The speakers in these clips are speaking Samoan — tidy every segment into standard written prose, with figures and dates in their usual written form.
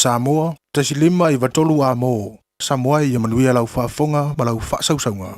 Samoa, 1593 Amo, Samoa ia manuia lau faafofoga ma lau faasausauga.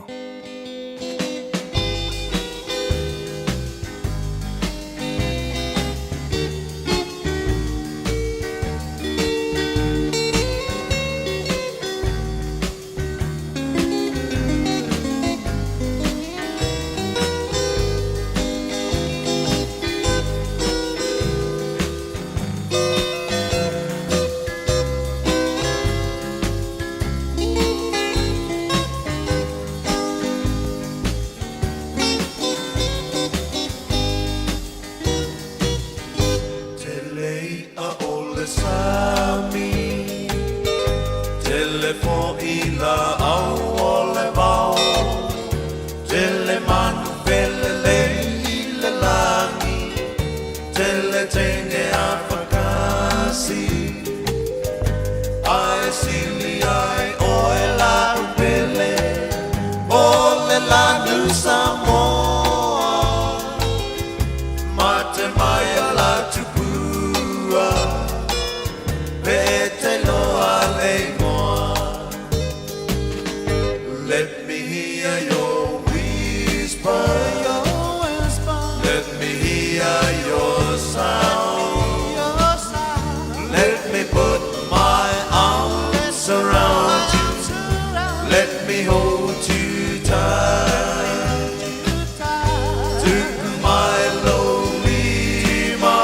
Tele i'a o le sami, Tele fo'i la'au o le vao, Tele manu felelei i le lagi, Tele teine afakasi, Ae sili ai oe la'u pele, O le lanu Samoa. Mate mai a la tupua, Pe e te loa le igoa. Let me hear your whisper, Let me hear your sound, Let me put my arms around you, Let me hold you tight. Tuku mai lou lima,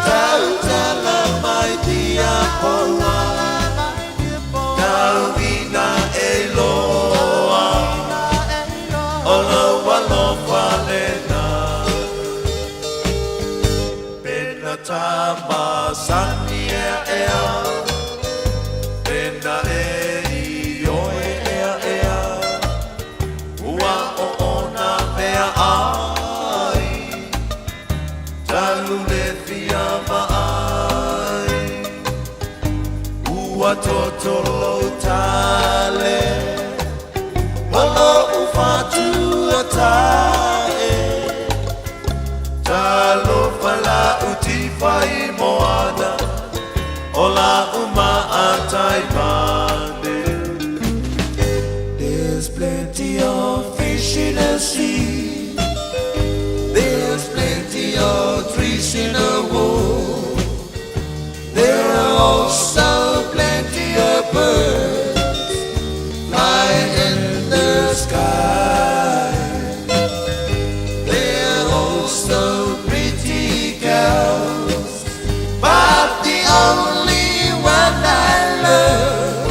Tautala mai tiapoa, Tau ina e iloa, O lou alofa lena. Pena ta masani ea ea, Pena e ioe ea ea, Ua o ona mea ai, Talu le fia vaai, Ua toto lou tale, Ma lou fatu atae, Talofa la'u tifa i moana, O la'u maatai mane. There's plenty of fish in the sea. There's plenty of trees in the wood. There are also plenty of birds flying in the sky. There are also pretty girls, but the only one I love,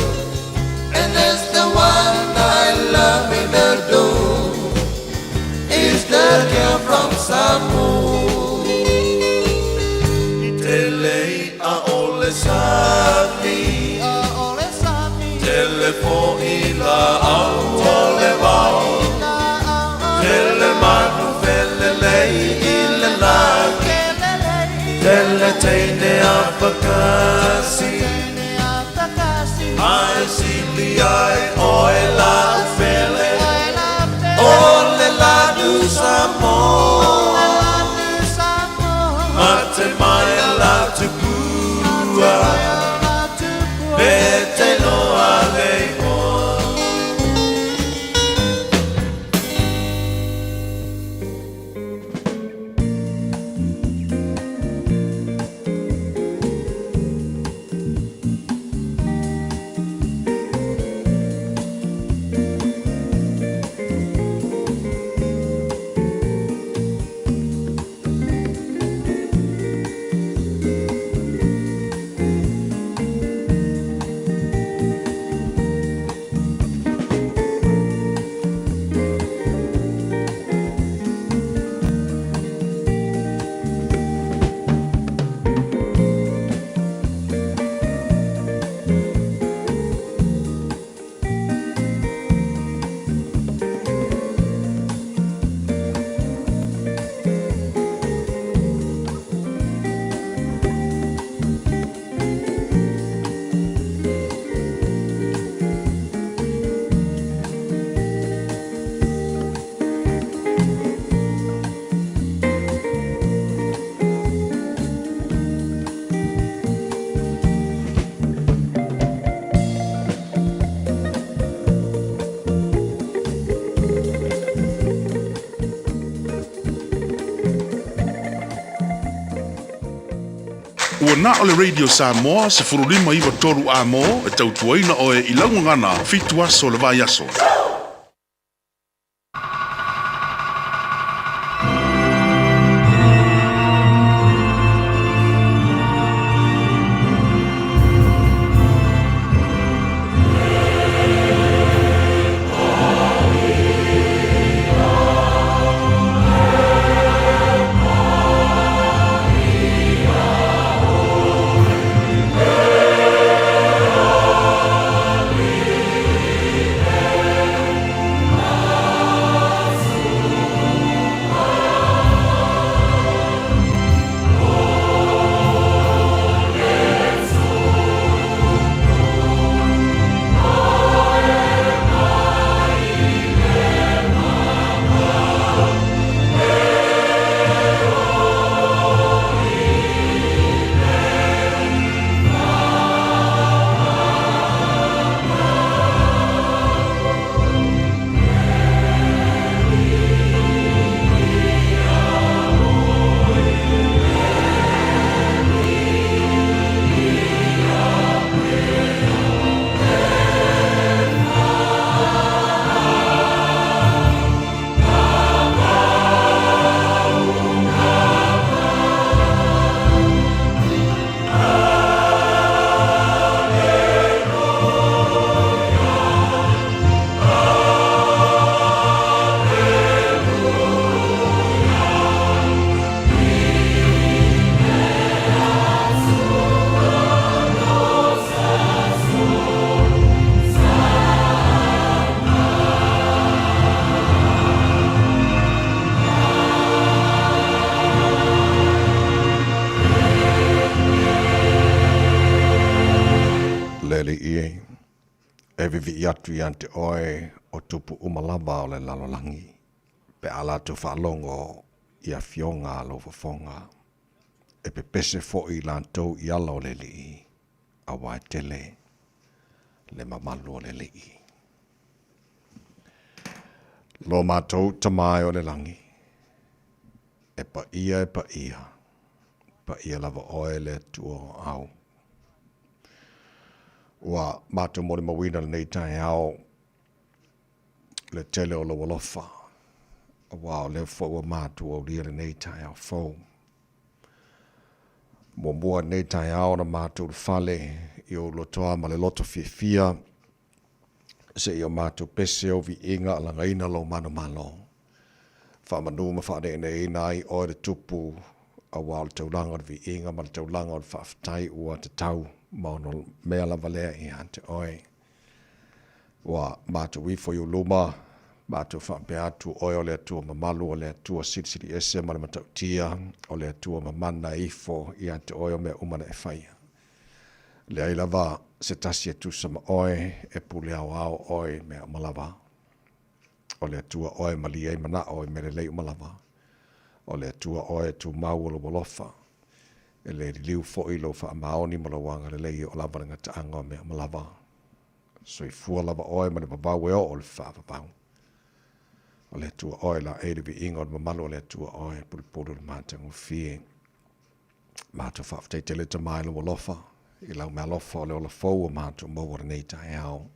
and that's the one I love and adore, is the girl from Samoa. Tele i'a o le sami, Tele fo'i la'au o le vao, Tele manu felelei i le lagi, Tele teine afakasi, Ae sili ai oe la'u pele, O le lanu Samoa. Mate mai a la tupua, Pe te loa le igoa. Ua na o le Radio Samoa 1593 A-mo e tautuaina oe i lau gagana 7 aso o le vaiaso. Le Alii e, e vivii atu ia te oe o tupu uma lava o le lalolagi, pe a latou faalogo i afioga a lou fofoga, e pepese foi latou i ala o le Alii, auā e tele le mamalu o le Alii. Lo matou Tama e o le lagi, e paia e paia, paia lava oe le Atua o au. Ua matou molimauina lenei taeao le tele o lou alofa, aua o lea foi ua matou aulia lenei taeao fou. Muamua lenei taeao ona matou fale i ou lotoa ma le loto fiafia, seia o matou pese ou viiga alagaina lou manumalo. Faamanu ma faaneeneeina ai oe le Tupu, aua o le taulaga o le viiga ma le taulaga o le faafetai ua tatau ma ono mea lava lea ia te oe. Ua matou ifo i ou luma, matou faapea atu, oe o le Atua mamalu, o le Atua silisili ese ma le matautia, o le Atua mamana e ifo ia te oe o mea uma na e faia. Leai lava se tasi e tusa ma oe, e pule aoao oe i mea uma lava. O le Atua oe e malie ai manao i mea lelei uma lava. O le Atua oe e tumau o lou alofa. E le liliu foi lou faamaoni ma lou agalelei e oo lava le gataaga o mea uma lava. Soifua lava oe ma le vavau e oo i le faavavau. O le Atua oe laei le viiga o le mamalu o le Atua oe e pulupulu i le matagofie. Matou faafetai tele Tama i lou alofa, i lau mealofa o le ola fou ua matou maua lenei taeao.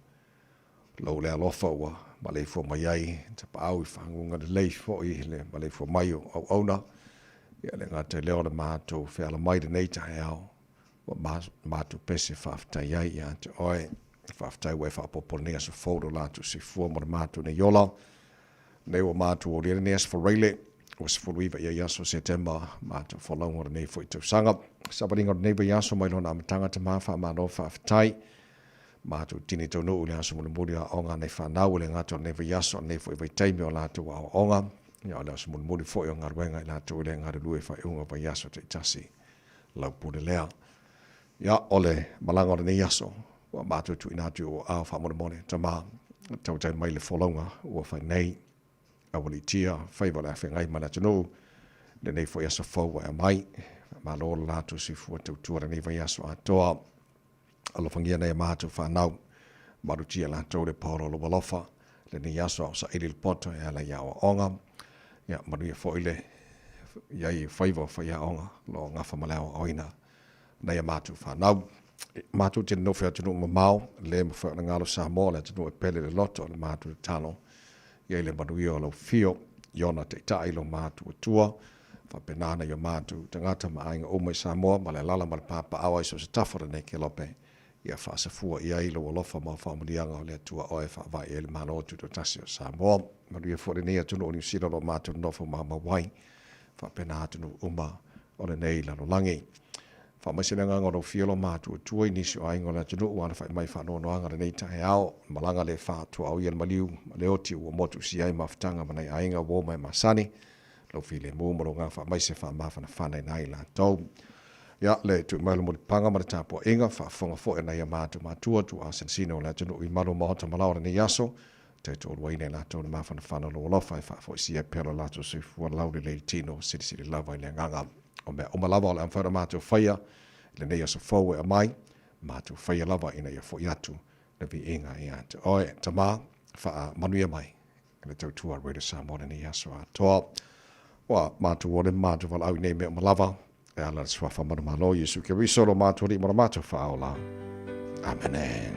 Lou le alofa ua maleifua mai ai tapaau i faguga lelei foi le maleifua mai o auauna. Ia le gata i lea o le matou feala mai lenei taeao ua matou pese faafetai ai ia te oe. Faafetai ua e faaopoopo lenei aso fou lo latou soifua mo le matou nei ola. Nei ua matou aulia lenei aso Faraile, ua 19 ia i aso Setema, matou folauga o lenei foi tausaga. Savaliga o lenei vaiaso mai lona amataga Tama faamalo faafetai. Matou tini taunuu i le aso mulimuli o aoga a nai fanau e le gata o lenei vaiaso a o lenei foi vaitaimi o latou aoaoga. Ia o le aso mulimuli foi o galuega i latou e le galulue i faaiuga o vaiaso taitasi. Lau pule lea. Ia o le malaga o lenei aso ua matou tuuina atu i ou aao faamolemole Tama tautai mai le folauga ua fai nei. Aualiitia faiva o le afeagai ma le atunuu lenei foi aso fou ua e aumai. Faamalo le latou soifua tautua lenei vaiaso atoa. Alofagia nai a matou fanau, malutia latou le paola o lou alofa, lenei aso a o saili le poto e ala i aoaoga. Ia, manuia foi le i ai i faiva o faiaoga, lo o gafa ma le aoaoina. nai a matou fanau. Matou te nonofo i atunuu mamao, le mafai ona galo Samoa, le atunuu e pele i le loto, o le matou tatalo ia i le manuia o lau afio i ona taitai lo matou Atua, faapena nai o matou tagata ma aiga uma i Samoa, ma le alaala ma le papaaao ai so o se tafa o lenei kelope, ia faasafua i ai lou alofa ma au faamanuiaga o le Atua Oe e faavae i ai le Malo Tutoatasi o Samoa. Manuia foi lenei atunuu o Niu Sila o lo o matou nonofo maumau ai, faapena atunuu uma o lenei lalolagi. Faamaise le agaga o lou fia lo matou Atua i nisi o aiga o le atunuu ua alafai mai faanoanoaga lenei taeao, malaga le faatuaoia i le maliu ma le oti ua motusia ai mafutaga ma nai aiga uo ma e masani, lou filemu ma lou agaga faamaise faamafanafana i latou. Ia, le tui mai o le mulipapaga ma le tapuaiga, faafofoga foi a nai a matou matua, tuaa sinosino o le atunuu i malu o maota ma laoa lenei aso, taitoaluaina i latou le mafanafana o lou alofa e faafoisia pea lo latou soifua laulelei i tino, silisili lava i le agaga. O mea uma lava o le a mafai ona matou faia i lenei aso fou e aumai, matou faia lava ina ia foi atu le viiga ia te oe. Tama, faamanuia mai i le tautua Radio Samoa lenei aso atoa. Ua matou ole ma matou valaau i nei mea uma lava, e ala i le suafa manumalo Iesu Keriso lo matou Alii ma lo matou Faaola. Amene.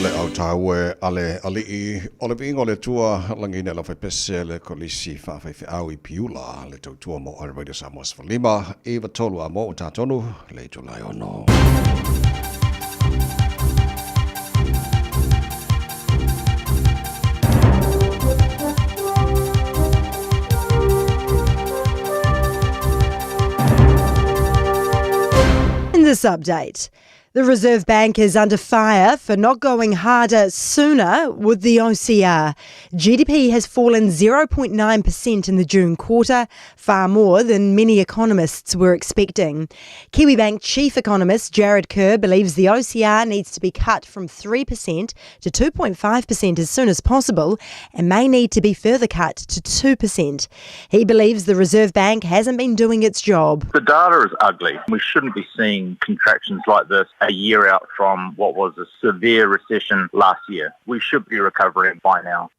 Le au taua a le Alii o le Viiga o le Atua, lagiina e lau faipese le Kolisi Faafaifeau i Piula, le tautua mo Oe Radio Samoa 15, 93 a mo o tatonu, le itulai ono. In this update, The Reserve Bank is under fire for not going harder sooner with the OCR. GDP has fallen 0.9% in the June quarter, far more than many economists were expecting. Kiwibank chief economist Jarrod Kerr believes the OCR needs to be cut from 3% to 2.5% as soon as possible and may need to be further cut to 2%. He believes the Reserve Bank hasn't been doing its job. The data is ugly. We shouldn't be seeing contractions like this a year out from what was a severe recession last year. We should be recovering by now.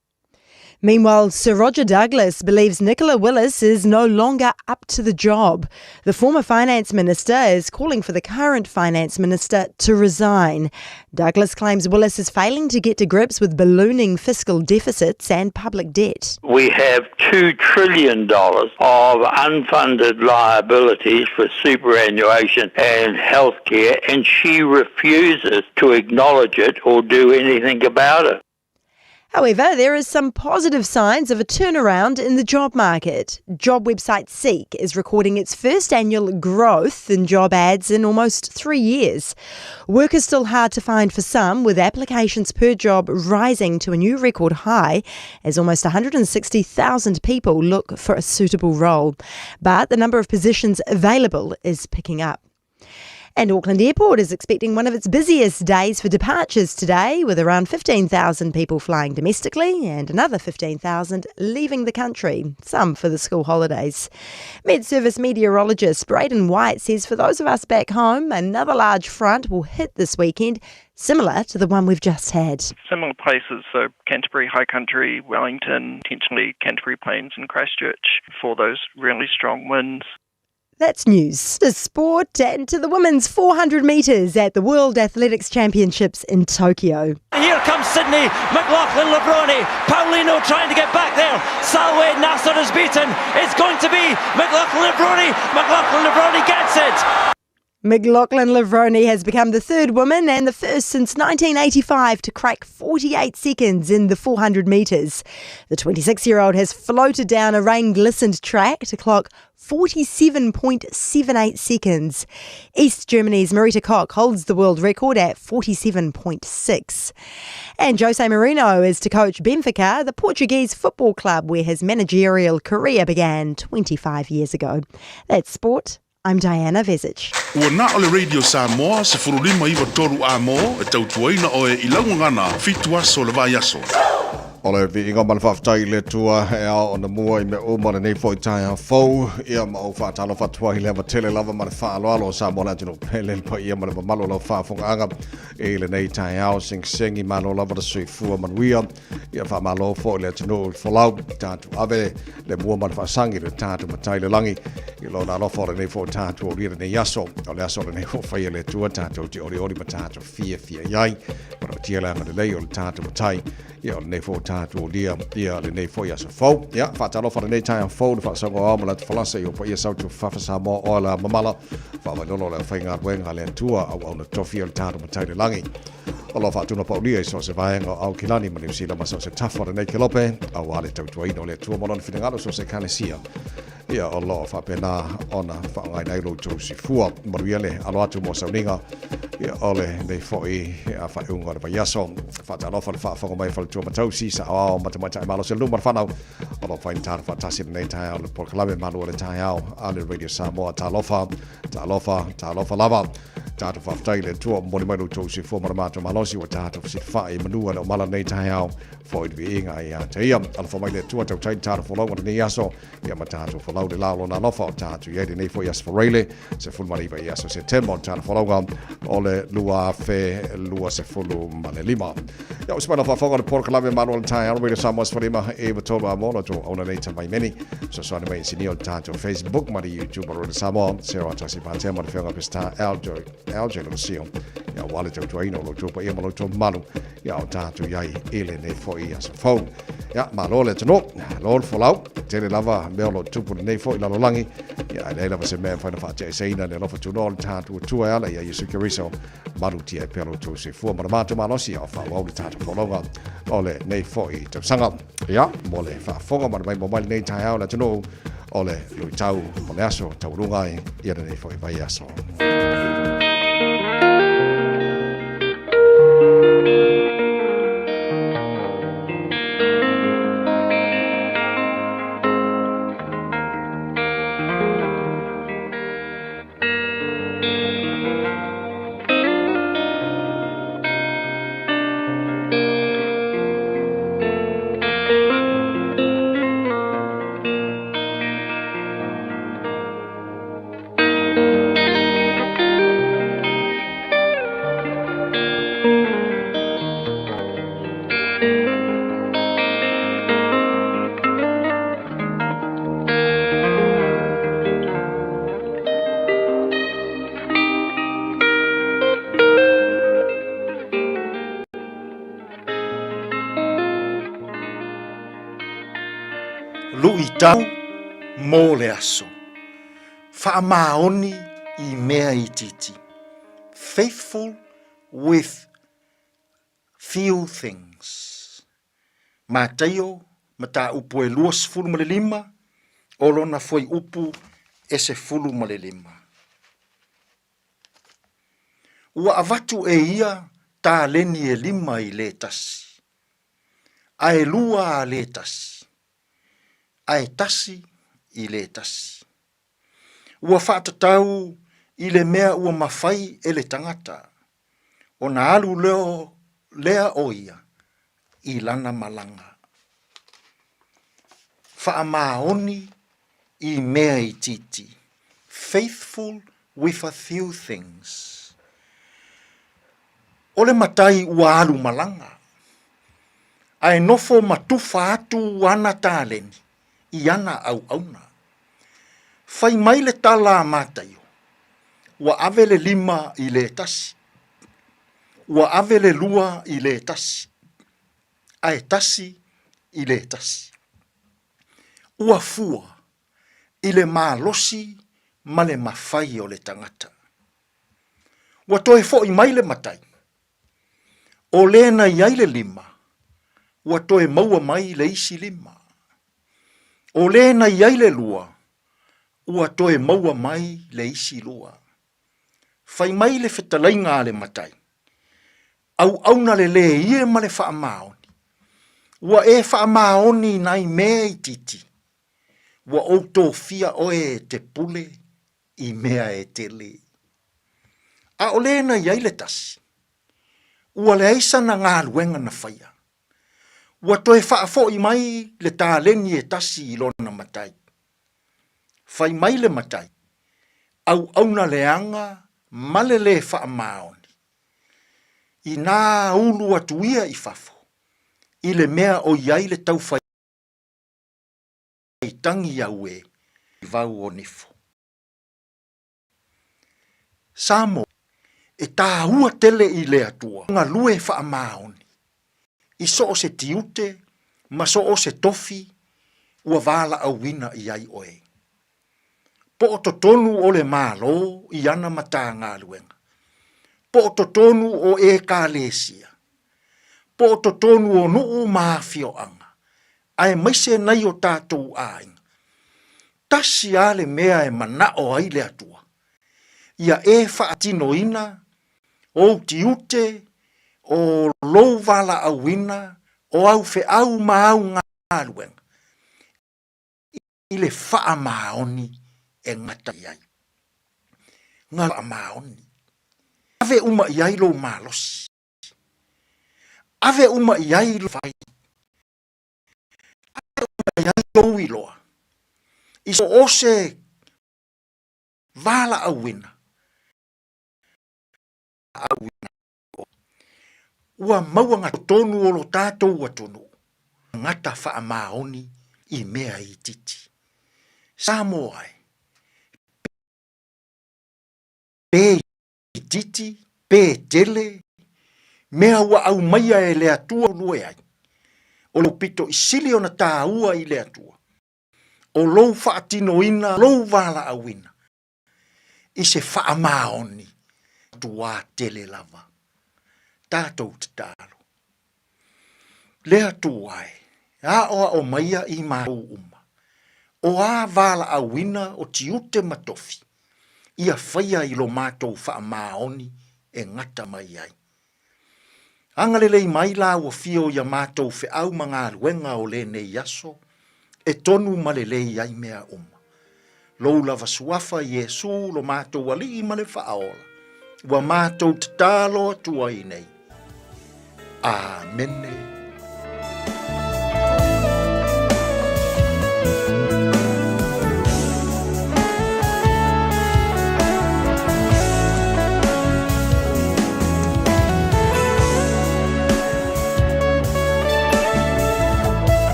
Meanwhile, Sir Roger Douglas believes Nicola Willis is no longer up to the job. The former finance minister is calling for the current finance minister to resign. Douglas claims Willis is failing to get to grips with ballooning fiscal deficits and public debt. We have $2 trillion of unfunded liabilities for superannuation and healthcare, and she refuses to acknowledge it or do anything about it. However, there is some positive signs of a turnaround in the job market. Job website Seek is recording its first annual growth in job ads in almost 3 years. Work is still hard to find for some, with applications per job rising to a new record high as almost 160,000 people look for a suitable role. But the number of positions available is picking up. And Auckland Airport is expecting one of its busiest days for departures today, with around 15,000 people flying domestically and another 15,000 leaving the country, some for the school holidays. Met Service meteorologist Braden White says for those of us back home, another large front will hit this weekend, similar to the one we've just had. Similar places, so Canterbury High Country, Wellington, potentially Canterbury Plains and Christchurch for those really strong winds. That's news. To sport and to the women's 400 metres at the World Athletics Championships in Tokyo. Here comes Sydney, McLaughlin-Levrone, Paulino trying to get back there. Salwe Nasser is beaten. It's going to be McLaughlin-Levrone. McLaughlin-Levrone gets it. McLaughlin-Levrone has become the third woman and the first since 1985 to crack 48 seconds in the 400 metres. The 26-year-old has floated down a rain-glistened track to clock 47.78 seconds. East Germany's Marita Koch holds the world record at 47.6. And Jose Mourinho is to coach Benfica, the Portuguese football club where his managerial career began 25 years ago. That's sport. I'm Diana Vezic. Ua na o le Radio Samoa, 1593 A mo, e tautuaina oe i lau gagana, fitu aso o le vaiaso. O le viiga ma le faafetai i le Atua e ao ona mua i mea uma lenei foi taeao fou, ia ma ou faatalofa atu ai i le ava tele lava ma le faaaloalo o Samoa le atunuu pele, le paia ma le mamalu o lau faafogaaga i lenei taeao segisegi malo lava le soifua manuia. Ia faamalo foi le atunuu i le folau, tatou ave le mua ma le faasagi le tatou matai i le lagi i lona alofa o lenei foi tatou aulia lenei aso. O le aso lenei ua faia e le Atua tatou te olioli ma tatou fiafia i ai. Manamatia le agalelei o le tatou matai ia o lenei foi tatou aulia ia lenei foi aso fou. Ia faatalofa lenei taeao fou le faasaga o ao ma le atu falasa i o paia sautu fafa Samoa o ala mamala faavailolo o le aufaigaluega a le Atua auauna tofi o le tatou matai i le lagi. O lo o faatino paulia i so o se vaega o Aukilani ma Niu Sila ma so o se tafa o lenei kelope, auā le tautuaina o le Atua ma Lona finagalo so o se Ekalesia. Ia, o lo o faapena ona faaaogaina ai lo outou soifua. Manuia le alo atu mo sauniga, ia, o lenei foi faaiuga o le vaiaso. Faatalofa le faafofoga mai a Faletua ma Tausi, Saoao ma Tamaitai Malosi o le nuu ma le fanau. O lo o faigata faatasi lenei taeao le polokalame malu o le taeao a le Radio Samoa. Talofa, talofa, talofa lava. Tatou faafetai i le Atua ua momoli mai lo outou soifua ma le matou malosi ua tatou fesilafai i manu a le omala lenei taeao foi le viiga ia te ia. Alofa mai le Atua tautai le tatou folauga lenei aso ia ma tatou folau le la o lona alofa o tatou i ai lenei foi aso Faraile 19 i aso Setema o le tatou folauga o le 2025. Ia o se mai faafofoga le polokalame malo o le taeao Radio Samoa 15 e 3 a mo lo tou auna nei tamai meni. Fesoasoani mai inisinia o le tatou Facebook ma le YouTube o Radio Samoa, Sarah Tasi Patea ma le Afioga Peseta LJ, LJ Lolosio. Ia aua le tautuaina o lo outou paia ma lo outou mamalu ia o tatou i ai i lenei foi aso fou. Ia, malo le atunuu, malo le folau, tele lava mea o lo o tupu lenei foi lalolagi. Ia, ae leai lava se mea e mafai ona faateaeseina le alofa tunoa o le tatou Atua e ala ia Iesu Keriso. Malutia ai pea lo outou soifua ma le matou malosi a o faaauau le tatou folauga o lenei foi tausaga. Ia, mo le faafofoga ma le maimoa mai lenei taeao le atunuu o le luitau mo le aso taualuga ai ia lenei foi vaiaso. Tau mo le aso. Faamaoni i mea itiiti. Faithful with few things. Mataio, mataupu e 25, o lona fuaiupu e 15. Ua avatu e ia taleni e lima i le tasi, a e lua a le tasi, a e tasi i le tasi. Ua faatatau i le mea ua mafai e le tagata ona alu leo lea o ia i lana malaga. Faamaoni i mea itiiti, faithful with a few things. O le matai ua alu malaga, ae nofo ma tufa atu ana taleni i ana auauna. Fai mai le tala a Mataio, ua ave le lima i le tasi, ua ave le lua i le tasi, ae tasi i le tasi. Ua fua i le malosi ma le mafai o le tagata. Ua toe foi mai le matai, o le na i ai le lima, ua toe maua mai le isi lima. O le na i ai le lua, ua toe maua mai le isi lua. Fai mai le fetalaiga a le matai, Auauna lelei e ma le faamaoni. Ua e faamaoni i nai mea itiiti, ua ou tofia oe e te pule i mea e tele. A o le na i ai le tasi, ua leai sana galuega na faia. Ua toe faafoi mai le taleni e tasi i lona matai. Fai mai le matai, auauna leaga ma le lē faamaoni. Inā ulu atu ia i fafo, i le mea o i ai le taufai tangi auē i vau o nifo. Samoa, e tāua tele i le Atua galue faamaoni i so o se tiute ma so o se tofi ua valaauina i ai oe. Po o totonu o le Malo i ana Matagaluega, po o totonu o Ekalesia, po o totonu o nuu ma afioaga, aemaise nai o tatou aiga, tasi a le mea e manao ai le Atua, ia e faatinoina ou tiute, o lou valaauina, o au feau ma au galuega, i le faamaoni e gata i ai. Faamaoni. Ave uma i ai lou malosi. Ave uma i ai lou fai. Ave uma i ai lou iloa. I so o se valaauina. Ua maua nga totonu o lo tatou atunuu tagata faamaoni i mea itiiti. Samoa e, pe itiiti pe tele, mea ua aumaia e le Atua lue ai, o lou pito i sili ona taua i le Atua, o lou faatinoina lou valaauina i se faamaoni tuā tele lava. Tatou tatalo. Le Atua e, aoao maia i matou uma, o a valaauina o tiute ma tofi, ia faia i lo matou faamaoni e gata mai ai. Agalelei mai la ua fio ia matou feau ma galuega o lenei aso, e tonu ma lelei ai mea uma. Lou lava suafa Iesu lo matou Alii ma le Faaola, ua matou tatalo atu ai nei. Amene.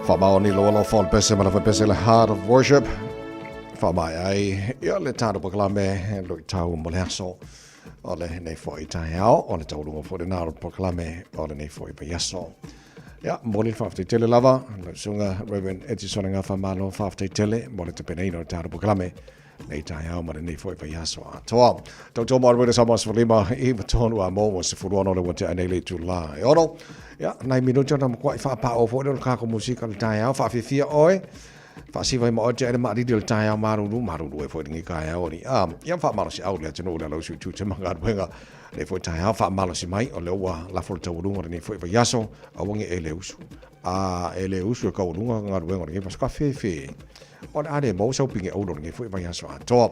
Faamaoni loa lau faolepese ma le faipese le Heart of Worship. Faamaea ai ia le tatou polokalame luitau mo le aso o lenei foi taeao, o le taualuga foi lena o le polokalame o lenei foi vaiaso. Ia, momoli le faafetai tele lava lau susuga Reverend Etisone Gafa, malo faafetai tele mo le tapenaina o le tatou polokalame nei taeao ma lenei foi vaiaso atoa. Tautua mo Arwena Samoa 15 i tonu a mo 16 le ua tea nei le itula e ono. Ia, nai minuti ona makuai whaapao foi le kako musika le taeao, whaafiafia oe, whaasiva i ma oe tea le maariri o le taeao maruru, maruru e foi lengi kaeao ni. Ia whaamalosi au le atunu le lausu i tute mangaruenga le foi taeao whaamalosi mai o le ua lafo le taualuga o lenei foi vaiaso, aua nge e le usu. A e le usu e kaualuga galuega o lenei vaiaso ka fefe. O le a le maua sau pine olo lenei foi vaiaso atoa.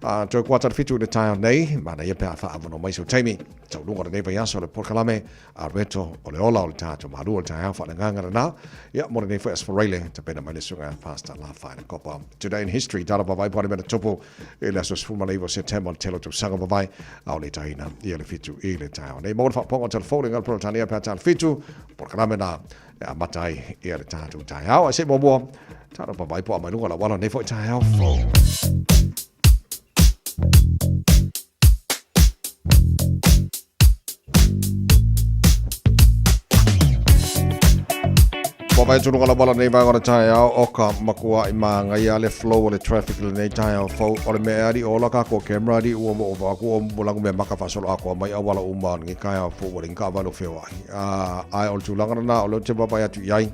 A toe kuata le 7 i le taeao nei, manaia pe a faaavanoa mai sau taimi. Taualuga o lenei vaiaso le polokalame a Reto o le ola o le tatou malu o le taeao faaleagaga lena. Ia, mo lenei foi aso Faraile, tapena mai le susuga Pastor Lafaina Kopa. Today in History, tala vavai po o le mea na tupu i le aso 19 o Setema o le tele o tausaga vavai, a o le taina ia le 7 i le taeao nei. Maua le faapopoga o telefoni ngā Peretania pe a tala 7, polokalame na e amata ai ia le tatou taeao. Ae se i muamua, tala vavai po o mai luga o le auala nei foi taeao fou. Ua vaai atu luga lava lenei vaega o le taeao o ka makuaʻi māgaia le flow o le traffic i lenei taeao fou. O le mea e aliʻi ola kākou camera aliʻi ua ova aku o lago mea maka faasolo atoa mai auala uma o lenei taeao fou ua leai ni taavale o feoai. Ae o le tulaga lena o lea ou te vaavaai atu i ai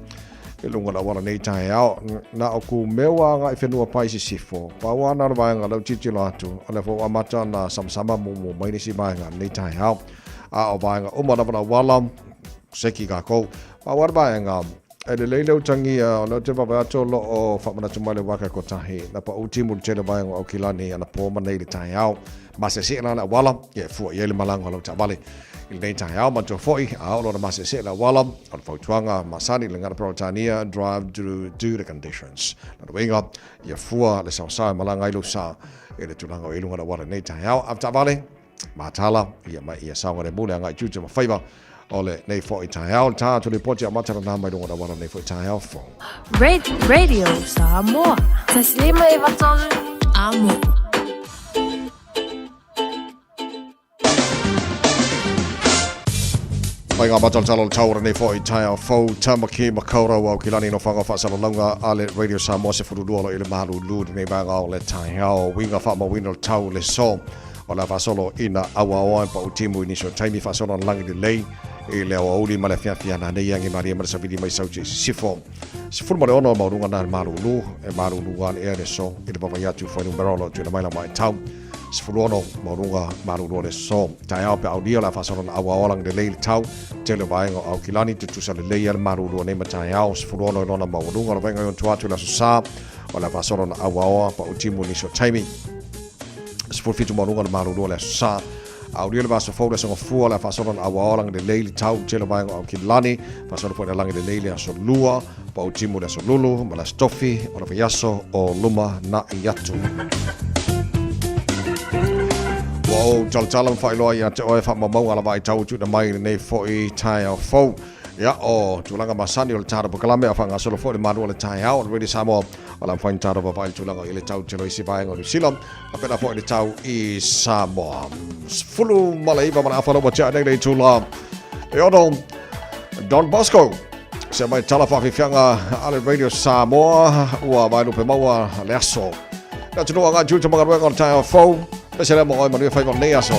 i luga o le auala nei taeao. Na o kumeu a agai whenua pai sisifo. Pau ana o le vaega lea ou tilotilo atu, o lea foi ua amata ona samasama mumu mai nisi vaega nei taeao. A o vaega uma lava o le auala, seki kākou. Pau a le vaega, e lelei le utagia, o lea ou te vaavaai atu o lo o faamanatu mai le waka kotahi. Na pau timu le tele vaega o Aukilani anapo ma nei le taeao. Maseseʻe la le auala, ia e fua i ai le malaga o lau taavale i lenei taeao. Manatua foi, a oo loa ina maseseʻe le auala, o le fautuaga masani i le gagana Peretania, drive due to the conditions. Lona uiga, ia fua le saosaoa e malaga ai lou sa i le tulaga o i luga o le auala i lenei taeao. Ave taavale, matala, ia ma ia saogalemu le agai i tiute ma faiva o lenei foi taeao. Le tā atu lipoti amata lena mai luga o le auala i lenei foi taeao fou. Radio Samoa. Taslima e vatolu amo. Mai ngā matalatala o le tau o lenei foi taeao fou, Tāmaki Makaurau Aukilani no whanga whaasalalauga a le Radio Samoa 12 lo i le malulu lenei vaega o le taeao. Uiga whaamauina o le tau le so o le a faasolo ina auaoa e pau timu i nisi o taimi faasolo na lagi lelei i le aoauli ma le afiafi ana nei agi malie ma le savili mai sauti i sisifo. 16 maualuga na le malulu e malulu a le ea le so i le vavai atu fuainumera o lo o tuuina mai la maitau. 16 maualuga malulu o le so. Taeao pe aulia o le a faasolo na auaoa lagi lelei i le tau tele o vaega o Aukilani tutusa lelei a le malulu o nei ma taeao. 16 i lona maualuga o le vaega i ona tua atu i le aso Sa o le a faasolo na auaoa pau timu i nisi o taimi. 17 maualuga le malulu o le aso Sa. Aulia le vaiaso fou le aso Gafua o le a faasolo na auaoa lagi lelei le tau tele o vaega o Aukilani. Faasolo foi na lagi lelei le aso Lua, pau timu le aso Lulu ma le aso Tofi o le vaiaso o luma na'i atu. Ua ou talatala ma faailoa ia te oe faamaumauga lava ai tau tuuina mai i lenei foi taeao fou. Ia, o tulaga masani o le tatou polokalame a faagasolo foi le malu o le taeao o le Radio Samoa o le a mafai ona tatou vaavaai i le tulaga i le tau tele o isi vaega o Niu Sila faapena foi le tau i Samoa. 19 ma le afa ua tea nei le itula e ono Don Bosco se mai tala faafiafiaga a le Radio Samoa ua vaelupe maua le aso. Le atunuu agai tiute ma galuega o le taeao fou. Pese lea mo oe manuia faiva o lenei aso.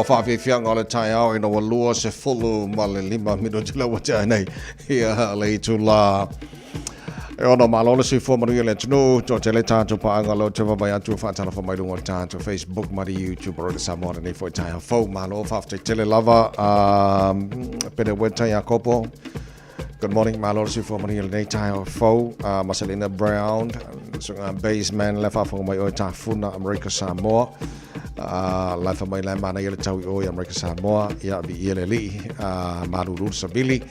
o faafiafiaga o le taeao ina ua 25 minute lea ua tea nei ia le itulā e 6. Malo le soifua manuia le atunuu. Toatele tatou paaga leo te vaavaai atu faatalofa mai luga o le tatou Facebook ma le YouTube o Radio Samoa lenei foi taeao fou. Malo faafetai tele lava Pere Weta Iakopo. Good morning, malo le soifua manuia lenei taeao fou. Maselina Brown, suga baseman le faafofoga mai oe Tafuna, Amerika Samoa. La fa mai la mana ia le tau i oe Amerika Samoa, ia viia le alii, malulu le savili.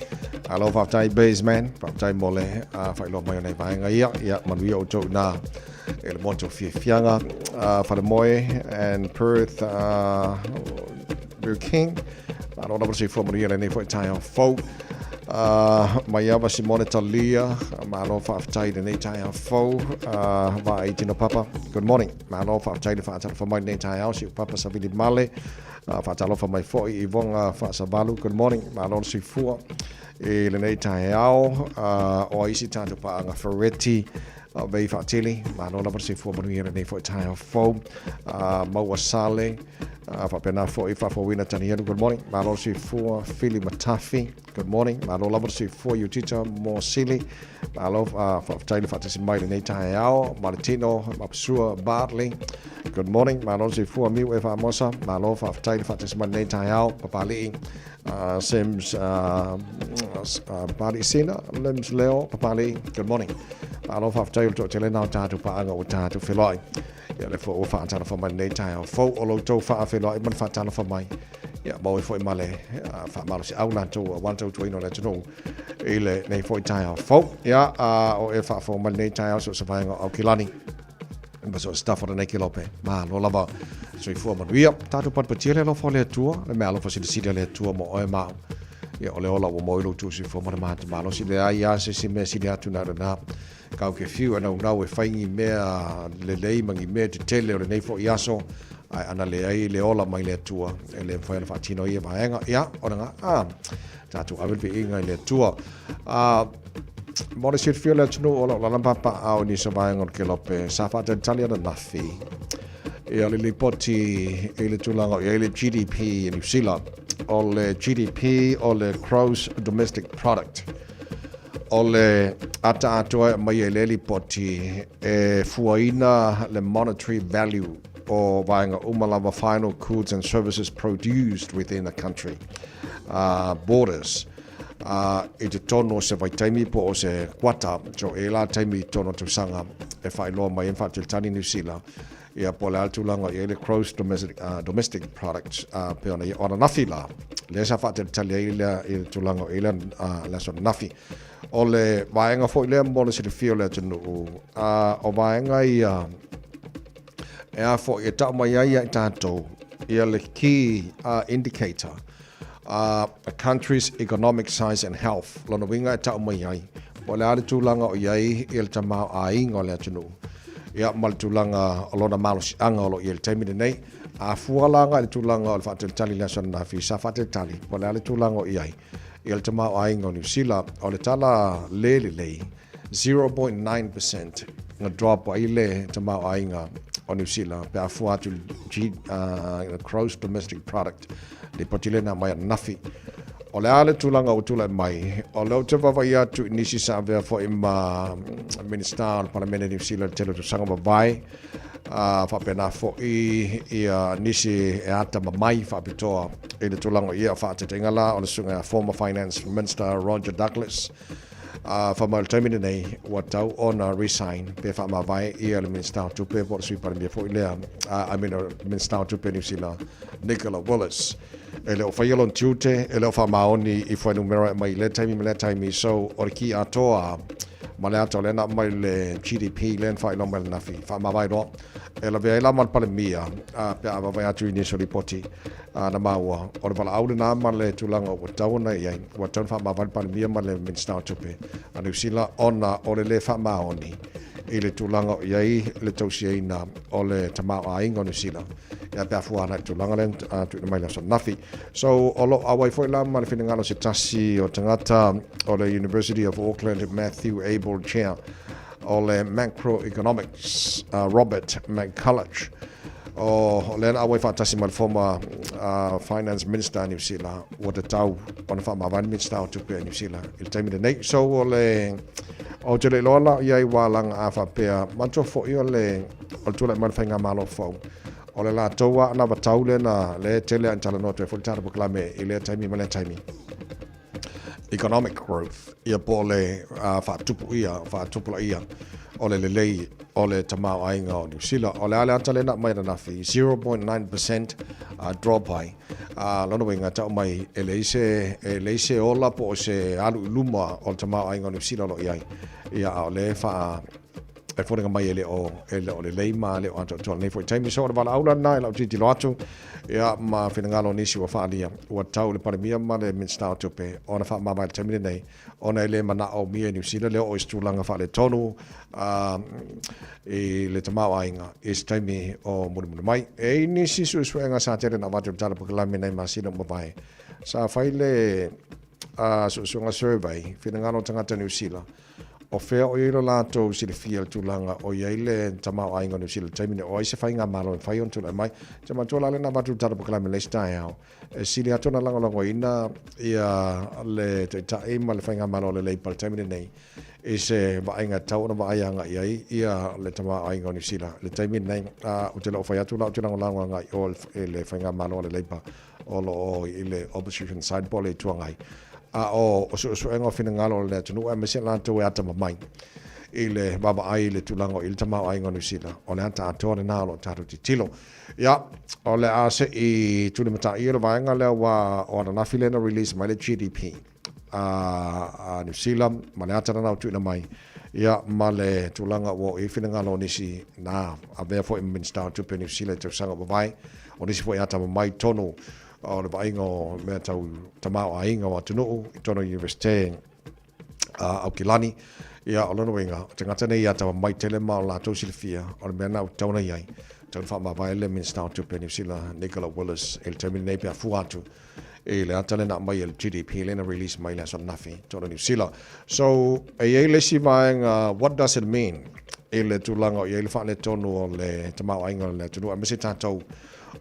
Alo faafetai baseman, faafetai mo le faailoa mai o nei vaega ia. Ia manuia outou i na e le motu o fiafiaga. Falemoe and Perth, Bill King. Malo lava le soifua manuia lenei foi taeao fou. Maiava Simone Talia, malo faafetai lenei taeao fou. Vaai Tino Papa, good morning. Malo faafetai le faatalofa mai lenei taeao, si ou papa Savili Male. Faatalofa mai foi i Vonga Faasavalu, good morning. Malo le soifua i lenei taeao. O ai isi tatou paaga Ferretti, Vei Faatili, malo lava le soifua manuia lenei foi taeao fou. Maua Sale, faapena foi Faafouina Tanielu, good morning. Malo le soifua. Fili Matafi, good morning. Malo lava le soifua. Iutita Mosili, malo faafetai le faatasi mai lenei taeao. Maletino Mapasua Bartley, good morning. Malo le soifua. Miu e Faamosa, malo faafetai le faatasi mai lenei taeao. Papali'i Sims Papali'i Sina Lims Leo Papali'i, good morning. Malo faafetai o le toatele na o tatou paaga ua tatou feloai. Ia le foi ua faatalofa mai lenei taeao fou o lo outou faafeiloai ma le faatalofa mai. Ia maua ai foi ma le faamalosiau latou aua le tautuaina o le atunuu i lenei foi taeao fou. Ia o e faafofoga mai lenei taeao so o se vaega o Aukilani ma so o se tafa o lenei kelope. Malo lava soifua manuia. Tatou patipatia le alofa o le Atua, le meaalofa silisili a le Atua mo oe ma au. Ia o le ola ua maua i lou soifua ma le mata malosi. Leai lava se isi mea sili atu na o lena. Kau ke fiu e naunau e fai ni mea lelei ma ni mea tetele o lenei foi aso, ae ana leai le ola mai le Atua, e le mafai ona faatino ia vaega. Ia, o lena, a, tatou ave le viiga i le Atua. A, mo le silafia o le atunuu o lo o lala papaao i nisi o vaega o le kelope, sa faatalitali ananafi ia le lipoti i le tulaga o i ai le GDP i Niu Sila. O le GDP o le Gross Domestic Product. O le ata atoa e aumai ai lea lipoti e fuaina le monetary value o vaega uma lava final goods and services produced within a country borders i totonu o se vaitaimi po o se kuata. So e la taimi i totonu o tausaga e faailoa mai ai ma faatalitali Niu Sila ia po o le a le tulaga i ai le gross domestic product pei ona ia. O ananafi la, lea sa faatalitali ai lea i le tulaga o i ai le aso ananafi. O le vaega foi lea mo le silafia o le atunuu, o vaega ia e a foi e tau mai ai ia i tatou ia le key indicator a country's economic size and health. Lona uiga e tau mai ai po o le a le tulaga o i ai ia le tamaoaiga o le atunuu ia ma le tulaga o lona malosiaga o lo o i ai i le taimi lenei. A fua la agai i le tulaga o le faatalitali i le aso ananafi, sa faatalitali po o le a le tulaga o i ai ia le tamaoaiga o Niu Sila, o le tala le lelei, 0.9% na drop ai le tamaoaiga o Niu Sila pe a fua atu i le gross domestic product, lipoti lea na aumai ananafi. O le a le tulaga ua tulai mai? O lea ou te vaavaai atu i nisi sa avea foi ma Minista o le Palemene Niu Sila i le tele o tausaga mavae, faapena foi ia nisi e atamamai faapitoa i le tulaga o ia faataitaiga la o le susuga ia former Finance Minister Roger Douglas, fai mai o le taimi lenei ua tau ona resign pe faamavae ia le Minista o Tupe po o le Sui Palemia foi lea, I mean Minista o Tupe Niu Sila Nicola Willis. E le o faia lona tiute, e le o faamaoni i fuainumera e aumai i lea taimi ma lea taimi, so o le ki atoa ma le ata o lea na aumai le GDP lea na faailoa mai ananafi, faamavae loa. E lavea ai la ma le Palemia pe a vaavaai atu i nisi o lipoti na maua. O le valaau lena ma le tulaga ua tatau ona i ai, ua tatau ona faamavae le Palemia ma le Minisita o Tupe a Niu Sila ona o le lē faamaoni i le tulaga o i ai le tausiaina o le tamaoaiga o Niu Sila. Ia pe a fua ana i le tulaga lea na tuuina mai i le aso ananafi. So, o lo o auai foi la ma le finagalo o se tasi o tagata o le University of Auckland Matthew Abel Chair o le Macroeconomics, Robert McCulloch. O lea na auai faatasi ma le former Finance Minister a Niu Sila, ua tatau ona faamavae le Minisita o Tupe a Niu Sila i le taimi lenei. So o le, ou te le iloa la i ai ua alaga a faapea, manatua foi o le, o le tulai mai o le faigamalo fou, o le latou lava anavatau lea na, lea e tele lava ina talanoa atu ai foi le tatou polokalame i lea taimi ma lea taimi. Economic growth, ia po o le faatupu ia, faatupulaia o le lelei o le tamaoaiga o Niu Sila. O le a le ata lea na aumai ananafi, 0.9% drop ai. Lona uiga, tau mai e leai se, e leai se ola po o se alu i luma o le tamaoaiga o Niu Sila o lo o i ai. Ia, a o lea e faa, e foliga mai e le o, e le o lelei ma le o atoatoa lenei foi taimi. So o le valaau la lena i lau tilotilo atu, ia, ma finagalo o nisi ua faaalia, ua tau le Palemia ma le Minisita o Tupe ona faamavae i le taimi lenei, ona e le manaomia e Niu Sila le oo i se tulaga faaletonu i le tamaoaiga i se taimi o mulimuli mai. E i ai nisi suesuega sa tele na avatu i le Tala Polokalame i nai masina ua mavae, sa fai le suesuega survey, finagalo o tagata Niu Sila, O fea o i ai lo latou silafia i le tulaga o i ai le tamaoaiga o Niu Sila i le taimi nei, o ai se faigamalo e mafai ona tulai mai. Te manatua la lea na avatu i le Tala Polokalame i le isi taeao, e sili atu ona lagolagoina ia le Taitai ma le faigamalo a le Labour i le taimi lenei i se vaaiga e tatau ona vaai agai i ai ia le tamaoaiga o Niu Sila i le taimi lenei. Ou te le o fai atu la ou te lagolago agai i o i le faigamalo a le Labour o lo o i le opposition side po o le Itu Agai. A o suesuega o finagalo o le atunuu aemaise latou e atamamai i le vaavaai i le tulaga o i le tamaoaiga o Niu Sila, o le ata atoa lena o lo o tatou tilotilo. Ia, o le a se i tulimataia le vaega lea aua o ananafi lea na release mai le GDP a Niu Sila ma le ata lena ua tuuina mai, ia ma le tulaga ua oo i ai finagalo o nisi na avea foi ma Minisita o Tupe o Niu Sila i tausaga ua mavae, o nisi foi atamamai i totonu o le vaaiga o mea tau tamaoaiga o atunuu i totonu o Iunivesite a Aukilani. Ia, o lona uiga, o tagata nei atamamai tele ma o latou silafia o le mea lena ua tatau ona i ai, tatau ona faamavae le Minisita o Tupe o Niu Sila, Nicola Willis, i le taimi lenei pe a fua atu i le ata lea na aumai e le GDP lea na release mai i le aso ananafi i totonu o Niu Sila. So, e i ai le isi vaega, what does it mean i le tulaga o i ai le faaletonu o le tamaoaiga o le atunuu aemaise tatou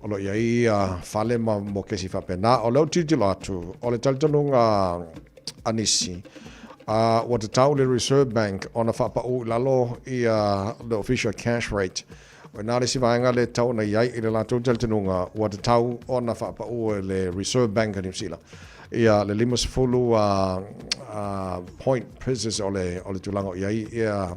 o lo o i ai fale ma mokesi faapena. O lea ou tilotilo atu, o le talitonuga a nisi, ua tatau le Reserve Bank ona faapau i lalo ia le official cash rate. O i ina le isi vaega lea e tatau ona i ai i le latou talitonuga, ua tatau ona faapau e le Reserve Bank a Niu Sila ia le 50 point pieces o le tulaga o i ai ia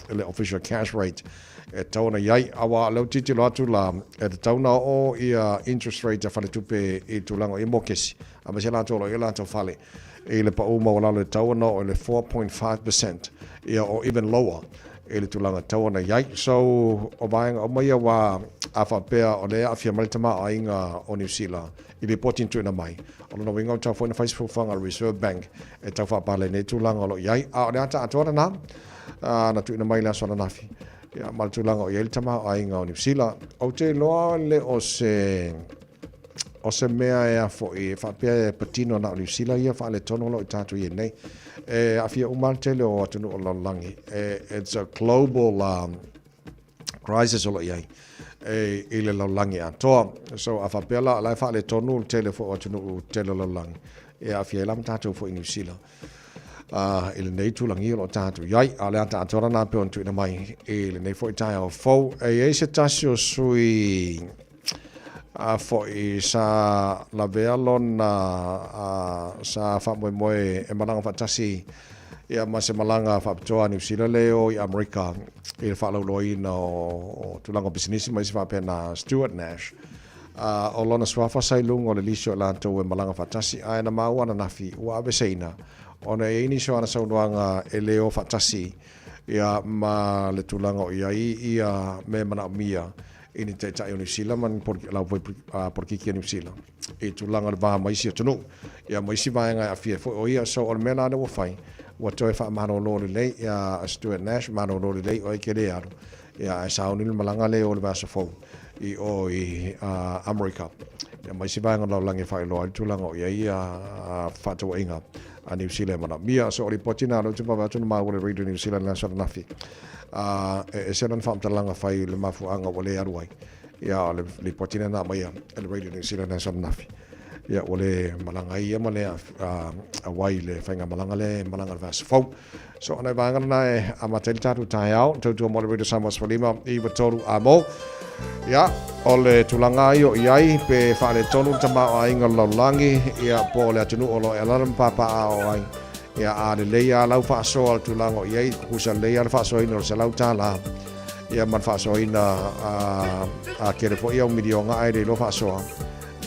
le official cash rate e tatau ona i ai. Aua o lea ou tilotilo atu la, e tatau ona oo ia interest rate a faletupe i le tulaga o i ai mokesi, aemaise latou o lo o i ai o latou fale i le pau maualalo e tatau ona oo i le 4.5% ia or even lower i le tulaga e tatau ona i ai. So, o vaega uma ia aua a faapea o lea e aafia mai le tamaoaiga o Niu Sila i lipoti na tuuina mai, o lona uiga ua tatau foi ona fai se fuafuaga a le Reserve Bank e tau faapaleni ai tulaga o lo o i ai. A o le ata atoa lena na tuuina mai i le aso ananafi ia, ma le tulaga o i ai le tamaoaiga o Niu Sila. Ou te iloa le o se o se mea e a foi e faapea e patino na o Niu Sila ia faaletonu o lo o i tatou i ai nei. E aafia uma lava le tele o atunuu o le lalolagi. E, it's a global crisis o lo o i ai e, i le lalolagi atoa. So a faapea la, o la e faaletonu le tele foi o atunuu tele o le lalolagi, e aafia ai la ma tatou foi i Niu Sila. I lenei tulagia o lo o tatou i ai. A o le ata atoa lena pei ona tuuina mai i lenei foi taeao fou. E i ai se tasi o sui a foi sa lavea lona sa faamoemoe e malaga faatasi ia ma se malaga faapitoa a Niu Sila lea e o i Amerika i le faalauiloaina o tulaga o pisinisi ma isi faapena, Stuart Nash. O lona suafa sa i luga o le lisi o i latou e malaga faatasi, ae na maua ananafi ua aveseina ona e i ai nisi o ana saunoaga e le o faatasi ia ma le tulaga o i ai ia mea e manaomia i ni taitai o Niu Sila ma ni polokiki a Niu Sila i tulaga o le va ma isi atunuu ia ma isi vaega e aafia ai foi o ia. So o le mea la lea ua fai, ua toe faamalolo lelei ia Stuart Nash, malolo lelei oe e te le alu ia ae sauni le malaga lea o le vaiaso fou i o i Amerika ia ma isi vaega o le lalolagi e faailoa ai le tulaga o i ai ia fefaatauaiga a Niu Sila e manaomia. So o lipoti na lea ou te vaavaai atu na maua i le Radio New Zealand i le aso ananafi, e ese lana faamatalaga fai i le mafuaaga ua le alu ai. Ia, o le lipoti lea na aumaia e le Radio New Zealand aso ananafi. Ia, ua le malaga ai ia ma le auai i le faigamalaga lea e malaga i le vaiaso fou. So, o nai vaega lena e amata ai le tatou taeao, tautua mo le Radio Samoa 15 93 a mo. Ia, o le tulaga ai o i ai, pe faaletonu le tamaoaiga o le lalolagi, ia, po o le atunuu o lo o e alaala ma papaaao ai, ia, a lelei lava lau faasoa o le tulaga o i ai, tutusa lelei lava le faasoaina o le $100, ia, ma le faasoaina a tele foi au miliona ae le iloa faasoa,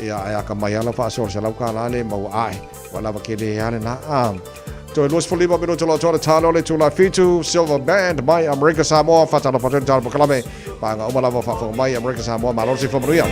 ia, ae atamai lava lau faasoa o le $100 le maua ae, ua lava tele lava lena. A. Toe 25 minuta loa toa le talo le itula fitu Silver Band mai Amerika Samoa faatalofa atu i le talo polokalame vaega uma lava o faafofoga mai Amerika Samoa malo le soifua manuia.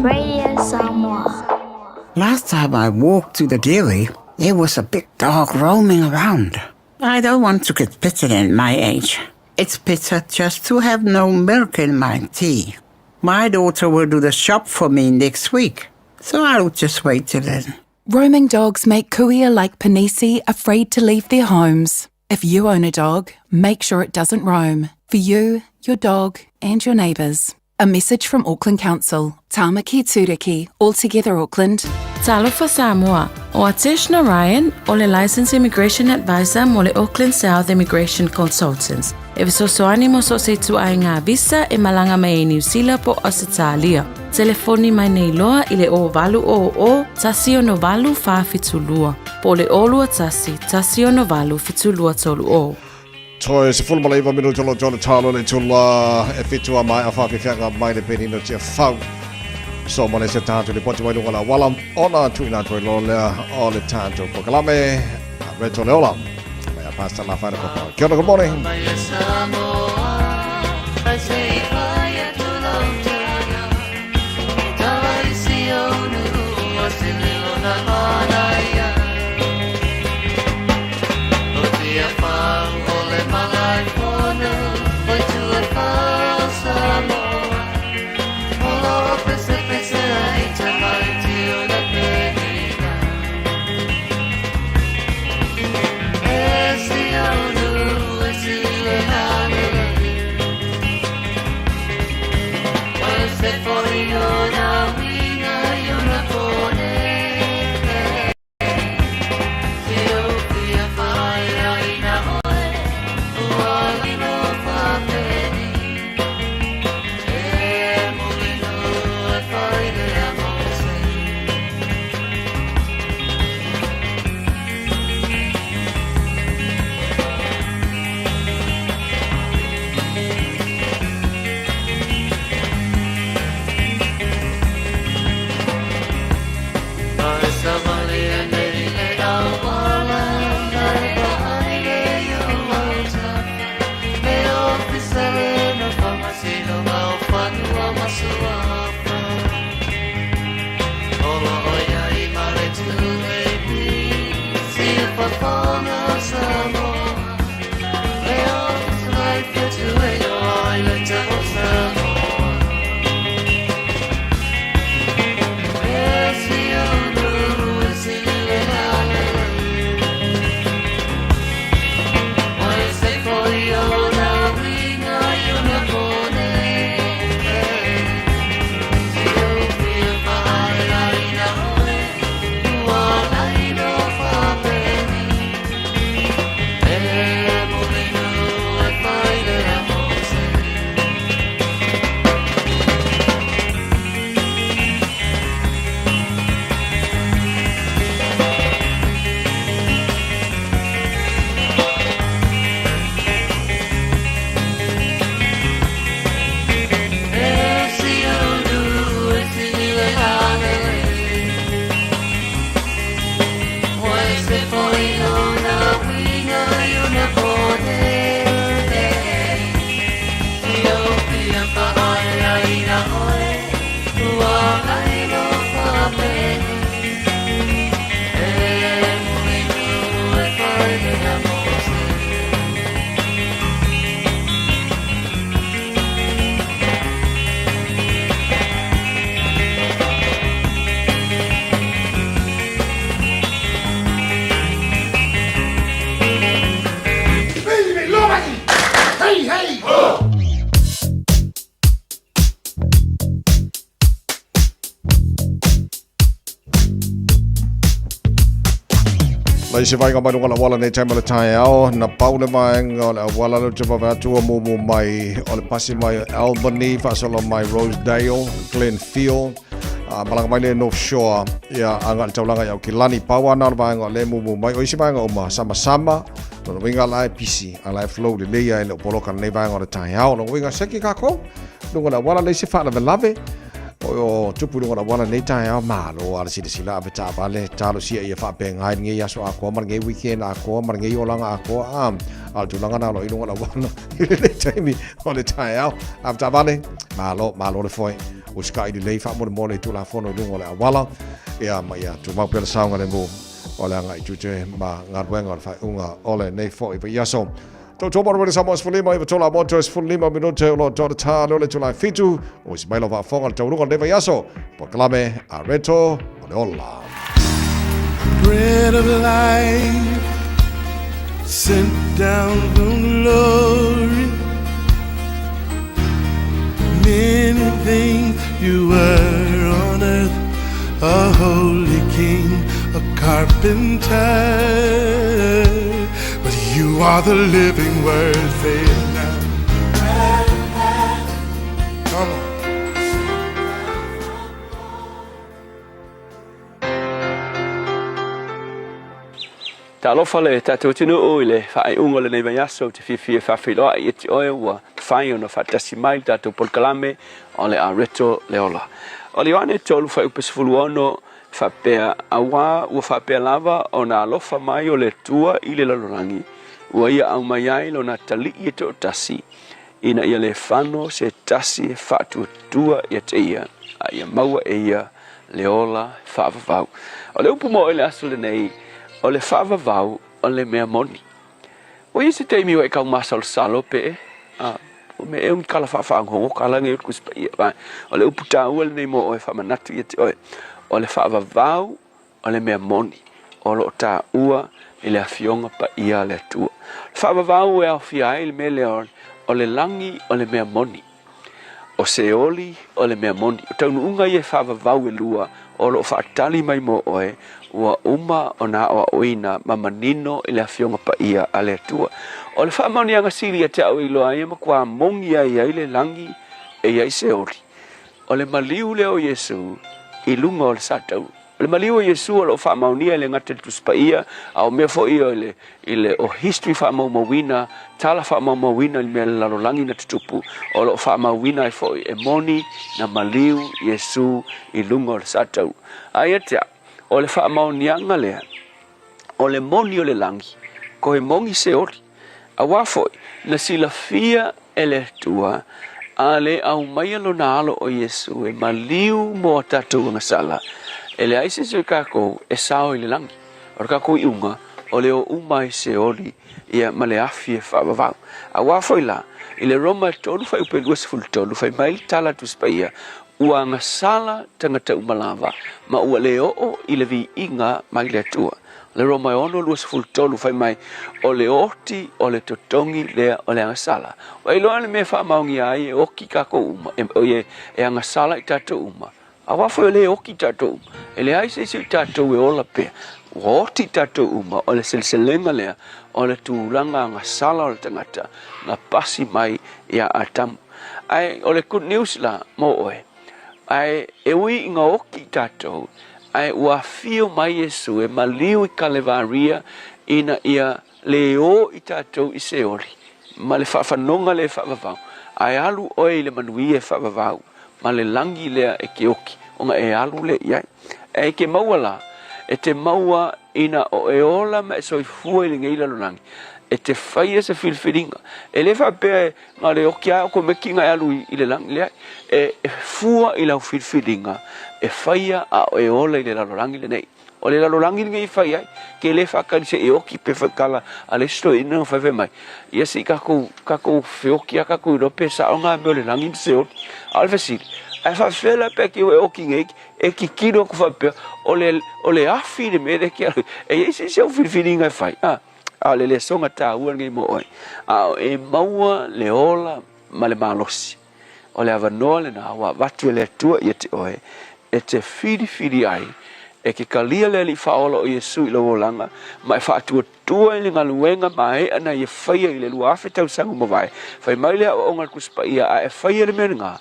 Radio Samoa. Last time I walked to the dairy, there was a big dog roaming around. I don't want to get bitten at my age. It's better just to have no milk in my tea. My daughter will do the shop for me next week, so I'll just wait till then. Roaming dogs make kuia like Panisi afraid to leave their homes. If you own a dog, make sure it doesn't roam. For you, your dog, and your neighbours. A message from Auckland Council. Tāmaki Tūriki, all together Auckland. Talofa Samoa, o Atesh Narayan o le Licensed Immigration Advisor mo le Auckland South Immigration Consultants. E fesoasoani mo so se ituaiga visa e malaga mai ai Niu Sila po o Ausetalia. Telefoni mai nei loa i le 0800 168 472 po o le 021 168 7230. Toe 19 minuto lo tolo talo le tula e fitu a mai a whawhiwhianga mai le penina tia whau. So ma le se tātou le poti mai lunga la wala ona tuina toi lo lea o le tātou pokalame a reto le ola. Mai a pasta la whaira papa. Kia ora, good morning. Lai se vaenga mai luga o le auala nei taima o le taeao, na pau le vaenga o le auala lea ou te vave atu ua mumu mai o le pasi mai o Albany, faasolo mai Rosedale, Glenfield, a malaga mai lea North Shore, ia agai i le taulaga i Aukilani. Pau lava na o le vaenga o lea e mumu mai, o isi vaenga uma, samasama, lona uiga la e pisi, a la e flow lelei lava e le o poloka lenei vaenga o le taeao. Lona uiga seki kākou, luga o le auala leai se faalavelave, O tupu i luga o le auala nei taeao, malo a le silasila ave taavale, talosia ia faapegai lenei aso atoa ma lenei weekend atoa ma lenei olaga atoa. A A o le tulaga lena o lo o i luga o le auala i lenei taimi o le taeao. Avetaavale, malo, malo le foe. Usikai lelei faamolemole i Tulafono i luga o le auala, ia ma ia tumau pea le saogalemu o le agai i tiute ma galuega o le faaiuga o lenei foi vaiaso. Tautua mo le Samoa 15 i tola moto 15 minute o lo toa ta le ole tulai fitu o isi mai lo faafofoga le taunuga o lenei vaiaso. Polokalame a Reto o le Ola. Bread of life sent down from glory. Many things you were on earth, a holy king, a carpenter. But you are the living word, say it now. Come on. Talofa le tatou atunuu i le faaiuga o lenei vaiaso ou te fiafia e faafeiloai ia te oe ua mafai ona faatasi mai le tatou polokalame o le Areto le Ola. O le Ioane 3 fuaiupu 16 e faapea, Auā ua faapea lava ona alofa mai o le Atua i le lalolagi, ua ia aumai ai lona Atalii e toatasi, ina ia le fano se tasi e faatuatua ia te ia, a ia maua e ia le ola faavavau. O le upu mo oe i le aso lenei, o le faavavau o le mea moni. Ua i ai se taimi ua e kau masalosalo pe e, a, ua mea ea ni kala faafagogo kala nei o le Tusi Paia, vae. O le upu taua lenei mo oe e faamanatu ia te oe, o le faavavau o le mea moni o lo o taua i le Afioga Paia a le Atua. O le faavavau e aofia ai le mea lea o le lagi o le mea moni. O Seoli o le mea moni. O taunuuga ia e faavavau e lua o lo o faatali mai mo oe, ua uma ona aoaoina ma manino i le Afioga Paia a le Atua. O le faamaoniaga sili ia te au e iloa ai e matua mogi ai ai le lagi e i ai Seoli, o le maliu lea o Iesu i luga o le sataua. O le maliu o Iesu o lo o faamaonia e le gata i le Tusi Paia, a o mea foi ia i le o history faamaumauina, tala faamaumauina i le mea lalolagi na tutupu, o lo o faamauina ai foi e moni na maliu Iesu i luga o le sataua. A ia te au, o le faamaoniaga lea, o le moni o le lagi, koe mogi Seoli. Auā foi, na silafia e le Atua, a le aumaia lona Alo o Iesu e maliu mo a tatou agasala, e leai se isi o kakou e sao i le lagi. O le kakou iuga, o le o uma i Seoli, ia ma le afi e faavavau. Auā foi la, i le Roma e 3 fuaiupu e 23, fai mai le tala a Tusi Paia, Ua agasala tagata uma lava, ma ua le oo i le viiga mai le Atua. Le Roma e 6, 23, fai mai, O le oti o le totogi lea o le agasala. Ua iloa le mea e faamaonia ai e oki tatou uma, e, e, e agasala i tatou uma. Aua foi o lea e oki tatou uma. E leai se isi o i tatou e ola pea. Ua oti tatou uma, o le seleselega lea o le tulaga agasala o le tagata na pasi mai iā Atamu. Ae o le good news la mo oe, ae e ui ina oki tatou, ae ua afio mai Iesu e maliu i Kalevaria ina ia le o i tatou i Seoli ma le faafanoga lea e faavavau, ae alu oe i le manuia e faavavau ma le lagi lea e ke oki ona e alu lea i ai. Ae e ke maua la, e te maua ina o e ola ma e soifua i lenei lalolagi, e te faia se filifiliga. E le faapea e Na le oki a o koe meki na e alu i le lagi, leai. E, e fua i lau filifiliga e faia a o e ola i le lalolagi lenei. O le lalolagi lenei e fai ai, ke le faatali se i oki pe kala a le isi toeaina na faifai mai, ia se i kakou, kakou feoki a kakou iloa pe sao nga mea o le lagi ma Seoli. A o le fesili, ae faafefea la pe a ke e oki nei, e kikilo aku faapea, o le, o le afi le mea lea ke alu, e i ai se isi au filifiliga e fai, a. A o le lesoga taua lenei mo oe, a o e maua le ola ma le malosi. O le avanoa lena ua avatu e le Atua ia te oe e te filifili ai e ke kalia le Alii Faaola o Iesu i lou olaga ma e faatuatua i le galuega maeʻa na ia faia i le 2000 tausaga ua mavae. Fai mai le aoaoga a le Tusi Paia, a e faia le mea lena,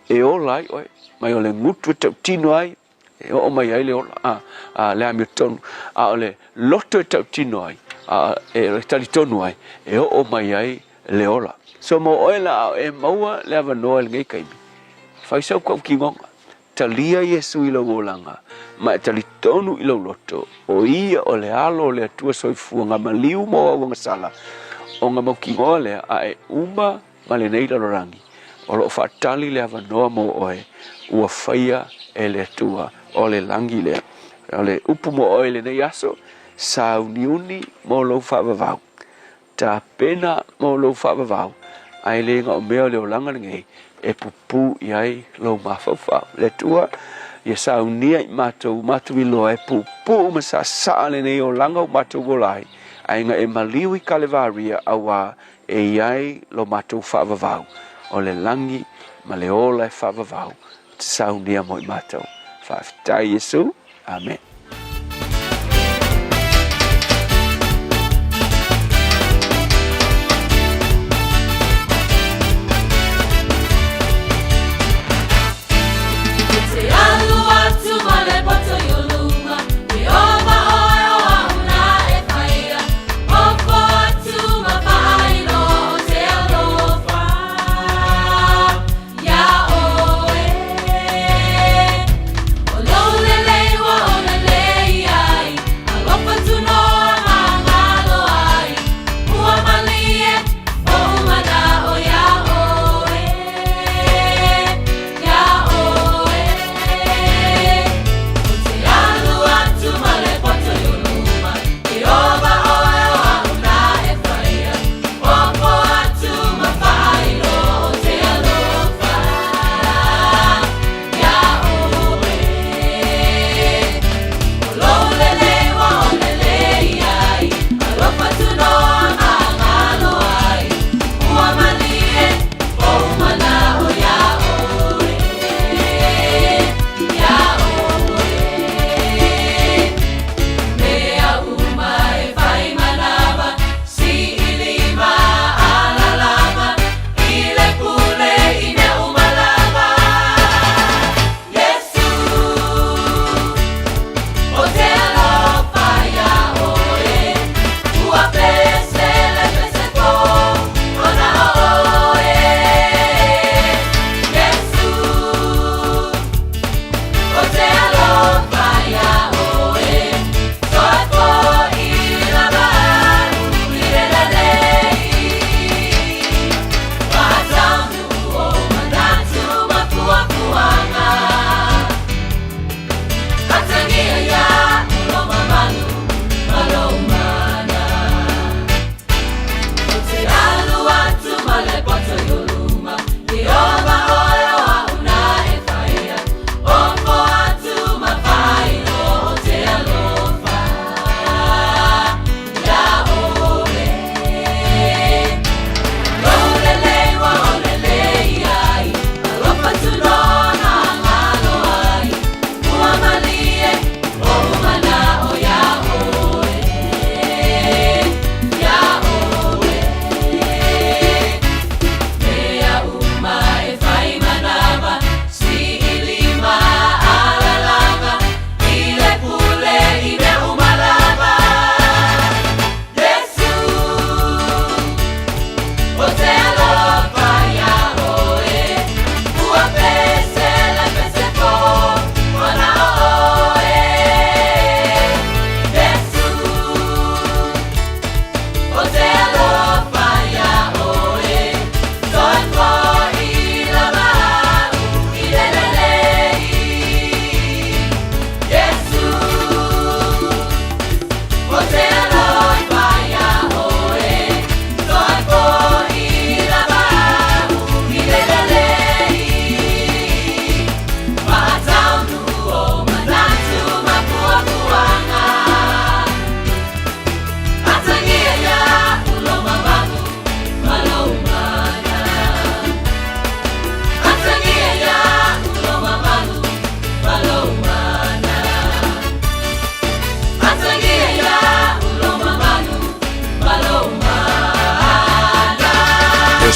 e ola ai oe, mai o le gutu e tautino ai e oo mai ai le ola, a, a, le amiotonu, a o le loto e tautino ai, a, e talitonu ai, e oo mai ai le ola. So mo oe la a e maua le avanoa i lenei taimi, fai sau tautinoga, talia Iesu i lou olaga, ma e talitonu i lou loto, o Ia o le Alo o le Atua soifua na maliu mo au agasala, Ona mautinoa lea a e uma ma lenei lalolagi, o lo o faatali le avanoa mo oe ua faia e le Atua, o le lagi lea. O le upu mo oe i lenei aso, sauniuni mo lou faavavau. Tapena mo lou faavavau, ae le na o mea o le olaga lenei e pupū i ai lou mafaufau. Le Atua, ia saunia i matou, matou iloa e pupuu ma saasaa lenei olaga ua matou ola ai, ae na e maliu i Kalevaria auā e i ai lo matou faavavau, o le lagi ma le ola e faavavau, te saunia mo i matou. Faafetai Iesu. Amen.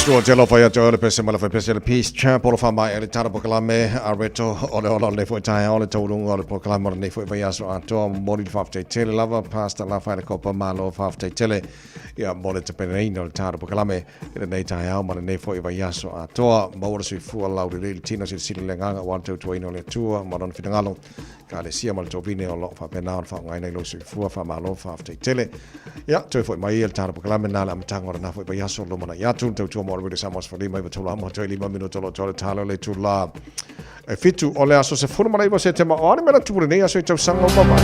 Stuart te alofa ia te oe le pese ma le faipese le Peace Chapel o whamai e le tara pokalame a reto o le ola o lenei foi taeao le taulunga o le pokalame o lenei foi vaiaso atoa momoli le faafetai tele lava Pastor Lafaele Kopa malo faafetai tele ia mo le tapenaina o le tara pokalame i lenei taeao ma lenei foi vaiaso atoa maua le soifua laulelei le tino silasila le agaga aua le tautuaina o le Atua ma lona finagalo Ekalesia ma le tovine o lo o faapena ona faaaogaina i lou soifua. Faamalo, faafetai tele. Ia, toe foi mai ia le tala pokalame na le amataga o lena foi vaiaso lumanai atu. Le tautua mo le Radio Samoa 15 iva tolu amo toe lima minuto o lo o toa le tala o le itula e 7 o le aso 19 o Setema. O a ni mea na tupu lenei aso i tausaga ua mavae?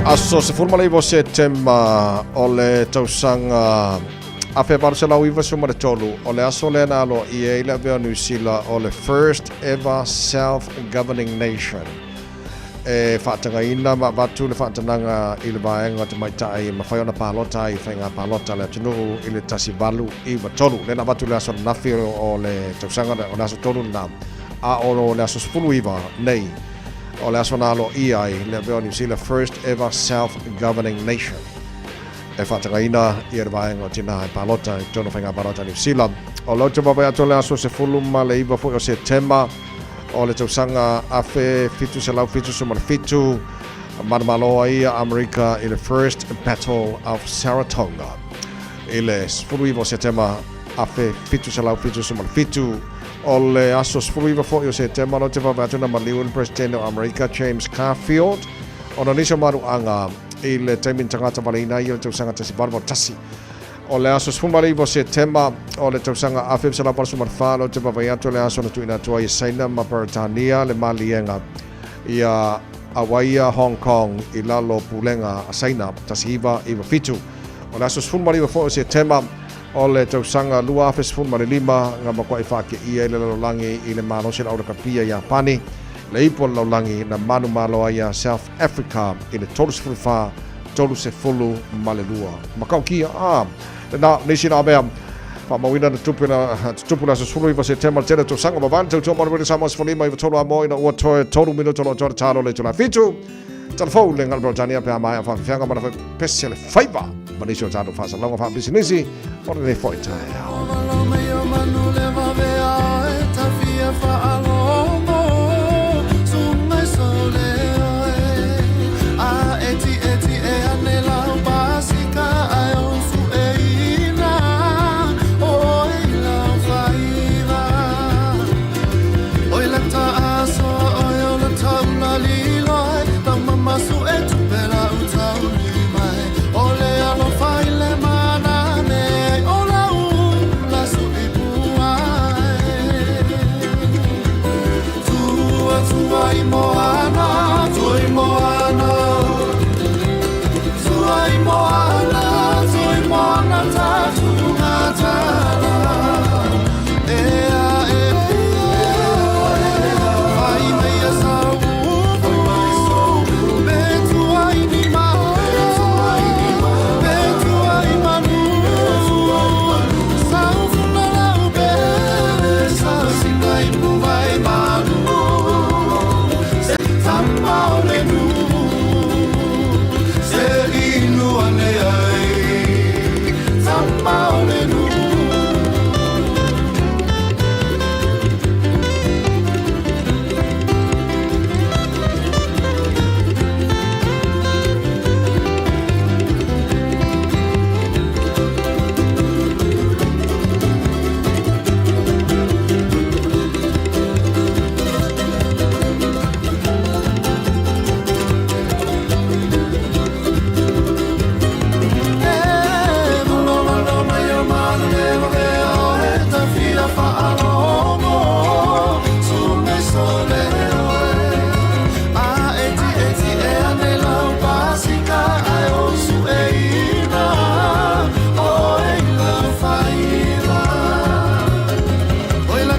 Aso 19 o Setema o le tausaga 1893, o le aso lea na aloaia ai le avea o Niu Sila o le first ever self-governing nation. E faatagaina ma avatu le faatanaga i le vaega o tamaitai e mafai ona palota ai i faiga palota a le atunuu i le 1893. Lea na avatu i le aso ananafi o le tausaga, o le aso 3 lena, a o le aso 19 nei, o le aso na aloaia ai le avea o Niu Sila first ever self-governing nation. E faatagaina ia le vaega o tinā e palota i totonu o faiga palota a Niu Sila. O lau te vaavaai atu o le aso 19 foi o Setema o le tausaga 1777, manumalo ai ia Amerika i le First Battle of Saratoga. I le 19 o Setema 1777, o le aso 19 foi o Setema lau te vaavaai atu na maliu le Presidente o Amerika James Garfield ona nisi o maruaga I le taimi na tagata valeina ai le tausaga 1881. O le aso 19 o Setema o le tausaga 1984 lea te vaavaai atu le aso na tuuina atu ai e Saina ma Peretania le maliega ia auaia Hong Kong i lalo pulega a Saina 1997. O le aso 19 foi o Setema o le tausaga 2015 na matuai faateia ai le lalolagi i le malosi o le aulakapia Iapani le ipu o le lalolagi na manumalo ai ia South Africa i le 34, 32. Matautia, ā, lena, nisi na mea, faamauina na tupu na tutupu le aso 19 Setema le tele o tausaga mavae le tautua manuia Samoa 15 i tolu a moa ina ua toe tolu minuto lo toa talo le itula fitu. Talafou le ngalo Britania pe a maea faafeafeaga ma na pese le faiva ma nisi o tatou faasalalauga faapisinisi o lenei foi taeao. 1 5 9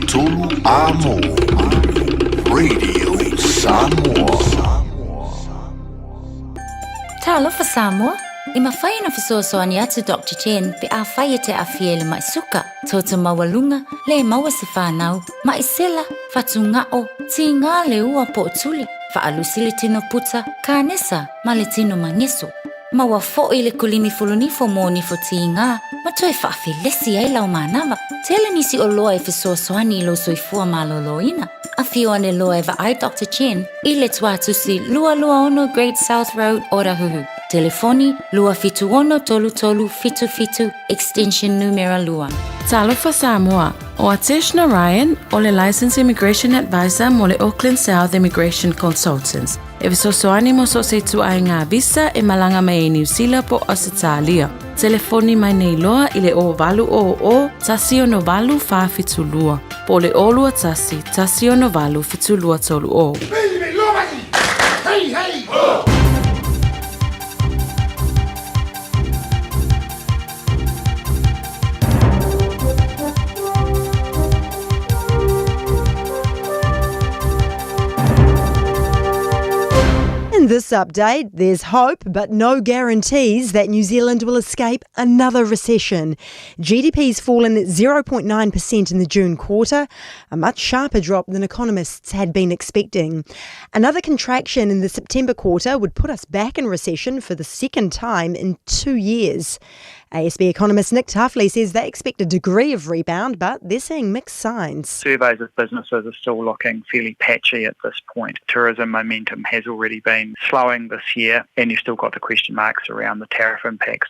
3 Amo Radio Samoa. Talofa Samoa! E mafai ona fesoasoani atu Doctor Chen pe afai e te aafia i le ma'i suka, toto maualuga, le maua se fanau, ma'i sela, fatuga'o, tigā le ua po o tuli, faalusi le tino puta, kanesa, ma le tino mageso. Maua fo'i le kulimi fulunifo mo nifo tigā ma toe faafelesi ai lau manava. Tele nisi oloa e fesoasoani i lou soifua malōlōina. Afio ane loa e vaai Doctor Chen i le tuatusi 226 Great South Road, Otahuhu. Telefoni, 276 3377, extension numera 2. Talofa Samoa, o Atesh Narayan, o le Licensed Immigration Advisor mo le Auckland South Immigration Consultants, e fesoasoani mo so o se ituaiga visa e malaga mai ai Niu Sila po o Ausetalia. Telefoni mai nei loa i le 0800 168 472 po o le 021 168 7230. In this update, there's hope but no guarantees that New Zealand will escape another recession. GDP's fallen 0.9% in the June quarter, a much sharper drop than economists had been expecting. Another contraction in the September quarter would put us back in recession for the second time in 2 years. ASB economist Nick Tuffley says they expect a degree of rebound, but they're seeing mixed signs. Surveys of businesses are still looking fairly patchy at this point. Tourism momentum has already been slowing this year, and you've still got the question marks around the tariff impacts.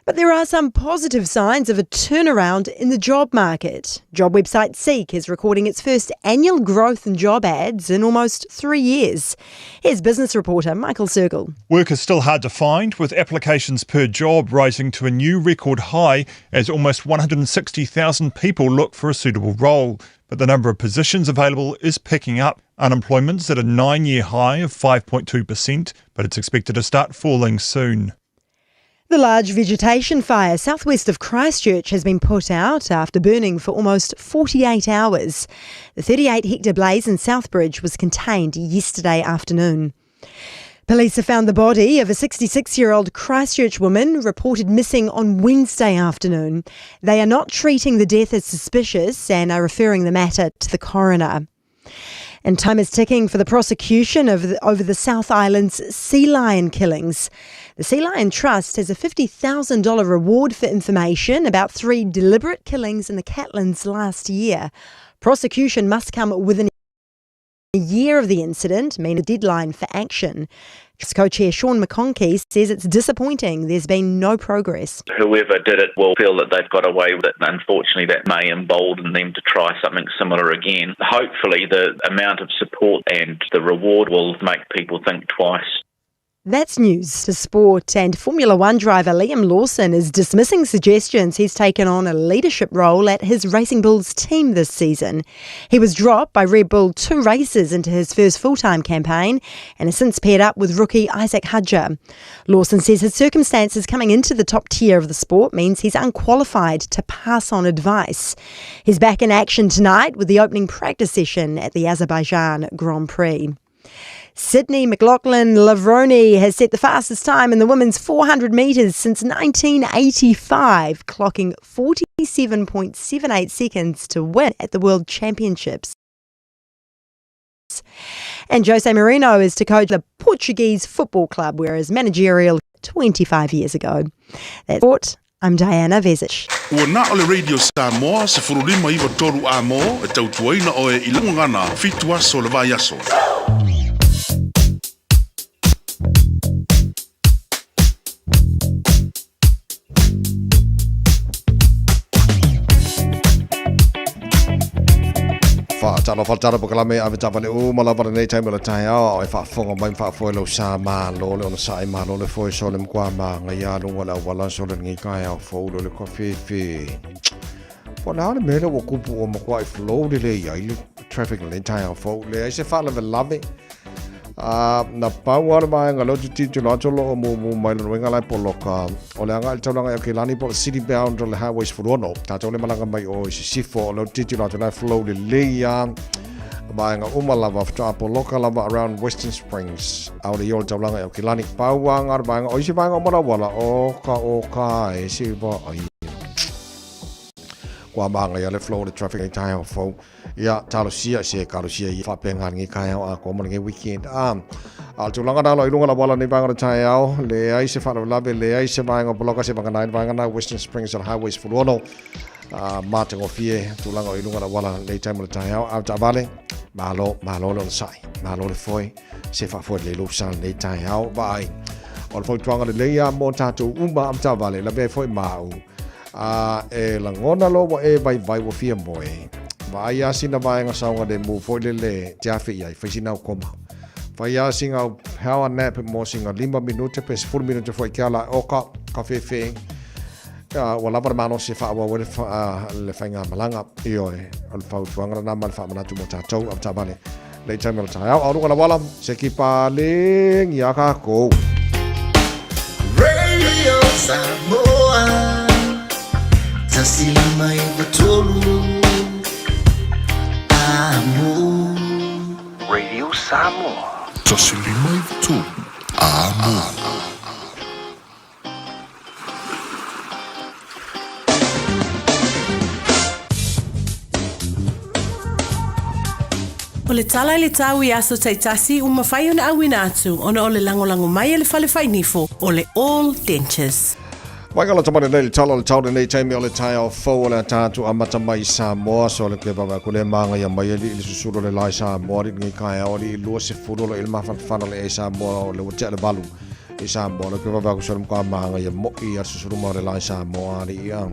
But there are some positive signs of a turnaround in the job market. Job website Seek is recording its first annual growth in job ads in almost 3 years. Here's business reporter Michael Sergel. Work is still hard to find, with applications per job rising to a new record high as almost 160,000 people look for a suitable role. But the number of positions available is picking up. Unemployment's at a 9-year high of 5.2%, but it's expected to start falling soon. The large vegetation fire southwest of Christchurch has been put out after burning for almost 48 hours. The 38-hectare blaze in Southbridge was contained yesterday afternoon. Police have found the body of a 66-year-old Christchurch woman reported missing on Wednesday afternoon. They are not treating the death as suspicious and are referring the matter to the coroner. And time is ticking for the prosecution of the, over the South Island's sea lion killings. The Sea Lion Trust has a $50,000 reward for information about 3 deliberate killings in the Catlins last year. Prosecution must come within a year of the incident, meaning the deadline for action. Trust co-chair Sean McConkey says it's disappointing there's been no progress. Whoever did it will feel that they've got away with it, and unfortunately that may embolden them to try something similar again. Hopefully the amount of support and the reward will make people think twice. That's news to sport, and Formula One driver Liam Lawson is dismissing suggestions he's taken on a leadership role at his Racing Bulls team this season. He was dropped by Red Bull 2 races into his first full-time campaign and has since paired up with rookie Isaac Hadjar. Lawson says his circumstances coming into the top tier of the sport means he's unqualified to pass on advice. He's back in action tonight with the opening practice session at the Azerbaijan Grand Prix. Sydney McLaughlin-Levrone has set the fastest time in the women's 400 metres since 1985, clocking 47.78 seconds to win at the World Championships. And Jose Mourinho is to coach the Portuguese football club, where his managerial 25 years ago. That's sport. I'm Diana Vezic. Ua na o le Radio Samoa 1593 A mo e tautuaina oe i le gagana 7 aso le vaiaso. Whaatalo whaatalo po kalame ave tawale o malava le nei taimi o le taeao e faafofoga mai ma faafoe lau sa malo le ona sae malo le foe sole mkwa ma ngai lunga le awala sole ngai kai au fou le kofi fi po na le mele ua kupu ua makuaʻi flow lelei ai le traffic le taeao fou le ai se faalavelave a na pau lava le vaega lea ou te tilotilo atu o loo mumu mai lona uiga la e poloka o le agai i le taulaga i Aukilani po o le city bound o le highway 16 tatou le malaga mai o i Sisifo o lea ou te tilotilo atu la e flow lelei a Vaega uma lava faatoa poloka lava around Western Springs. ʻAʻole i o le taulaga i Aukilani. Pau a ngā vaega o isi vaega o Malauala o ka o ka e si vaai. Kua māngai le flow o le traffic i taeao fou. Ia, talosia se kalosia i whaapenga lenei taeao a koa mo lenei weekend. A, a le tulaga nalo i lunga la wala nei vaega o le taeao, leai se faalavelave, leai se vaega o poloka se vanga nai vaega na Western Springs o le Highway 16. A, matagofie tulaga o i lunga la wala nei taimi o le taeao. A taavale, malo, malo le onosai, malo le foe, se faafoe lelei lou sa lenei taeao. Vaai, o le fautuaga lelei a mo tatou uma a taavale, lavea ai foi ma au. A e lagona loa ua e vaivai ua fia moe, vaai a sina vaega saogalemu foi lele te afe i ai, fai sina au koma. Fai a sina au power nap mo sina 5 minute pe 10 minute foi ke ala oka ka fefe. Ua lava le malosi e faaauau ai le faigamalaga. Ioe, o le fautuaga lena ma le faamanatu mo tatou avetaavale. Lei taimi o le taeao, a o luga lauala, se kipa legi a kākou. Radio Samoa 153 Amo. Radio Samoa. 153 Amo. O le tala i le tau i aso taitasi ua mafai ona auina atu ona o le lagolago mai a le Fale Fainifo o le All Dentures. Mai ka lata mai lenei le tala o le tau lenei taimi o le taeao fou o le a tatou amata mai i Samoa so le ke vave aku le māngaia mai e lii le susulu o le lae Samoa lii lenei kaeao lii 20 o lo i le mafanafana le e Samoa o le ua tea le valu i Samoa le ke vave aku so le mka māngaia mo'i a le susulu ma o le lae Samoa lii a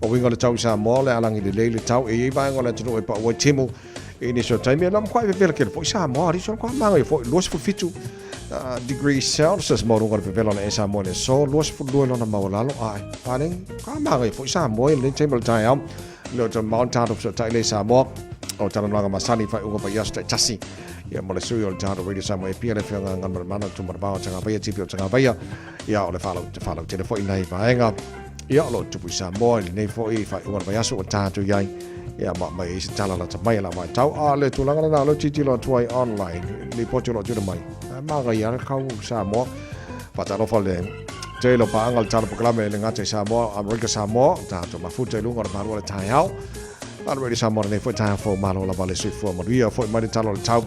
o winga le tau i Samoa le alangi lelei le tau e i vaenga o le atunuu e pau ai timu i nisi o taimi e la makuai vevela kele foi Samoa lii so le mka māngaia foi 27 degrees Celsius ma luga o le vevela o le Samoa i le aso 22 lona maualalo ae paleni ka māngaia foi Samoa i lenei taimi o le taeao le o te Mount Tato fesootai lea i Samoa o talanoaga masani faaiuga vaiaso taitasi ia mo le sui o le Tato Radio Samoa e pia le afioga Galumalemana Tumanavao Tagavaia TP o Tagavaia ia o le faalautele foi nai vaega ia o lo o tupu i Samoa i lenei foi faaiuga o le vaiaso ua tatou i ai ia ma mai ai se tala lata mai a la vaitau a le tulaga lena o lea tilotilo atu ai online lipoti o lo o tuuina mai manaia le kau Samoa faatalofa le tele o paaga le tala polokalame le gata i Samoa Amerika Samoa tatou mafuta i luga o le malu o le taeao a le Radio Samoa lenei foi taeao fou malo lava le soifua manuia foi mai le tala o le tau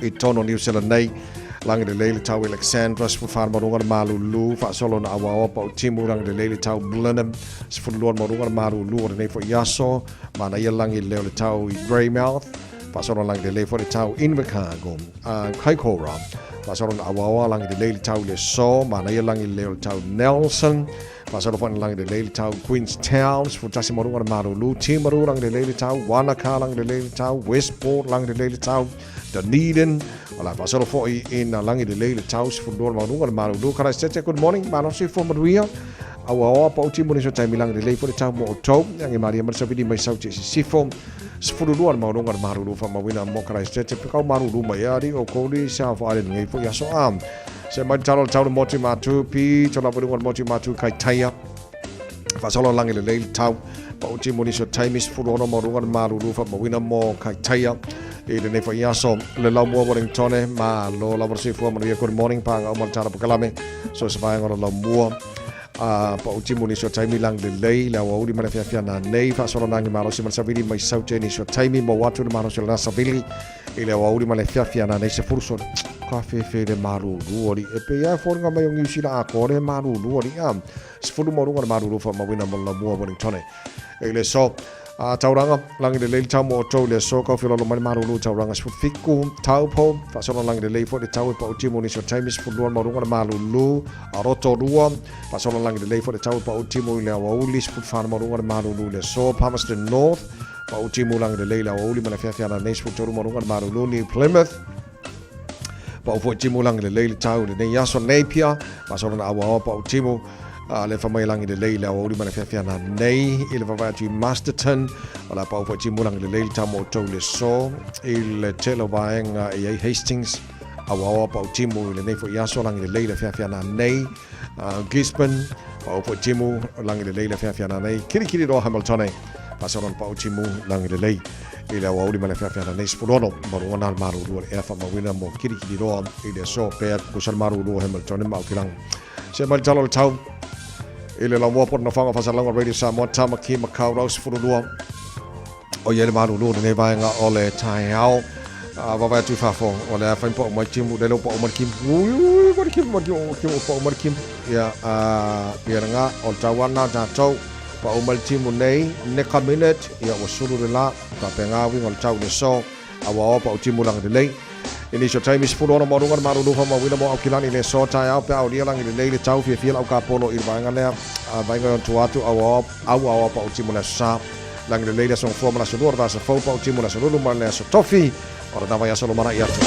i totonu o New Zealand nei. Lagi lelei le tau i Alexandra, 14 le maualuga le malulu, faasolo na auaoa pau timu, lagi lelei le tau Blenheim, 12 le maualuga le malulu o lenei foi aso, manaia lagi lelei o le tau i Greymouth, faasolo lagi lelei foi le tau Invercargill, Kaikoura, faasolo na auaoa lagi lelei le tau i le aso, manaia lagi lelei o le tau Nelson, faasolo foi na lagi lelei le tau Queenstown, 11 maualuga le malulu, Timaru lagi lelei le tau, Wanaka lagi lelei le tau, Westport lagi lelei le tau, Dunedin, o la faasolo foi ina lagi lelei le tau, 12 le maualuga le malulu. Karaisete, good morning, malo soifua manuia. Auaoa pa uti mo nisi o taimi lagi lelei foi le tau mo outou. Ange maria mai le savili mai sauti e sisifo. 12 le maualuga le malulu faamauina mo Karaisete. Pekau malulu mai e ali o kouli South Island nei foi aso a. Se mai le talo le tau le motu matu, pito lava i luga o le motu matu Kaitaia. Faasolo lagi lelei le tau pa uti mo nisi o taimi 16 maualuga le malulu faamauina mo Kaitaia i lenei foi aso. Le Laumua Wellingtone, malo lava le soifua manuia. Good morning, pāga uma le tala pokalame. So se vaega o le Laumua. A pa uti mo nisi o taimi lagi lelei le aoauli ma le afiafi ana nei. Faasolo lagi malosi ma le savili mai saute nisi o taimi mo atu le malosi o le savili i le aoauli ma le afiafi ana nei se fuluso. Ka fefe le malulu ali. E pe ia foliga mai o Niu Sila atoa le malulu ali. A 10 maualuga le malulu faamauina mo le Laumua Wellingtone. I le aso a tauranga, lagi lelei le tau mo outou i le aso, kau fiololo mai le malulu tauranga 17, Taupo, faasolo lagi lelei foi le tau e pau timu nisi o taimi 12 le maualuga le malulu a Rotorua, faasolo lagi lelei foi le tau e pau timu i le aoauli 14 le maualuga le malulu i le aso, Palmerston North, pau timu lagi lelei le aoauli ma le afiafi ana nei 13 maualuga le malulu New Plymouth, Pau foi timu lagi lelei le tau i lenei aso Napier, faasolo na auaoa pau timu a le fa mai lagi lelei le aoauli ma le afiafi ana nei i le vavae atu i Masterton, o le a pau foi timu lagi lelei le tau mo outou i le aso i le tele o vaega e i ai Hastings, auaoa pau timu i lenei foi aso lagi lelei le afiafi ana nei Gisborne, pau foi timu lagi lelei le afiafi ana nei Kirikiriroa Hamiltone. Faasalo le pau timu lagi lelei i le aoauli ma le afiafi ananei 16 ma luga na le malulu o le ea faamauina mo Kilikiliroa i le aso pea tutusa le malulu o Hamilton ma Aukilagi. Se mai le tala o le tau i le laumua po o le nofoaga o faasalalauga Radio Samoa Tamaki Makaurau 12 o ia le malulu o lenei vaega o le taeao. Vavae atu i fafo o le a fai pau mai timu lele o pau mai kimu. Ui ui mai kimu mai kimu kimu pau mai kimu. Ia a ia nga o le tau ana tātou pau mai timu nei neka minute ia ua sulu le la faapena uiga o le tau i le aso a ua oa pau timu lagi lelei. I nisi o taimi 16 ma luga le malulu faamauina mo Aukilani i le aso taeao pe a aulia lagi lelei le tau fiafia le aukapolo i le vaega lea a vaega i ona tua atu a ua oa pau timu le aso sa. Lagi lelei le aso gafua ma le aso lua o le vaiaso fou pau timu le aso lulu ma le aso tofi o lena vaiaso lumanai atu.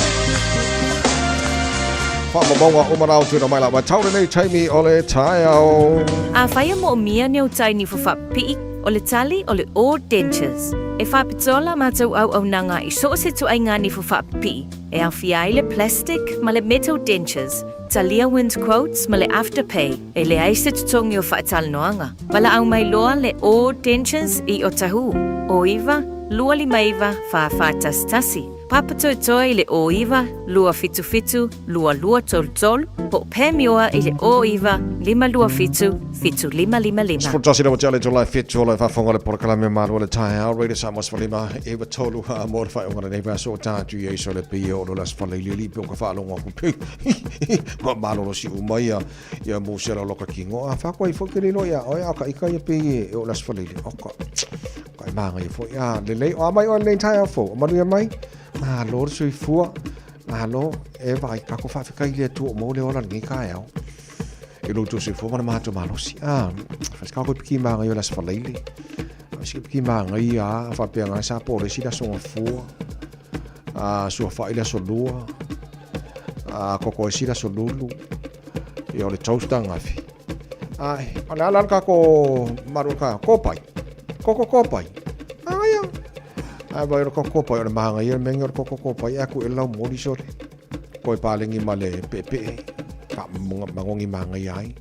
Faamaumauga uma na tuuina mai la matau lenei taimi o le taeao. Afai e moomia ni ou tai nifo faapipii, o le tali o le O Dentures. E faapitoa la matou auaunaga i so o se ituaiga nifo faapipii, e aofia ai le plastic ma le metal dentures, talia wind quotes ma le afterpay, e leai se totogi o faatalanoaga. Valaau mai loa le O Dentures i Otahuhu, 09 259 4411. Papatoetoe i le 09 277 2233, po o Pamioa i le 09 527 7555. 11 le ua le July 7 o le faafofoga o le polokalame malo le taeao Radio Samoa 15 e tolu a mo le faaiuga o lenei vaiaso o tātu i ai so le pei o lo las faleiliili pe o ka faalogo aku pe ua malolosi uma ia Ia mo se lo ka kingo a fa koe fo ke lilo ia oe a ka ika ia pe e o las faleili o ka ka e manga ia fo ia le lei o a mai o le taeao fou o manuia mai malo le soifua malo e vai ka ko faafetai i le Atua o maua le ola lenei taeao i lo outou soifua ma le matou malosi a fa ka ko piki manga ia las faleili a si piki manga ia a faapea ngai sa po le si la songa fua a suafa'i le aso lua a kokoesi le aso lulu ia o le toast angafi ai o le ala le kako maru ka kopai koko kopai ai ai vai o le koko kopai o le mahanga ia mengi o le koko kopai aku e lau moli sole koe palengi ma le pepe ka mangongi mahanga ia ai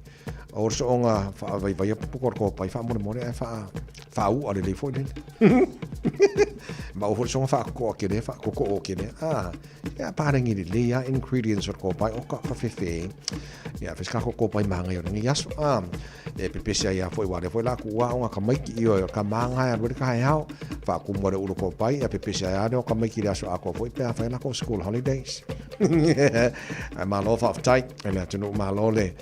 O le soonga faavaivaia pupu ko le kopai faamolemole ae faa faaua lelei foi lele. Ma o foi le soonga faakoko ake lea faakoko ake lea. Ah, ia parengi lelei a ingredients o le kopai o ka kafefe. Ia fes ka kopai maangai o lenei aso. Ah, e pepese ai a foi wa le foi la ku wa o ka maiki i o ka maangai a le ka hao. Faakumu le ulu kopai ia pepese ai a o ka maiki le aso a ko foi pe a fai la ko school holidays. Ai malo faafetai e le atunuu malo le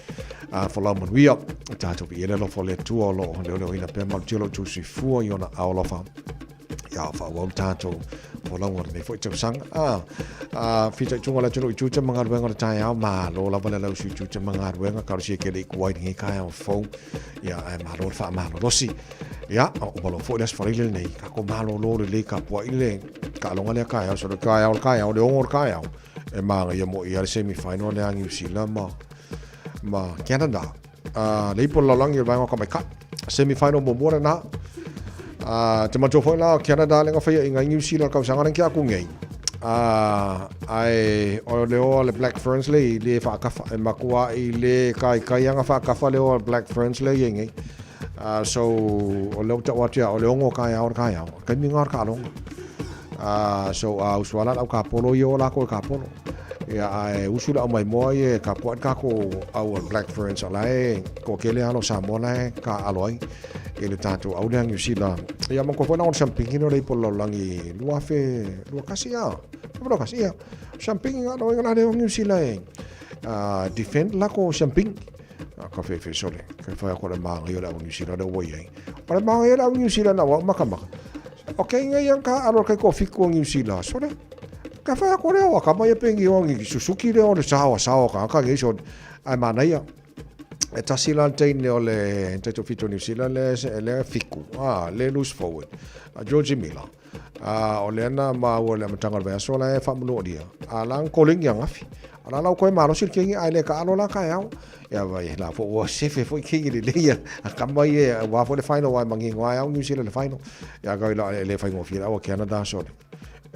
a folau manuia tatou viia le alofa o le Atua o lo o leoleoina pea malutia lo outou soifua i ona ao alofa ia faaauau le tatou folauga o lenei foi tausaga. A, a fitaituga o le atunuu i tiute ma galuega o le taeao, malo lava le lausu i tiute ma galuega, talosia ke le i kuai lenei taeao fou, ia ae malo le faamalolosi. Ia, o uma loa foi le aso Faraile lenei, kako malolo lelei kapua'i le taaloga lea taeao, so le taeao le taeao, le 6 o le taeao, e mānaia mo ia le semi final lea a New Zealand ma ma Canada. Le ipu o le lalolagi o le vaega o ka maikai. Semi final muamua lena. Te manatua foi la o Canada le gafaia i ngai New Zealand kausaga lea ki aku nei. Ae o le oa le Black Ferns le i le whaakafa. E makua i le kai kai anga whaakafa le oa Black Ferns le i nei. So o leo tau atu ia o le ongo kai ao kai ao. Kai mi ngā ka alonga. So a usuala lau ka polo i o lako e ka polo. Ia ae usu le aumaimoa ia e kapuaʻi le kākou au o le Black Ferns o la e toatele alo Samoa la e taaalo ai i le tatou au lea Niu Sila. Ia manatua foi la o le siampigi lea o le ipu o le lalolagi 2021 a. 2021 ia. Siampigi na alo ai la lea o Niu Sila e defend lako siampigi. Ka fefe sole. Ka whai ako le maangai o le au Niu Sila lea ua i ai. O le maangai o le au Niu Sila na ua makamaka. O kei ngai ang ka alo kai ko fiku o Niu Sila sole. Ka whai ako lea o ka mai e pengi o ngi Suzuki lea o le saoa saoa ka ka ngi so ai manaia. E tasi la le teine o le taito fito New Zealand le le fiku ah le loose forward a Georgie Miller a o lea na maua le amataga o le vaiaso la e faamanua a la kolingi angafi a la lau koe malosi le kengi ai le ka alo la ka ao ia vai la fo ua sefe foi kengi le leia a kama ie wa fo le final wa mangingo ai au New Zealand le final ia ka ila le whaingofie la o Canada sole.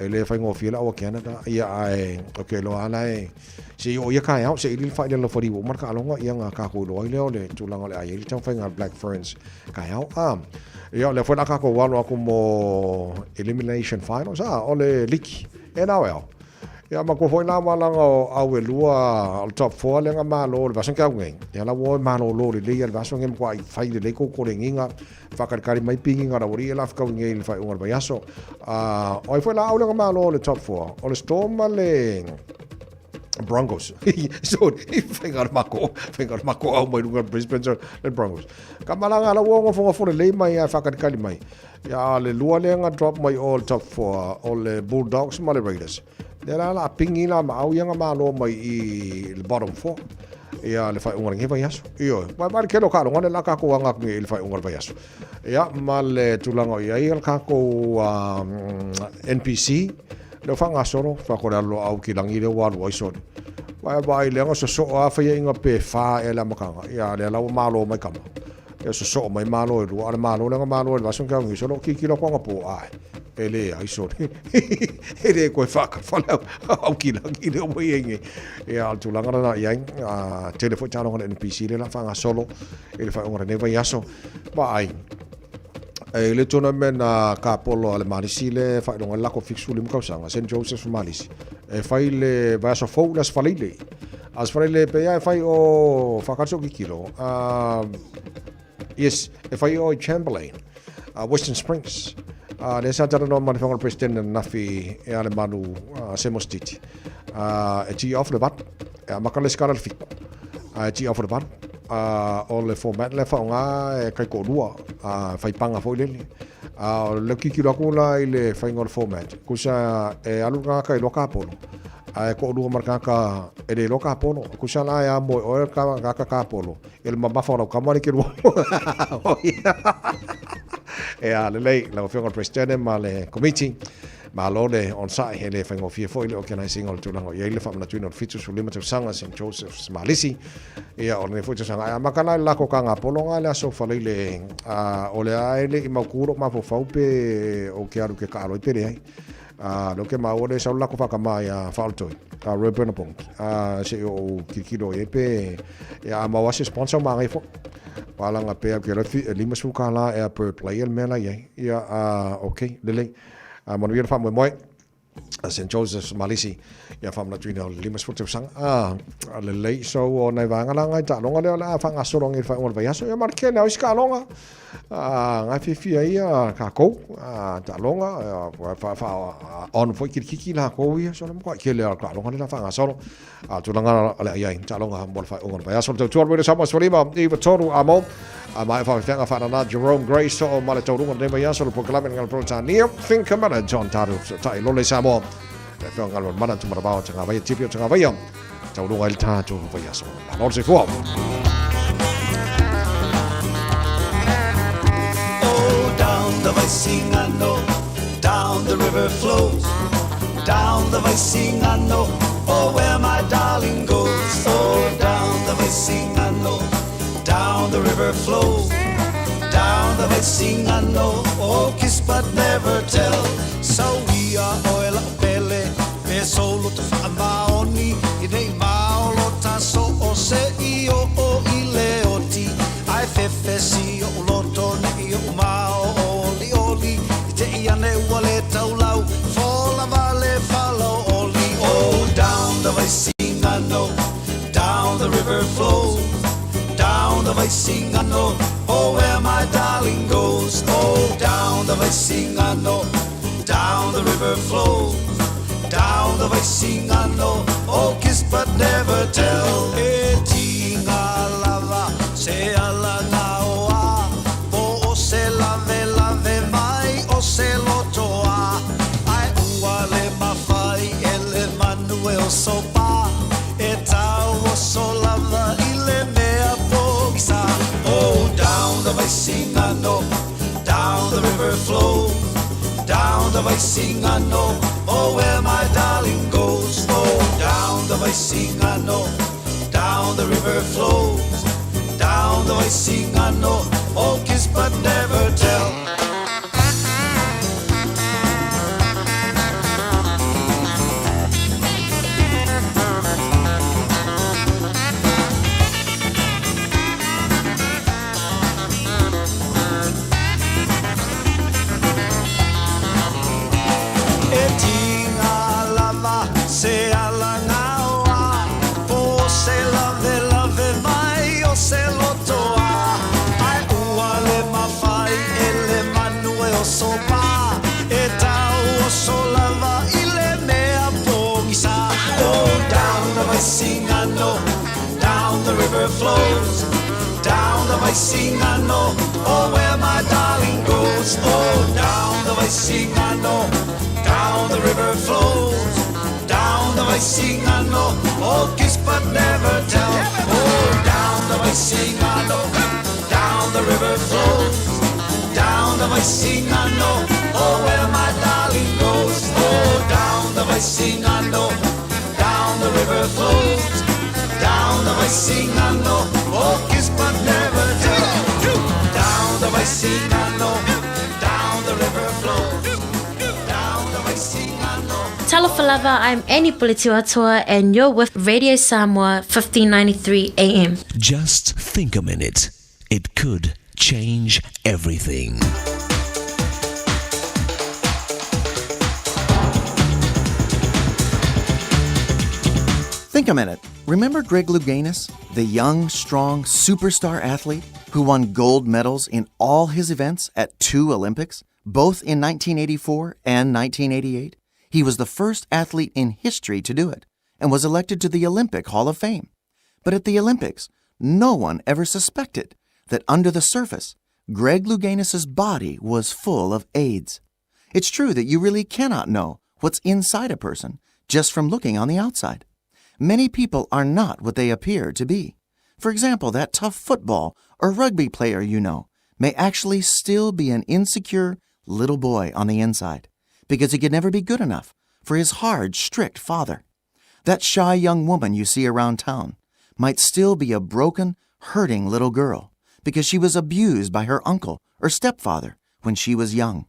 E le faigofie le au a Canada, ia ae ou te iloa lava la e se i oo ia taeao se i ili le fai i le alofalia ua uma le taaloga ia ona tatou iloa ai lea o le tulaga o le a i ai le taumafaiga a le Black Ferns taeao. A, ia o lea foi o le a tatou alo atu mo elimination finals, a, o le liki e na o e ao. Ia matua foi la malaga o au e lua o le top 4 lea na malo le vaiaso na tea atu nei. Ia la ua o e malolo lelei lava i le vaiaso lenei matuai fai lelei tou tolegiga, faatalitali mai pigiga a le aualii ia la fetaui nei i le faaiuga o le vaiaso. O ai foi la au lea na malo o le top 4? O le Storm ma le Broncos. Sorry, faiga o le mako, faiga o le mako au mai luga o le Brisbane, so, le Broncos. Ka malaga la ua nofonofo lelei mai a faatalitali mai. Ia, le lua lea na drop mai o le top 4, o le Bulldogs ma le Raiders. Lea la la pingi la ma au ia na malo mai i le bottom 4. Ia, le faaiuga o lenei vaiaso. Ioe, mai mai le tele o taaloga lea la tatou aga atu nei i le faaiuga o le vaiaso. Ia, ma le tulaga o i ai le tatou NPC, lea ua faagasolo, faatoa le alo au kilagi lea ua alu ai sole. Vaai vaai lea na sosoo lava faiaiga pe fa ea le amataga, ia lea la ua malo mai tama. Ia sosoo mai malo e lua, a o le malo lea na malo ai le vaiaso na tea atu nei, sole o tilotilo atu anapo, ae, e leai sole. E le toe faatafa le aukilagi lea ua i ai nei. Ia, o le tulaga lena i ai, tele foi taaloga a le NPC lea o le a faagasolo i le faaiuga o lenei vaiaso. Vaai, e le tournament a kapolo a le Malisi le faailoga le lako 75 tausaga, St. Joseph's Malisi, e fai le vaiaso fou le Aso Faraile. Aso Faraile pe ia e fai o whakatso ki kilo. Yes, e whai o i Chamberlain, Western Springs. Lea sa talanoa ma le whango president na nafi e ale manu Semos Titi. E tee off le valu. E amaka le sikala le fiku. E tee off le valu. O le format le whaonga e kai ko'olua. Whaipanga foi lele. O le kikilo aku la i le whainga o le format. Kusa e alu ngaka i loa kapolo. Ae ko'olua ma le tagata e le iloa kapolo. Kusa la e a moe oe le tagata kapolo. E le mamafa o lau kama le ke lua. E a lelei, lau afioga le Presidente ma le Komiti, malo le onosai, e le faigofie foi le organizing o le tulaga o i ai le faamanatuina o le 75 tausaga St. Joseph's Malisi. Ia, o lenei foi tausaga. Ae amata la i le lako kagapolo nga le aso Faleile, o le a e le i mautu lou mafaufau pe ou te alu i ke kaalo ai pe leai. A, lea ou te maua lea e sau le lako faakamā ia Faaolotoi, a Roy Bernabong, a, se i ou tilotilo i ai pe, ia a maua se sponsor manaia foi. Palaga pea ou te iloa e $50 ea per player le mea la i ai. Ia, a, okay, lelei. A, manuia le faamoemoe. St. Joseph's Malisi, ia faamanatuina o le 50 tausaga. A, lelei, so o nai vaega la ngai taaloga lea o le a faagasolo nei i le faaiuga o le vaiaso. Ia ma le tele o isi taaloga. Ngai fiafia ia tatou taaloga on foi kilikiki latou ia so le matua tele o taaloga lea faagasolo a tulaga o le ai ai taaloga mo le faaiuga o le vaiaso le tautua le Samoa 15 9 3 a mo a mai faafefeaga faanana Jerome Grace o ma le tauruga lenei vaiaso le polokalame le Peretania Think a Minute John Taru tai lole Samoa le afioga le mana tumaravao Tagavaia tipi o Tagavaia tauruga i le tatou vaiaso Malo le soifua. Oh, down the Vaisigano, down the river flows. Down the Vaisigano, oh, where my darling goes. Oh, down the Vaisigano, down the river flows. Down the Vaisigano, oh, kiss but never tell. So we are oil pele, pe solo te whaamaoni, i nei maolo ta so o se i o o i le oti, ai fefe si o loto ne i o mao o li oli, i te i ane ua le taulau, fola vale falo oli. Oh, down the Vaisigano, down the river flows, down the Vaisigano, oh, where my darling goes. Oh, down the Vaisigano, down the river flows, down the Vaisigano, oh, kiss but never tell. E tinga lava, se ala na oa, po o se lave lave mai o se lotoa. Ai ua le mawhai e le manu e o sopa, e tau o so lava i le mea pogisa. Oh, down the Vaisigano, down the river flows, down the Vaisigano, oh, where my darling goes. Oh, down the Vaisigano, down the river flows, down the Vaisigano, oh, kiss but never tell. aso pā E tau oso lava i le mea pogisa Oh, down the Vaisigano, down the river flows Down the Vaisigano, oh, where my darling goes Oh, down the Vaisigano, down the river flows Down the Vaisigano, oh, kiss but never tell Oh, down the Vaisigano, down the river flows Down the Vaisigano, oh, where my darling goes Oh, down the Vaisigano, down the river flows Down the Vaisigano, oh, kiss but never tell Down the Vaisigano, down the river flows Down the Vaisigano Talofa lava, I'm Annie Pulitiwatoa and you're with Radio Samoa 1593 AM. Just think a minute. It could change everything. Think a minute. Remember Greg Louganis, the young, strong, superstar athlete who won gold medals in all his events at two Olympics, both in 1984 and 1988? He was the first athlete in history to do it and was elected to the Olympic Hall of Fame. But at the Olympics, no one ever suspected that under the surface, Greg Louganis' body was full of AIDS. It's true that you really cannot know what's inside a person just from looking on the outside. Many people are not what they appear to be. For example, that tough football or rugby player you know may actually still be an insecure little boy on the inside because he could never be good enough for his hard, strict father. That shy young woman you see around town might still be a broken, hurting little girl because she was abused by her uncle or stepfather when she was young.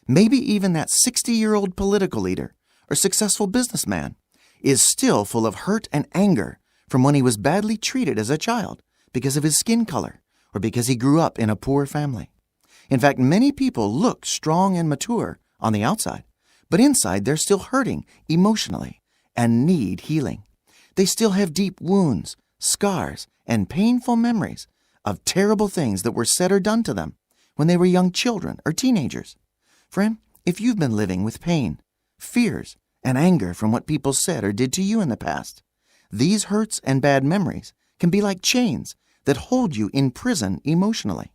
Maybe even that 60 year old political leader or successful businessman is still full of hurt and anger from when he was badly treated as a child because of his skin color or because he grew up in a poor family. In fact, many people look strong and mature on the outside, but inside they're still hurting emotionally and need healing. They still have deep wounds, scars, and painful memories of terrible things that were said or done to them when they were young children or teenagers. Friend, if you've been living with pain, fears, and anger from what people said or did to you in the past, these hurts and bad memories can be like chains that hold you in prison emotionally.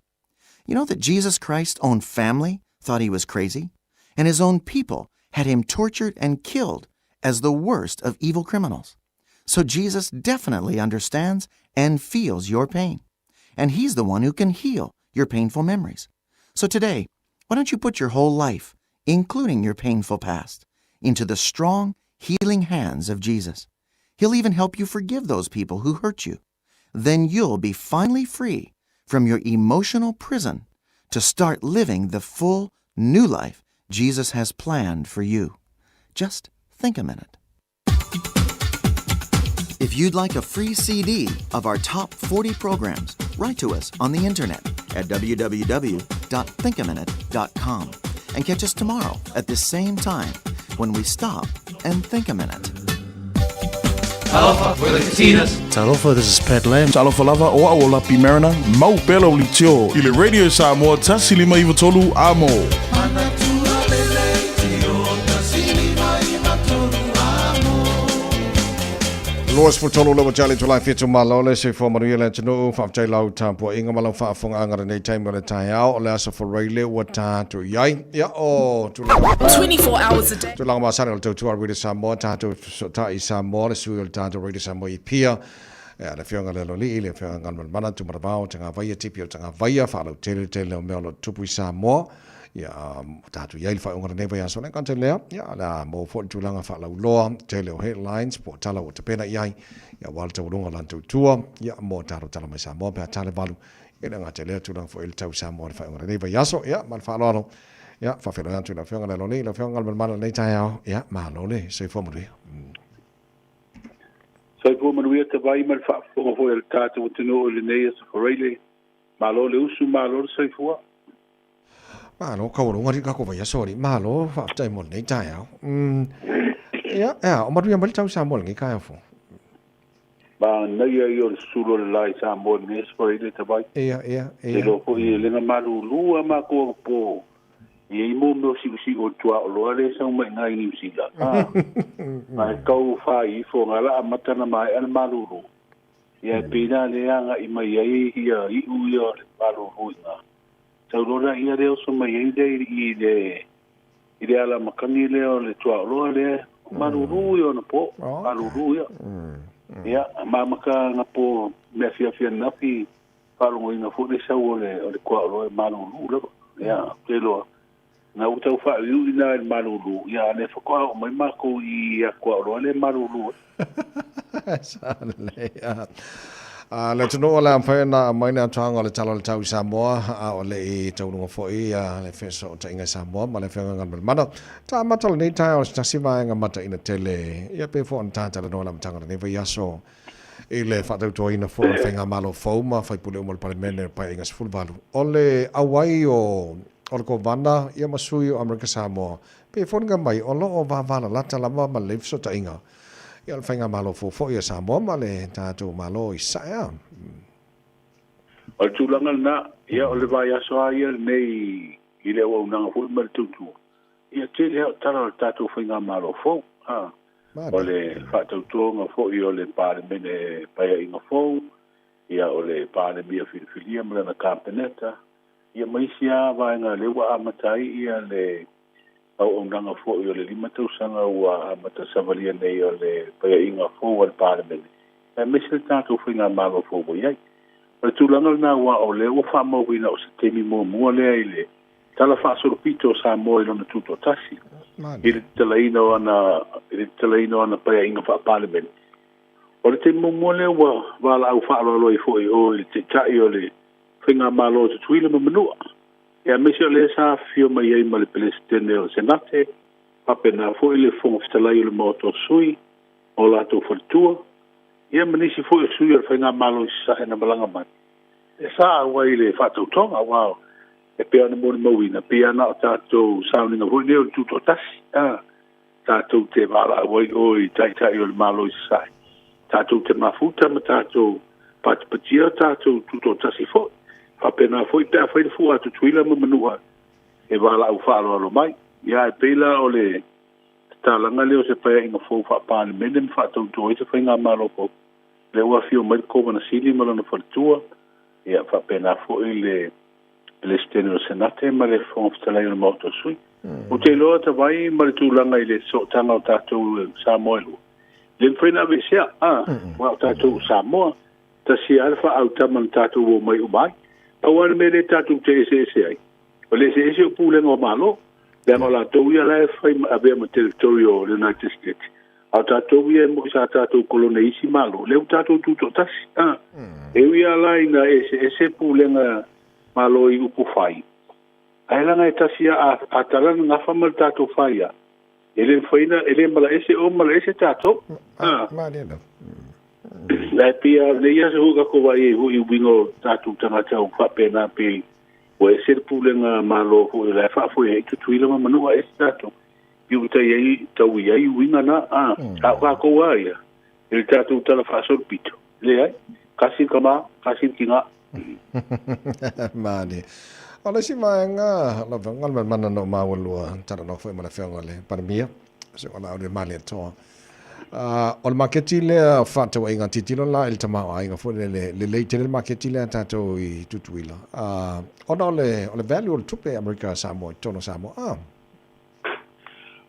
You know that Jesus Christ's own family thought he was crazy, and his own people had him tortured and killed as the worst of evil criminals. So Jesus definitely understands and feels your pain. And he's the one who can heal your painful memories. So today, why don't you put your whole life, including your painful past, into the strong, healing hands of Jesus? He'll even help you forgive those people who hurt you. Then you'll be finally free from your emotional prison to start living the full, new life Jesus has planned for you. Just think a minute. If you'd like a free CD of our top 40 programs, write to us on the internet at www.thinkaminute.com and catch us tomorrow at this same time when we stop and think a minute. Talofa, we're the Katinas. Talofa, this is Pat Lam. Talofa lava, o au o Lapi Mariner, mau pela o litio. I le Radio Samoa, tasi lima iwa tolu, a mo. 23 le ua tali tulai fitu malo le soifua manuia le atunuu faafetai lau tapuaiga ma lau faafofogaaga lenei taimi o le taeao o le aso Faraile ua tatou i ai ia o tulaga 24 hours a day. Tulaga masani o le tautua Radio Samoa tatou fesootai i Samoa le sui o le tatou Radio Samoa i Apia le afioga le Aloalii le afioga Galumalemana Tumaravao Tagavaia Tipi o Tagavaia faalautele tele o mea o lo o tutupu i Samoa Ia, tatou i ai le faaiuga o lenei vaiaso le gata lea, ia, o le a maua foi le tulaga faalauiloa, tele o headlines po o tala ua tapena i ai, ia, aua le taualuga o lana tautua, ia, mo tatou tala mai Samoa pe a tale valu, ia le gata lea, tulaga foi i le tau Samoa le faaiuga o lenei vaiaso, ia, ma le faaaloalo, ia, faafeiloai atu i lau Afioga le Aloalii, lau Afioga Galumalemana lenei taeao, ia, malo le soifua manuia. Soifua manuia Tavai ma le faafofoga foi a le tatou atunuu i lenei aso Faraile. Malo le usu, malo le soifua. Malo, kaualuga alii kako vaiaso alii. Malo, faafetai mo lenei taeao. Mm. Ia, ea, o manuia mai le tau Samoa lenei taeao fou. Manaia ia o le sulu o le la i Samoa i lenei aso Faraile Tavai. Ia, ia, Te ia. iloa foi e le na malulu a matou anapo E i ai mo mea o si'usi'u o le tuaoloa lea e sau mai iina i Niu Sila, a ae tau fai ifo na la amata ona mae'a le malūlū, ia e pei la lea e aga'i mai ai ia i'u ia o le malūlū iina. Sau loa laia lea oso mai ai lea i le i le ala matagi lea o le tuaoloa lea, malūlū ia ona po, malūlū ia. Ia, ma amata anapo me afiafi ananafi, faalogoina foi le sau o le o le tuaoloa e malūlū lava. Ia, ou te iloa, na ua tau faauiui na i le malūlū, ia a o lea faatoa oo mai matou i ia tuaoloa lea e malūlū ai. Sa lelei. A le atunuu o le a mafai ona aumai le atoaga o le Tala o le Tau i Samoa, a o le i taunuga foi le fesootaiga i Samoa ma le Afioga Galumalemana. Ta amata lenei taeao i se tasi vaega mataina tele, ia pei foi ona ta talanoa i le amataga o lenei vaiaso i le faatautoaina foi o le Faigamalo fou ma faipule uma o le Palemene o le Paeaiga 18. O le auai o le Kovana ia ma sui o Amerika Samoa, pei e foliga mai o lo o vavalalata lava ma lelei fesootaiga Ia o le Faigamalo fou foi a Samoa ma le tatou Malo i Sasae a. O le tulaga lena, ia o le vaiaso lava ia lenei i le auaunaga foi ma le tautua, ia tele lava o tala o le tatou Faigamalo fou, a. O le faatautoga foi o le Palemene Paeaiga fou, ia o le Palemia filifilia ma lana Kapeneta, ia ma isi lava vaega lea ua amata ai ia le auaunaga foi o le 5 tausaga ua amata savalia nei o le Paeaiga fou a le Palemene, aemaise le tatou Faigamalo fou ua i ai. O le tulaga lena aua o lea ua faamauina o se taimi muamua lea i le Tala Faasolopito o Samoa i lona Tutoatasi, i le tatalaina o ana, i le tatalaina o ana Paeaiga Faa-Palemene. O le taimi muamua lea ua valaau faaaloalo ai foi o i le Taitai o le Faigamalo o Tutuila ma Manua, aemaise o lea sa afifio mai ai ma le Peresetene o le Senate, faapena foi le Fofoga Fetalai o le Maota o Sui ma o latou faletua, ia ma nisi foi o sui o le Faigamalo i Sasae na malaga mai, e sa auai i le faatautoga, aua e pei ona molimauina, pei lava na o tatou sauniga foi nei o le Tutoatasi, a, tatou te valaau ai o i Taitai o le Malo i Sasae, tatou te mafuta ma tatou patipatia o tatou tutoatasi foi. Faapena foi pe afai le fua a Tutuila ma Manua e valaau faaaloalo mai. Ia ae pei la o le tatalaga lea o se paeaiga fou faa-Palemene ma faatauto ai se faigamalo fou, lea ua afio mai le Kovana Sili ma lona faletua, ia faapena foi le Peresetene o le Senate ma le Fofoga Fetalai o le Maota o Sui. Ou te iloa Tavai ma le tulaga i le sootaga o tatou Samoa e lua, e le mafai ona aveesea, a, aua o tatou o Samoa, tasi lava le faaautama na tatou omai uma ai. Pau lava le mea lea tatou te eseese ai, o le eseese o pulega o Malo, leaga o latou ia la e fai ma avea ma territory o le United States, a o tatou ia e moi sa tatou kolone i isi Malo, lea ua tatou tutoatasi, a. E ui lava la ina eseese pulega Malo i upu fai, ae leaga e tasi a, a tala le gafa ma le tatou fai a, e le mafai na, e le malaese o malaese tatou. A. Ae pei lava o lenei aso foi tatou vaai ai foi i uiga o tatou tagata ua faapena pei ua ese le pulega Malo foi o la e faafoe ai Tutuila ma Manua ese tatou. I uta i ai, tau i ai uiga na, a, a o kākou lava ia, i le tatou tala faasolopito, leai, kasi le tama, kasi le tina. Mani. O le isi vaega, lau Afioga, o le mana na o maua lua talanoa foi ma le Afioga i le Palemia, se o la o le Malietoa. O le maketi lea o fefaatauaiga, tilotilo la i le tamaoaiga foi lele, lelei tele le maketi lea a tatou i Tutuila, ona o le, o le value o le tupe Amerika Samoa i totonu o Samoa. Ah.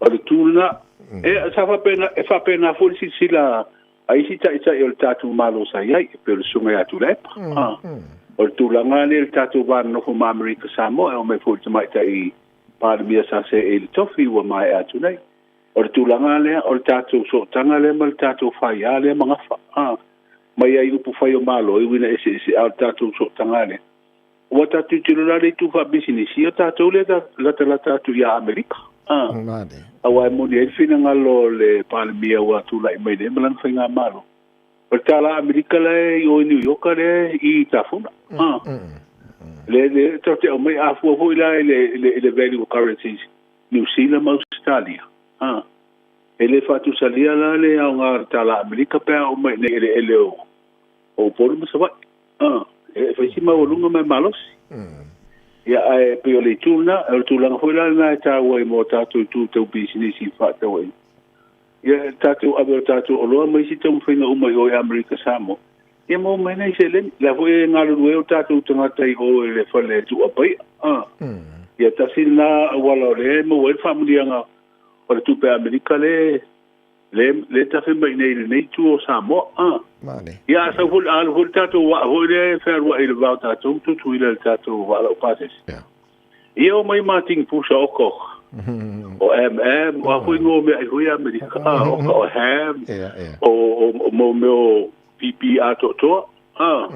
O le tu lena, e, sa faapena, e faapena foi le silasila a isi taitai o le tatou Malo sa i ai, e pei o le Susuga ia Tuilaepa. O le tulaga lea i le tatou va nonofo ma Amerika Samoa, e oo mai foi i le tamaitai Palemia sa seei i le tofi ua maea atu nei. O le tulaga lea, o le tatou sootaga lea ma le tatou faia lea ma gafa, mai ai upu fai o Malo e uiga eseese, a o le tatou sootaga lea. Ua tatou tilotilo la i le itu faapisinisi, o tatou lea e latalata atu ia Amerika. Aua e moni ai le finagalo o le Palemia ua tulai mai nei ma lana faigamalo. O le tala Amerika la e i o i New York lea e i Tafuna. Lea lea tatou te aumai a fua foi la i le value of currencies Niu Sila ma Ausetalia. E le faatusalia la le aoga o le tala Amerika pe a oo mai i nei eleele o Upolu ma Savaii. E fai si maualuga ma e malosi. Ia, ae pei o le itu lena, o le tulaga foi la lena e taua ai mo tatou itu tau pisinisi i fefaatauaiga. Ia, le tatou ave o tatou oloa ma isi taumafaiga uma i o i Amerika Samoa, ia maua mai nai seleni. O la foi e galulue ai o tatou tagata i o i le fale tuuapa i'a. A. Ia, tasi lena auala o lea e maua ai le faamanuiaga o le tupe Amerika lea le le tafe mai nei i lenei itu o Samoa. A. Mane. Ia, a sau foi, a alu foi le tatou waa foi lea e fealuai i le va o tatou ma Tutuila i le tatou vaa laupasese. Yeah. Ia o mai ma tingi pusa oka oka. O MM, o a foi ngo mea ai foi Amerika, a, oka o ham, o, o, o mau mea o pipi atoatoa. A.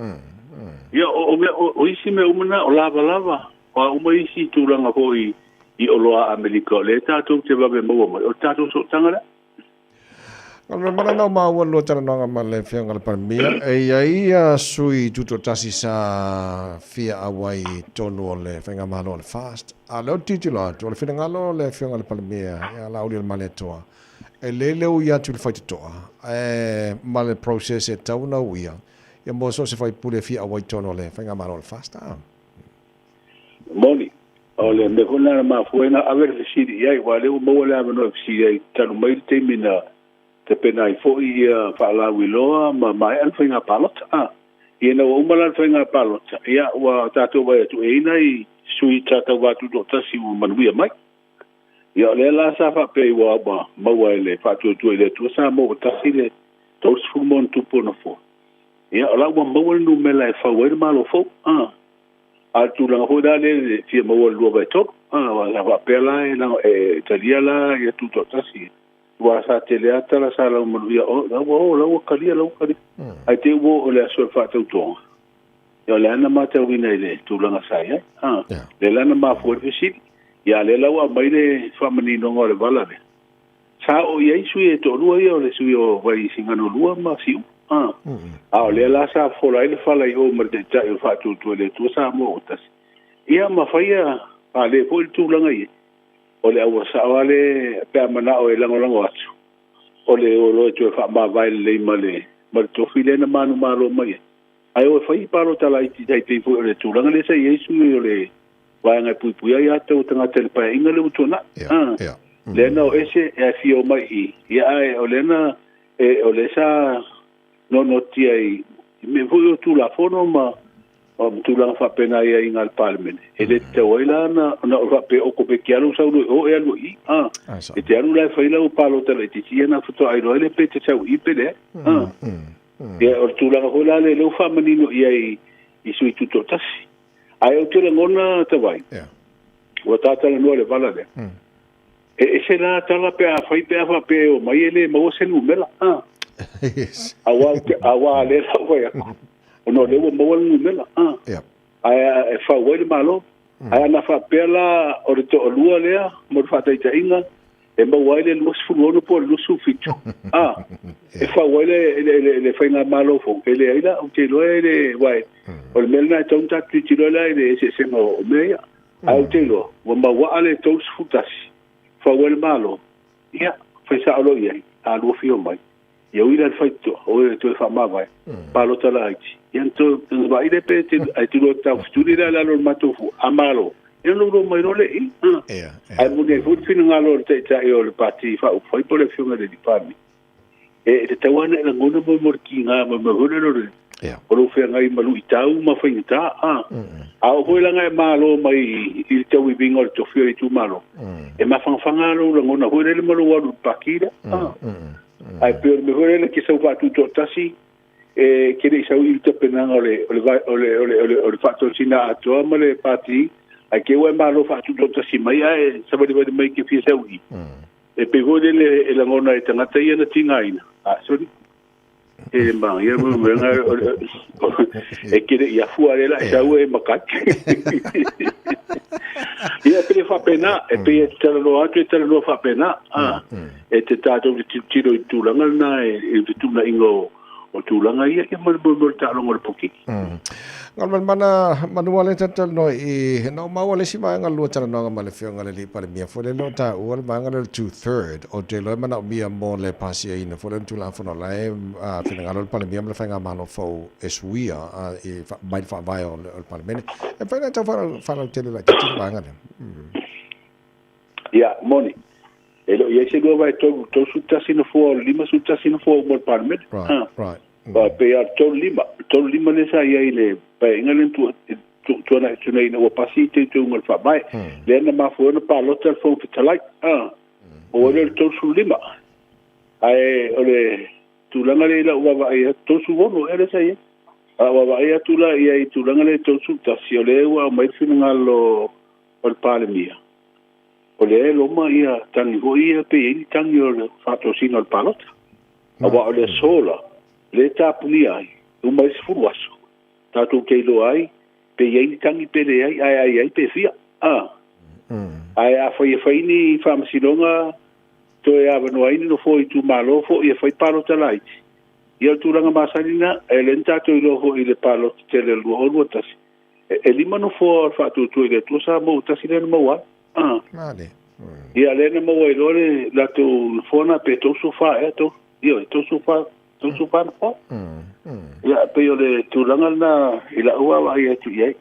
Ia, o, o, mea, o, o isi mea uma na, o lavalava, o a uma isi tulaga foi i oloa a Amerika, o lea tatou te vave maua mai, o le tatou sootaga lea. Galue mana nau māua lua talanoaga ma le Afioga i le Palemia, e i ai ia sui tutoatasi sa fia auai i totonu o le Faigamalo o le FAST. A o lea ou te tilotilo atu, o le finagalo o le Afioga i le Palemia ia Laauli o le Malietoa, e le le ui atu i le faitotoa, ae ma le process e tatau ona uia, ia mo so o se faipule e fia auai i totonu o le Faigamalo o le FAST. A. Moni, o le mea foi lena na mafua ai ona ave le fesili i ai, aua o lea ua maua le avanoa e fesili ai talu mai le taimi na tapena ai foi ia faalauiloa ma maea le faiga palota. A, ia ina ua uma la le faiga palota, ia ua tatou vaai atu e i ai nai sui sa tauva tutoatasi ua manuia mai. Ia o lea la sa faapea ai ua maua e le Faatuatua i le Atua Samoa ua tasi le 30 ma ono tupu o nofoa. Ia o la ua maua le numera e fau ai le Malo fou. A. A o le tulaga foi la lea e fia maua le 2/3, aua sa faapea la e, e talia la ia tutoatasi. Aua sa tele lava tala sa lau manuia, o la ua o, la ua talia, la ua talia. Ae te i ua oo i le aso o le faatautoga, ia o lea na matauina i le tulaga sa i ai. A, lea la na mafua ai le fesili. Ia a o lea la ua aumai le faamaninoga o le vala lea. Sa oo i ai sui e toalua ia, o le sui o Vaisigano 2 ma Siumu. A, a o lea la sa fofola ai le fala i o ma le Taitai o le Faatuatua i le Atua Samoa ua tasi. Ia ma faia pale foi le tulaga ia. O le aua sao lava le pe a manao e lagolago atu, o le o loa e toe faamavae lelei ma le ma le tofi lea na manumalo mai ai. Ae o e fai palota laiti tai pei foi o le tulaga lea sa i ai sui o le vaega e puipuia ai ata o tagata i le paeaiga lea ua tuanai. A, lea na o ese e afio mai i, ia ae o lea na e, o lea sa nonotia i mea foi o Tulafono ma ma tulaga faapena i aiaiga a le Palemene. E le tatau ai la ona ona o faapea o Koveki lava lou sau loa i o e alu i i. A, e te alu la e fai lau palota laitiiti ia ona faatoa iloa ai lea pe te sau i i pe leai. A, ia o le tulaga foi la lea lea ua faamanino i ai i sui tutoatasi. Ae ou te lagona Tavai, ua ta talanoa i le vala lea. E ese la tala pe a fai pe a faapea e omai e le maua se numera. A. Yes. Aua ou te, aua lea la ua fai atu. Ona o lea ua maua le numera. A. Yep. Ae e fau ai le Malo. Ae ana faapea la o le toalua lea mo le faataitaiga e maua ai le 26 po o le 27. A. E fau ai le, le, le, le faigamalo fou. E leai la, ou te iloa e le, aua o le mea lena e tatau ona tatou tilotilo ai la i le eseesega o mea ia. Ae ou te iloa, ua mauaa le 31, fau ai le Malo, ia, fai sao loa i ai, a lua fia omai, ia ui la i le faitotoa, o e toe faamavae, palota laiti, ia na toe vaai lea pe te, ae te lua taufetuli lea i lalo o le matou fua, a Malo, ia ona lua mai loa lea i i, a. Ae moni ai foi le finagalo o le Taitai o le Pati Faaupufai po o le Afioga i le Alii Palemia, E tatau lava ona e lagona mo mo le tiga ma mea foi lele o le o lou feagai ma luitau ma faigata a. A oo foi laga e malo mai i le tauiviga o le tofi o le itumalo, e mafangafaga lou lagona foi lele ma lou alu i le pati lea a. Ae pei o le mea foi lele e te sau faatutoatasi e te le i sau i le tapenaga o le o le o le o le o le faatosina atoa ma le pati, ae te i ua e malo faatutoatasi mai ae savalivali mai e te fia sau i i. E pei foi lele e lagona e tagata ia na tigaina. Ah, sorry. E ma ia mo me nga e kere ia fua le la e sau e makai. Ia pei e faapena, e pei e talanoa atu e talanoa faapena. Ah, e te tātou te tilotilo i tulaga lena e i fetuunaiga o O tulaga ia ia ma le mo le taaloga o le polokiki. Galumalemana manua lea tatou talanoa i na ou maua le isi vaega lua talanoaga ma le Afioga i le Alii Palemia foi lele o taua le vaega lea o le two third ou te iloa e manaomia mo le pasiaina foi lea o le Tulafono la e finagalo le Palemia ma le Faigamalo fou e suia i mai le faavae o le Palemene. E mafai ona tau faalautele laitiiti le vaega lea? Ia, moni. E le o i ai se 2/3, 31 nofoa o le 51 nofoa uma o le Palemene. Right, right. Aua e pei lava o le 35, 35 lea sa i ai i le Paeaiga lea na tuanai atu nei ina ua pasi i teuteuga o le Faavae. Lea na mafua ai ona palota le Fofoga Fetalai. Maua ai lea o le 35. Ae o le tulaga lea i lau vaavaai atu, 36 ea lea sa i ai. A ou vaavaai atu la i ai i le tulaga lea i le 31, o lea ua aumai le finagalo o le Palemia, o lea e loma ia tagi foi ia pe i ai ni tagi o le faatosina o le palota. Aua o le aso la, lea e tapunia ai, e uma ai le 10 aso, tatou te iloa ai pe i ai ni tagi pe leai, ae a i ai pe fia. A. Ae afai e fai ni faamasinoga toe avanoa ai ni nofoa o itumalo foi e fai palota laiti, ia o le tulaga masani lena, e lea na tatou iloa foi i le palota tele o le 2021, E lima nofoa o le Faatuatua i le Atua Samoa ua tasi lea na maua ai. Ah. Male. Ia, lea na maua ai loa le latou nofoa na pe 34 ea, tolu, ioe, 34, 34 nofoa. Ia, pei o le tulaga lena i lau vaavaai atu i ai.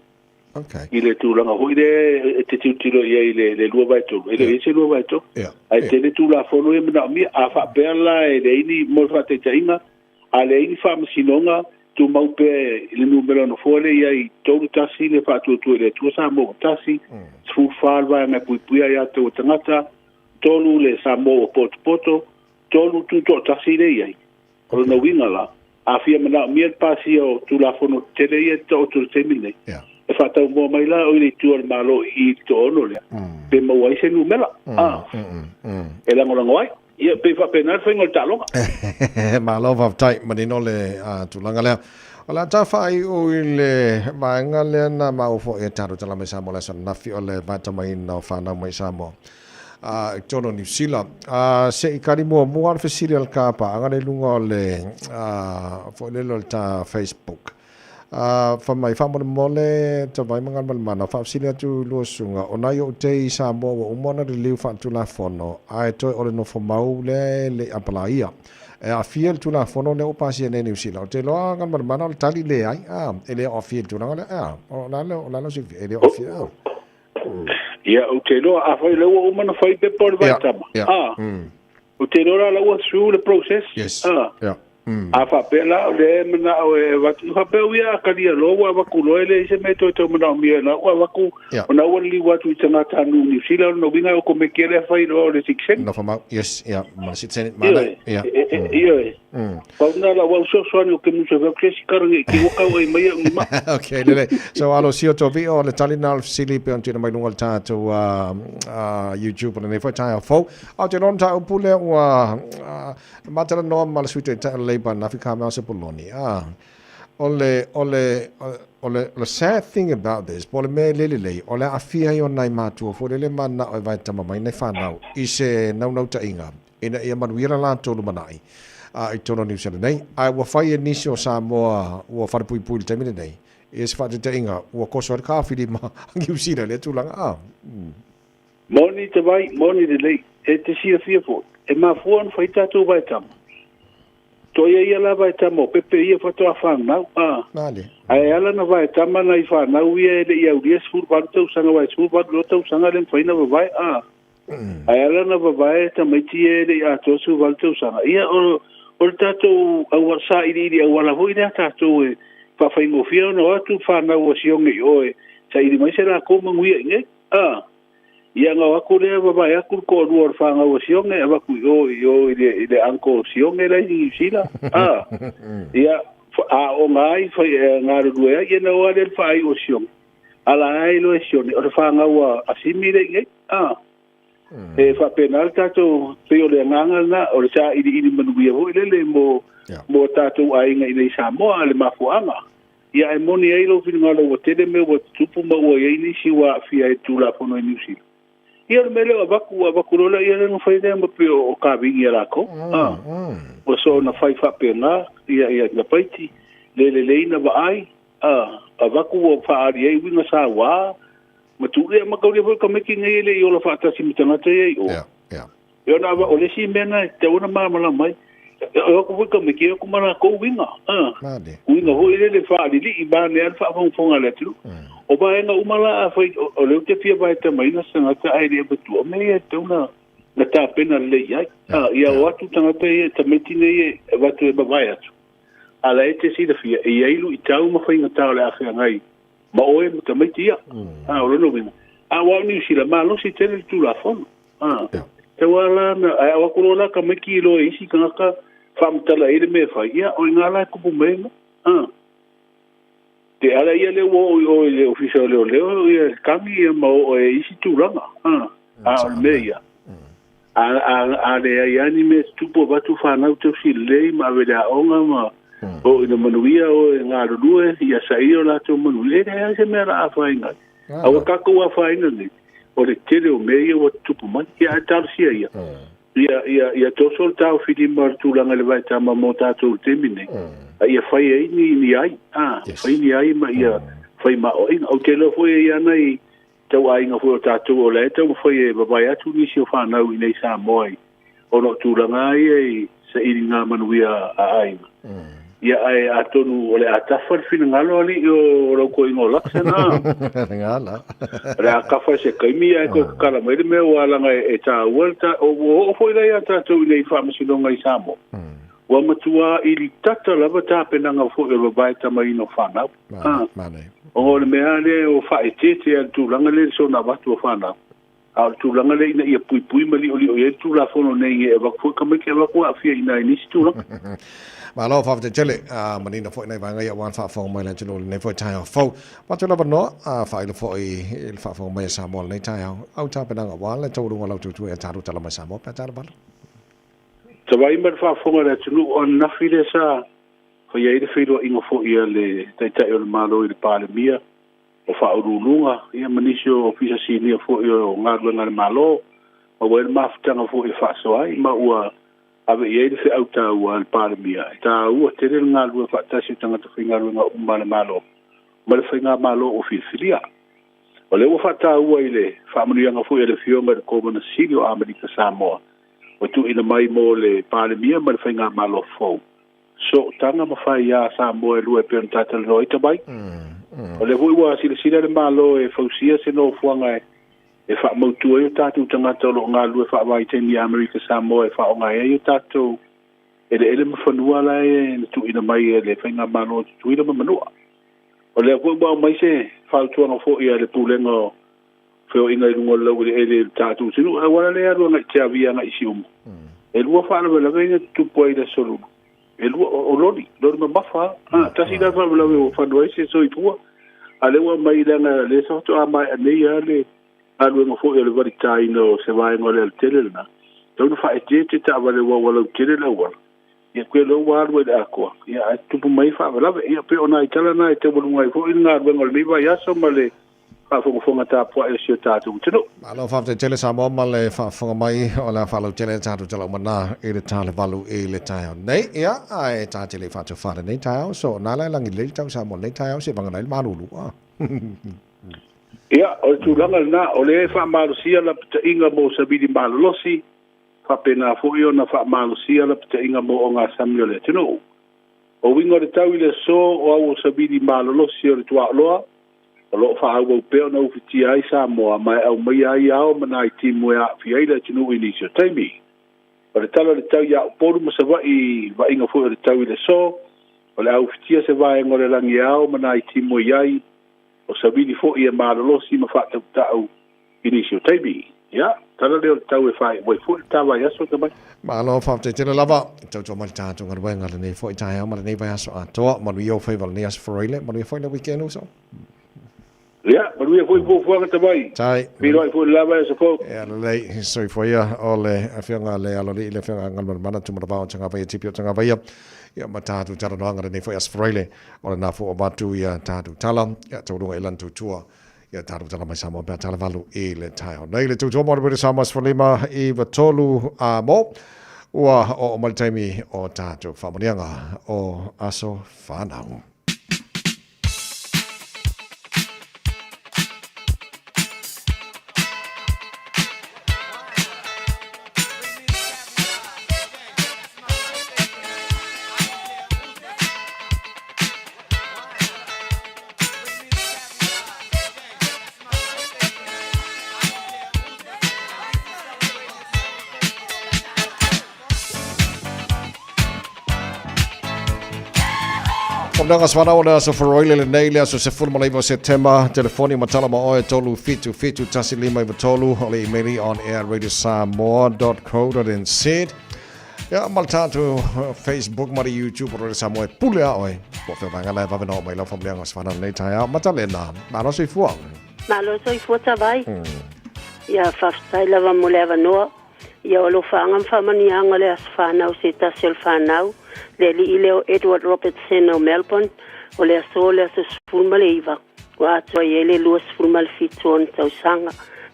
Okay. I le tulaga foi lea e te tilotilo i ai i le 2/3, e le o i ai se 2/3. Ae tele Tulafono ia e manaomia. A faapea la e leai ni, mo le faataitaiga, A leai ni faamasinoga, tumau pea i le numera nofoa lea i ai, 31 le Faatuatua i le Atua Samoa ua tasi, 14 le Vaega e Puipuia Aia Tatau a Tagata, 3 le Samoa ua Potopoto, 3 Tutoatasi lea i ai. O lona uiga la, a fia manaomia le pasia o Tulafono tetele ia e taoto i le taimi lenei, e faataumua mai la o i le itu a le Malo i i le toaono lea, pe maua ai se numera, e lagolago ai. Ia, pei faapena le faiga o le taaloga. Malo faafetai, manino le tulaga lea. O le a ta faaiu i le vaega lea na maua foi e tatou tala mai Samoa le aso ananafi o le vaatamaina o fanau mai Samoa i totonu o Niu Sila. Se i kali muamua le fesili a le kapaaga lea i luga o le foi lele o le ta Facebook. Fai mai, Faamolemole Tavai ma Galumalemana, faafesili atu i lua susuga, o nai ou tei i Samoa ua uma ona liliu faatulafono, ae toe o le nofomau lea e le i apalaia. E aafia i le Tulafono lea ua pasia nei i Niu Sila. Ou te iloa Galumalemana o le tali leai, a, e le o aafia i le tulaga lea, a, o le a lou silafia, e le o aafia, a. Ia, ou te iloa, afai o lea ua uma ona fai pepa o le vaetama, a, ou te iloa la la ua through le process, a. A faapea la o lea e manao e avatu, faapea ui a kalia loa ua avatu loa e leai se mea e toe tau manaomia la ua avatu ona ua liliu atu i tagatanuu Niu Sila, o lona uiga e okomeki lea fai loa o le citizen. Nofo mau, yes, ia, ma le citizen, mana, ia. Ioe. Pau lena lau au fesoasoani o ke musa veu ke si kara nge ki waka o e mai au ni ma. Ok, lele. So alo sio to vi o le tali na o le fesili pe on tino mai lunga o le tātou YouTube o lenei foi taeao fou. A o te lona tāupu lea ua Na matalanoa ma le Sui Taitai o le Labour Nafi Carmel Sepuloni. Ah, o le, o le, o le, o le sad thing about this, po o le mea e le lelei, o le aafia ai o nai matua foi lele manao e vaetama mai nai fanau i se naunautaiga ina ia manuia le latou lumanai i totonu o Niu Sila nei. Ae ua fai e nisi o Samoa ua falepuipui i le taimi lenei, ia se faataitaiga, ua koso ai le kāwhiri ma Niu Sila i lea tulaga. Ah. Moni te vai, moni lelei, e te silafia foi, e mafua ona fai tatou vaetama. Toia ia la vaetama o Pepe ia faatoa fanau, a. Male. Ae ala na vaetama nai fanau ia e le i aulia 18 tausaga aua e 18 loa tausaga le mafai na vavae, a. Ae ala na vavae tamaiti ia e le i atoa 18 tausaga. Ia o, o le tatou auala sailiili auala foi lea tatou e faafaigofie ona o atu fanau a Sioge i o e saili mai se latou manuia i nei. A, ia na o atu lea vavae atu le toalua o le fanau a Sione, avatu i o i o i le, i le uncle o Sione la i Niu Sila. A, ia, aooga ai, fai, galulue ai, ia na o lava lea le faaiu o Sione. Ala ai loa e Sione, o le fanau a, a Simi lea i inei. A, e faapena le tatou, pei o le agaga lena, o le sailiili manuia foi lele mo, mo tatou aiga i inei i Samoa, le mafuaaga. Ia e moni ai lou finagalo ua tele mea ua tutupu ma ua i ai nisi ua aafia ai le Tulafono i Niu Sila. Ia o le mea lea ua avatu, ua avatu loa lea, ia lea na fai lea ma pei o kavini a latou. A, ua soona fai faapena, ia, ia tamaiti, le lelei na vaai, a, avatu ua faaali ai uiga saua, ma tu, ia ma taulia foi tamaiti nei e le i ola faatasi ma tagata ia i o. E ona o le isi mea na e tatau ona malamalama ai, e o atu foi tamaiti e o atu ma latou uiga, a, uiga foi lele faalilii vaeane lava le faafogafoga a le atunuu. O vaega uma la afai o lea ou te fia vaetamaina se tagata ae le i avatua, o mea ia e tatau ona na tapena lelei i ai. A, ia o atu tagata ia, tamaiti nei e avatu e mavae atu, a la e te silafia, e i ai luitau ma faigata o le a feagai ma oe ma tamaiti ia. A, o lona uiga, a ua o Niu Sila, malosi tele le Tulafono. A, tau a la na, ae au atu loa la tamaiti i loa i isi tagata faamatala i ai le mea e fai, ia, o i ina la e tupu mai ai mea. A, te ala ia lea ua oo i o i le Ofisa o Leoleo ia tagi ia ma oo ai i isi tulaga. A, a o le mea ia, a, a, a leai lava ni mea e tutupu avatu fanau tausi lelei ma ave i le aoga ma oo ina manuia oe e galulue, ia saili o latou manuia, e leai lava se mea o le a afaina ai. A ua tatou afaina nei, o le tele o mea ia ua tutupu mai. Ia ae talosia ia, ia, ia, ia toso le taofilima o le tulaga i le vaetama mo tatou i le taimi nei, a ia fai ai ni, ni ai, a, fai ni ai ma ia fai ma aoaiga. Ou te iloa foi e i ai nai tauaiga foi o tatou o la e taumafai e vavae atu nisi o fanau i inei i Samoa i, ona o tulaga ia i sailiga manuia a aiga. Ia ae atonu o le a tafa le finagalo alii o lau toeaina o Luxon a. Gala. O le a tafa i se taimi ae toe tatala mai le mea ua leaga e taua le ta, ua oo foi la ia tatou i inei i Faamasinoga i Samoa. Ua matua ili tata lava tapenaga foi o le vavae tamaina o fanau. Ona o le mea lava lea ua faaeteete lava i le tulaga lea i le soona avatu o fanau. A o le tulaga lea ina ia puipui ma liolio i ai le Tulafono nei e avatu foi tamaiti avatu aafia i ina i nisi tulaga. Malo, faafetai tele. A manino foi nai vaega ia aua le faafofoga mai a le atunuu i lenei foi taeao fou. Avatu le avanoa, a faailo foi i le faafofoga mai a Samoa i lenei taeao. Au tapenaga aua le taualuga o lau tuitui a tatou tala mai Samoa pe a tala valu. Tavai ma le faafofoga a le atunuu o ananafi lea sa faia ai le feiloaiga foi a le Taitai o le Malo i le Palemia, o Faauluuluga, ia ma nisi o Ofisa Sinia foi o galuega a le Malo, ma ua i ai le mafutaga foi e faasoa ai, ma ua ave i ai le feau taua a le Palemia, e taua tele le galulue faatasi o tagata faigaluega uma a le Malo ma le Faigamalo ua filifilia. O lea ua faataua i le faamanuiaga foi a le Afioga i le Kovana Sili o Amerika Samoa, ua tuuina mai mo le Palemia ma le Faigamalo fou, sootaga ma faiā a Samoa e lua e pei ona tatalanoa ai tamai. O lea foi ua silasila le Malo e fausia se nofoaga e faamautu ai o tatou tagata o lo o galulue faavaitaimi i Amerika Samoa e faaaoga ai o tatou eleele ma fanua la e na tuuina mai e le Faigamalo a Tutuila ma Manua. O lea foi ua aumai se fautuaga foi a le Pulega o Feoaiga i luga o le laueleele i le tatou atunuu, ae auala lea e alu agai i Tiavia agai i Siumu. E lua faalavelave ia na tutupu ai i le Aso Lulu. E lua, o loli, loli mamafa lava. Tasi la le faalavelave ua fano ai se soifua, a o lea ua aumai leaga lea sa faatoa maea nei lava le galuega foi o le valitaina o se vaega o le alatele lena, tatau ona faaeteete taavale aua ua lautele le auala. Ia koe loa ua alu ai i le atoa, ia ae tutupu mai ai faalavelave. Ia pei o nai tala na e taualuga ai foi le galuega o lenei vaiaso ma le faafogafoga tapuai o si o tatou atunuu. Malo faafetai tele Samoa ma le faafofoga mai o le a faalautele le tatou tala uma na i le ta le 8 i le taeao nei. Ia ae ta te le i faatofa lenei taeao so na la e lagi lelei le tau Samoa lenei taeao se vagana ai le malulu. Ia o le tulaga lena o lea e faamalosia lapataiga mo savili malolosi faapena foi ona faamalosia lapataiga mo ogasami o le atunuu. O uiga o le tau i le aso o au o savili malolosi o le tuaoloa, o lo o faaauau pea ona ufitia ai Samoa ma e aumaia ai ao ma nai timu e aafia ai le atunuu i nisi o taimi. O le tala o le tau ia Upolu ma Savaii i vaaiga foi o le tau i le aso, o le a ufitia se vaega o le lagi e ao ma nai timu e i ai, o savili foi e malolosi ma faatautau i nisi o taimi. Ia, tala lea o le tau e faaiu ai foi le ta vaiaso tamai. Malo, faafetai tele lava. Tautua mai le tatou galuega lenei foi taeao ma lenei vaiaso atoa. Manuia ou faiva lenei aso Faraile, manuia foi le weekend uso. Ia, manuia foi fuafuaga tamai. Tai. Feiloai foi le la vaiaso fou. Ia, lelei, soifua ia o le afioga le aloalii le afioga Galumalemana Tumanavao Tagavaia Tipi o Tagavaia. Ia, ma tatou talanoaga lenei foi aso Faraile. O lena foi ua avatu ia tatou tala, ia taualuga i lana tautua. Ia tatou tala mai Samoa pe a talawalu i le taeao nei. Le tautua mo le Radio Samoa 15 i 3 a mo. Ua oo mai le taimi o tatou faamanuiaga o aso whanau. Faamanuiaga Aso Fanau o le aso Faraile lenei le aso 19 o Setema, telefoni ma tala ma oe 377 1593 o le imeli on air radiosamoa.co.nz. Ia, ma le tatou Facebook ma le YouTube o Radio Samoa e pule a oe. Po o fea vaega la e vave na oo mai lau faamanuiaga Aso Fanau lenei taeao. Matalena, malo soifua. Malo soifua Tavai. Ia, faafetai lava mo le avanoa. Ia o alofaaga ma faamanuiaga o le aso fanau se tasi o le fanau, le alii lea o Edward Robertson o Melbourne, o le aso o le aso 19, ua atoa i ai le 27 o ona tausaga.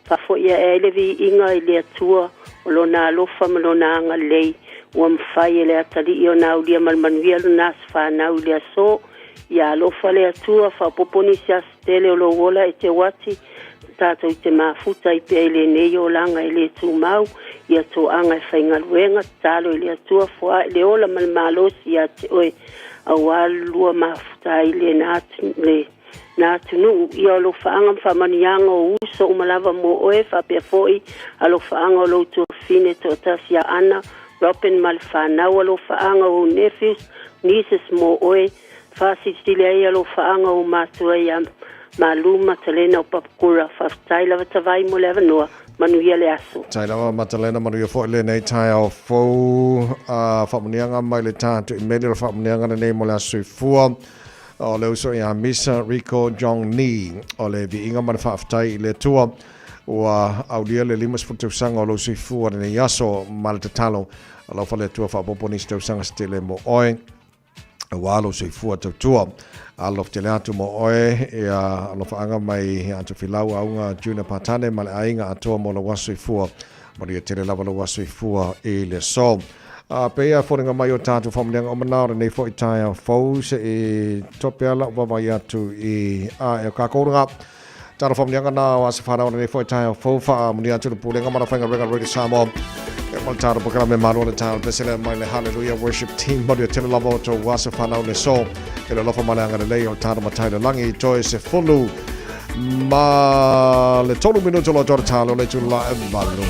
Faafoi ae ai le viiga i le Atua o Lona alofa ma Lona agalelei ua mafai e le atalii ona aulia ma le manuia lona aso fanau i le aso. Ia alofa le Atua, faaopoopo nisi aso tele o lou ola e te oati, tatou te mafuta ai pea i lenei olaga e le tumau, ia toaga e faigaluega, tatalo i le Atua, foai le ola ma le malosi ia te oe, auā le lua mafuta ai le le na atunuu. Ia alofaaga ma faamanuiaga o uso uma lava mo oe, faapea foi alofaaga o lou tuafafine toatasi ia Ana, Robin ma le fanau, alofaaga o ou nephews, nieces mo oe, Faasilisili ai alofaaga o ou matua ia Malu Matalena o Papakura. Faafetai lava Tavai mo le avanoa. Manuia le aso. Tai lava Matalena, manuia foi lenei taeao fou. A faamanuiaga mai le tatou imeli o le faamanuiaga lenei mo le aso soifua o le uso ia Misa Rico Jong Ni o le viiga ma le faafetai i le Atua ua aulia le 50 tausaga o lou soifua lenei aso ma le tatalo alofa le Atua faaopoopo nisi tausaga se tele mo oe. Aua lou soifua tautua. Alofa tele atu mo oe, ia alofaaga mai ia Tofilau Auga Junior Patane ma le aiga atoa mo lou aso soifua. Manuia tele lava lou aso soifua i le aso. A pei a foliga mai o tatou faamanuiaga o manao lenei foi taeao fou se i tope ala o vaavaai atu i a e o kākou runga. Talo faamanuiaga na o aso fanau lenei foi taeao fou faamanuia atu le pulega ma le faigaluega Radio Samoa. E ma le talo pokela me malo le talo pesele mai le Hallelujah Worship Team manuia tele lava o tou aso fanau le so. E le alofa ma le agalelei o le talo matai le langi i toe se fulu ma le tolu minuto lo toro talo le tula e valu.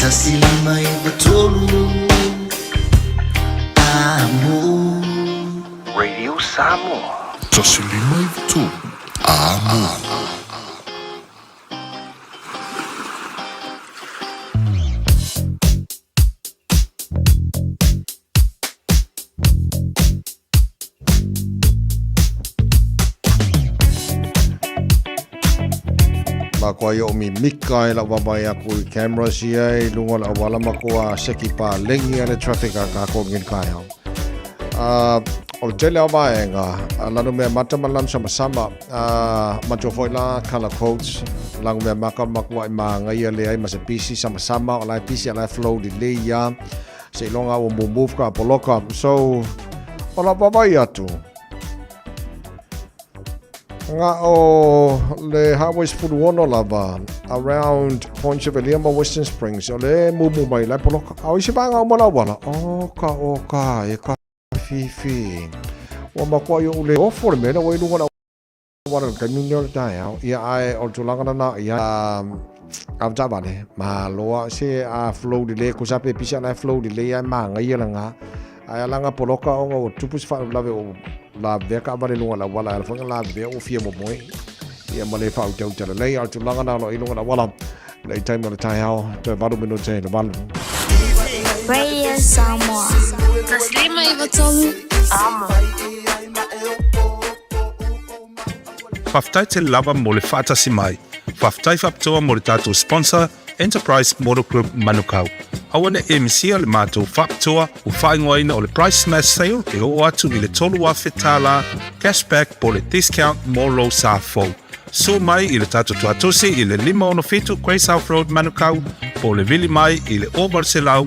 1593 Amo. Radio Samoa. 1593 Amo. Makoa i o mi mika e lau wawae aku i cameras ia i lunga o le auala makoa seki palengi a le traffic a kākou ngin kai hao. O le tele o vaega, lanu mea mata ma lanu samasama, matua foi la color codes, langu mea maka makua i māngaia le ai ma se pisi samasama, o la e pisi a la e flow lelei ia, se iloga ua move ka poloka. So, o lau vaavaai atu, Nga o le Highway 16 lava, around Point Chevalier ma Western Springs, o le mumu mai lai poloka. A o isi vaega uma la auala, o ka o ka e ka fifi. Ua matua i oʻu le ofo le mea lea ua i luga o le auala i le taimi lenei o le taeao. Ia ae o le tulaga lena ia a taavale, malo a se a flow lelei kusa pe pisi ana e flow lelei ae manaia lena. Ae alaga poloka ona ua tupu se faalavelave o lavevea taavale i luga o le auala, e ala foi ona lavevea ua fia momoe ia ma le faautautalalei. A o le tulaga lena o lo o i luga o le auala i le taimi o le taeao, toe 8 minute i le 8. Radio Samoa. 1593 Amo. Faafetai tele lava mo le faatasi mai. Faafetai faapitoa mo le tatou sponsor, Enterprise Motor Group Manukau. Aua ne i misia le matou faapitoa ua faaigoaina o le Price Smash Sale e oo atu i le $3,000 cashback po o le discount mo lou sa fou. Sue mai i le tatou tuatosi i le 567 Grey South Road Manukau po o le vili mai i le 0800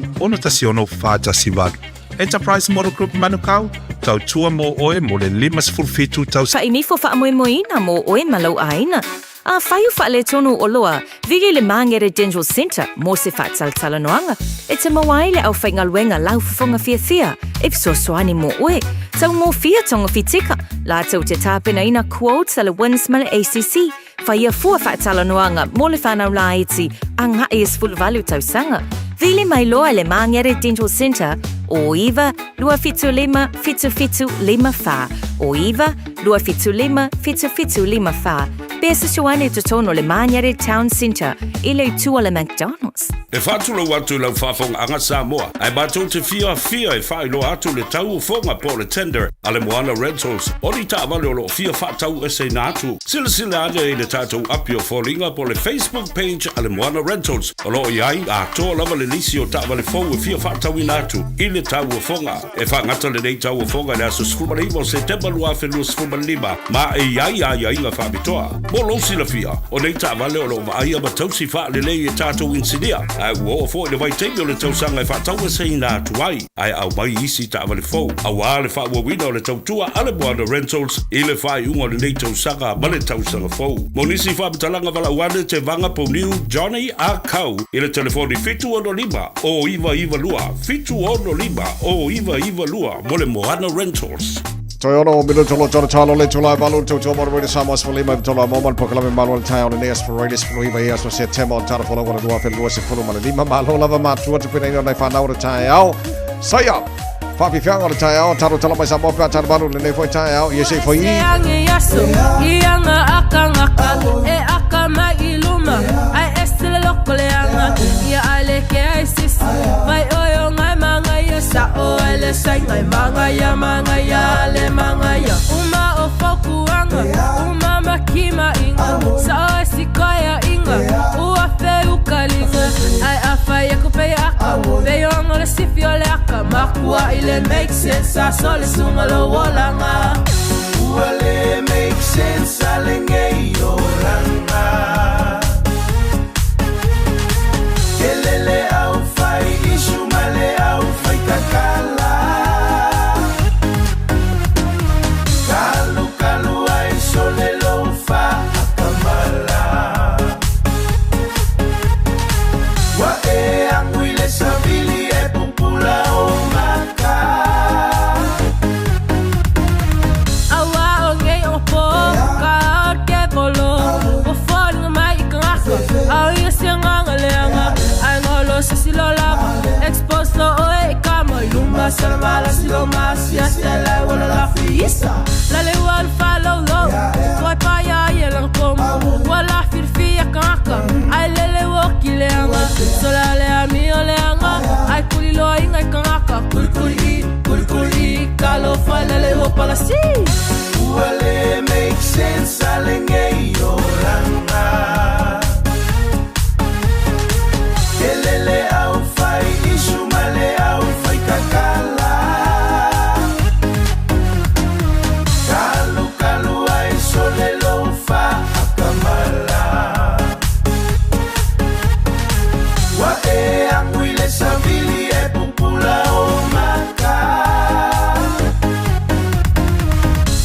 6 418. Enterprise Motor Group Manukau, tautua mō oe mo le 57 tausaga. Fainifo faamoemoeina mo oe ma lou aiga. Afai o faaletonu oloa, vili le Māngere Dental Centre mo se faatalatalanoaga e te maua ai le aufaigaluega laufofoga fiafia e fesoasoani mo oe. Taugofie togofitika latou te tapenaina quotes a le WINZ ma le ACC. Whaia fua faatalanoaga mo le whanau laiti agai e 18 tausaga. Vili mai loa le Māngere Dental Centre o 9 275 7754 o 9 275 7754. Pe fesoasoani i totonu o le Māngere Town Centre i le itu o le McDonald's. E faatulou atu i lau faafogaaga Samoa, ae matou te fiafia e faailoa atu le tau o foga po o le tender a le Moana Rentals o ni taavale o lo o fia faataueseina atu. Silasila ane i le tatou api o foliga po o le Facebook page a le Moana Rentals o lo o i ai atoa lava le lisi o taavale fou e fia faatauina atu i le tau o foga. E faagata lenei tau o foga i le aso 19 o Setema 2025 ma e i ai aiaiga faapitoa. Mo lou silafia, o nei taavale o lo o vaaia ma tausi faalelei e tatou inisinia, ae ua oo foi le vaitaimi o le tausaga e faataueseina atu ai, ae aumai isi taavale fou auā le faaauauina o le tautua a le Moana Rentals i le faaiuga o lenei tausaga ma le tausaga fou. Mo nisi faamatalaga valaau ane te Vaga Pouniu Johnny Ah Kau i le telefoni 765 0992 765 0992 mo le Moana Rentals. Toe ono minuta lo tolo talo le tulai valu tau tau mara rede Samoa sefulu lima tolo a moma le pokalame malo le taeao lenei aso Faraile 19 ia aso Setema o le tala folau o le 2025. Malo lava matua tupenaina o nai whanau o le taeao. Saia! Whaafifianga o le taeao, talo tala mai Samoa pe a tala valu lenei foi taeao, ia sei foi. E ange aso, i anga aka ngaka, e aka mai i luma, ai ese le loko le anga, ia ai le ke ai sisi, vai oi o ngai manga ia sa o ai le sai ngai manga ia manga ia le manga ia. Uma o fokuanga, uma makima inga, sa o ai sikoia inga, ua fe ukalinga, ai a whai aku pe aka, pe yongo le sifi o le aka, makua i le make sense, a so le sunga lo olanga. Ua le make sense a le ngei olanga. Kelele au whai isu ma le au whai kakala. Kalu kalu ai sole lo fa akamala. Wa e angui le savili e pupula o maka. Awa o ngei o po, ka o ke polo. O fo nga mai Ua le make sense a lenei olaga. Tele le aufai isu ma le aufai kakala. Kalukalu ai sole lou faakamala. Ua e agu i le savili e pupula o maka.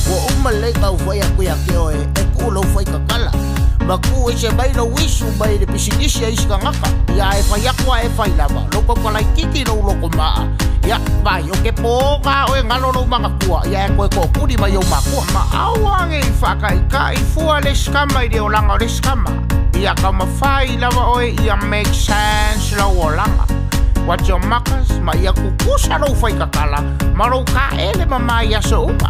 Ua uma lelei taufai atu ia te oe e kuu lou faikakala ma kuu ese mai lou isu mai le pisinisi a isi tagata. Ia e fai atu a e fai lava lou taukalaititi lou lotomaa. Ia vai o ke pō oe galo lou magatua ia e toe tootuli mai ou makua. Ma aua nei faakaikaʻi fua le sikama i le olaga o le sikama. Ia taumafai lava oe ia make sense lou olaga. Watch your makas ma ia kukusa lou faikakala ma lou kaele mamā i aso uma.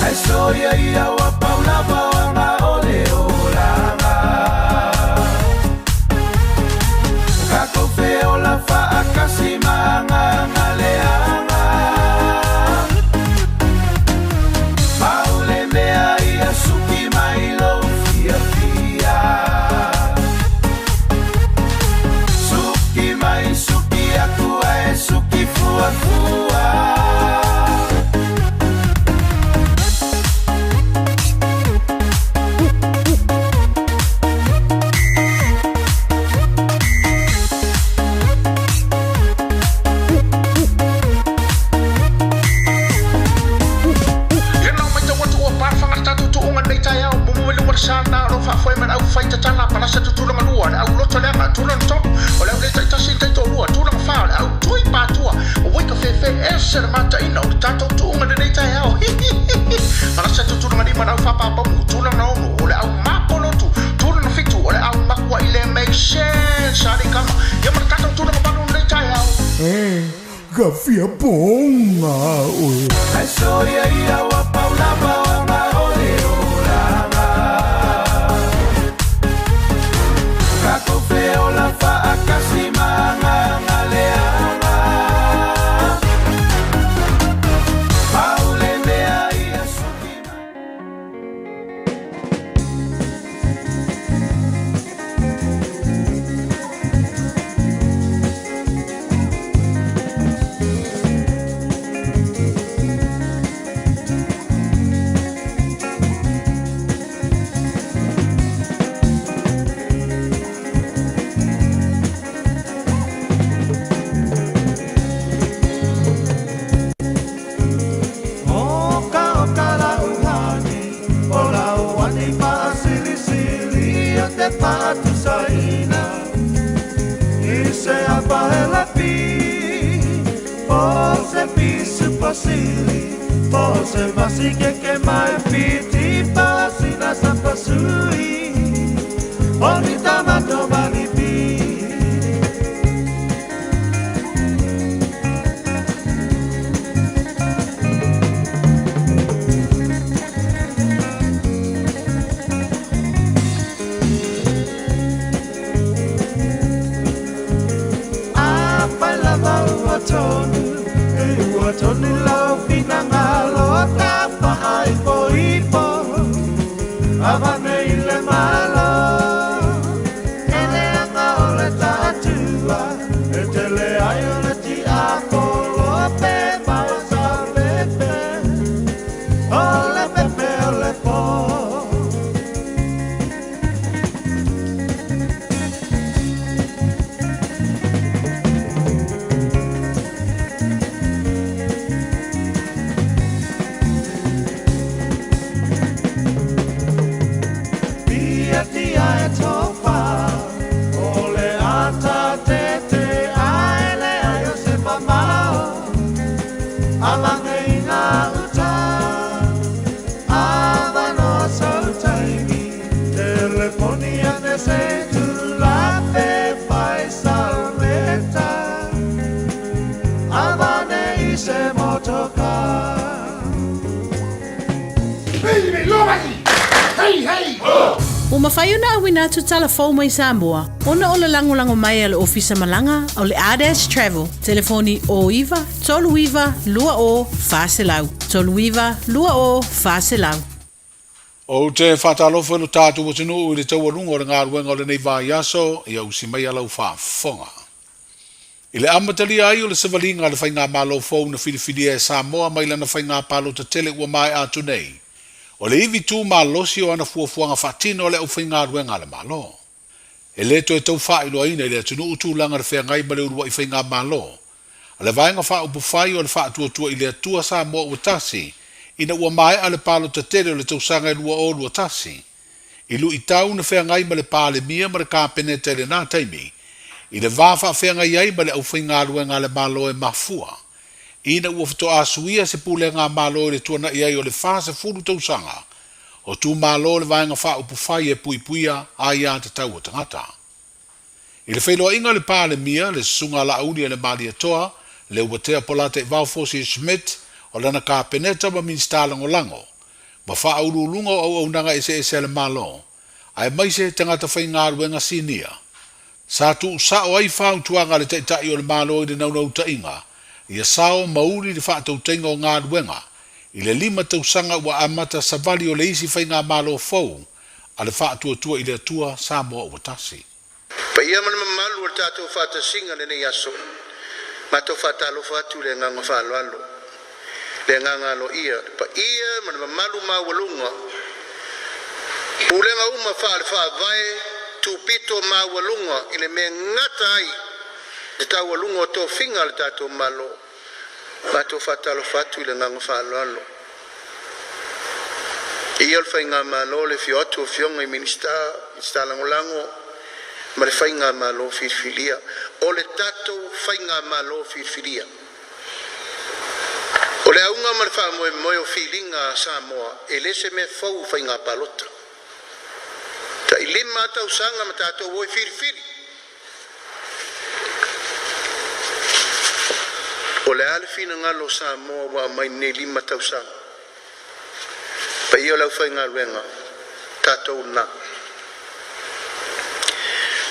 Ae soia ia ua pau lava o aga o le olaga. Tatou feola faakasi ma agaga leaga. Pau le mea ia suki mai lou fiafia. Suki mai suki atu ae suki fuafua. Ia nao maitau atu ua pafaga le tatou tuuga lenei taeao mumu i luga le sana o loo faafoe ma le aufai tatala palasa tutulaga lua le au loto leaga tulaga tolu o le au le taitasi le taitoalua tulaga fa o le au tui patua o ua i ka fefe ese le mataina o le tatou tuuga lenei taeao. Palasa tutulaga lima le au faapapamu tulaga ono o le au mapolotu tulaga fitu o le au makua i le make sense a le kama ia ma le tatou tulaga valu lenei taeao. Ka fia poga oe. Ae soia ia ua pau lava o aga o le olaga. Tatou feola faakasi ma agaga leaga. Pau le mea ia suki mai. Oka oka la uhani, o la uani paasilisili o te paatusaina. I se apaela pi, o se pisu pasili, o se vasike ke mai piti pasina sa pasui, o ni tamato malipi. Afai lava ua tonu, e ua tonu lau finagalo tafaaipoipo. Avane i le malo, e leaga o le taatua, e tele ai o le tiapolo pe maosa pepe, o le pepe o le pō. motoka. Ua mafai ona auina atu tala fou mai Samoa ona o le lagolago mai a le Ofisa Malaga o le Ardash Travel. Telefoni 09 39 20 400 39 20 400. Ou te faatalofa i lo tatou atunuu i le taualuga o le galuega o lenei vaiaso, ia usi mai lau faafofoga. I le amatalia ai o le savaliga a le Faigamalo fou na filifilia e Samoa mai lana faiga palota tele ua maea atu nei, o le ivi tu malosi o ana fuafuaga faatino a le aufaigaluega a le Malo. E le toe tau faailoaina i le atunuu tulaga le feagai ma le uluai faigamalo a le Vaega Faaupufai o le Faatuatua i le Atua Samoa Ua Tasi ina ua maea le palota tele o le tausaga e 2021 i luitau na feagai ma le Palemia ma le Kapeneta i lena taimi i le va faafeagai ai ma le aufaigaluega a le Malo e mafua ina ua faatoa suia se pulega a Malo i le tuana'i ai o le 40 tausaga o tumalo le Vaega Faaupufai e puipuia aiatatau a tagata. I le feiloaiga a le Palemia, le Susuga a Laauli a le Malietoa, Leuatea Polataivao Fosi Schmidt, o lana Kapeneta ma Minisita Lagolago, ma faauluuluga o auaunaga eseese a le Malo, aemaise tagata faigaluega sinia, sa tuusao ai fautuaga a le Taitai o le Malo i le naunautaiga ia sao ma uli le faatautaiga o galuega i le lima tausaga ua amata savali o le isi faigamalo fou a le Faatuatua i le Atua Samoa Ua Tasi. Paia ma le mamalu o le tatou faatasiga lenei aso, matou faatalofa atu i le agaga faaaloalo, le agaga aloaia, le paia ma le mamalu maualuga, pulega uma faale-faavae, tupito maualuga i le mea e gata ai le taualuga o tofiga a le tatou Malo. Matou faatalofa atu i le agaga faaaloalo. Ia o le Faigamalo, le afio atu o Afioga i Minisita, Minisita Lagolago ma le Faigamalo filifilia. O le tatou Faigamalo filifilia. O le auga ma le faamoemoe o filiga a Samoa e le se mea fou faiga palota. Tai 5 tausaga ma tatou o e filifili. O le a le finagalo o Samoa ua aumai nei 5 tausaga. Paia o le aufaigaluega, tatou lena.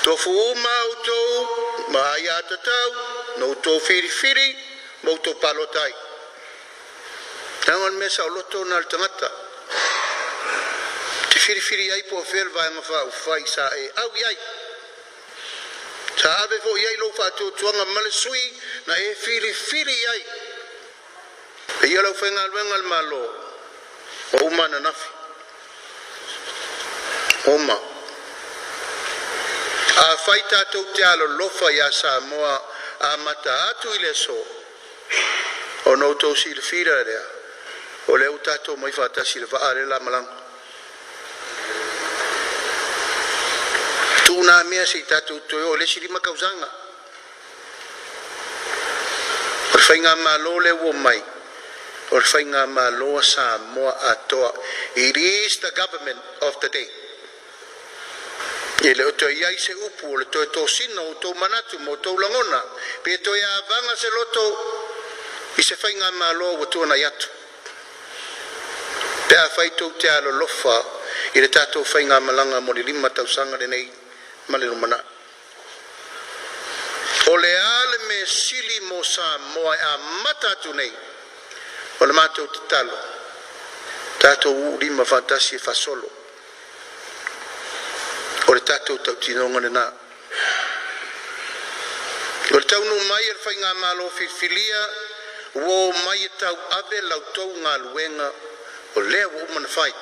Tofu uma outou ma aiatatau na outou filifili ma outou palota ai. Leaga o le mea saoloto lena o le tagata. Te filifili ai po o fea le Vaega Faaupufai sa e au i ai. Sa ave foi i ai lou faatuatuaga ma le sui na e filifili i ai. Paia o le aufaigaluega a le Malo, ua uma ananafi. Uma. Afai tatou te alolofa iā Samoa amata atu i le aso, ona outou silafila lea, o lea ua tatou omai faatasi i le vaa lea la malaga. Tuu nā mea se i tatou toe oo i le isi 5 tausaga. O le faigamalo lea ua omai, o le faigamalo a Samoa atoa. It is the government of the day. E le o toe i ai se upu o le toe tosina o outou manatu ma outou lagona, pe toe avaga se loto i se faigamalo ua tuanai atu. Pe afai tou te alolofa i le tatou faigamalaga mo le 5 tausaga lenei ma le lumanai. O le a le mea sili mo Samoa e amata atu nei, o le matou tatalo, tatou uu lima faatasi e faasolo. O le tatou tautinoga lena. O le taunuu mai e le faigamalo filifilia, ua o mai e tauave la outou galuega o lea ua uma ona fai.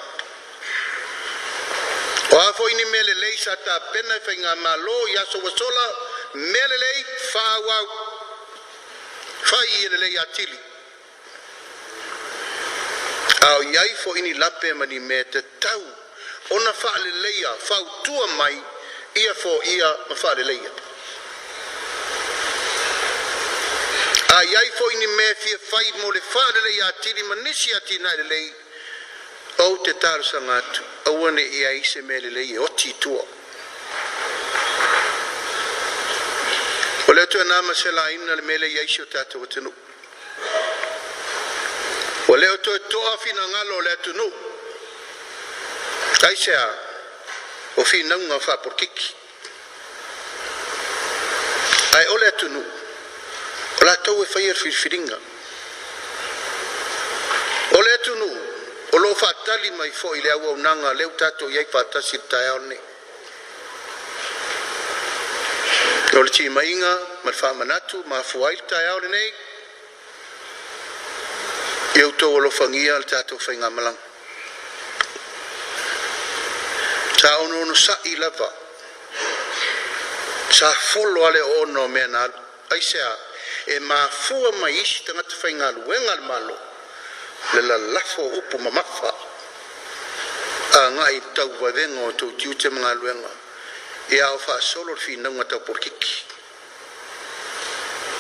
O a foi ni mea lelei sa tapena e faigamalo i aso ua sola, mea lelei faaauau, fai ia lelei atili. A o i ai foi ni lape ma ni mea tatau ona faaleleia, fautua mai ia foia ma faaleleia. A i ai foi ni mea e fia fai mo le faaleleia atili ma nisi atinae lelei, ou te talosaga atu, aua ne i ai se mea lelei e oti i tua. O le atu e na ma se laina le mea lea i ai si o tatou atunuu. Ua le o toe toa finagalo o le atunuu. Aisea? O finauga faapolokiki. Ae o le atunuu, o latou e faia le filifiliga. O le atunuu, o lo o faatali mai foi le auaunaga lea ua tatou i ai faatasi i le taeao lenei. O le timaiga ma le faamanatu ma afua ai le taeao lenei, ia outou alofagia le tatou faigamalaga. Sa onosai lava, sa folo a le oona o mea na alu. Aisea? E mafua mai isi tagata faigaluega a le Malo le lalafo o upu mamafa agai i le tauvaivega o outou tiute ma galuega ia o faasolo le finauga tau polokiki.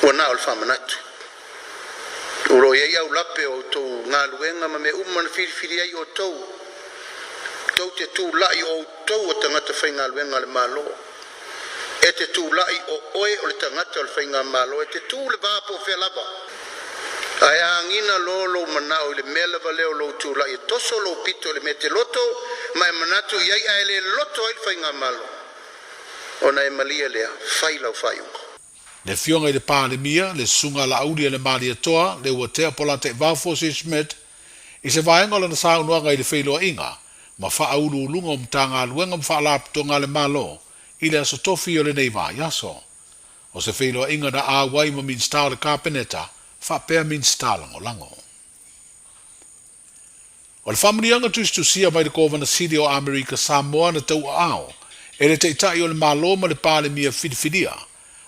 Ua na o le faamanatu. O lo o i ai aulape o outou galuega ma mea uma na filifili ai outou, tou te tulai o outou o tagata faigaluega a le Malo. E te tulai o oe o le tagata o le faigamalo, e te tu i le va po o fea lava. Ae a agiga loa lou manao i le mea lava lea o lou tulai e toso lou pito i le mea e te loto ma e manatu i ai ae le loto ai le faigamalo, ona e malie lea, fai lau faaiuga. Le Afioga i le Palemia, le Susuga a Laauli a le Malietoa, Leuatea Polataivao Fosi Schmidt, i se vaega o lana saunoaga i le feiloaiga ma faauluuluga o Matagaluega ma Faalapotopotoga a le Malo i le Aso Tofi o lenei vaiaso. O se feiloaiga na auai ma Minisita o le Kapeneta faapea Minisita Lagolago. O le faamanuiaga tusitusia mai le Kovana Sili o Amerika Samoa na tauaao e le Taitai o le Malo ma le Palemia filifilia,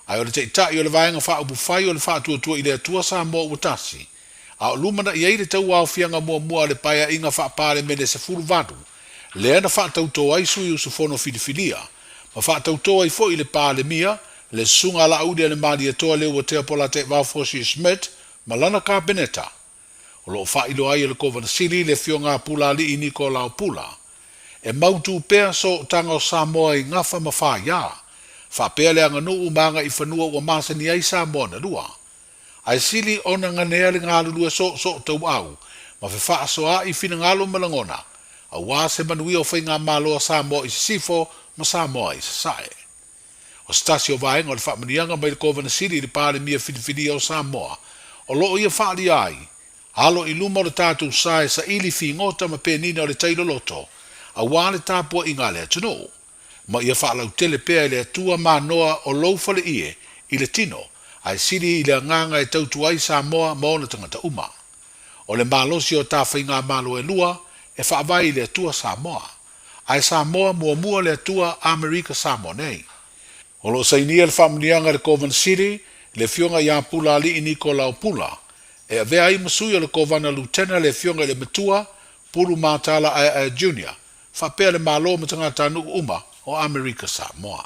ae o le Taitai o le Vaega Faaupufai o le Faatuatua i le Atua Samoa ua Tasi, a o lumanai ai le tauaofiaga muamua a le Paeaiga Faa-Palemene 18, lea na faatautō ai sui usufono filifilia, ma faatautō ai foi le Palemia, le Susuga a Laauli a le Malietoa Leuatea Polataivao Fosi Schmidt ma lana Kapeneta. O lo o faailoa ai e le Kovana Sili le Afioga a Pulaalii Nikolao Pula, e mautū pea sootaga o Samoa i gafa ma faiā, faapea le aganuu ma agaifanua ua masani ai Samoa na lua. Ae sili ona ganea le galulue soosoo tauau ma fefaasoaai finagalo ma lagona, auā se manuia o faigamalo a Samoa i Sisifo ma Samoa i Sasae. O se tasi o vaega o le faamanuiaga mai le Kovana Sili i le Palemia filifilia o Samoa, o lo o ia faaalia ai, alo i luma o le tatou sa e saili figota ma penina o le tai loloto, auā le tapuaiga a le atunuu. Ma ia faalautele pea e le Atua manoa o lou faleie i le tino, ae sili i le agaga e tautua ai Samoa ma ona tagata uma. O le malosi o ta faigamalo e lua, e faavae i le Atua Samoa. Ae Samoa muamua le Atua Amerika Samoa nei. O lo o sainia le faamanuiaga i le Kovana Sili, le Afioga ia Pulaalii Nikolao Pula, e avea ai ma sui o le Kovana Lutena le Afioga i le Matua, Pulu Matala Aeaea Junior, faapea le Malo ma tagatanuu uma o Amerika Samoa.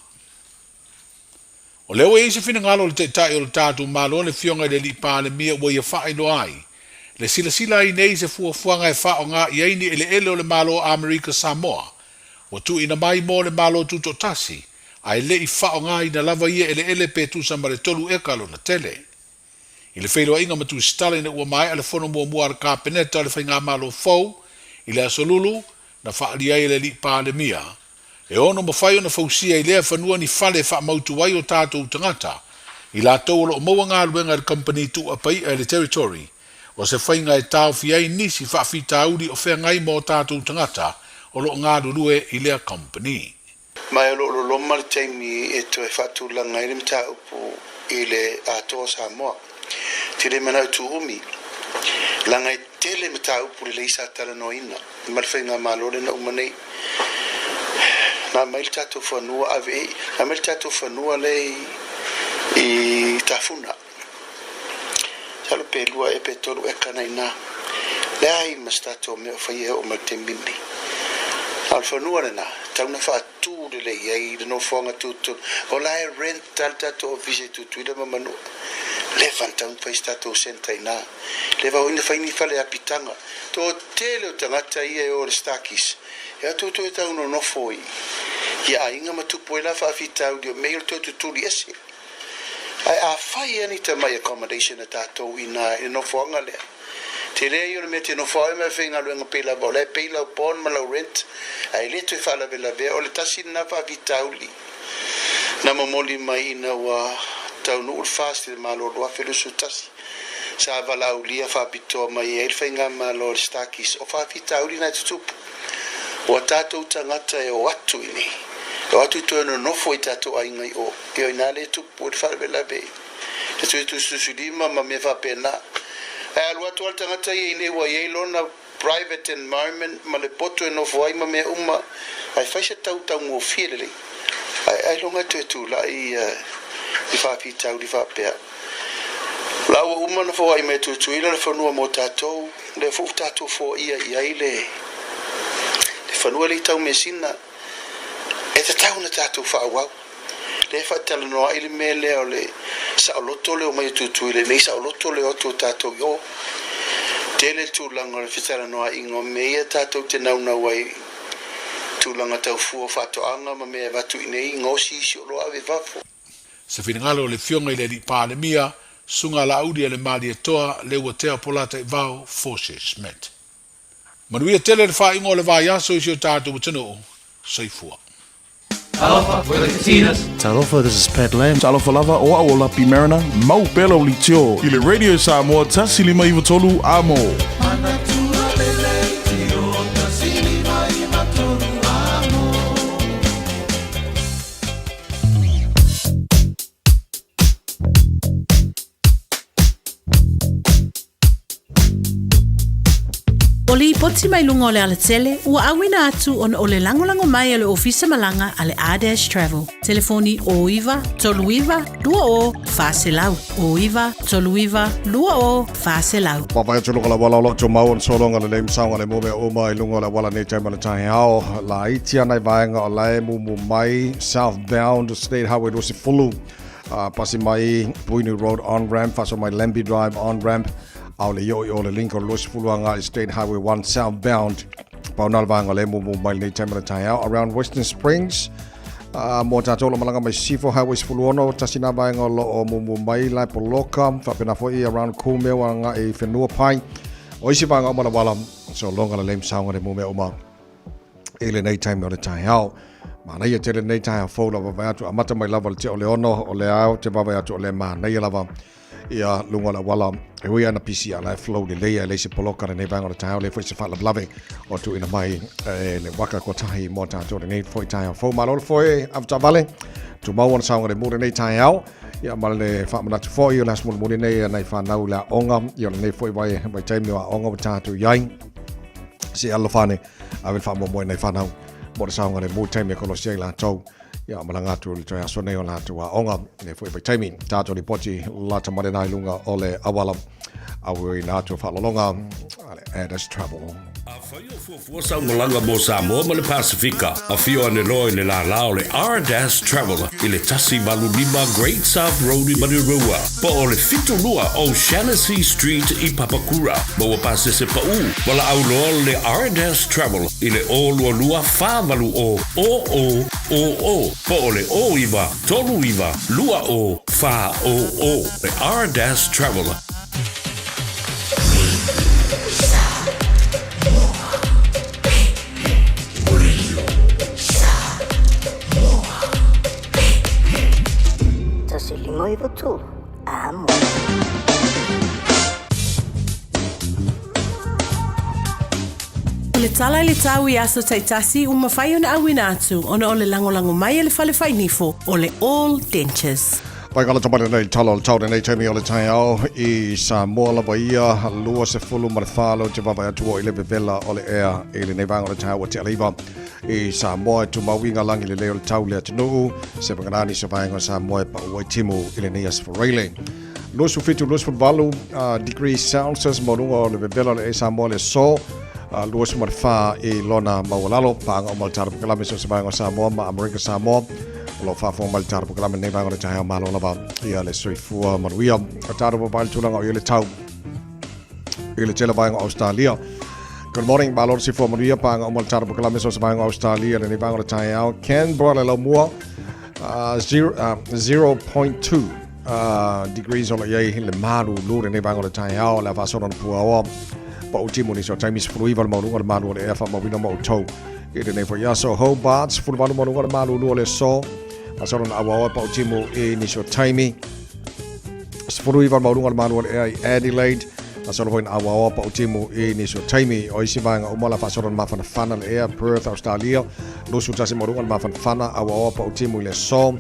O lea ua i ai se finagalo o le Taitai o le tatou Malo le Afioga i le Alii Palemia ua ia faailoa ai le silasila ai nei i se fuafuaga e faaaoga i ai ni eleele o le Malo o Amerika Samoa ua tuuina mai mo le Malo Tutoatasi ae le i faaaogaina lava ia eleele pe tusa ma le 3 eka lona tele. I le feiloaiga ma Tusitala ina ua maea le fono muamua a le Kapeneta o le Faigamalo fou i le Aso Lulu na faaalia ai e le Alii Palemia E ono mafai ona fausia i lea fanua ni fale e faamautu ai o tatou tagata, i latou o lo o maua galuega i le kamupani tuuapai'a i le Territory, o se faiga e taofi ai nisi faafitauli o feagai ma o tatou tagata o lo o galulue i lea kamupani. Ma o lo o loloma le taimi e toe faatulaga ai le mataupu i le Atoa o Samoa. Te le manao tuumi, leaga e tele mataupu lelei sa talanoaina ma le faigamalo lea na uma nei. Na aumai le tatou fanua ave i, na aumai le tatou fanua lea i Tafuna. Masalo pe 2 ea pe 3 eka na i ina. Leai ma se tatou mea o faia e oo mai le taimi lenei. A o le fanua lena, tau na faatu lelei ai le nofoaga tutotonu. O la e rent lava le tatou ofisa i Tutuila ma Manua. Leva ona tau na fai se tatou centre i ina. Leva foi na fai ni fale apitaga. Toatele o tagata ia e o i le Starkey's, e atu toe tau nonofo i aiga ma tupu ai la faafitauli o mea ia o le toe tutuli ese. Ae a fai lava ni tamai accommodation a tatou i ina i le nofoaga lea, Tele ia o le mea e te nofo ai ma e faigaluega pei lava o la e pay lau bond ma lau rent ae le toe faalavelavea. O le tasi lena faafitauli na momoli mai ina ua taunuu le FAST i le Malo 2021. Sa valaaulia faapitoa mai ai le faigamalo a le Starkeys o faafitauli na e tutupu. Ua tatou tagata e o atu i inei, e o atu toe nonofo i tatou aiga i o, ia o i ina lea e tupu ai le faalavelave i le toe tusitusilima ma mea faapena. Ae alu atu lava le tagata ia i inei ua i ai lona private environment ma le poto e nofo ai ma mea uma, ae fai se tau taugofie lelei, ae ailoga e toe tulai i faafitauli faapea. La ua uma ona foai mai e Tutuila le fanua mo tatou, lea foi ua tatou foaia i ai le fanua lea i Taumeasina, e tatau ona tatou faaauau. Lea e faatalanoa ai le mea lea o le saoloto le omai o Tutuila i inei, saoloto le o atu o tatou i o. Tele le tulaga o le fetalanoaiga o mea ia tatou te naunau ai i tulaga tau fua o faatoaga ma mea e avatu i inei, gaosi isi oloa ave i fafo. Se finagalo o le Afioga i le Alii Palemia, Susuga Laauli Malietoa Leuatea Polataivao Fosi Smith. Manuia tele le faaiuga o le vaiaso i si o tatou atunuu. Soifua. Talofa, we're the Katinas. Talofa, this is Pat Lam. Talofa lava, o au o Lapi Mariner, mau pea lau leitio i le Radio Samoa 153 Amo. Manatua le leitio 153 Amo. O lipoti mai luga o le alatele ua auina atu ona o le lagolago mai a le Ofisa Malaga a le R-Dash Travel. Telefoni 09 39 20 400. 09 39 20 400. Papai atu luga la wala o lo tumau o sologa lelei ma saogalemu mea uma i luga o le auala nei taimi o le taeao. Laiti ana i vaega o la e mumu mai southbound State Highway 20, pasi mai Puinu Road on ramp, faasoa mai Lambie Drive on ramp, a o le ioio o le Lincoln 20 agai State Highway 1 southbound. Pau na le vaega o lea e mumu mai lenei taimi o le taeao around Western Springs. Mo tatou lo malaga mai Sifo Highway 16, tasi nā vaega o lo o mumu mai lae poloka, faapena foi around Kumeu agai i Whenuapai. O isi vaega uma le wala, sologa lelei ma saogalemu mea uma i lenei taimi o le taeao. Manaia tele lenei taeao fou la vaavaai atu, amata mai lava i le tea o le 6, o le ao te vaavaai atu o le manaia lava ia luga o le auala. E ui ana pisi a la e flow lelei a e leai se poloka lenei vaega o le taeao, leai foi se faalavelave o tuuina mai e le waka kua tahi mo tatou lenei foi taeao fou. Malo le foe avetaavale, tumau ona saogalemu lenei taeao. Ia ma le faamanatu foi o le aso mulimuli nei nai whanau le aoga, ia o lenei foi vai vaitaimi o aoga ua tatou i ai. Se alofa ane, ave le faamoemoe nai whanau mo le saogalemu taimi e kolosi ai latou. Ia malaga atu le toe aso nei o latou aoga, lenei foi vaitaimi. Tatou lipoti lata mai lena i luga o le auala. Auina atu faalologa a le Addis Travel. Afai o fuafua sau malaga mo Samoa ma le Pasefika, afio ane loa i le lālā o le R-Dash Travel i le 185 Great South Road i Manurewa, po o le 72 O'Shannessy Street i Papakura. Maua pasese paʻū, valaau loa le R-Dash Travel i le 022 480 0000 po o le 09 39 20 400. Le R-Dash Travel. Amo. O le tala i le tau i aso taitasi ua mafai ona auina atu ona o le lagolago mai a le fale fainifo o le All Dentures. Pai ka lata mai lenei tala o le tau lenei taimi o le taeao i Samoa lava ia 24 lau te vaavaai atu o i le vevela o le ea i lenei vaega o le taeao ua tea le iva i Samoa e tumau i ngā lagi lelei o le tau le atunuu se vaganani se vaega o Samoa e paʻu ai timu i lenei aso Faraile. 27 28 degrees Celsius ma luga o le vevela o le ea i Samoa le aso 24 i lona maualalo paaga uma le tala pokalame so se vaega o Samoa ma Amerika Samoa o lo o faafofoga mai le tala pokalame lenei vaega o le taeao malo lava ia le soifua manuia. O tatou vaavaai le tulaga o i le tau i le tele vaega o Australia. Good morning, malo le soifua manuia paaga uma le tala pokalame so se vaega o Australia lenei vaega o le taeao. Canberra le laumua 0.2 degrees o lo o i ai le malulu lenei vaega o le taeao le a faasolo ona puaoa. Pau timu nisi o taimi 19 le maualuga o le malu o le ea faamauina ma outou i lenei foi aso. Hobart 18 maualuga o le malulu o le aso. Faasolo na auaoa e pau timu i nisi o taimi 19 le maualuga o le malu o le ea i Adelaide. Faasolo foi na auaoa pau timu i nisi o taimi. O isi vaega uma la faasolo na mafanafana le ea Perth, Australia. 21 maualuga le mafanafana auaoa pau timu i le aso.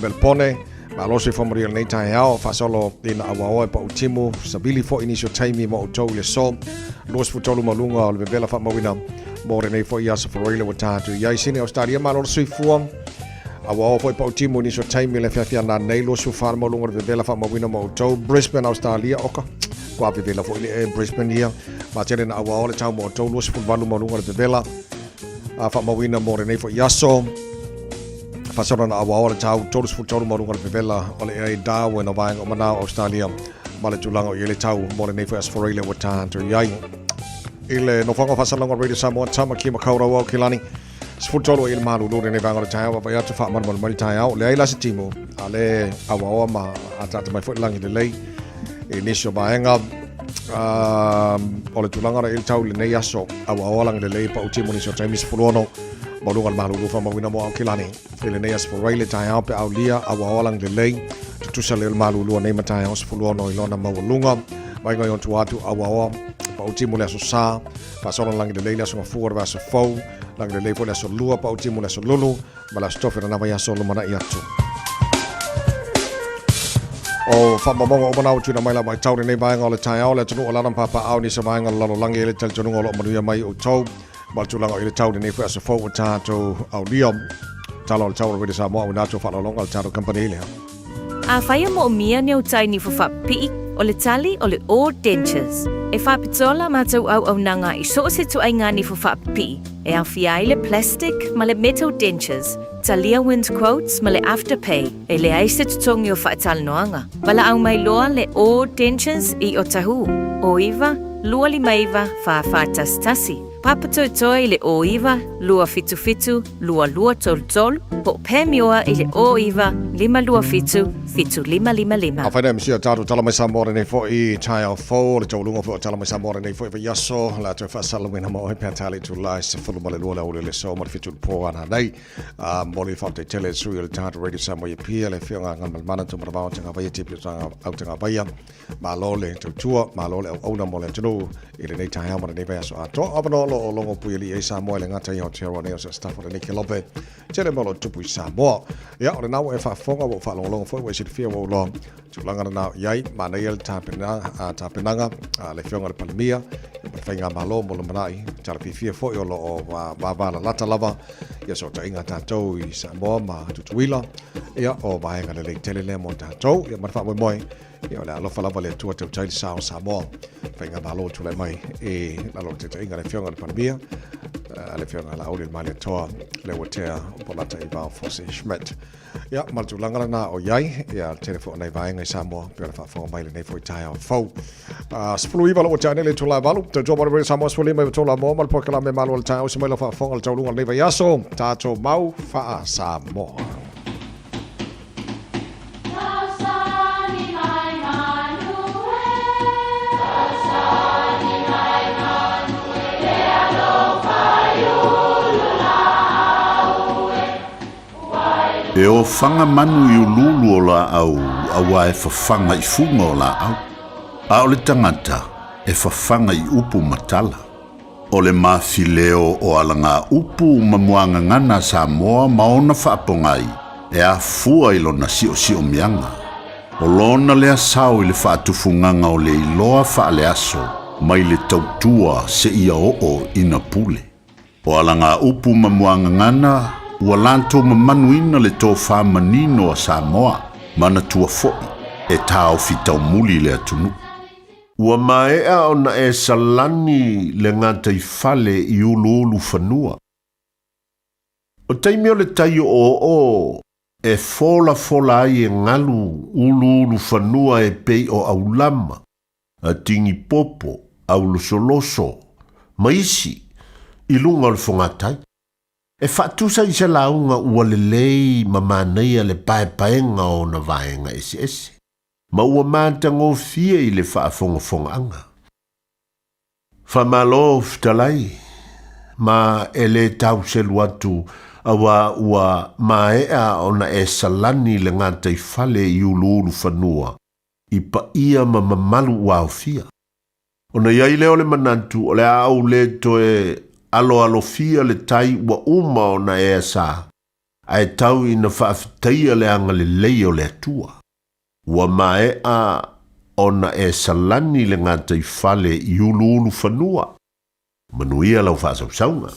Melbourne, Malosi famaria lenei taeao, faasolo ina auaoa e pau timu, savili foi nisi o taimi mo outou i le aso. 23 ma luga o le vevela faamauina mo lenei foi aso Faraile ua tatou i ai. Sini Australia, malo le soifua. Auaoa foi pau timu nisi o taimi le fiafia nanei, 24 ma luga o le vevela faamauina mo outou. Brisbane, Australia, oka, kua vevela foi le e Brisbane ia. Matele na auaoa le tau mo outou, 28 ma luga o le vevela faamauina mo lenei foi aso. Faasolo na auaoa le tau 33 ma luga o le vevela o le ea i Darwin o vaega o manao Australia ma le tulaga o i ai le tau mo lenei foi aso Faraile ua tatou i ai. I le nofoaga o faasalalauga o Radio Samoa, Tamaki Makaurau au Kilani, 13 i le malulu lenei vaega o le taeao, vaavaai atu faamalumalu mai le taeao, leai la se timu, a le auaoa ma ataata mai foi le lagi lelei i nisi o vaega. O le tulaga o le tau i lenei aso, auaoa lagi lelei pau timu nisi o taimi 16 maualuga le malulu faamauina mo Aokelani i lenei aso Forai le taeao pe aulia auaoa lagi lelei tutusa leo le malulu nei ma taeao 16 i lona maualuga vaega i ontua atu auaoa pau timu le aso sa faasolo lagi lelei le aso gafua le aso fou lagi lelei foi le aso lua pau timu le aso lulu ma le aso tofi lena vaiaso lumanai atu. O faamaumauga uma na ua tuuina mai la vaitau lenei vaega o le taeao le atunuu o lana papaao nisi o vaega o le lalolagi e le talitonuga o lo o manuia mai outou ma le tulaga o i le tau lenei foi aso fou ua tatou aulia. Tala o le tau o le Radio Samoa auina atu o faaaloaloga a le tatou company lea. Afai e moomia ni ou tai nifo faapipii, o le tali o le All Dentures. E faapitoa la matou auaunaga i so o se ituaiga nifo faapipii, e aofia ai le plastic ma le metal dentures, talia wind quotes ma le afterpay, e leai se totogi o faatalanoaga. Valaau mai loa le All Dentures i Otahuhu, 09 259 4411. Papatoetoe i le 09 277 2233 po o Pamioa i le 09 527 7555. Afai nei msia tatou tala mai Samoa lenei foi taeao fou o le taualuga foi o tala mai Samoa lenei foi vaiaso le a toe faasalalauina ma oe pe a tali itulā e 12 le aoauli o le aso ma le 7 i le po ana nei. A momoli le faafetai tele i le sui o le tatou Radio Samoa i Apia le Afioga a Galumalemana Tumanavao Tagavaia Tipi o Autagavaia. Malo le tautua, malo le auauna mo le atunuu i lenei taeao ma lenei vaiaso atoa. Avanoa o lo o logo puialii ai Samoa i le gata i Aotearoa nei o se staff o lenei kelope tele mea o lo o tupu i Samoa. Ia, o lena ua e faafofoga, ua ou faalogologo foi, ua e silafia ua ou iloa tulaga lena o i ai. Manaia le tapenaga a le Afioga i le Palemia ma le Faigamalo mo lumanai. Tala fiafia foi o lo o vavalalata lava ia sootaiga a tatou i Samoa ma Tutuila. Ia, o vaega lelei tele lea mo tatou. Ia, ma le faamoemoe, Ia, o le alofa lava le Atua tautai le sa o Samoa. Faigamalo tulai mai i lalo o le taitaiga a le Afioga i le Palemia, le Afioga Laauli le Malietoa Leuatea Polata Ivao Fosi Schmidt. Ia, ma le tulaga lena o i ai, ia, le tele foi o nai vaega i Samoa, pei ona faafofoga mai lenei foi taeao fou. 19 lou tea nei le itula e 8, tautua mai le Radio Samoa 15 i tolu Amoa ma le polokalame Malo o le taeao, se mai lau faafofoga le taualuga o lenei vaiaso, tatou mau faa-Samoa. E ofaga manu i uluulu o laau auā e fafaga i fuga o laau, a o le tagata e fafaga i upu ma tala. O le mafileo o alagaupu ma muagagana a Samoa ma ona faapogai e afua i lona siosiomiaga. O lona lea sao i le faatufugaga o le iloa faaleaso mai le tautua seia oo ina pule. O alagaupu ma muagagana ua latou mamanuina le tofa manino a Samoa, manatua foi e taofi taumuli le atunuu. Ua maea ona e salani le gataifale i uluulufanua. O taimi o le tai oooo e folafola ai e galu uluulufanua e pei o aulama, tingipopo, aulosoloso, ma isi i luga o le fogatai. E faatusa i se lauga ua lelei ma manaia le paepaega o ona vaega eseese. Ma ua matagofie i le faafogafogaaga. Faamalo fetalai, ma e lē tauselu atu auā ua maea ona e salani le gataifale i uluulufanua i paia ma mamalu ua aofia. Ona i ai lea o le manatu o le a ou lē toe aloalofia le tai ua uma ona e asā, ae tau ina faafetaia le agalelei o le Atua. Ua maea ona e salani le gataifale i uluulufanua. Manuia lau faasausauga.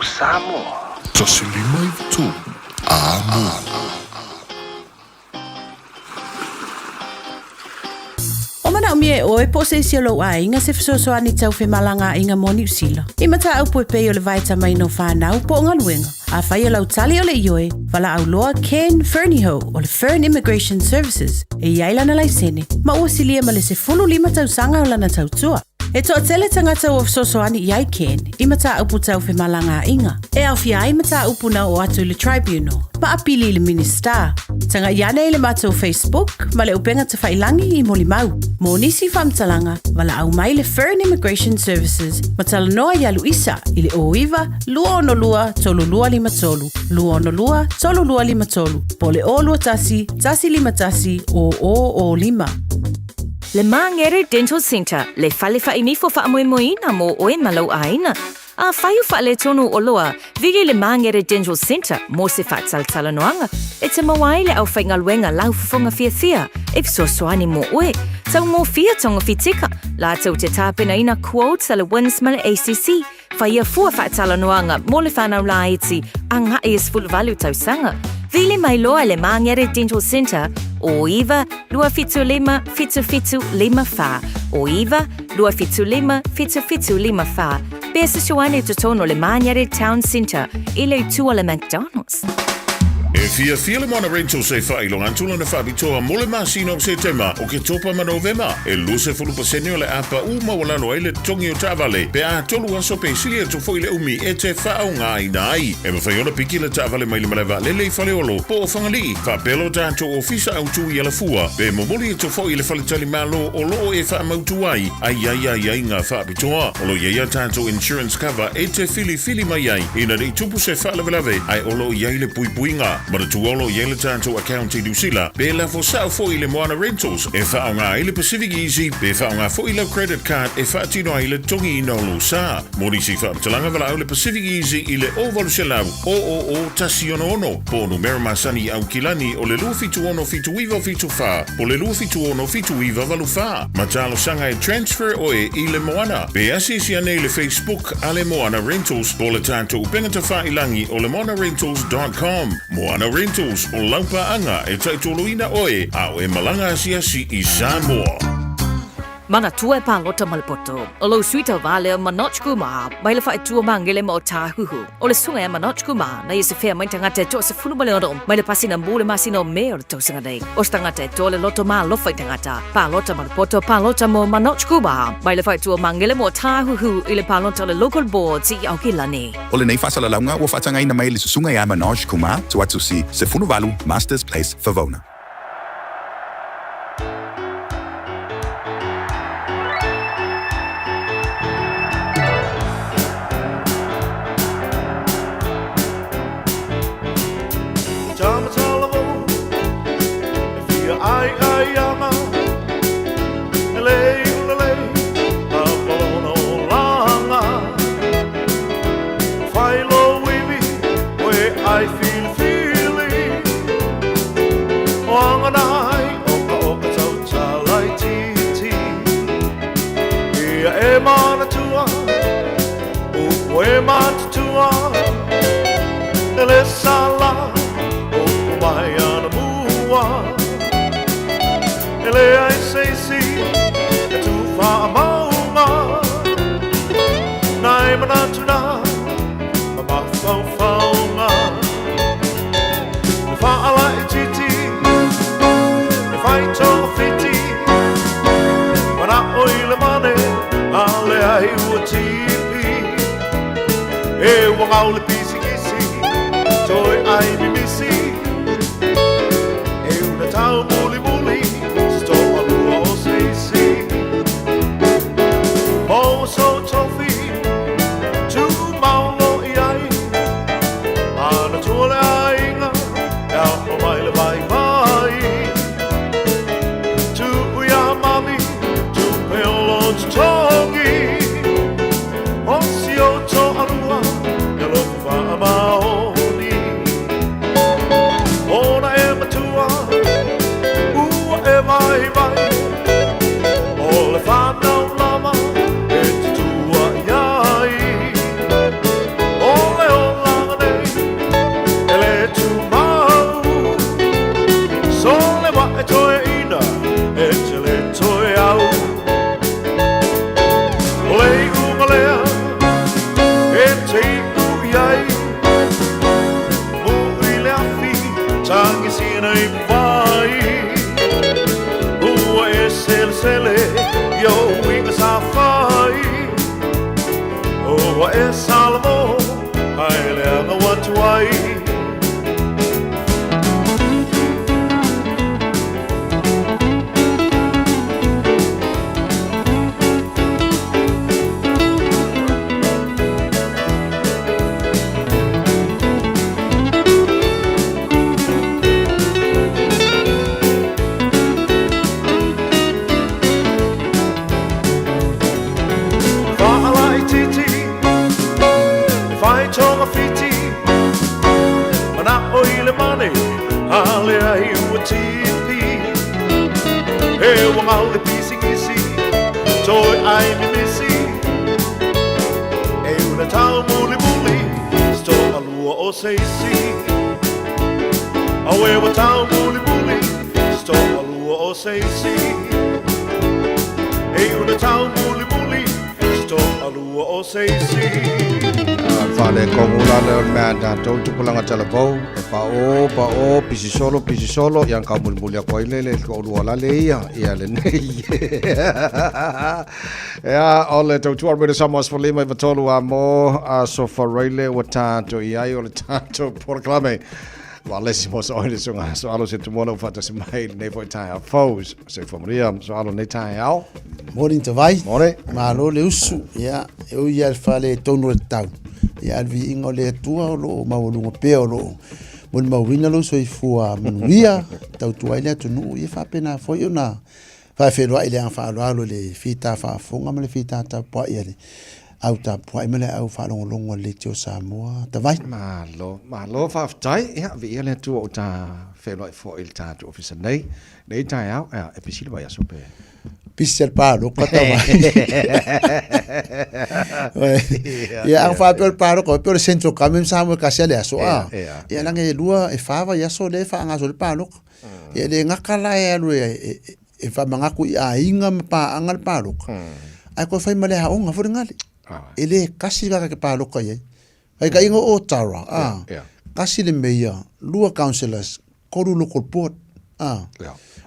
Samoa. 153 Amo. O manaʻomia e ʻoe po o se isi o lou aiga se fesoasoani tau femalagaaiga mo Niu Sila. I mataupu e pei o le vaetamaina o fanau po o galuega. Afai o lau tali o le ioe, valaau loa Ken Fernihough o le Fern Immigration Services e i ai lana laisene ma ua silia ma le 15 tausaga o lana tautua. E toatele tagata ua fesoasoani i ai Ken i mataupu tau femalagaaiga e aofia ai mataupu na oo atu i le Tribunal ma apili i le Minisita. Tagai ane i le matou Facebook ma le upega tafailagi i molimau. Mo nisi faamatalaga, valaau mai le Fern Immigration Services ma talanoa iā Luisa i le 09 262 3253, 262 3253, po o le 021 151 0005. Le Māngere Dental Centre, le fale faainifo faamoemoeina mo oe ma lou aiga. Afai o faaletonu oloa, vili le Māngere Dental Centre mo se faatalatalanoaga e te maua ai le aufaigaluega laufofoga fiafia e fesoasoani mo oe. Taugofie togafitika, latou te tapenaina quotes a le WINZ ma le ACC. Whaia fua faatalanoaga mo le whanau laiti agaʻi e 18 tausaga. Vili mai loa le Māngere Dental Centre o 9 275 7754 o 9 275 7754 pe fesoasoani i totonu o le Māngere Town Centre i le itu o le McDonald's. E fiafia le Moana Rentals e faailoga atu lana faapitoa mo le masina o Setema, Oketopa ma Novema. E 20% o le a pau maualalo ai le totogi o taavale pe a tolu aso pe sili atu foi le umi e te faaaogaina ai. E mafai ona piki le taavale mai le malae vaalele i Faleolo po o Fagalii, faapea lo tatou ofisa autu i Alafua, pe momoli atu foi i le faletalimalo o lo o e faamautu ai a i ai aiaiga faapitoa. O lo o i ai a tatou insurance cover e te filifili mai ai ina ne i tupu se faalavelave ae o lo o i ai le puipuiga. Manatua o lo o i ai le tatou account i Niu Sila pe lafo sao foi i le Moana Rentals e faaaoga ai le Pacific Easy pe faaaoga foi lau credit card e faatino ai le totogiina o lou sa. Mo nisi faamatalaga valaau le Pacific Easy i le 0800 000 166 po o numera masani i Aukilani o le 276 7974 po o le 276 7984. Ma talosaga e transfer oe i le Moana. Pe asiasi ane i le Facebook a le Moana Rentals po o le tatou upega tafailagi o le moanarentals.com. Moana Rentals, o lau paaga e taitoloina oe a o e malaga asiasi i Samoa. Manatua e palota ma le poto. O lou sui tauva lea Manoj Kumar, mai le faaitua magele ma Ōtāhuhu. O le susuga ia Manoj Kumar, na ia sefea mai tagata e 16 mai le pasina mu le masina o Me o le tausaga nei. O se tagata e toa le loto ma alofa i tagata. Palota ma le poto, palota mo Manoj Kumar, mai le faaitua magele ma Ōtāhuhu i le palota o le Local Boards i Aukilani. O lenei faasalalauga ua faatagaina mai e le susuga ia Manoj Kumar, Tuatusi, 18, Masters Place, Favona. atu ai. Whakalaititi, e whai togafiti, Mana'o i le mane, a le ai ua tipi. He ua ngau le pisikisi, toe ai mimisi, E una tau muli muli, sto alua o se isi. Awe ua tau muli muli, sto alua o se isi. E una tau muli muli, sto alua o se isi. Fale kongu la le o le mea tatou tupulaga talavou e paʻō paʻō pisi solo pisi solo ia na kaumulimuli aku ai le le toʻalua lale ia ia lenei ia o le tautua Radio Samoa aso 5 i 3 a mo aso faraile ua tatou i ai o le tatou polokalame Valesi mo sa oile sunga so alo se tumona u faatasi mai lenei foi taeao fou soifua manuia so alo nei taeao. Morning Tavai. Morning. Malo le usu. Ia, e ui ia le fale tonu o le tau. Ia, a le viiga o le Atua o lo o maualuga pea o lo o molimauina lou soifua manuia, tautua ai le atunuu, ia faapena foi ona faafeiloai i le agaga faaaloalo i le fita faafofoga ma le fita tapuai a le au tapuai ma le au faalogologo a le Leitio Samoa Tavai. Malo, malo faafetai. Ia, viia le Atua ua ta feiloai foi i le tatou ofisa nei. Nei taeao, ia, e pisi le vaiaso pe. Pisi le paloka tavai. Ia, ang faapea o le paloka, pe o le Central Government sa mo e kasi a le aso a. Ia, langa e lua, e wha vaiaso le whaangaso le paloka. Ia, le ngaka la e alu e, e whamangaku i aiga ma paaga le paloka. Ae koe whai ma le aonga fo le ngale. E le kasi kaka ke paloka iai. Ai ka ingo o Tara, a. Kasi le meia, lua councillors, koru local board, a.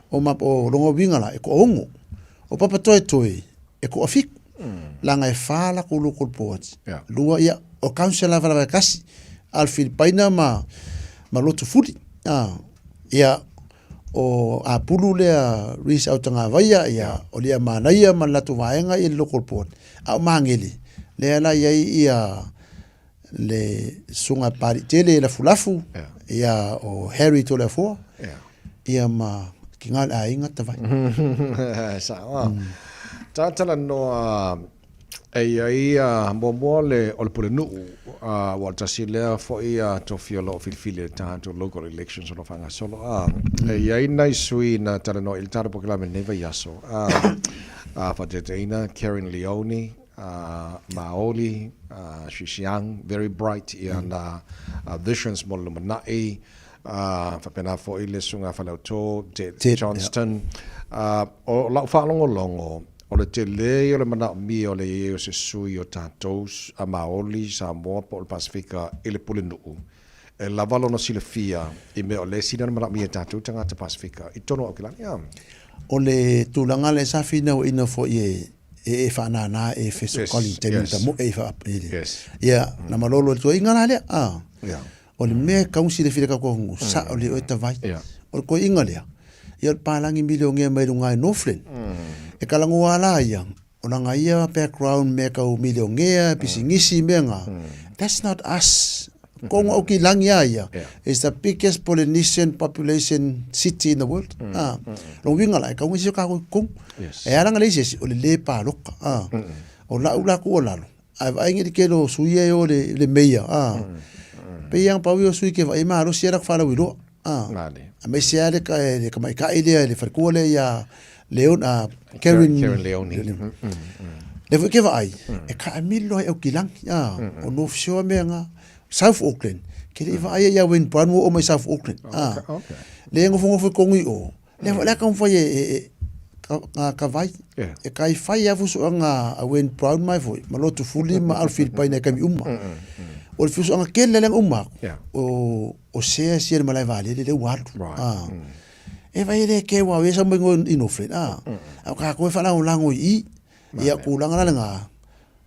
O ma o longa winga la e ko ongo. O papa toe toe e ko afiku. Langa e wha la ko local boards. Lua ia o councillor wala wala kasi. Al Filipaina ma ma lotu fuli. A. Ia o Apulu lea Reece Autagavaia, ia o lia manaia ma le latou vaega i le local board. A o Magele, lea la i ai ia le susuga Paliitele Lafulafu, ia o Harry Toleafoa, ia ma ki ngā le aiga Tavai. Saoa. Talanoa E i ai ia muamua le o le Pulenuu, ua o le tasi lea foi tofi o lo o filifili e le tatou local elections o lo o faagasolo. E i ai nai sui na talanoa i le tatou polokalame i lenei vaiaso, faataitaiina Karen Leoni, Maoli, she's young, very bright ia na visions mo le lumanai, faapena foi le Susuga Faleautō, Ted Johnston. O lau faalogologo, O le tele ia o le manaomia o le i ai o se sui o tatou a Maoli, Samoa po o le Pasefika i le Pulenuu, e lava lona silafia i mea o le sina ona manaomia e tatou tagata Pasefika i totonu o Aokelani. O le tulaga lea sa finauina foi e e faanānā e Efeso Colin taimi ta moe i wha ia na malolo le tuaiga la lea a o le mea e kau silafia ka koa sa o le oe tawai o le koiga lea ia o le palangi miliongea mai luga i Northland. E kalangoa la ia, o langa ia background mea kau miliongea, pisingisi mea nga. That's not us. Kongo au ki langi a ia. It's the biggest Polynesian population city in the world. Ah. Lo winga la e kau ngisi ka ko kong. E ala nga le isi o le le paloka. Ah. O la ula ku o lalo. Ae vaai ngi ke lo sui e o le le meia. Ah. Pe ia pau o sui ke vaai ma ro sia la whalau i roa. Ah. A me se ale ka le ka mai ka ile le farkua le ia Leon a Karen Karen Leoni. Le foi ke vaai e ka amilo ai au kilangi. Ah. O North Shore me nga South Auckland. Ke le vaai ia Wayne Brown o mai South Auckland. Ah. Le ngofo ngofo kongi o. Le le ka fai e ka ka vai. E kai fai a fusu anga a Wayne Brown mai foi. Ma lotu fuli ma Alfred Paina kami uma. O le fusu anga kele le uma. O o sea sia le malae vaalele lea ua alu. A. E vai le ke ua wesa mo ngo i Northland. A. A ka ko e whalangolago i i. Ia kulaga la lenga.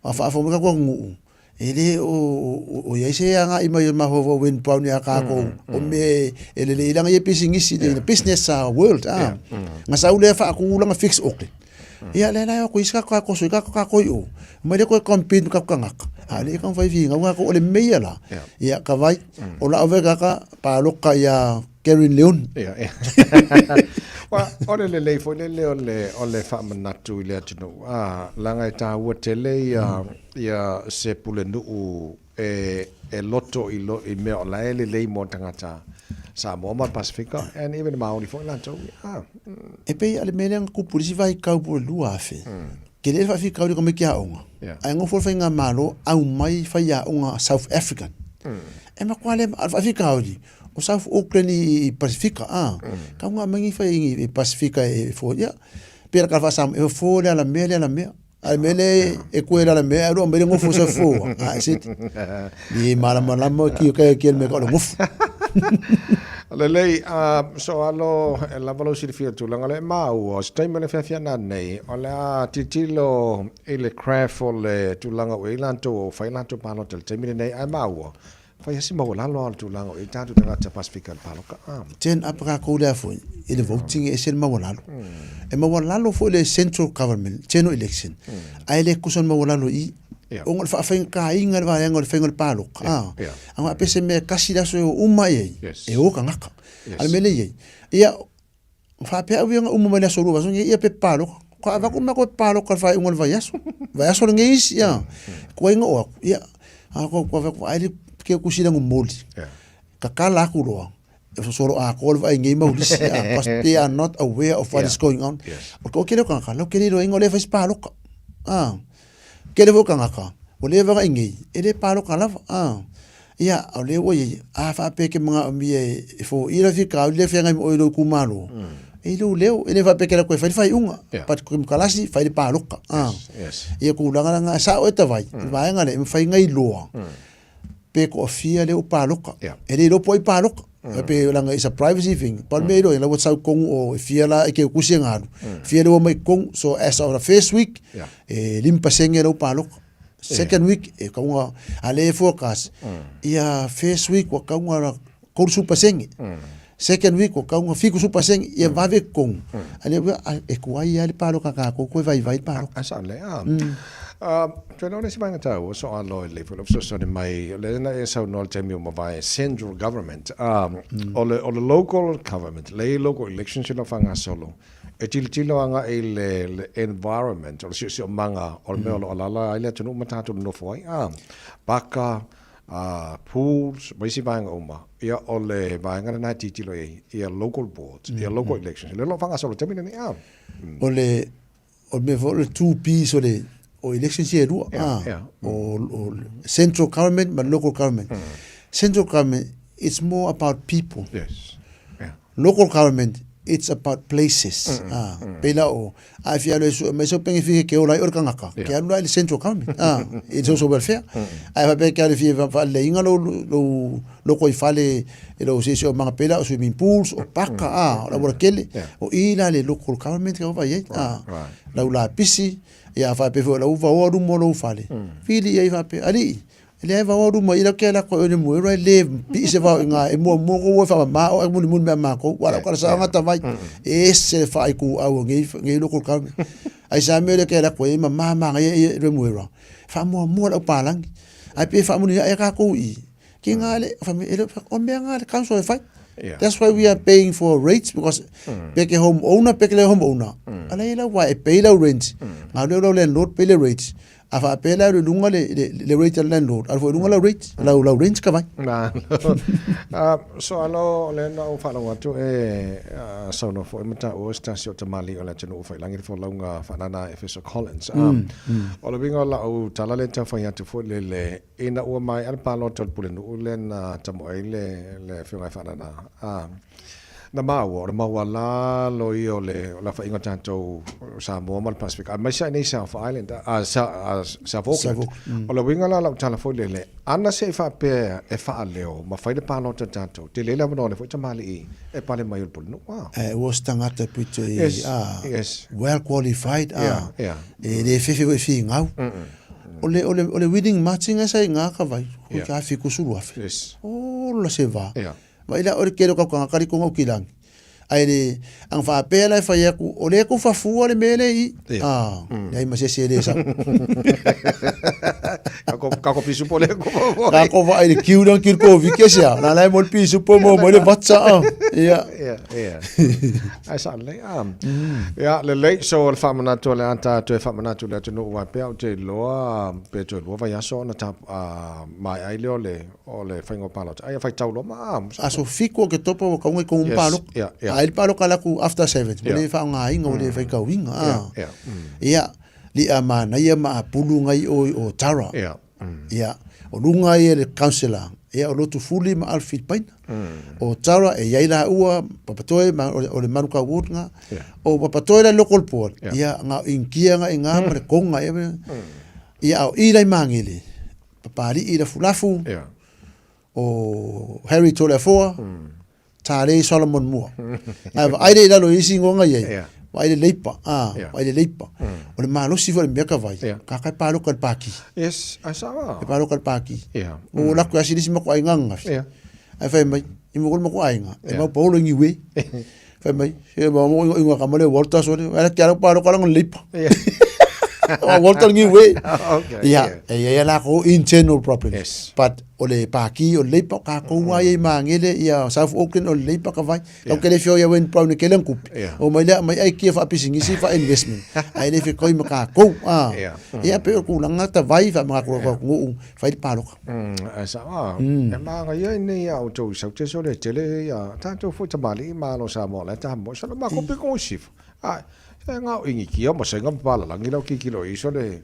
A whaafo me ka kua nguu. E le o i ai se agai mai o mafaufau Wayne Brown ia kākou o mea e lelei langa ia pisinisi the business world a. Nga sau lea faakulaga fix Auckland. Ia lea la e o atu isi ka koso i ka kākou i o. Mai le koe compete ma ka kangaka. A le ka fai fi ngau o le meia la. Ia ka vai o la ove kaka paloka ia Karen Leon. Ia, ia. Wa, o le lelei foi lele o le, o le faamanatu i le atunuu, a, leaga e taua tele ia, ia se pulenuu e, e loto i, lo, i mea o la e lelei mo tagata Samoa ma le Pasifika, and even Māori foi latou, a. E pei a le mea lea na kupu i le isi vaitau po o le 2000, kele le faafitauli ka mai ke aoga, ae nofo le faigamalo aumai faiaoga South African. E matua le, a o le faafitauli, o South Auckland i Pasifika, a, kau ngā mangi whai i Pasifika e fo, ia, pera ka whasam, e fo le ala mea, le ala mea, a le mea le e koe le ala mea, alu mai le ngofo sa fo, a, e seti, ni malama lama ki o kai ki le mea ka o le ngofo. Lelei, so alo, e lava lou silafia tulaga le maua, o se taimi o le fiafia nei, o le a tilotilo i le craft o le tulaga ua i ai latou o fai latou palota i le taimi lenei, ae maua, Fai lava si maualalo o le tulaga o i ai tatou tagata Pasefika i le paloka. Turn up kākou lea foi i le voting e ese le maualalo. E maualalo foi le central government, general election, ae le tusa le maualalo i i. Ona o le faafaigataina le vaega o le faiga o le paloka, a, aua pe se mea e tasi le aso e o uma i ai, e o tagata. A o le mea lea e i ai, ia, faapea au ia na uma mai le aso lua vaiaso nei, ia pepa paloka. Ka avatu le matou pepa paloka i le faaiuga o le vaiaso. Vaiaso lenei isi, ia. Tuai na oo atu, ia, a ko ko avatu ai le ke kusi le moli. Tatala atu loa, e sosolo atoa le vaai nei mau lisi, ia, because they are not aware of what is going on. O ke kele o tagata, lau kele iloa inga o lea e fai se paloka. A. Kele foi o tagata, ua leva ona i nei, e le paloka lava. A. Ia, o lea ua i ai, a faapea ke manaomia e foia le fikauli lea e feagai ma oe i lou itumalo, e i lou leo, e le faapea ke alu atu e fai le faaiuga, but komekalasi, fai le paloka. A. Ia tulaga la na, e sao e tawai, o le vaega lea, e mafai ona iloa, pe toafia lea ua paloka. E le iloa po o ai paloka. Pe leaga it's a privacy thing. Pau le mea iloa, la ua sau tonu o e fia la e ke kusi e ngalu. Fia le ua mai tonu. So as of the first week, e 5% lau paloka. Second week, e kaunga, a le e forecast, ia first week ua kaunga la 30%. Second week ua kaunga 70%, ia vave tonu. A le ua, e tuai lava le paloka a kākou, koe vaivai le paloka. A sa le, a. Toe leo le isi vaega taua, so a loe le foi le fesoasoani mai, o lea na e saunoa i le taimi ua mavae, central government, o le, o le local government, le local elections i lau faagasolo, e tilotilo agai i le, le environment, o le siosiomaga o le mea o lo o alaala ai le atunuu ma tatou nonofo ai, a, paka, pools ma isi vaega uma, ia o le vaega lena e tilotilo i ai, ia local boards, ia local elections, o lea o lo o faagasolo i le taimi lenei, a. O le, o le mea foi o le two Ps o le o elections ia e lua, ah, o central government ma local government. Central government, it's more about people. Yes. Yeah. Local government, it's about places. Ah, pei la o, a e fia alu e sue mai sau penge fia ke ola ai o le kangaka, ke alu la i le central government. Ah, i le social welfare. Ae faapea ke alu e fia faaleleiga lou, lou, loko i fale e lou siosiomaga pei la o swimming pools, o paka, a, o le aualatele, o i la le local government ka vaai ai, a, lau lapisi, ia faapea foi o lau vaoa luma o lou fale, fili i ai faapea, alii, e leai vaoa luma i lau ke ala koe o le muero e le pii se vao i ngā, e mua mua kou e whamamā o e muni muni mea mākou, wala o kala saanga tawai, e ese le whaai ku au ngei, ngei local government. Ai sa mea le ke ala koe e ma mā mā ngai e le muero. Whaamua mua lau pālangi. Ai pe whaamuni ai kākou i, Ki ngā le, wha me, e le, o mea ngā le council e whai. Yeah. That's why we are paying for rates because mm. peke home owner, peke le home owner. Ala i lau wai e pay lau rent. Ngā leo lau landlord pay le rates. A wha pay lau le lunga le, le, le rate al landlord. Ala fo lunga lau rate, lau, lau rent ka vai. Nā, so alo le na o whalango atu e saunoa foi mata o se tasi o tamali o le atunuu whailangi le folauga whanana Efeso Collins. O le winga o lau tala le tau whai atu foi le le Ina ua maea le palota o le pulenuu lea na tamo ai le le Afioga ia Faanana, a, na maua, o le maualalo ia o le o le afaaiga o tatou Samoa ma le Pasefika, aemaise lava i nei South Island, a, a, South Auckland. O le uiga la o lau tala foi lele, ana se i faapea e faaleo ma fai le palota a tatou, tele le avanoa o lea foi tamalii e pale mai o le pulenuu, a. E ua se tagata pito i, a, well qualified, a, e le fefe foi e figau. O le, o le, o le winning margin e sa i ngā ka vai, ko kia whiku sulu afe. Yes. O la se vā. Yeah. Vai la o le kele o kaukanga kari ko ngau kilangi. Ai le, ang whaapea la e whai aku, o le ku whafua le mele i. Yeah. Ah, nei ma se se le sa. Ka ko pisu po le ko. Ka ko vai le kiu lang kiu ko vi ke sia. Na lai mo le pisu po mo mo le vatsa. Ah. Yeah. Yeah, yeah. Ai sa le am. Ya le le so le whamanatu le anta tu e whamanatu le atunuu wa pea o te loa pe toe lua vaiaso ona ta mai ai le o le o le whaingo palota. Ai whai taulo ma. Aso fiku o ke topa o kaunga i kongu palo. Yeah, yeah. Ai le palo kala ku after 7. Yeah. Le wha ngā inga o le whai kauinga. Yeah, Ah. yeah. Ia, li a mana ia ma a pulu ngai o o Tara. Yeah. Ia, o lunga ia le councillor. Ia, o lotu fuli ma Alfred Paina. O Tara e iai la ua, papatoe ma, o le Manuka Ward ngā. Yeah. O papatoe la local board. Yeah. Ia, ngā inkia ngā i ngā ma le konga. Ia, ia o i lai mangele. Papari i la fulafu. Yeah. O Harry Toleafoa. Tare Solomon Mua. Ai va ai le lalo isi ngonga iai. Yeah. Va ai le leipa. Ah, Yeah. va ai le leipa. O le malosi fo le mea ka vai. Yeah. Ka kai palo ka le paki. Yes, ai sa wa. E palo ka le paki. Yeah. O la ku asili si mako ai nganga. Yeah. Ai fai mai, i mo mako ai nga. E Yeah. mau paulo ngi we. Fai mai, se ma mo ingo ka male Walter so le. Ala kia palo ka lang leipa. Yeah. O Walter ngi we. Okay. Yeah, e ia la ko internal problems. Yes. But o le paki o leipa ka ko wa ia mangele ia South Auckland o leipa ka vai. Yeah. Ka kele fio ia wen brown ke leng kupi. Yeah. O mai lea mai ai kia fa pisingisi fa investment. Ai le fe koi ma ka ko. Ah. Yeah. Ia pe o kulanga ta vai fa ma ko ko ngu fa i paloka. Ai sa wa. E ma nga ia nei au tau sau te so le tele ia tātou fo tamali ma lo sa mo la ta mo so ma ko pe ko sif. Ai se nga ingi kia mo se nga pala langi lau ki kilo iso le.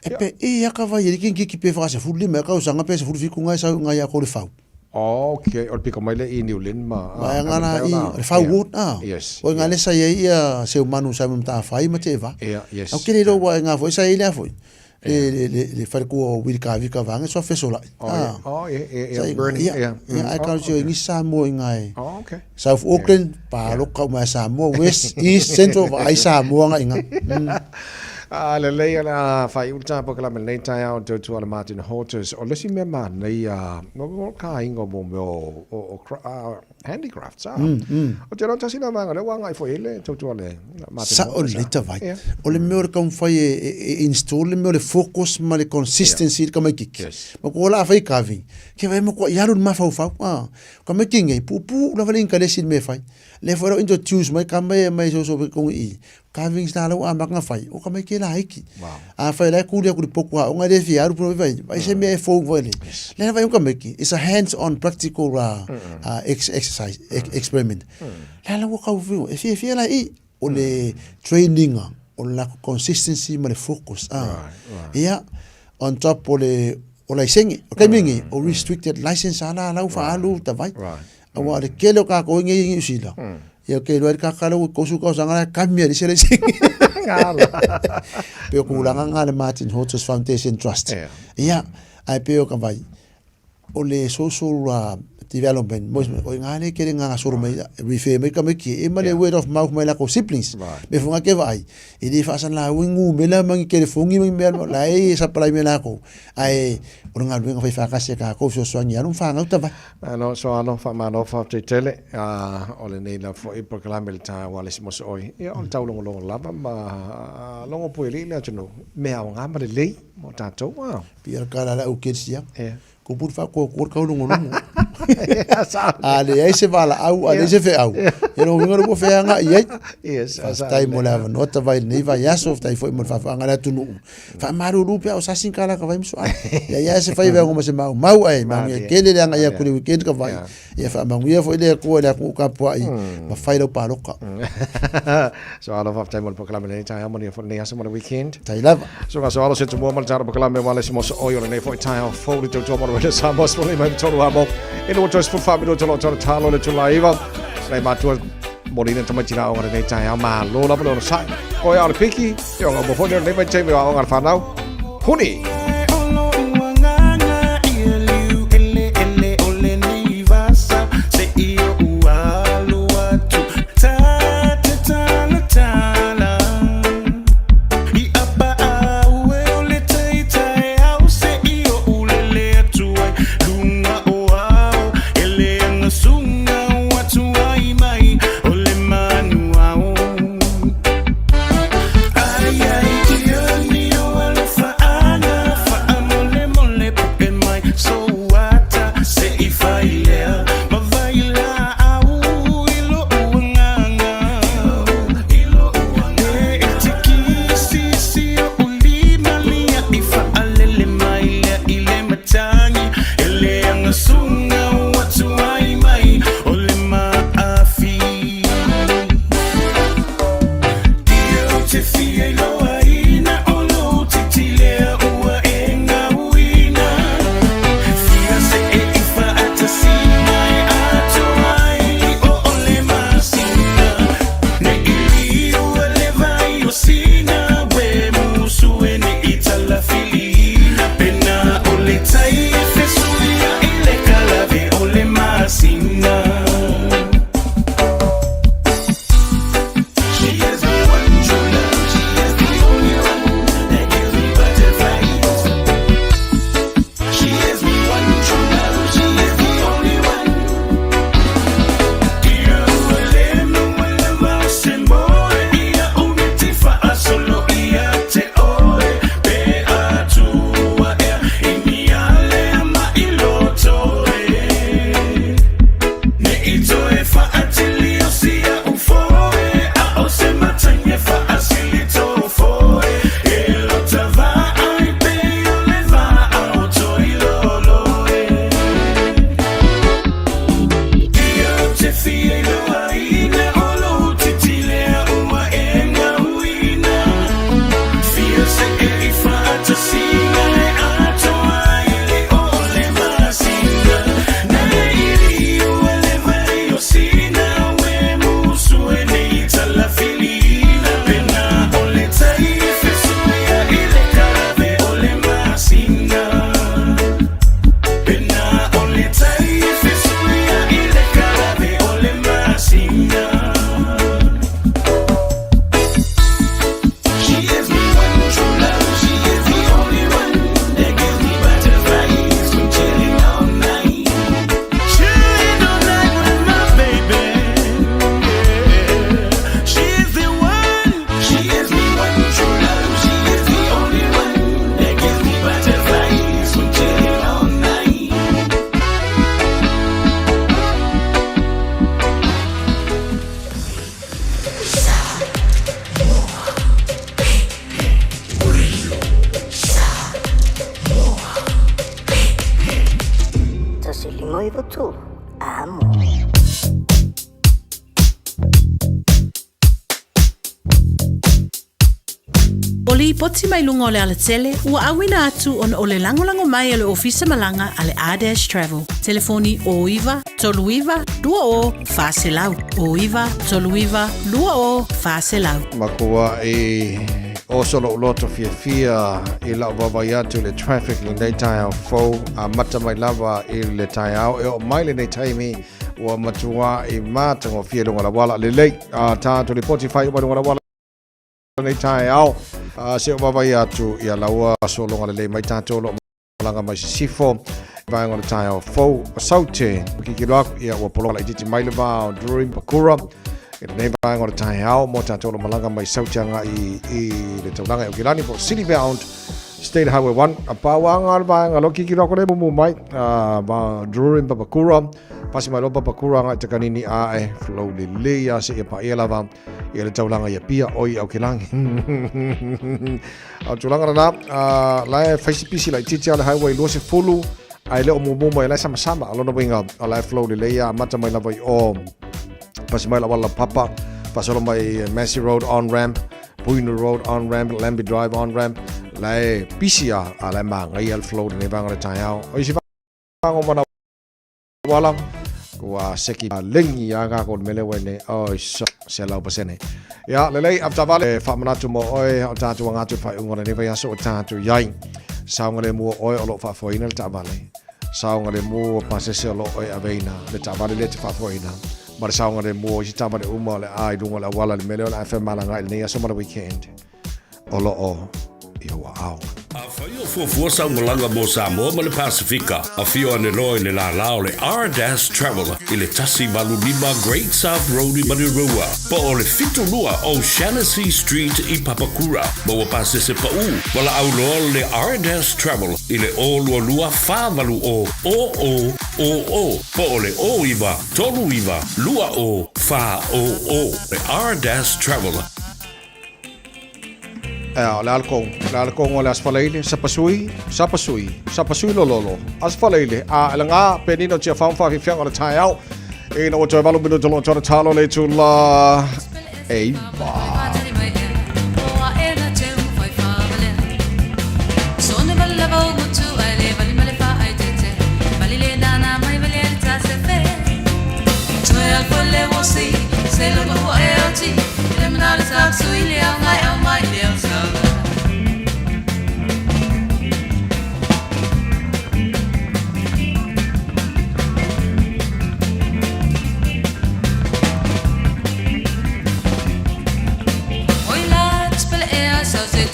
E pe e ia ka vai e ki ki pe fa se fulu me ka usanga pe se fulu fiku ngai sa ngai ia ko le fau. Okay, o le piko mai le i New Lin ma. Vai nga na i le fau wot ah. Yes. O nga le sa ia ia se manu sa mo ta fai ma te va. Yeah, yes. Au kele ro wa nga foi sa ile foi. Le le le le fare ku o Will Kavi ka vanga so fesola. Oh, yeah. Oh, yeah, yeah, yeah. Sa- Burning, ia, yeah. Ia, ai Oh, ka sio ingi Samoa i ngai. Oh, okay. South Auckland, pa loka mai Samoa, West, East, Central, va ai Samoa nga inga. A le lei ala whai ulta po kala me nei tai au tau tua le Martin Horters. O lesi mea ma nei a no mo ka ingo mo me o o handicrafts a. O te rau tasi na manga le wanga i fo ele tau tua le Martin Sa o Horters. le tawai. Yeah. O le mea o le kaumwhai e install le mea o le focus ma le consistency le kamaikiki. Yes. Ma ko la whai kavi. Ke vai mo ko iaru ma fau fau. Ah. Ka mai kinge pu pu la vale inka le sin me fai. Le fo introduce mai ka mai mai so so ko i. Carvings na lau a maka fai. O ka mai ke la hiki. Wow. A fai la ku le ku poku ha o ngai le fi aru pu vai. Vai se me fo vai le. Le vai ka mai ki. It's a hands on practical exercise experiment. La la ka u e fi fi la i o le training o la consistency ma le focus. Ah. Ia on top o le o la isengi. O kai mingi o restricted license ala la u fa alu ta vai. Right. Awa le kele o ka ko ngi ngi usila. Ia ke loa ka ka lo ko su ka sanga ka mi le sele isengi. Pe o kulanga nga le Martin Horters Foundation Trust. Yeah. Ia ai pe o ka vai. O le social development mo o nga le kele nga soro mai refer mai ka mai ki e ma le word of mouth mai la ko siblings. Me funga ke vai. E le fa san la wingu me la mangi kele fungi me la e sa pala me la ko. Ai o nga luenga fai fa ka se ka ko so so ngi anu fa nga uta vai. Ano so ano fa mano fa te tele o le nei la fo i proklame le tā wale si moso oi. Ia o le tau longo longo lava ma longo pueli le atu no. Mea o ngā ma le lei mo tātou. Wow. Pia ka la la o kersia. Yeah. Ko pur fa ko ko ka longo longo. A le ai se vala au a le se fe au. E lo wingo lo fe anga i ai. Yes, Tai mo le avanoa ta vai nei vai aso tai foi mo fa anga la tunu. Fa maru lu pe o sa sin kala ka vai mso ai. Ia ia se fai vengo mo se mau mau ai ma ngi kele le anga ia kuli weekend ka vai. Ia fa mangu ia foi le ko le ku ka po ai. Ma fai lo paloka. So alo fa tai mo le proklame nei tai amo ni fo nei aso mo le weekend. Tai lava. So ka so alo se tu mo mo le tara proklame wale si moso oi o le nei fo tai au fo le tau tua mo le sa mo so le mai toru amo. E no toes fo fa mi no tolo tolo talo le tula iwa. Nei matua Molina tamaiti la o ngare nei tai au ma lo la lo sai. Ko ia o le piki, e o ngā mo fo nei mai te me o ngā whanau. Huni! Tala. masina. She is my one true love. She is the only one that gives me butterflies. She is my one true love. She is the only one. Ia ua le maua lava o se moe, ia umiti faasolo ia te oe. Pe atua ea i ni alea ma i loto e. Ne i toe faatili o sia ufoe, a o se matangi e faasili tofoe. E lota vaai pe o le vaa o toi lolo e. Ia te fia iloaina o lou titilea ua e gauina. Fia se e i faatasina e atoa ai le o le masina. Na ili ua le vai o sina ue musu e nei talafilina. Pena o le tai e fesuia i le kave o le masina. Pena o le tai e fesuia i le kave o le masina. She is my one true love. She is the only one that gives me butterflies from chilling all night. Chilling all night with my baby. Yeah. She's the one. She is my one true love. She is the only one that gives me butterflies from chilling all night. 1 5 9 3 Amo. O le lipoti mai luga o le alatele ua auina atu ona o le lagolago mai a le Ofisa Malaga a le R-Dash Travel. Telefoni 09 39 20 400. 09 39 20 400. Makua i oso lou loto fiafia i lau vaavaai atu i le traffic i lenei taeao fou, amata mai lava i le taeao e oo mai lenei taimi ua matuai matagofie i luga o le auala. Lelei a tatou lipoti faaiu mai luga o le auala lenei taeao, se i ou vaavaai atu ia laua sologa lelei mai tatou o lo o malaga mai sisifo vaega o le taeao fou. O Saute, kikilo aku ia ua poloka laitiiti mai le va o Drury ma Pakura i lenei vaega o le taeao mo tatou o lo o malaga mai Saute agai i le taulaga i Aukilani po o City Bound State Highway 1. A pau aga o le vaega lo kikilo aku le mumu mai va Drury ma Papakura, pasi mai lo Papakura agai Takanini ae flow lelei a seia paia lava ia le taulaga i Apia oi Aukilani. A o tulaga lena, la e fai si pisi laitiiti a le highway 20 ae le o mumu mai la e samasama. O lona uiga o la e flow lelei a amata mai lava i o pasi mai le auala laupapa, faasolo mai Massey Road on ramp, Puinu Road on ramp, Lambie Drive on ramp, la e pisi a a la e māngaia le flow lenei vaega o le taeao. O isi vaega o mana wala ua seki lengi a ka ko mele wene oi so se lau pasene. Ia lelei avtavale faamanatu mo oe o tātou anga atu whaiunga o lenei vaiaso o tātou iai. Saoga le mua oe o loo faafoeina le taavale. Saoga le mua pasese o loo oe aveina le taavale lea te faafoeina. Ma le saoga le mua o isi taavale uma o le a i luga o le auala i le mea lea o le a femalagaai i lenei aso ma le weekend o loo i ou aao. Afai o fuafua sau malaga mo Samoa ma le Pasefika, afio ane loa i le lālā o le R-Dash Travel i le 185 Great South Road i Manurewa, po o le 72 O'Shannessy Street i Papakura. Maua pasese paʻū, valaau loa le R-Dash Travel i le 022 480 0000 po o le 09 39 20 400. Le R-Dash Travel. Ea, o le a le kou, o le a le kou o le Aso Faraile, sapasui, sapasui, sapasui lololo, Aso Faraile, a e laga penina o Tiafau ma faafiafiaga o le taeao, ina ua toe 8 minuta loa tona talo le itula e 9.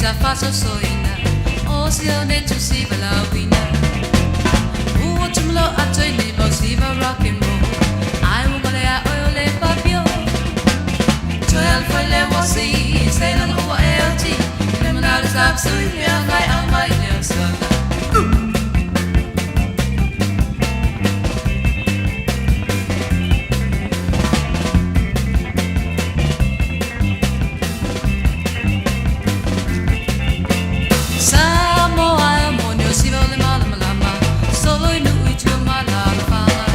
ta faasosoina o sione tusi valauina. Ua tumalo ato i nei mau siva rock and roll. Ai ua male a oe o le papio. Toe alfa i le wasi, se langa ua e o ti. Le manale sa psui lea ngai au mai lea sala. Samoa e moni o siva o le malamalama, solo i nuu i tua ma lala fala.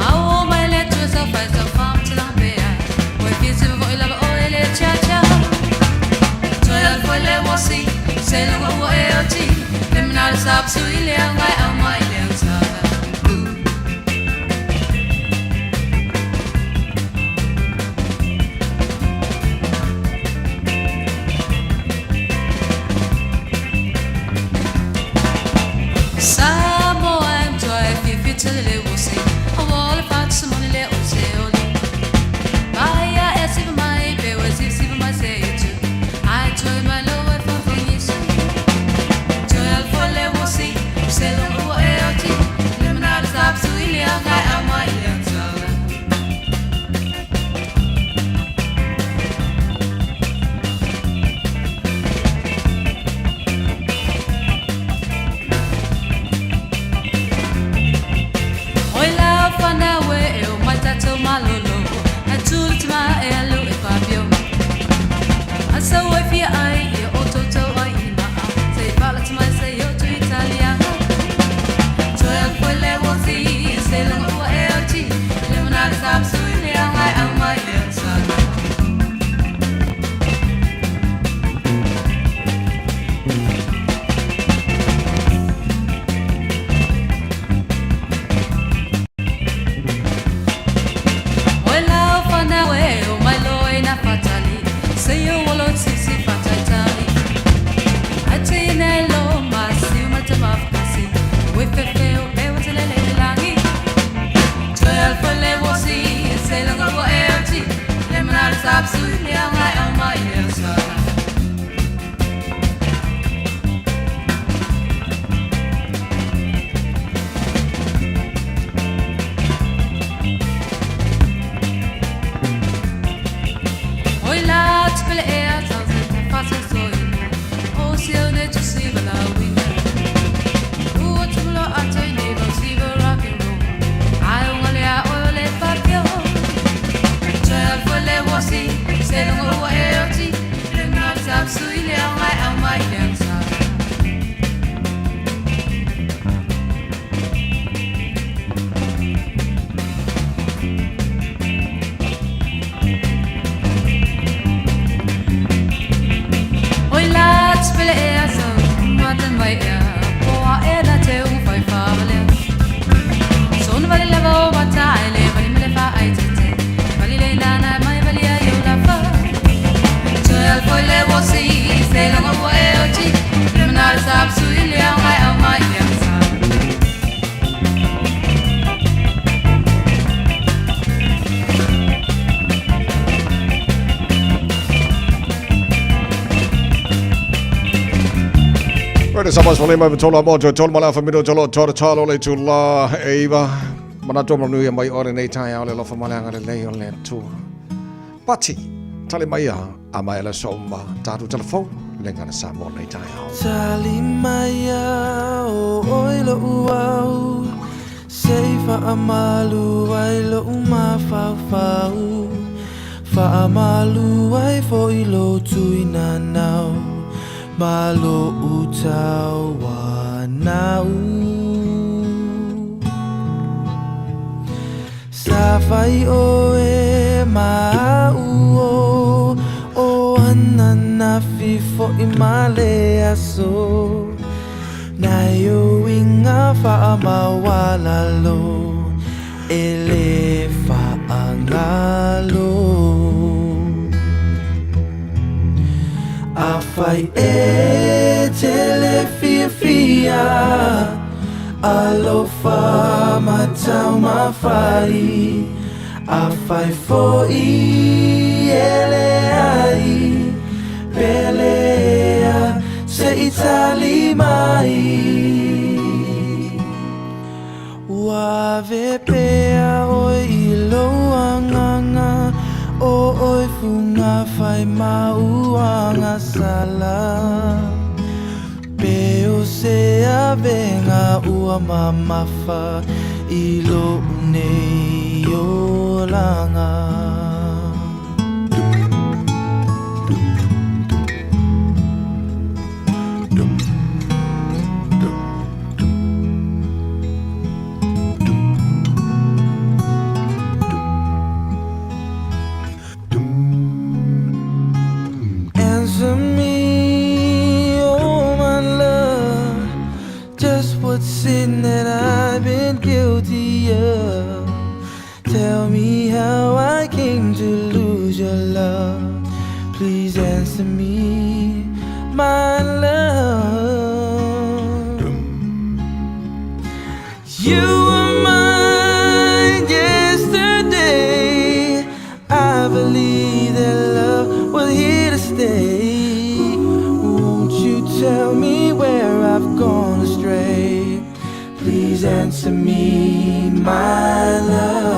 Au o mai le tua sa fai sa fam te langa pea, o e fia siva voi lava o e le cha cha. Toi al foi le wasi, se lunga ua e o ti, le manale sa psu i lea ngai au mai lea sala. Samoa e mtoa e fia fia tele le wasi, a wala fat samoni le o se oli. Paia e siva mai, pe o e siva siva mai se i tu. Ai toi mai lo e whawhangi su. Toi al foi le wasi, se lunga ua e o ti. Le manale sa psu i lea ngai au mai lea sala. Oi la whanau e o mai tātou malolo, a tūru te maa e alu e whapio. A sau ai fia ai, ia o tautou ai i maa, se i whala te mai se i o tu Italiana. Toi al foi le wasi, se lunga ua e o ti, le manale sa psu i lea ngai au mai lea sala. Oi lau whanau e o mai lo e na whatali, se i o walo tisi whataitali. Ai te nei lo ma siu ma te mawhakasi, ue fefe o pe o te lele le langi. Toi al foi le wasi, se lunga ua e o ti, le manale sa psu i lea ngai au mai lea sala. Oi la tupele ea tau se te whasosoina, o sione tu siva la wina. Ua tumulo ato i nei mau siva rock and roll. Ai unga lea oe o le papio. Toi al foi le wasi, se lunga ua e o ti, le manale sa psu i lea ngai au mai lea sala. Oi la tupele ea sau mata mai ea, poa e na te unga whai whawalea. Sona vale lava o wata ai le vali mele wha ai te te, vali le nana mai vali ai o la wha. Toi al foi le wasi, se lunga ua e o ti, le manale sa psu i lea ngai au mai lea sa. Rede sa mas falema me tola mo to tola mala fa mino tolo tolo tolo le tu la eiva. Mana to manu ia mai ore nei tai ale lofa male anga le lei o le tu. Pati tale mai a ama ela soma tatu telefon le ngana sa mo nei tai ao. Tali mai a o oi lo uau, sei fa amalu ai lo uma fau fau. Fa amalu ai fo i lo tui na nau, ma lo utau wa nau. Sa fai o e ma u o, o ana na fi fo i ma le aso. Na yo inga fa ama wala lo, e le fa angalo. A fai e tele fia fia, alofa matau mafai. A fai fo i ele ai, pele i tali mai. Ua ave pea oe i lou agaga, o oe fuga fai ma uaga sala. Pe o se avega ua mamafa i lo'u nei olaga. Answer me, oh my love, just what sin that I've been guilty of. Tell me how I came to lose your love. Please answer me, my love. You were mine yesterday. I believe that love was here to stay. Won't you tell me where I've gone astray? Please answer me, my love.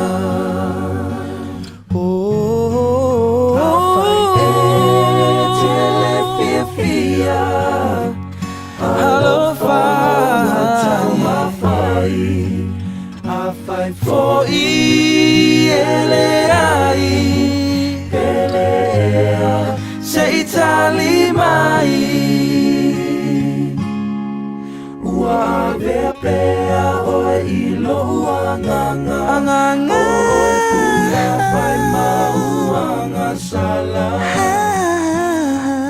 Oh, Afai foi e leai pele se i tali mai. Ua avea pea oe i lo'u agaga, agaga, o oe fuga fai ma uaga sala.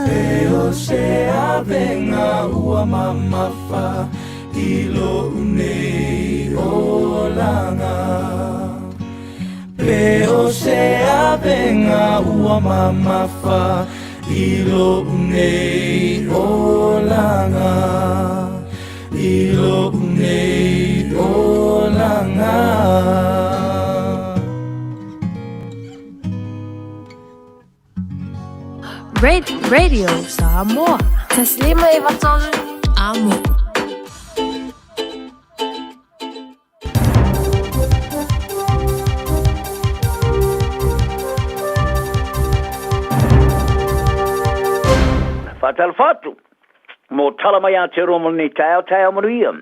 Pe o se avega ua mamafa i lo'u nei olaga. Pe o se avega ua mamafa i lo'u nei olaga. I lo'u nei olaga. Radio Samoa. 153 Amo. Faatalofa atu mo tala mai Aotearoa mo lenei taeao, taeao manuia.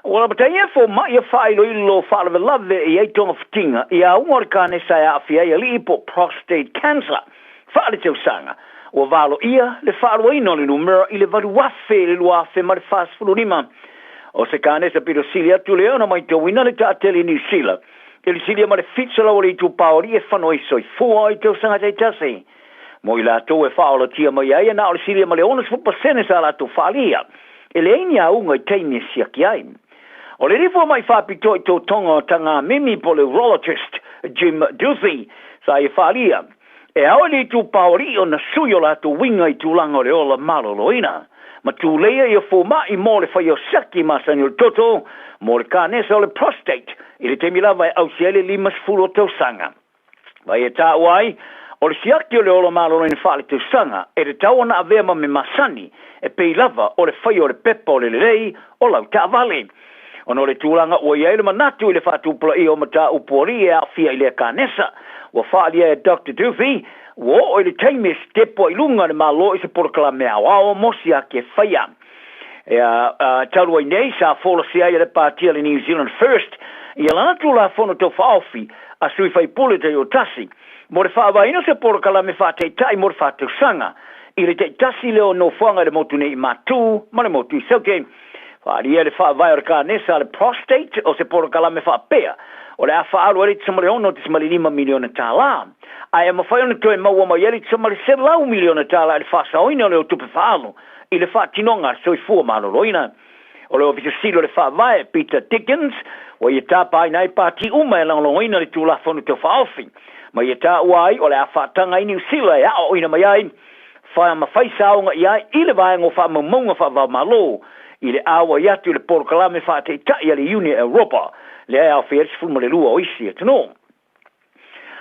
Ua lapataia e fomai e faailoilo faalavelave e i ai togafitiga i auga o le kanesa e aafia ai alii po o prostate cancer faaletausaga. Ua valoia le faaluaina o le numera i le 8,000 i le 2045. O se kanesa pito sili atu lea ona maitauina le taatele i Niu Sila i le silia ma le 700 o le itupa o alii e fano ai soifua i tausaga taitasi. Mo i latou e faaolatia mai ai, na o le silia ma le 60% sa latou faalia e leai ni auga i taimi e siaki ai. O le lifo mai faapitoa i totoga o tagamimi po o le urologist Jim Duthie sa ia faalia e ao i le itupa o alii ona sui o latou uiga i tulaga o le ola maloloina ma tuleia ia foma'i mo le faia o siaki masani o le toto mo le kanesa o le prostate i le taimi lava e ausia ai le 50 o tausaga. Ma ia taua ai, o le siaki o le ola maloloina faaletausaga e tatau ona avea ma me masani e pei lava o le faia o le pepa o le lelei o lau taavale. Ona o le tulaga ua i ai le manatu i le faatupulaia o mataupu alii e aafia i lea kanesa, ua faaalia e Doctor Duthie, ua oo i le taimi e sitepu ai luga le Malo i se polokalame aoao mo siaki e faia. Ea, talu ai nei, sa folasia ai e le Pāti a le New Zealand First ia lana Tulafono Tau Faaofi a Sui Faipule Taioatasi mo le faavaeina o se polokalame faataitai mo le faatausaga i le taitasi lea o nofoaga i le motu nei i Matū ma le motu i Saute. Faaalia le faavae o le kanesa a le prostate o se polokalame faapea o le a faaalu ai le $6.5 miliona tala, ae e mafai ona toe maua mai ai le $100 miliona tala i le faasaoina o le tupe faaalu i le faatinoga a le soifua maloloina. O le Ofisa Sili o le Faavae, Peter Dickens, ua ia tapaina ai pati uma e lagolagoina le Tulafono Tau Faaofi, ma ia taua ai o le a faataga ai Niu Sila e aoaoina mai ai fa ma fai saoga i ai i le vaega o faamaumauga faava-o-Malo i le auai atu i le polokalame faataitai a le Iuni a Europa lea e aofia ai le 12 o isi atunuu.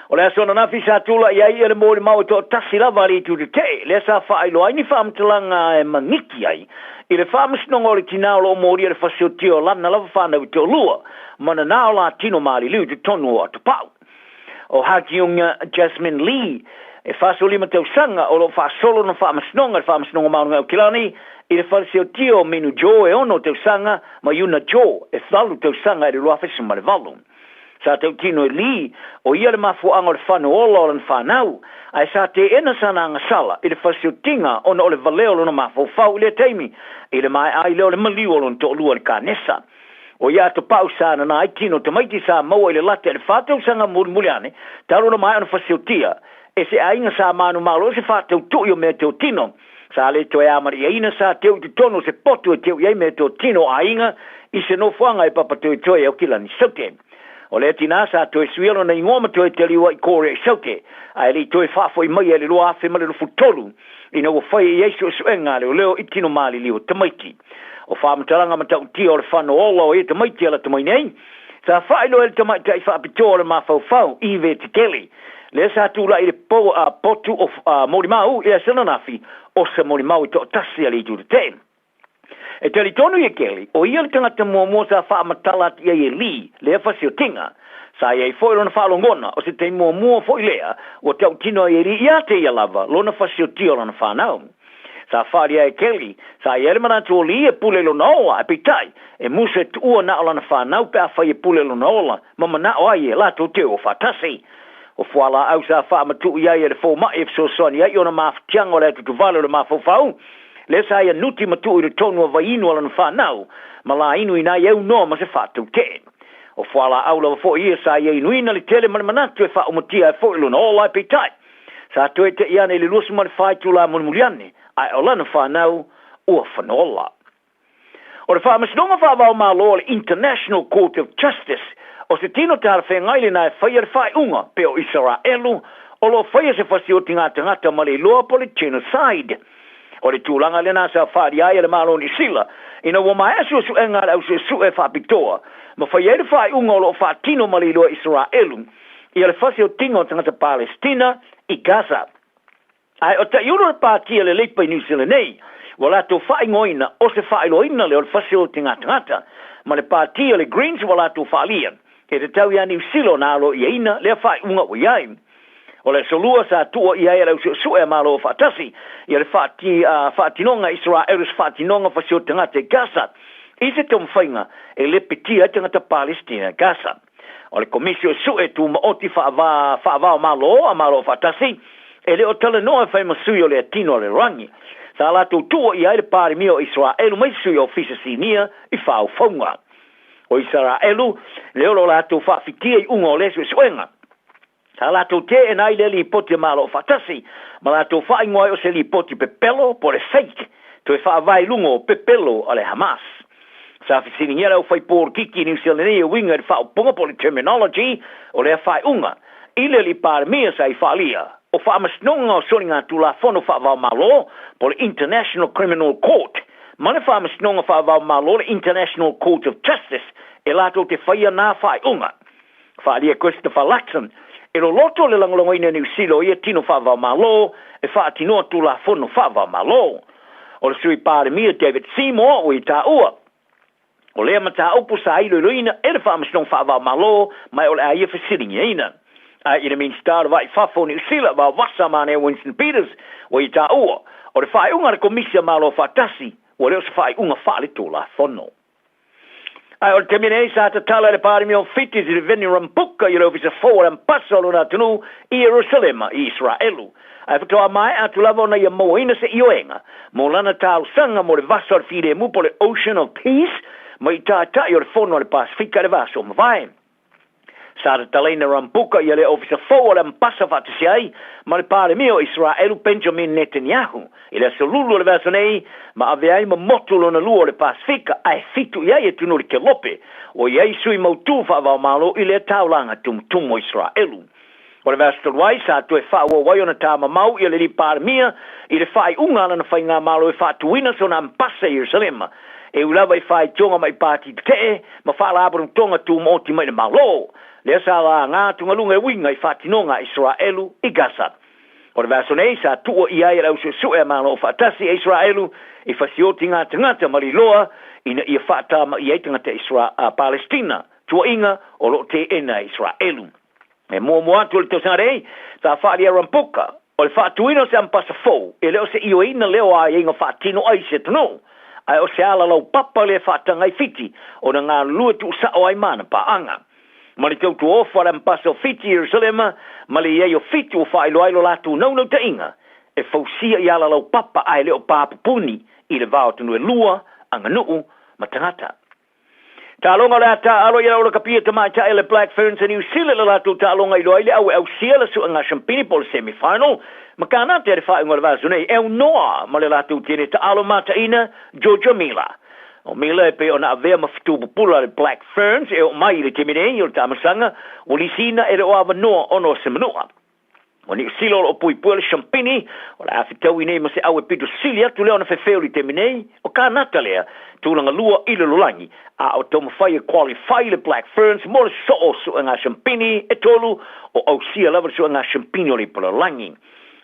O le aso ananafi sa tula'i ai le molimau e toatasi lava a le itu tetee, lea sa faailoa ai ni faamatalaga e magiki ai i le faamasinoga o le tinā o lo o molia le fasiotia o lana lava fanau e toalua ma nanā o la tino maliliu i totonu o Atapau. O Hakyung Jasmine Lee, e 45 tausaga, o lo o faasolo lona faamasinoga i le Faamasinoga Maualuga Aukilani i le falesiotia o Minu Jo e 6 tausaga ma Yuna Jo e 8 tausaga i le 2018. Sa tautino e Lee, o ia le mafuaaga o le fano ola o lana fanau, ae sa teena sana agasala i le falesiotiga ona o le valea o lona mafaufau i lea taimi, i le maea ai lea o le maliu o lona toalua i le kanesa. O ia atopau sa nana ai tino tamaiti sa maua i le lata i le fa tausaga mulimuli ane, talu ona maea ona fasiotia e se aiga sa manumalo i se faatautu'i o mea teutino. Sa le toe amaliiaina sa teu i totonu o se potu e teu i ai mea teutino o aiga i se nofoaga e papatoetoe e Aukilani Saute. O lea tinā sa toe suia lona igoa ma toe taliu ai i Korea i Saute, ae le i toe faafo'i mai i le 2023 ina ua faia i ai suesuega a leoleo i tino maliliu o tamaiti. O faamatalaga matautia o le fano ola o ia tamaiti a lata mai nei, sa faailoa e le tamaitai faapitoa o le mafaufau, Ive Tekele, lea sa tulai i le potu o Molimau i le aso ananafi o se molimau e toatasi a le itu tetee. E talitonu ia Kelly, o ia le tagata muamua sa faamatala atu i ai e Lee lea fasiotiga. Sa i ai foi lona faalogona, o se taimi muamua foi lea ua tautino ai e Lee ia te ia lava lona fasiotia o lana fanau. Sa faaalia e Kelly, sa i ai le manatu o Lee e pule i lona ola, ae peitai, e musa e tuua na o lana fanau pe afai e pule i lona ola ma manao ai e latou te o faatasi. O fualaau sa faamatu'u i ai e le foma'i e fesoasoani ai i ona mafatiaga o le atutuvale o le mafaufau, lea sa ia nuti ma tuu i totonu o vaiinu a lana fanau, ma lainu inā i aunoa ma se faatautee. O fualaau lava foi ia sa ia inuina le tele ma le manatu e faaumatia ai foi lona ola, ae peitai, sa toe te'i ane i le 24 itulā mulimuli ane, ae o lana fanau ua fanola. O le Faamasinoga Faava-o-Malo o le International Court of Justice, o se tino talafeagai lena e faia le faaiuga pe o Isaraelu o lo o faia se fasiotiga tagata ma le iloa po o le genocide. O le tulaga lena sa faaalia ai e le Malo o Niu Sila ina ua maea suesuega a le ausuesue faapitoa ma faia ai le faaiuga o lo o faatino ma le iloa e Isaraelu ia le fasiotiga o tagata Palestina i Gaza. Ae o Taiulu le pāti a le Leipa i Niu Sila nei, ua latou faaigoaina o se faailoaina lea o le fasi o te gatagata, ma le pāti a le Greens ua latou faaalia, e tatau iā Niu Sila ona aloaiaina lea faaiuga ua i ai. O le aso Lua sa tuua i ai e le ausuesue a Malo Faatasi ia le faatinoga Isaraelu se faatinoga fasi o tagata i Gaza i se taumafaiga e lepetia ai tagata Palestina i Gaza. O le Komisi o Sue Tumaoti Faava-o-Malo a Malo Faatasi e le o talanoa e fai ma sui o le atino a le lalolagi. Sa latou tuua i ai le Palemia o Isaraelu ma isi sui ofisa sinia i faaufaunga. O Isaraelu lea o lo o latou faafitia i uga o lea suesuega. Sa latou teena ai lea lipoti a Malo Faatasi ma latou faaigoa ai o se lipoti pepelo po o le fake toe faavae i luga o pepelo a le Hamas. Sa fesiligia le aufaipolikiki i Niu Sila nei e uiga i le faaupuga po o le terminology o lea faaiuga i le alii Palemia sa i faaalia o Faamasinoga o Soligatulafono Faava-o-Malo po o le International Criminal Court ma le Faamasinoga Faava-o-Malo le International Court of Justice e latou te faia na faaiuga. Faaalia Christopher Luxon, e loloto le lagolagoina e Niu Sila o ia tino faava-o-Malo e faatinoa Tulafono faava-o-Malo. O le Sui Palemia David Seymour ua i taua, o lea mataupu sa iloiloina e le Faamasinoga Faava-o-Malo ma e o le a ia fesiligiaina. Ae i le Minisita o le Vai i Fafo o Niu Sila, Vaovasa Manea Winston Peters, ua i taua, o le faaiuga a le Komisi a Malo Faatasi ua le o se faaiuga faale-Tulafono. Ae o le taimi nei sa tatala e le Palemia o Fiti Sitiveni Rambuka i le Ofisa Fou o le Ambasa o lona atunuu i Ierusalema i Isaraelu. Ae faatoa maea atu lava ona ia mauaina se ioega mo lana talosaga mo le vasa o le filemu po o le Ocean of Peace mai i taitai o le Fono a le Pasefika i le vaiaso ua mavae. Sa tatalaina Rambuka ia le Ofisa Fou o le Ambasa faatasi ai ma le Palemia o Isaraelu Benjamin Netanyahu i le aso Lulu o le vaiaso nei ma avea ai ma motu lona lua o le Pasefika ae fitu i ai atunuu o le Kelope ua i ai sui mautu faava-o-Malo i lea taulaga tumutumu o Isaraelu. O le vaiaso talu ai, sa toe faaauau ai ona tamamau ia le alii Palemia i le faaiuga a lana faigamalo e faatuina sona ambasa i Ierusalema, e ui lava i faitioga mai pati tetee ma faalapotopotoga tumaoti mai le Malo. Lea sa laga atugaluga e uiga i faatinoga a Isaraelu i Gasa. O le vaiaso nei sa tuua ʻia ai e le Au Suesue a Malo Aufaatasi e Isaraelu i fasioti tagata ma liloa ina ia faatamaia ai tagata Isra a Palestina, tuuaiga o lo o teena e Isaraelu. E muamua atu o le tausaga nei, sa faaalia Rambuka, o le faatuina o se ampasa fou, e le o se ioeina lea o aiaiga faatino ai i se atunuu, ae o se ala laupapa lea e faataga ai Fiti ona galulue tuusao ai ma ana paaga. Ma le tautuofa o le ampasa o Fiti i Ierusalema, ma le i ai o Fiti ua faailoa ai lo latou naunautaiga e fausia i ala laupapa ae le o pa pupuni i le va o atunuu e lua, aganuu ma tagata. Taaloga o le a taaalo i le lakapi a tamaitai a le Black Ferns a Niu Sila i le latou taaloga i loa ai le au e ausia le suega siampini po o le semi final ma Kanata i le faaiuga o le vaiaso nei e aunoa ma le latou teine taalo mataina Georgia Mila. O Mila e pei ona avea ma fetu pupula a le Black Ferns e oo mai i le taimi nei o le taamasaga ua lisiina e le o avanoa ona o se manua. O Niu Sila o lo o puipui o le siampini, o le a fetaui nei ma se au e pito sili atu lea ona fefeo i le taimi nei, o Kanata lea, tulaga lua i le lolagi, a o taumafai e qualify le Black Ferns mo le soo suega siampini e tolu, o ausia lava le suega siampini o le ipalalagi.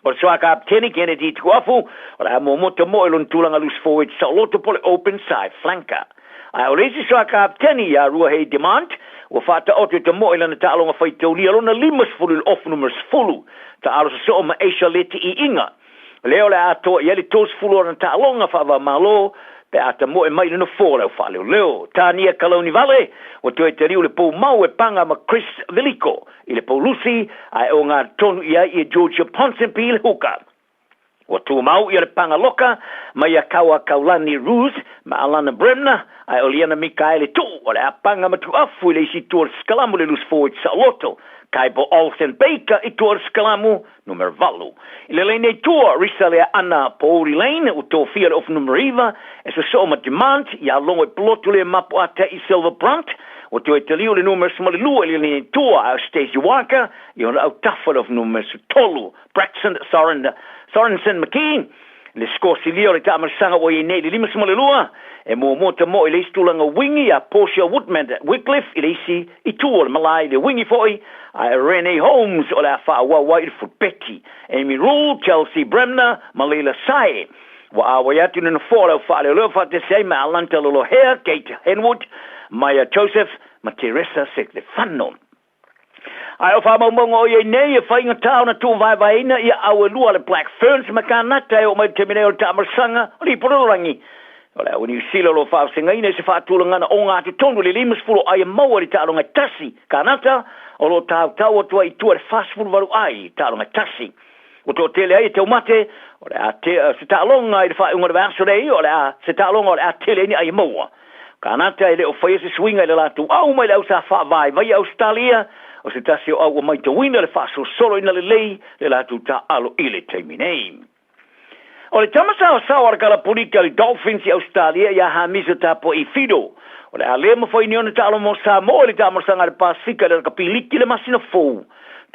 O le soa kapeteni Kennedy Tukuafu, o le a muamua tamoe lona tulaga loose forward saoloto po o le open side flanker. Ae o le isi soa kapeteni ia Ruahei Demant, ua faataoto e tamoe lana taaloga faitaulia lona 50 i le ofu numera 10, taalo sosoo ma Asia Leti'iiga. Lea o le a atoa i ai le 30 o ana taaloga faava-o-Malo pe a tamoe mai i le nofoa o le au faaleoleo. Tania Kalaunivale, ua toe taliu le pou mau e paga ma Chris Veliko i le poulusi, ae ogatotonu i ai ia Georgia Ponsonby i le huka. Ua tumau ia le paga loka mai ia Kauakaulani Roos ma Alana Bremner, ae o Liana Mikaele Tuu o le a paga ma Tuafu i le isi itu o le sikalamu le loose forward saoloto, Kaipo Olsen Baker i tua o le sikalamu numera 8. I le lane i tua, Risa Lea Ana Pouri Lane ua tofia le ofu numera 9 e sosoo ma Demant ia logo i polotu le mapu ātea i Silver Brunt. Ua toe taliu le numera 12 i le lane i tua, ae o Stacey Walker i ona autafa le ofu numera 13. Braxton Soren, Sorensen McKee, le sikosilia o le taamaisaga ua i ai nei i le 52, e muamua tamoe i le isi tulaga wingi a Portia Woodman Wycliffe i le isi itu o le malae i le wingi foi a Renee Holmes o le a faaauau ai i le fulupeti. Amy Rule, Chelsea Bremner ma Leila Sae ua auai atu i le nofoa o le au faaleoleo faatasi ai ma Alanta Lolohea, Kate Henwood, Maya Joseph ma Teresa Setlefano. Ae o faamaumauga o i ai nei e faigata ona tuuvaevaeina ia au e lua le Black Ferns ma Kanata e oo mai le taimi nei o le taamaisaga o le Ipololorangi o le au Niu Sila o lo o faavasegaina i se faatulagana ogatotonu i le 50 o ai e maua i le taaloga e tasi Kanata o lo o tautau atu ai i tua i le 48 ai i taaloga e tasi. Ua toatele ai e taumate o le a te, se taaloga i le faaiuga o le vaiaso nei o le a se taaloga o le a tele ai ni ai e maua. Kanata e le o faia se suiga i le latou au mai le au sa faavaevaia i Ausetalia, o se tasi o au ua maitauina le faasolosolo ina lelei le latou taaalo i le taimi nei. O le tama saosao a le kalapulita a le Dolphins i Ausetalia ia Hamisa Tapua'i Fido, o le a le mafai nei ona taalo mo Samoa i le taamaisaga a le Pasefika i le Rakapi Liki i le masina fou.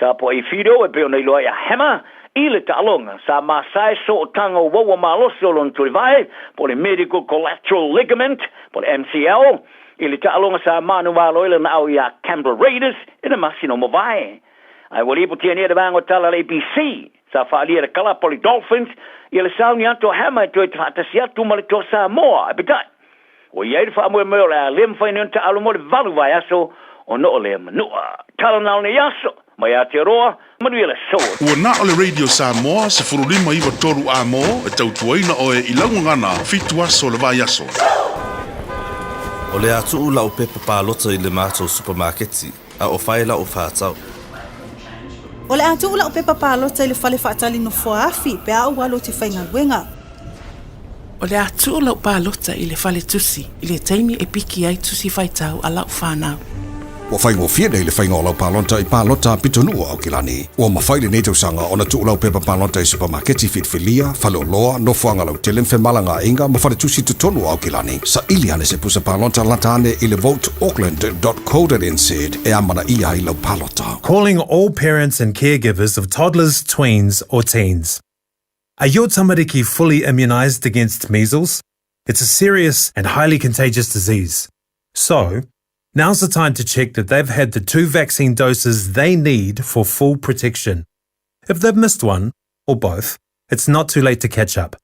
Tapua'i Fido e pei ona iloa ai a Hammer i le taaloga, sa masae sootaga o uaua malosi o lona tulivae, po o le medial collateral ligament, po o le MCL, i le taaloga sa manuvalo ai lana au iā Canberra Raiders i le masina ua mavae. Ae ua lipotia nei e le vaega o tala a le ABC, sa faaalia e le kalapa o le Dolphins ia le sauni atu o Hammer e toe faatasi atu ma le Toa Samoa, ae peitai, ua i ai le faamoemoe o le a le mafai nei ona taaalo mo le valu vaiaso ona o lea manua. Tala na o nei aso, mai Aotearoa, manuia le aso. Ua na o le Radio Samoa 15 93 A mo e tautuaina oe i lau gagana fitu aso o le vaiaso. O le a tuu lau pepa palota i le matou supamaketi, a o fai lau faatau. O le a tuu lau pepa palota i le fale faatali nofoa afi pe a ou alu ou te faigaluega. O le a tuu lau palota i le fale tusi i le taimi e piki ai tusi faitau a lau fanau. Ua faigofie nei le faiga o lau palota i palota pitonuu o Aukilani. Ua mafai lenei tausaga ona tuu lau pepa palota i supamaketi filifilia, faleoloa, nofoaga lautele ma femalagaaiga ma faletusi totonu o Aukilani. Saili ane se pusa palota lata ane i le voteauckland.co.nz e amanaia ai lau palota. Calling all parents and caregivers of toddlers, tweens or teens. Are your tamariki fully immunised against measles? It's a serious and highly contagious disease. So, Now's the time to check that they've had the two vaccine doses they need for full protection. If they've missed one, or both, it's not too late to catch up.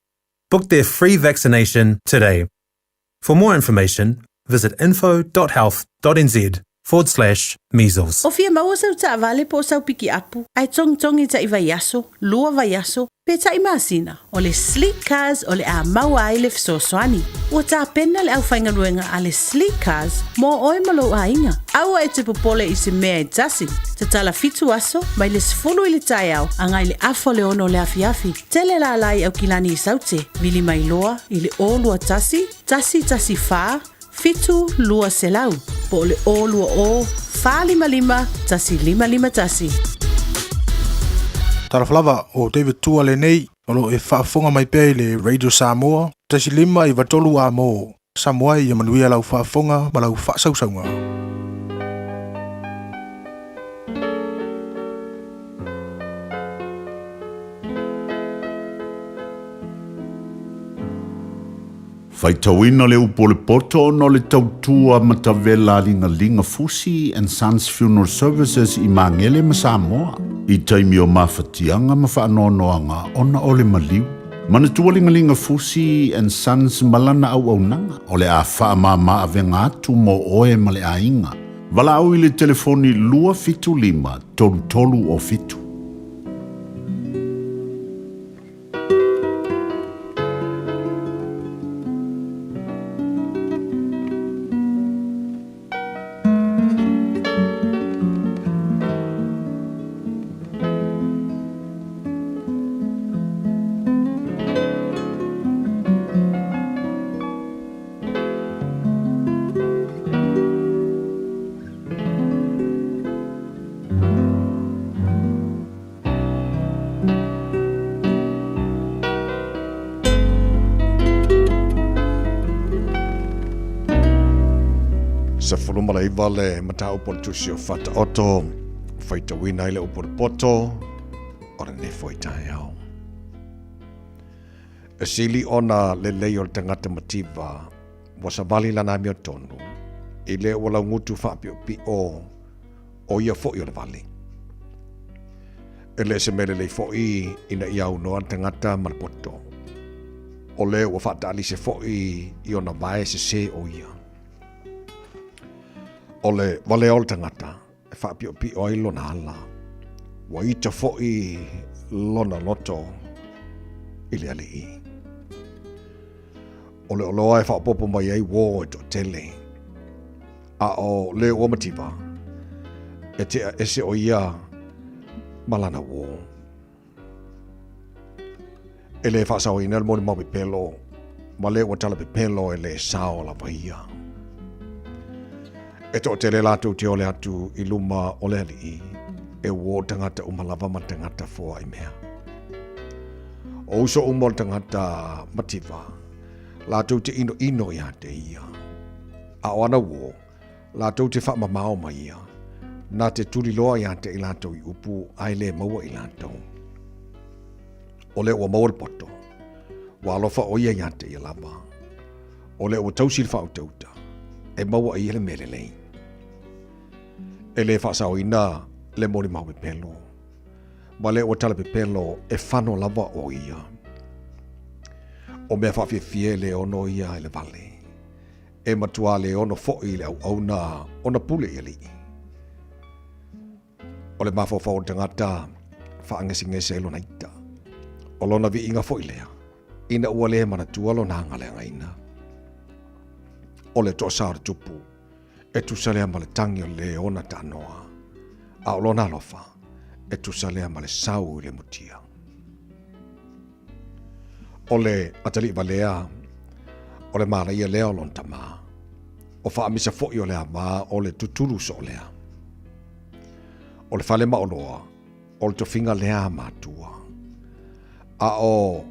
Book their free vaccination today. For more information, visit info.health.nz forward slash measles. O fia maua sau taavale po o sau pikiapu, ae togitogi ta'i vaiaso, lua vaiaso, pe ta'i masina, o le Sleek Cars o le a maua ai le fesoasoani. Ua tapena le aufaigaluega a le Sleek Cars mo oe ma lou aiga. Aua e te popole i se mea e tasi. Tatala fitu aso, mai le 10 i le taeao agai le afa o le 6 o le afiafi. Tele lala i Aukilani i Saute, vili mai loa i le 021 114 7 200 po o le 020 455 1551. Talofa lava, o David Tua lenei, o lo o e faafofoga mai pea i le Radio Samoa, 1 5 93 amo. Samoa ia manuia lau faafofoga ma lau faasausauga. Faitauina le upu o le poto ona o le tautua matavela a Ligaliga Fusi and Sons Funeral Services i Magele ma Samoa, i taimi o mafatiaga ma faanoanoaga ona o le maliu. Manatua Ligaliga Fusi and Sons ma lana auaunaga, o le a faamama avega atu mo oe ma le aiga. Valaau i le telefoni 275 33 o 7. 19 le mataupu o le tusi o Fataoto, faitauina ai le upu o le poto o lenei foi taeao. E sili ona lelei o le tagata mativa ua savali lana amiotonu i le ua laugutu faapiopio o ia foi o le vali. E le se mea lelei foi ina ia aunoa le tagata ma le poto. O le ua faataalise foi i ona vae sesē o ia. O le valea o le tagata e faapiopio ai lona ala. Ua ita foi lona loto i le Alii. O le oloa e faaopoopo mai ai uō e toatele. A o le ua mativa, e tea ese o ia ma lana uō. E le faasaoina le molimau pepelo, ma le ua tala pepelo e le sao lava ia. E toatele latou te ole atu i luma o le Alii, e uō tagata uma lava ma tagata foai mea. O uso uma o le tagata mativa, latou te inoino ia te ia. A o ana uō, latou te faamamao mai ia, na te tuliloa ia te i latou i upu ae le maua i latou. O le ua maua le poto, ua alofa o ia ia te ia lava. O le ua tausi le faautauta, e maua ai ia le mea lelei. E le faasaoina le molimau pepelo, ma le ua tala pepelo e fano lava o ia. O mea faafiafia e le ono ia i le vale, e matua le ono foi i le auauna ona pule i alii. O le mafaufau o le tagata faagesegese ai lona ita. O lona viiga foi lea, ina ua le manatua lona agaleagaina. O le toasa o le tupu, e tusa lea ma le tagi o le ona taanoa, a o lona alofa, e tusa lea ma le sau i le mutia. O le atalii valea, o le manaia lea o lona tamā. O faamisa foi o le ava o le tutulu soo lea. O le fale maoloa, o le tofiga lea a matua. A o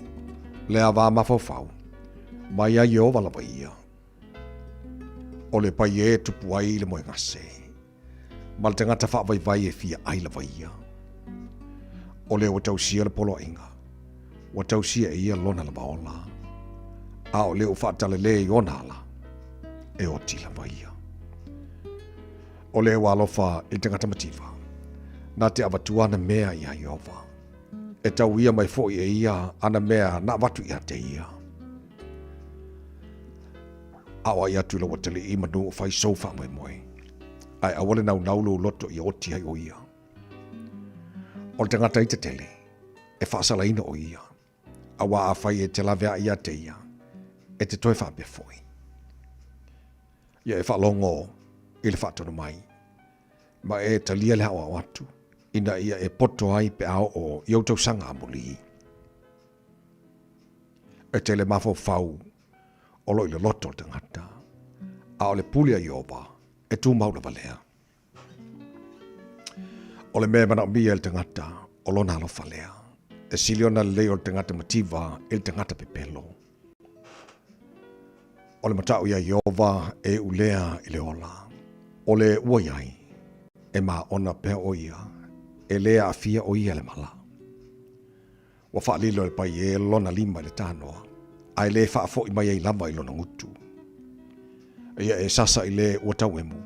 le ava mafaufau, mai a Ieova lava ia. O le paia e tupu ai le moegase, ma le tagata faavaivai e fia ai lava ia. O le ua tausia le poloaiga, ua tausia e ia lona lava ola, a o le ua faatalale i ona ala, e oti lava ia. O le ua alofa i le tagata mativa, na te avatua ana mea iā Ieova. E tauia mai foi e ia ana mea na avatu ia te ia. Aoai atu i lou atalii manu o fai sou faamoemoe, ae aua le naunau lou loto ia oti ai o ia. O le tagata ita tele, e faasalaina o ia, auā afai e te laveai ia te ia, e te toe faapea foi. Ia e faalogo i le faatonu mai, ma e talia le aoao atu, ina ia e poto ai pe a oo i ou tausaga amuli. E tele mafaufau o lo o i le loto o le tagata, a o le pule a Ieova e tumau lava lea. O le mea e manaomia e le tagata, o lona alofa lea. E sili ona lelei o le tagata mativa i le tagata pepelo. O le matau iā Ieova e iu lea i le ola. O le ua i ai, e māona pea ʻo ia, e lē aafia ʻo ia i le mala. Ua faalilo e le paie lona lima i le tanoa, a e lē faafoʻi mai ai lava i lona gutu. Ia e sasa i le ua tauemu,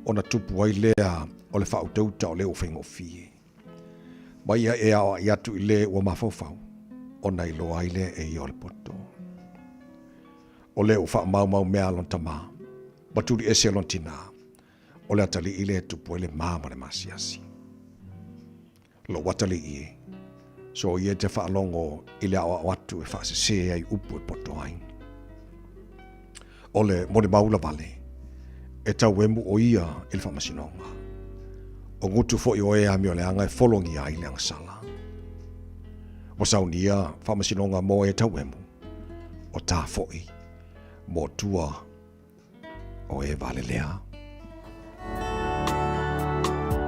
ona tupu ai lea o le faautauta o le ua faigofie. Ma ia e aoai atu i le ua mafaufau, ona iloa ai lea e ia o le poto. O le ua faamaumau mea a lona tamā, ma tuli ese lona tinā, o le atalii lea e tupu ai le ma ma le masiasi. Lou atalii e, so ia e te faalogo i le aoao atu e faasese ai upu e poto ai. O le molimau lavale, e tauemu ʻo ia i le faamasinoga. O gutu foi o e amioleaga e fologia ai le agasala. Ua saunia faamasinoga mo e tauemu, o tā foi mo tua o e valelea.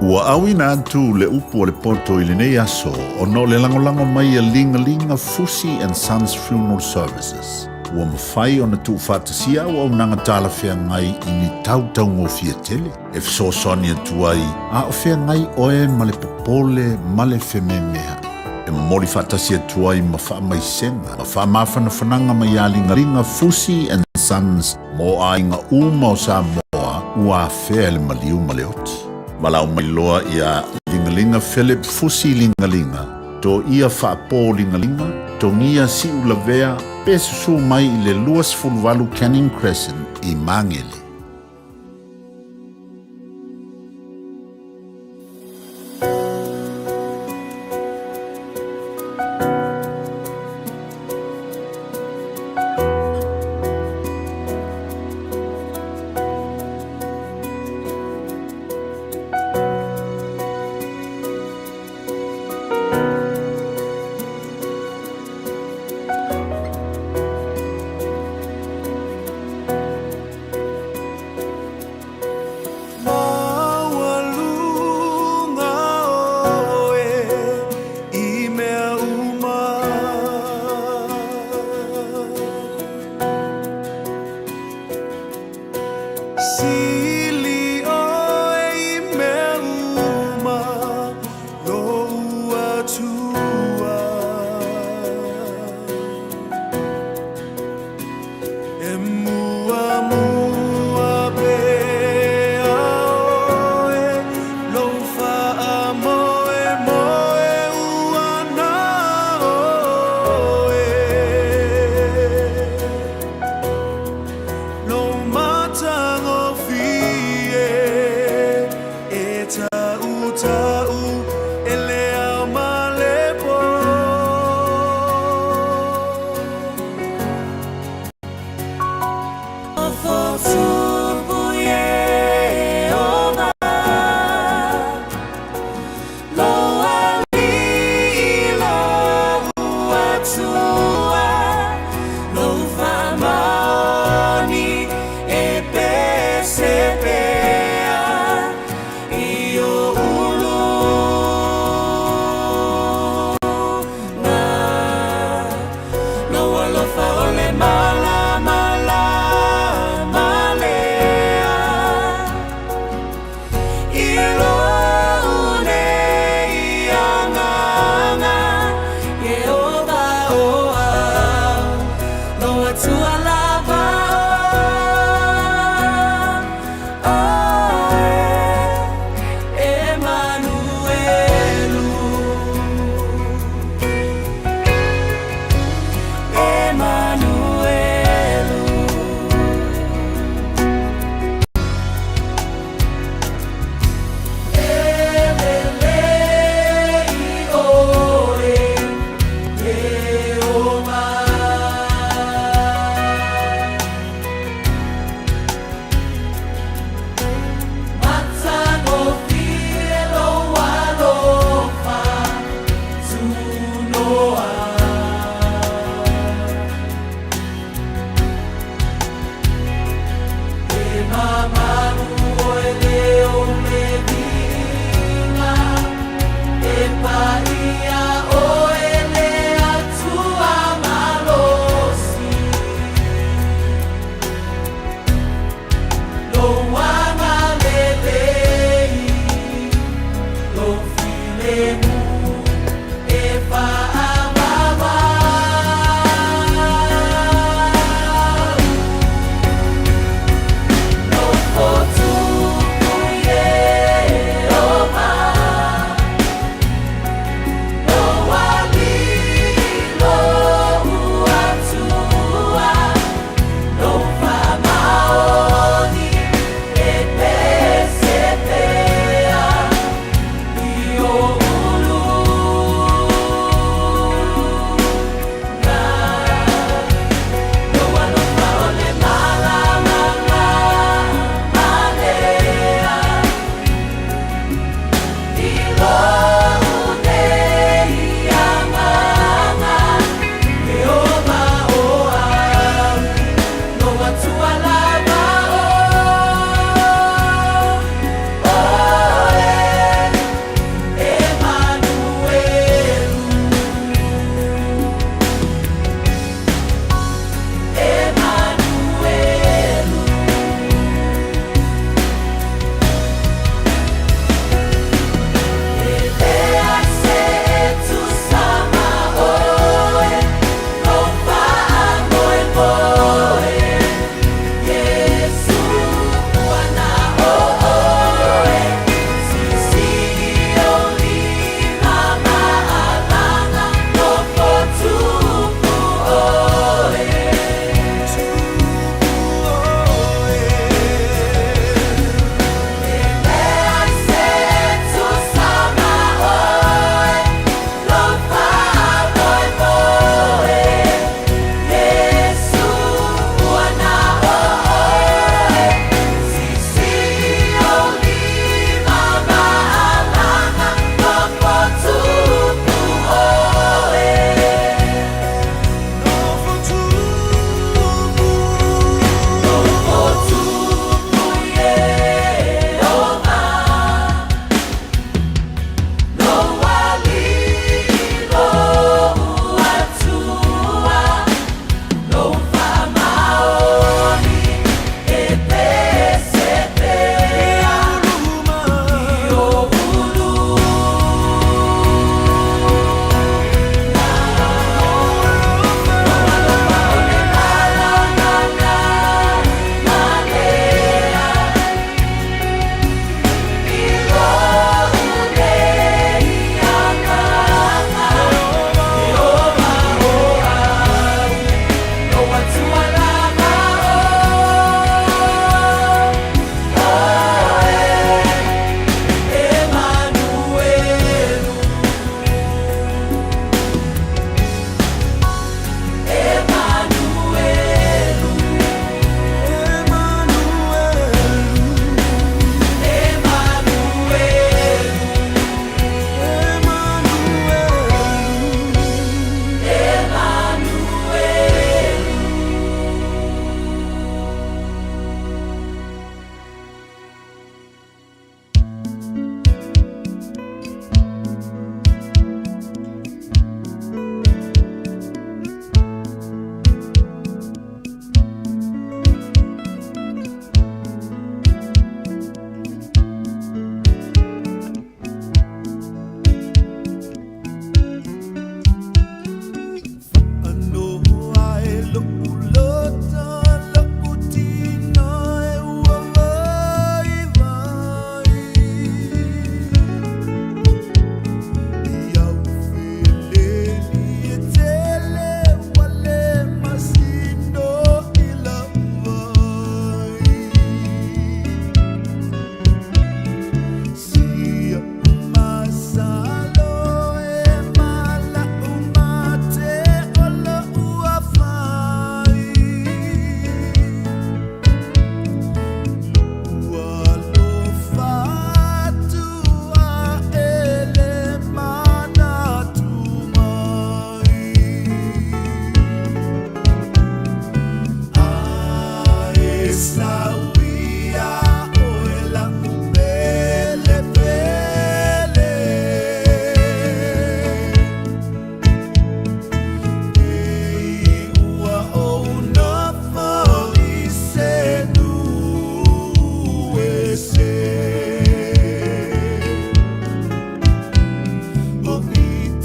Ua auina atu le upu o le poto i lenei aso ona o le lagolago mai a Ligalinga Fusi and Sons Funeral Services. Ua mafai ona tuufaatasia auaunaga talafeagai i ni tau taugofie tele e fesoasoani atu ai a o feagai oe ma le popole ma le fememeaʻi. E momoli faatasi atu ai ma faamaisega ma faamafanafanaga mai iā Ligalinga Fusi and Sons mo aiga uma o Samoa ua afea e le maliu ma le oti. Valaau mai loa iā Ligalinga Philip Fusi Ligalinga, Toia Faapō Ligalinga, Togia Siulavea pe susū mai i le 28 Canning Crescent i Magele. filemu e faavavau. Nofo tupu Ieova, Lou Alii lou Atua, Lou faamaoni e pese pea i o ulu.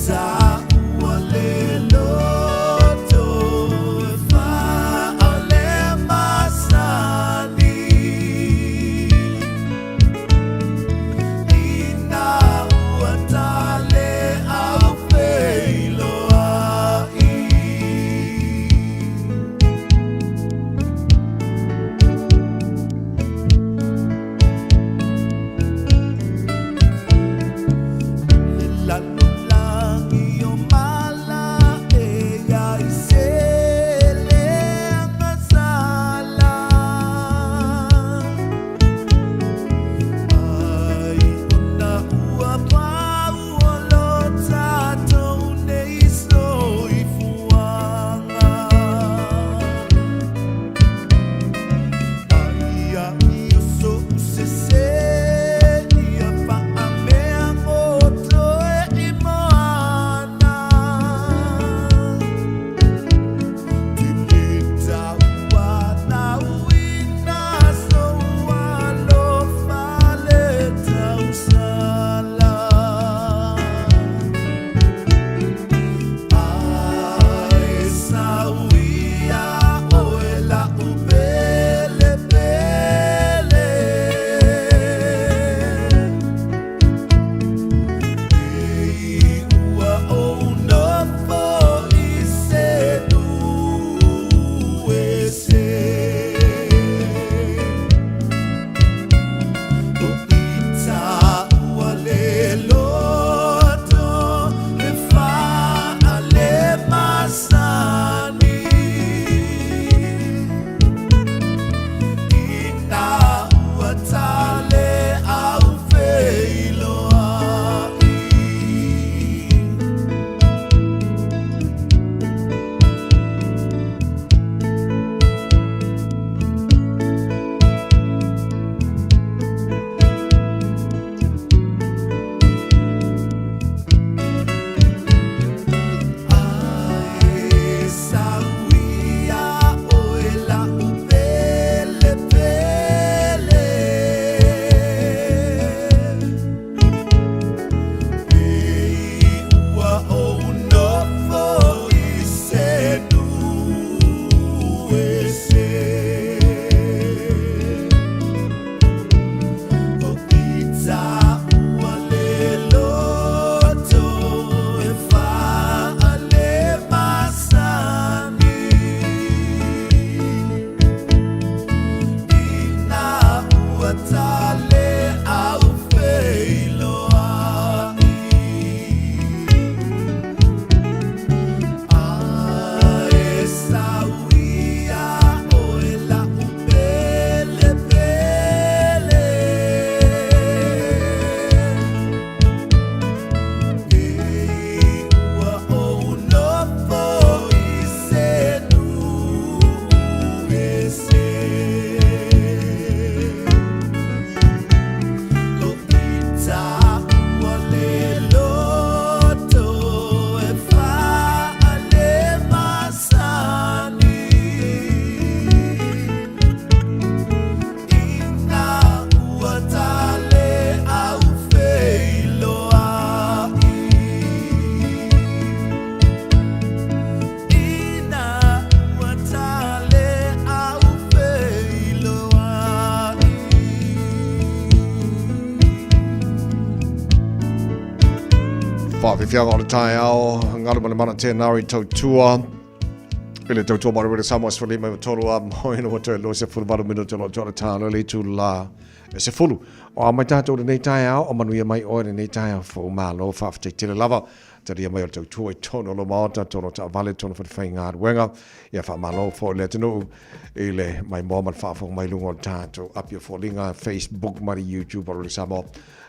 Ua le loto e faale masani Ina ua tale au feiloai. Le lalolagi o mala e ia i se leaga sala Ai ona ua pau o lo tatou nei soifuaga Ai ai o so'u sese ia faamea moto e i moana Te taua nauina sou alofa le tausala Ae sau ia oe la'u pele pele Ei ua ou nofo i se nuu ese O ita ua le loto e faale masani Ina ua tale au feiloai. Ae sau ia oe la'u pele pele Ei ua ou nofo i se nuu ese O ita ua le loto e faale masani Ina ua tale au feiloai Ae sau ia oe la'u pele pele Ei ua ou nofo i se nuu ese O ita ua le loto e faale masani Ina ua tale au feiloai Ina ua tale au feiloai. Whawhiwhianga o le taeao, ngalu ma le mana tēnā i tautua. I le tautua mai le Samoa se lima i tolu a moi no toe lo se fulu valu minuti lo tolu tālo le tu la e se fulu. O a mai tātou lenei taeao, o manuia mai oe lenei taeao fo malo whawhite tele lava. Taria mai o le tautua i tono lo maota, tono taavale, tono whawhai ngā ruenga. Ia whamalo fo le atunuu i le mai moa ma le faafofoga mai luga o le tatou api o foliga Facebook ma le YouTube o le Samoa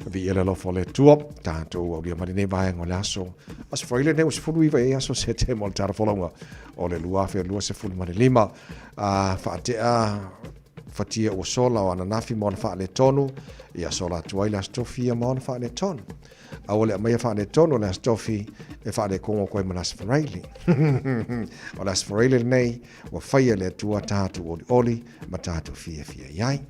vi ele alofa o le Atua tatou aulia mai lenei vaega o le aso aso Faraile nei ua 19 i aso Setema o le tala folauga o le 2025 a faatea fatia ua sola o ananafi ma ona faaletonu ia sola atu ai le aso Tofi ma ona faaletonu Aua le aumaia faaletonu o le Aso Tofi e faalekogo koe ma le Aso Faraile. O le Aso Faraile lenei ua faia e le Atua tatou olioli ma tatou fiafia i ai.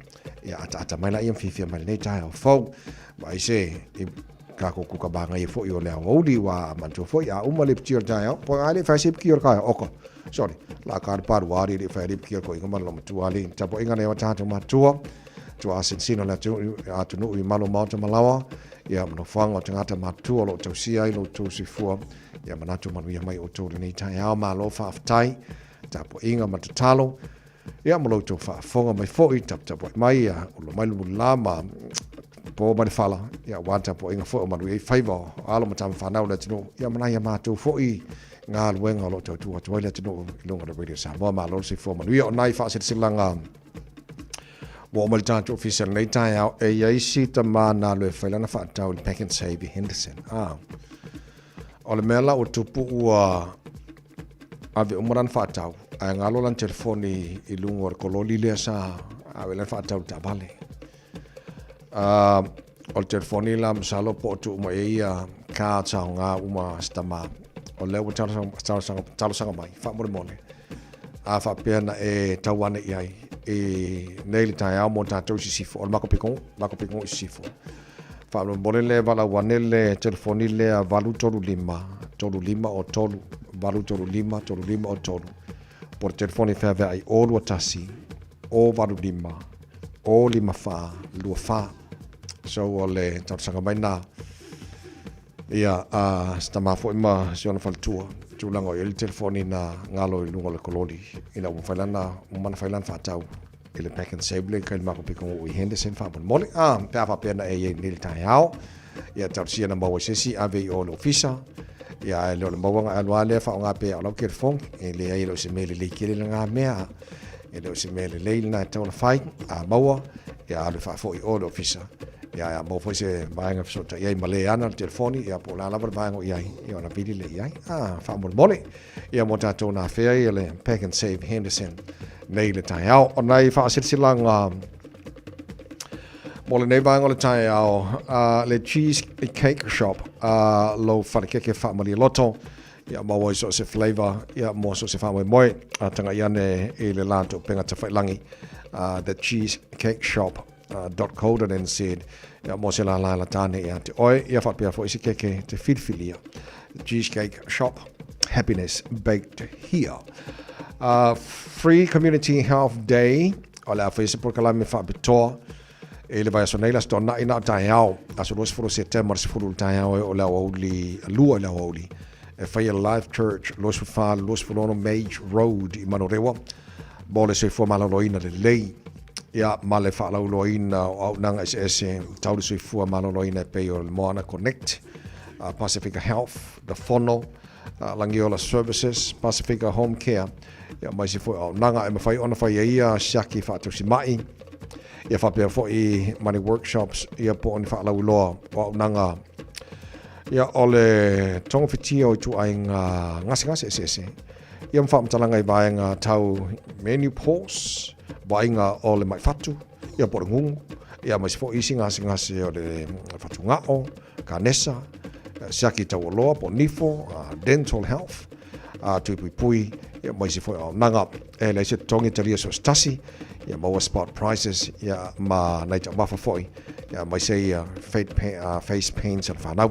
Ia ataata mai laia ma fiafia mai lenei taeao fou. Vaai se i Kako kuka māngai foʻi o le aoauli ua manatua foʻi a uma le piti o le taeao po a le fai se piki o le kaea oka sorry la ka le palu ali le fai le piki o le koʻiga ma le matua ali tapuaiga nei o tatou matua tua asinsina le atunuu i malo maota malawa ia ma nofoaga o tagata matutua o lo o tausia ai lo outou soifua ia manatu manuia mai outou lenei taeao malo faafetai tapuaiga ma tatalo Ia ma lo outou faafofoga mai foi, taputapuai mai, ia ulo mai le mulila ma po mai le fala, ia aua le tapuaiga foi o manuia ai faiva o alo ma tama fanau o le atunuu, ia ma nai a matou foi galuega o lo o tautua atu ai le atunuu i luga o le Radio Samoa. Malo le soifua manuia. O nai faasilasilaga ua oo mai le tatou ofisa i lenei taeao, e i ai si tama na alu e fai lana faatau i le Pack and Save i Henderson. Ah. O le mea la ua tupu ua ave uma lana faatau, ae galo lana telefoni i luga o le kololi lea sa ave lana faatau i le taavale. O le telefoni la masalo po o tuu uma i ai ia cards aoga uma a si tama. O lea ua talosaga mai, faamolemole. A faapea na e tau ane i ai i nei le taeao mo tatou i Sisifo, o le matou pitoga, matou pitoga i Sisifo. Faamolemole le valaau ane le telefoni lea 835 35 03 835 35 03 po o le telefoni feaveai 021 085 054 24. So o le talosaga mai na ia a si tama foi ma si ona faletua tulaga o i ai le telefoni na galo i luga o le kololi ina ua mafai lana uma ona fai lana faatau i le Pack and Save le kai le matou pitoga i Henderson faamolemole a pe a faapea na e i ai nei le taeao ia talosia na maua i se isi ave i o le ofisa ia ae le o le mauaga e alu lava lea faaaoga pea o lau telefoni e leai e le o se mea lelei tele lena mea e le o se mea lelei lena e tatau ona fai a maua ia alu e faafoi i o le ofisa ia ae a maua foi se vaega e fesootai ai ma le ana le telefoni ia po o le a lava le vaega o i ai ia ona vili lea i ai a faamolemole Ia mo tatou na afea ia le Pack and Save Henderson nei le taeao. O nai faasilasilaga mo lenei vaega o le taeao, le Cheese Cake Shop, lou falekeke faamalie loto, ia maua i so o se flavour, ia mo so o se faamoemoe, a tagai ane i le latou upega tafailangi, the Cheese Cake Shop .co.nz ia mo se lala la tane ia te oe ia faapea foi se keke te filifilia Cheesecake Shop Happiness Baked Here Free Community Health Day o le a fai se polokalame faapitoa i le vaiaso nei le Aso Toonai na o taeao aso 20 Setema le 10 le taeao e o le aoauli lua i le aoauli e faia Life Church 24 26 Mage Road i Manurewa mo le soifua maloloina lelei ia ma le faalauiloaina o auaunaga eseese tau le soifua maloloina e pei o le Moana Connect, Pasifika Health, The Fono, Langiola Services, Pasifika Home Care, ia ma isi foi auaunaga e mafai ona fai ai ia siaki faatausima'i, ia faapea foi ma ni workshops ia po o ni faalauiloa o auaunaga ia o le togafitia o ituaiga gasegase eseese Ia ma faamatalaga i vaega tau menopause, vaaiga o le mai fatu, ia po o le gugu, ia ma isi foi isi gasegase o le fatugao, kanesa, siaki taualoa po o nifo, dental health, tui puipui, ia ma isi foi auaunaga. E leai se totogi e talia so o se tasi, ia maua spot prices, ia ma nai taumafa foi, ia aemaise ia face paints a le fanau.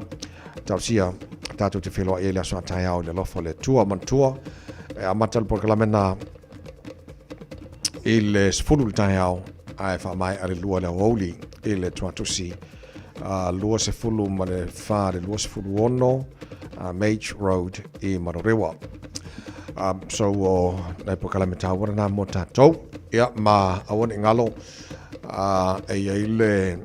Talosia tatou te feiloai ai le aso a taeao i le alofa o le Atua. Manatua, e amata le polokalame na i le 10 le taeao ae faamaea le 2 le aoauli i le tuatusi 24 le 26 Mage Road i Manurewa. So o nai polokalame taua lena mo tatou. Ia ma aua ne i galo e i ai le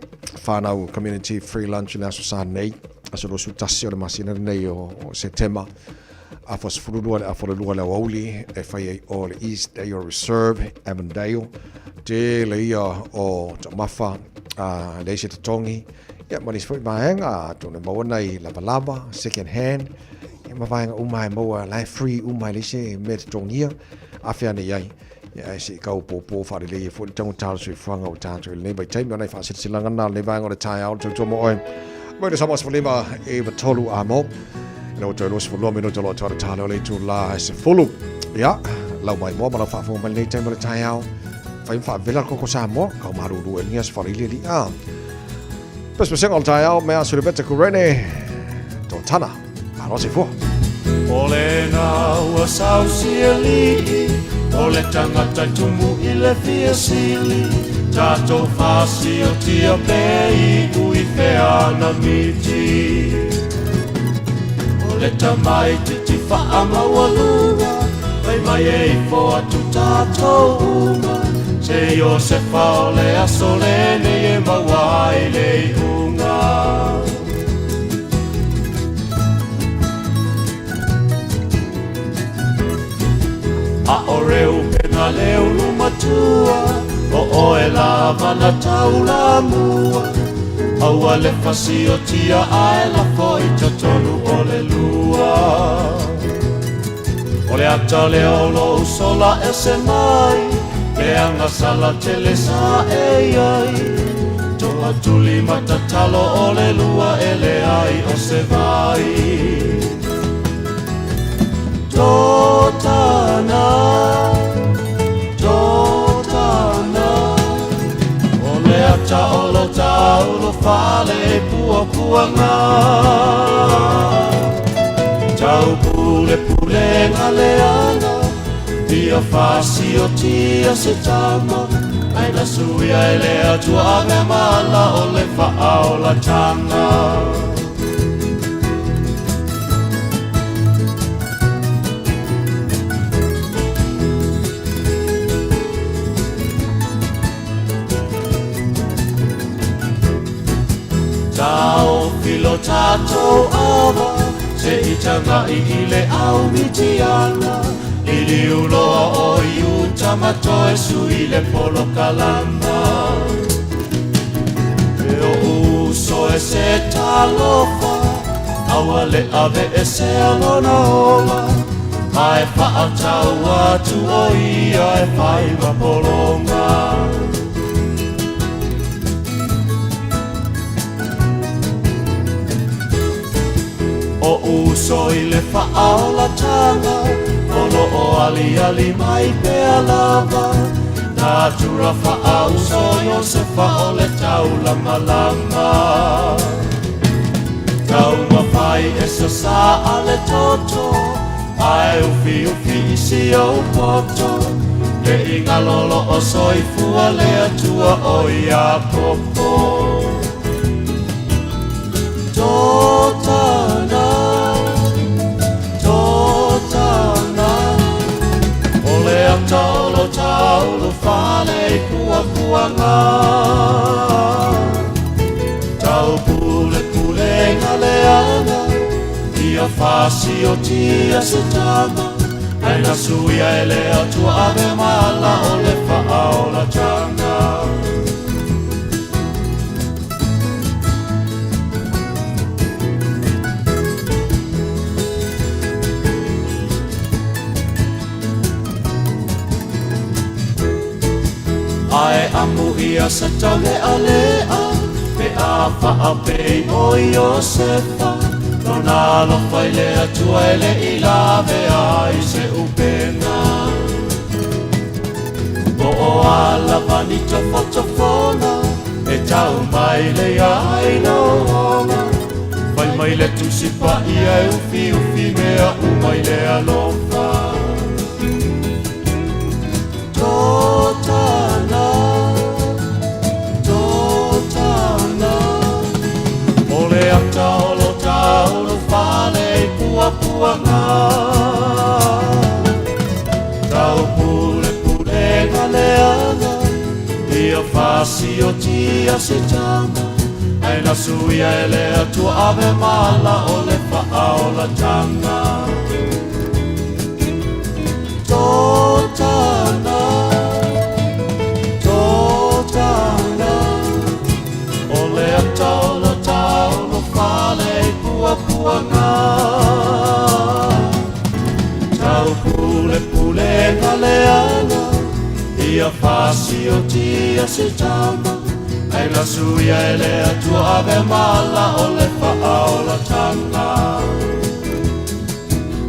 whānau community free lunch i le aso Sa nei, aso 21 o le masina lenei o Setema, afa 12 le afa o le 2 le aoauli e fai ai o le East Dale Reserve, Avondale, tele ia o taumafa, leai se totogi, ia ma nisi foi vaega, atonu e maua nai lavalava, second hand, ia ma vaega uma e maua, la e free uma e leai se mea e totogia, afe ane i ai. Ia ae se i kau pōpō whaalelei e foi le taugata o le soifuaga o tatou i lenei vaitaimi. O nai faasilasilaga na o lenei vaega o le taeao le tautua mo oe. Mai le Samoa 15 i 3 a mo. Ina ua toe 22 minuta o lo o toa le talo o le itulā e 10. Ia, lau mai moa ma lau faafofoga mai lenei taimi o le taeao. Fai ma faavela le koko Samoa, kau malulu e nia se whaleili ali a. Pesepesega o le taeao mai aso le Kurene Totana Malo soifua. O lena ua sausialii O le tagata i tumu i le fia sili Tatou fasiotia pe iu i fea na miti O le tamaititi faamaualuga Fai mai e ifo atu tatou uma Se Iosefa o le aso lenei e maua ai le iuga A o Reupena le ulu matua O oe lava na taulamua Aua le fasiotia ae lafo i totonu o le lua O le ata lea o lou sola ese mai Leaga sala tele sa e i ai Toatuli ma tatalo o le lua e leai o se vai Totana Totana O le ata o lo taulo fale i puapuaga Taupulepulega leaga Ia fasiotia se tama Ae na suia e le Atua avea ma ala o le faaolataga Taofi lo tatou ava se i tagai i le au Mitiana Liliu loa o Iuta ma toe sui le polokalama E oʻu uso e se talofa Aua le aveesea lona ola Ae faatau atu o ia e fai ma pologa O uso i le faaolataga O loo aliali mai pea lava Natura faauso Iosefa o le taulamalama Taumafai e sasaa le toto Ae ufiufi i si ou poto Ne i galo loo soifua le Atua o Iakopo Totana Totana O le ata o lo taulo fale i puapuaga Taupulepulega leaga Ia fasiotia se tama Ae na suia e le Atua avea ma ala o le faaolataga Ae amuia se taulealea Pe a faapei o Iosefa Lona alofa i le Atua e le i lavea ai se upega Po o a lava ni tofotofoga E tau mai le ai lou ola Fai mai le Tusi Paia e ufiufi mea uma i le alofa Totana Totana O le ata o lo taulo fale i puapuaga Taupulepulega leaga Ia fasiotia se tama Ae na suia e le Atua avea ma ala o le faaolataga Totana Totana O le ata o lo taulo fale i puapuaga Taupulepulega leaga Ia fasiotia se tama Ae na suia e le Atua avea ma ala o le faaolataga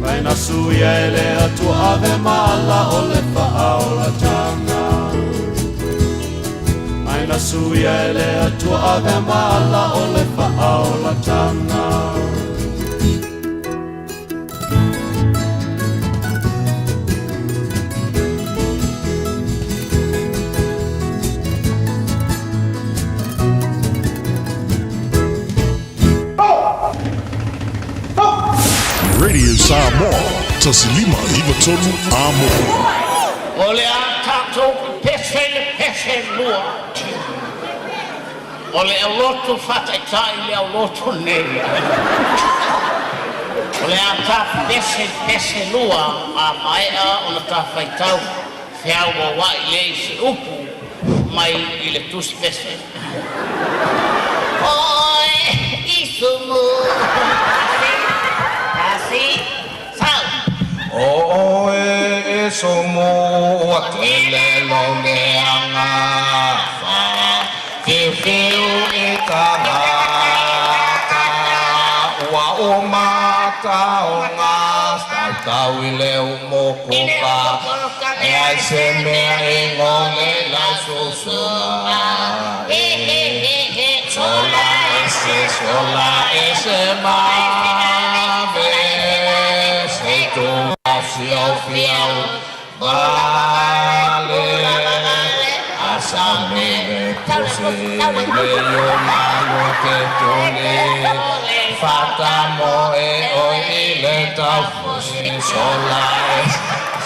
Ae na suia e le Atua avea ma ala o le faaolataga Ae na suia e le Atua avea ma ala o le faaolataga. Radio Samoa, 1593 Amo. O le a tatou pepese i le pese e lua. O le aulotu faataitai i le aulotu nei. O le a ta pepese i le pese e lua a maea ona ta faitau feauaua'i lea i se upu mai i le tusi pese. Oe isumu Tasi, tasi, sau. Oe isumu ua tele lou leaga fa fiufiu i tagata ua uma taoga tautau i le umukuka e ai se mea e gole lau susuga e sola ese sola ese mave se tu fiau vale asame pose le yo malo te tole fata moe o ile taufusi sola es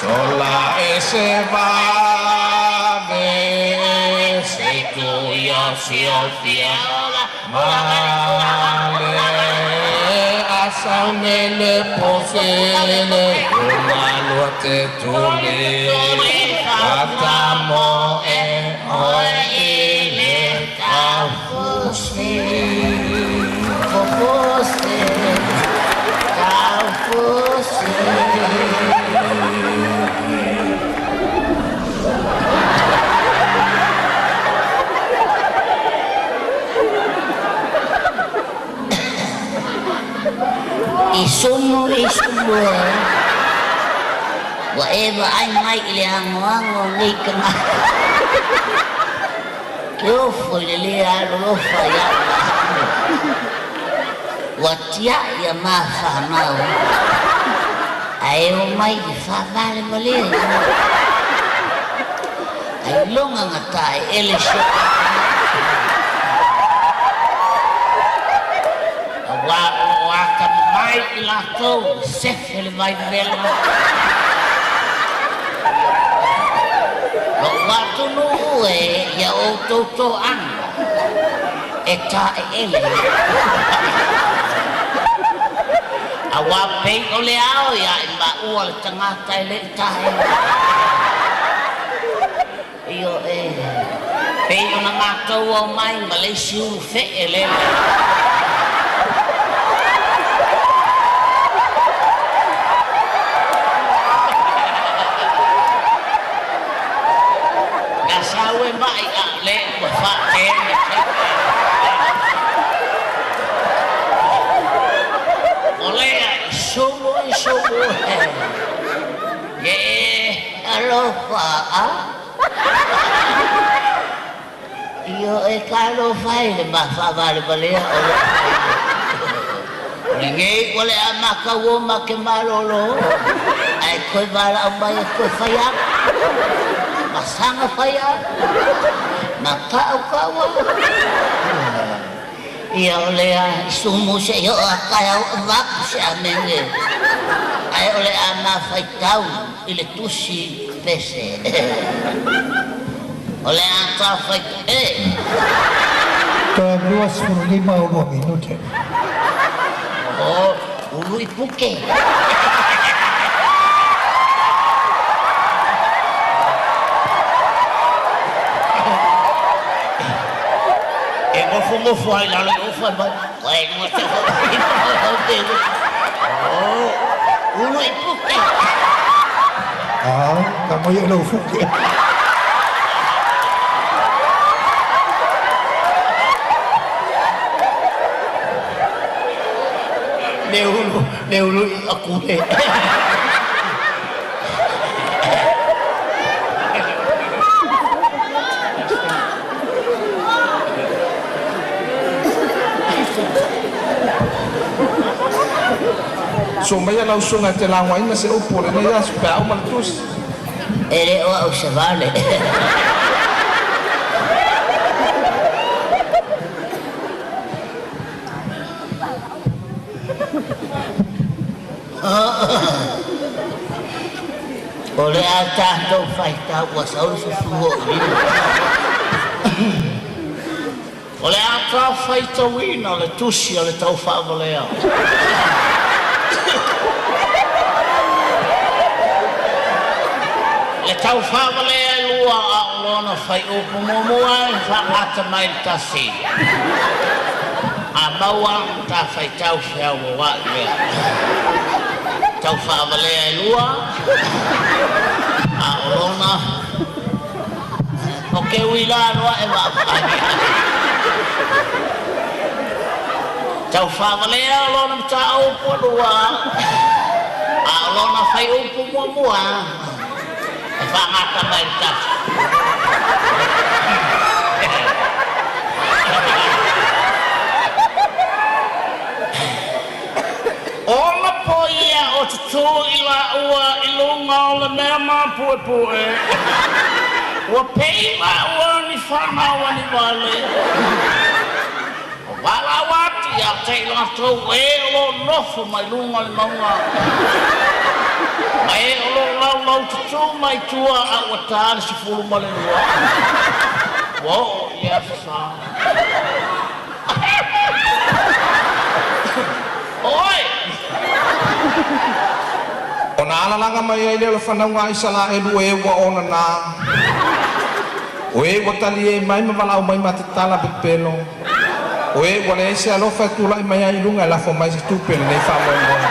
sola ese vave se tu yo fiau vale asame le pose le yo malo te tole fata moe o ile taufusi. Taufusi, taufusi. Isumu, isumu e. Ua e vaai mai i le agoago o nei tagata. Ke ofo i le lē alolofa ia'u Ua tia'i ia mafanau ae omai i faavalevalea i Ailoga gataeele si o Auā o loo atamamai i latou e sefe le vaivelo. Lo'u atunuu e ia outou toaga e taeele. Auā pei o le ao ia i maua le tagata e le'i taeele. Ioe, pei ona matou aumai ma le isi ulu fee lele. Na sau e ma'i a le ua faatene sefe. O lea i sumu i sumu e. Ye alofa a. Ioe talofa e le ma faavalevalea o loo fai. O lenei ua le a matau o ma ke malolo ae toe valaau mai e toe fai atu. Ma saga fai atu. Ma tautau atu. Ia o lea i sumu seia oo a taeao avatu se amene ae o le a mafaitau i le tusi pese. O le a tafai e. Toe 25 o lua minute. O ulu i puke. E gofogofo ai lalo i ofa mai. Koe 25 o minute. O ulu i puke. Ah, ka mai e lau fuke. Le ulu, le ulu i aku le. So maia lau susuga e te lagoaina se upu o lenei aso pe a uma le tusi. E le o au se vale. O le a tatou faitau ua sau le fufu o i lima. O le a ta faitauina o le tusi o le taufaavalea. Le taufaavalea e lua a o lona fuaiupu muamua e faagata mai i le tasi. A maua ta faitau feauaua'i lea. Taufaavalea e lua a o lona O ke ui la noa e vaavaai i ai. Taufaavalea o lona mataupu e lua, a o lona fuaiupu muamua e faagata mai i le tasi. Ona po ia o tutū i laua i luga o le mea mapuepue, ua pei laua ni fanau a ni vale. Ua valaau atu ia te i latou o e o lo o nofo mai luga o le mauga, ma e o lo o laulau tutū mai tua a ua ta le 12, ua oo i le aso sa. Oi! Ona alalaga mai ai lea o le fanauga a Isalaelu o e ua onanā, o e ua taliē mai ma valaau mai ma tatala pepelo, o e ua leai se alofa e tula'i mai ai i luga e lafo mai se tupe i lenei faamoemoe.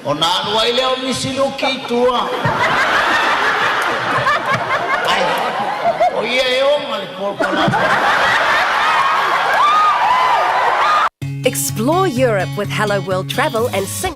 Ona alu ai lea o Misi Luki i tua. Ai, o ia e ona le polokalame. Explore Europe with Hello World Travel and Sing.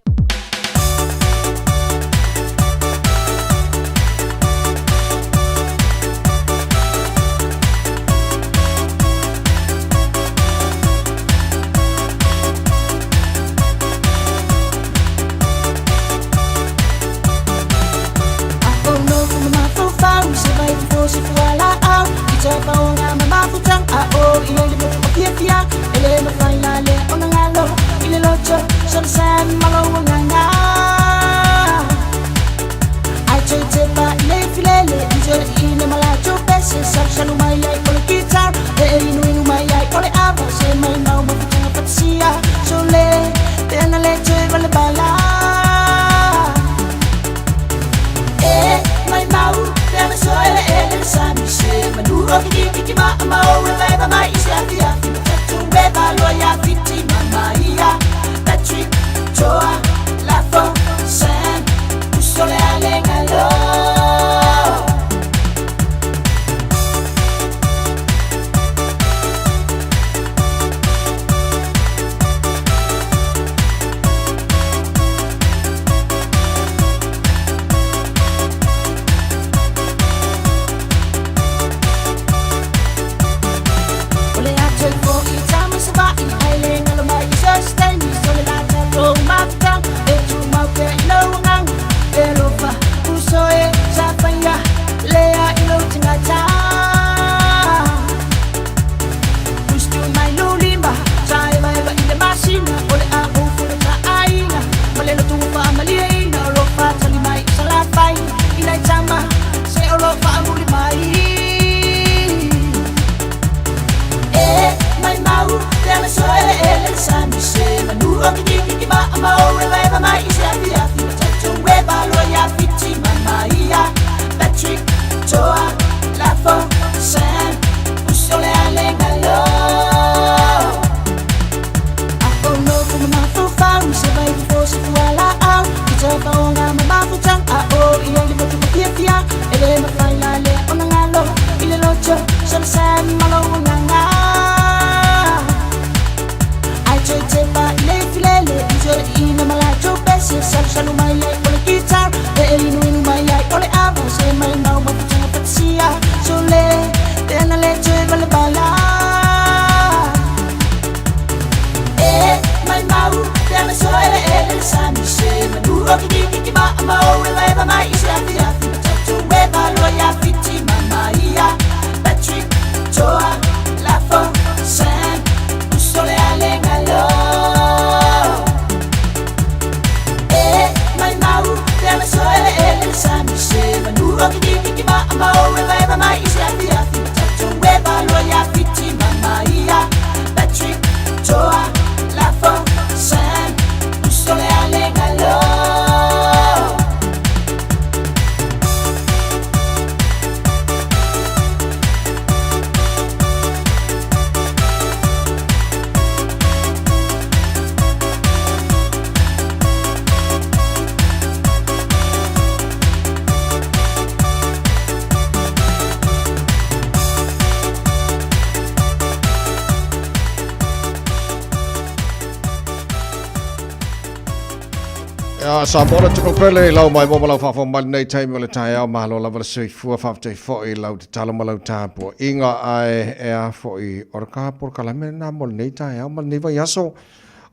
Ia, Samoa le atunuu pele i lau maimoa ma lau faafofoga mai lenei taimi o le taeao, malo lava le soifua, faafetai foi i lau tatalo ma lau tapuaiga, ae e a foi o le ka polokalame lena mo lenei taeao ma lenei vaiaso.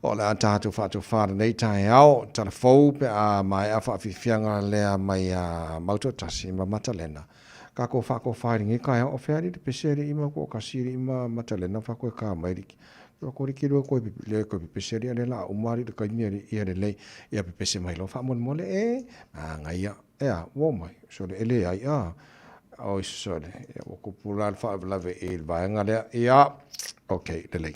O le a tatou faatofa lenei taeao, tala fou pe a maea faafiafiaga lea mai a Mautoatasi ma Matalena. Ka ko faatofa i lenei taeao, o fea alii le pese alii ma toatasi alii ma Matalena fa koe ka mai alii. Ua ko liki lua koe le koe pepese alii ale la uma alii le kaimi alii ia lelei. Ia pepese mai loa faamolemole e manaia. Ea, ua omai, sole e leai a. Oi sole, ia ua kupu la le faalavelave i le vaega lea. Ia, okay, lelei.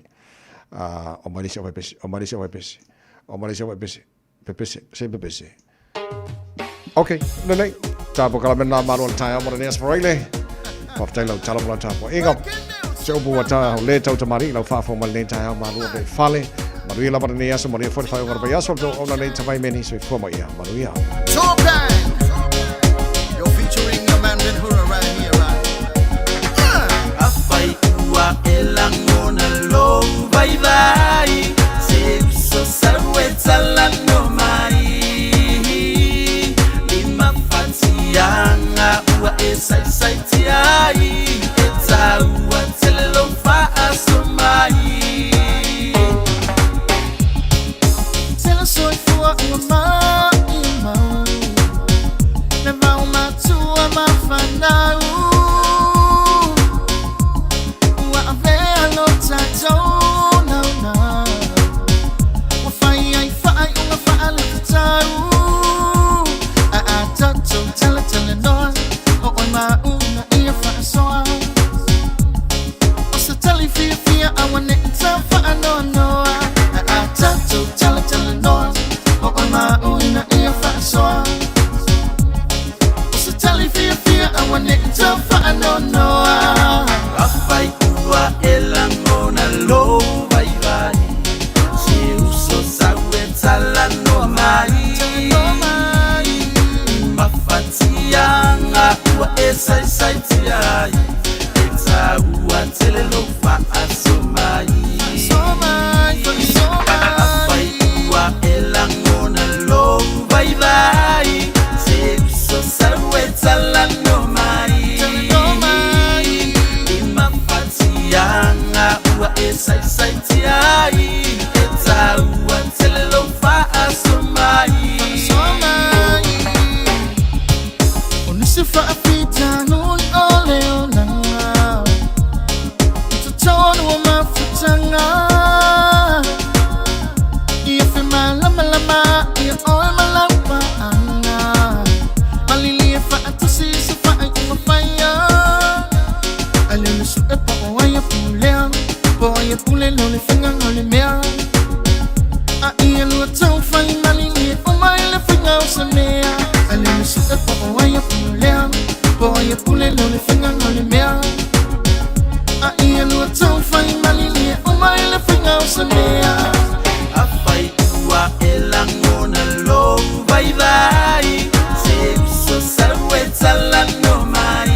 Omai le isi au pepese, omai le isi au pepese, omai le isi au pepese, pepese, se pepese. Okay, lelei. Tapo kala mena malo le taeao mo lenei aso Faraile. Faafetai lau tala mo lau tapuaiga. Se upu ua ta o le tau tamali'i lau faafofoga mai lenei taeao malu o le fale. Manuia lava lenei aso, manuia foi le faaiuga o le vaiaso. Le tou auauna nei tamai meni soifua ma ia manuia. Tour Gang! You're featuring your man Ben Hura right here, right? Afai ua e lagona lou vaivai, Se uso sau e talanoa mai, I mafatiaga ua e saisaitia ai, E taua tele lou faaso mai. Tele soifua ua maʻimau, Le vao matua ma fanau, Ua avea lo tatou naunau, Ua fai ai faaiuga faaletatau. A a tatou talatalanoa, O oe ma au ina ia faasoa, O se tali fiafia auaneʻi tau faanoanoa. A a tatou talatalanoa, O oe ma au ina ia faasoa, O se tali fiafia auaneʻi tau faanoanoa. Afai ua e lagona lou vaivai, Se uso sau e talanoa mai, I mafatiaga ua e saisaitia ai, E taua tele lou faaso mai. Afai ua e lagona lou vaivai, Se uso sau e talanoa mai, I mafatiaga ua e saisaitia ai, E taua tele lou faaso mai. O nisi faafitauli o le olaga, I totonu o mafutaga, Ia femalamalama ia oe ma lau paaga, Malili e faatasi i se faaiuga faia. Ae le o le suʻe po o ai e pulea, Po o ai e pule lo le faiga o le mea. A ia lua tau fai malilie uma i le faiga o se mea. Ae le o le suʻe po o ai e pulea, Po o ai e pule lo le faiga o le mea. A ia lua tau fai malilie uma i le faiga o se mea. Afai ua e lagona lou vaivai, Se uso sau e talanoa mai,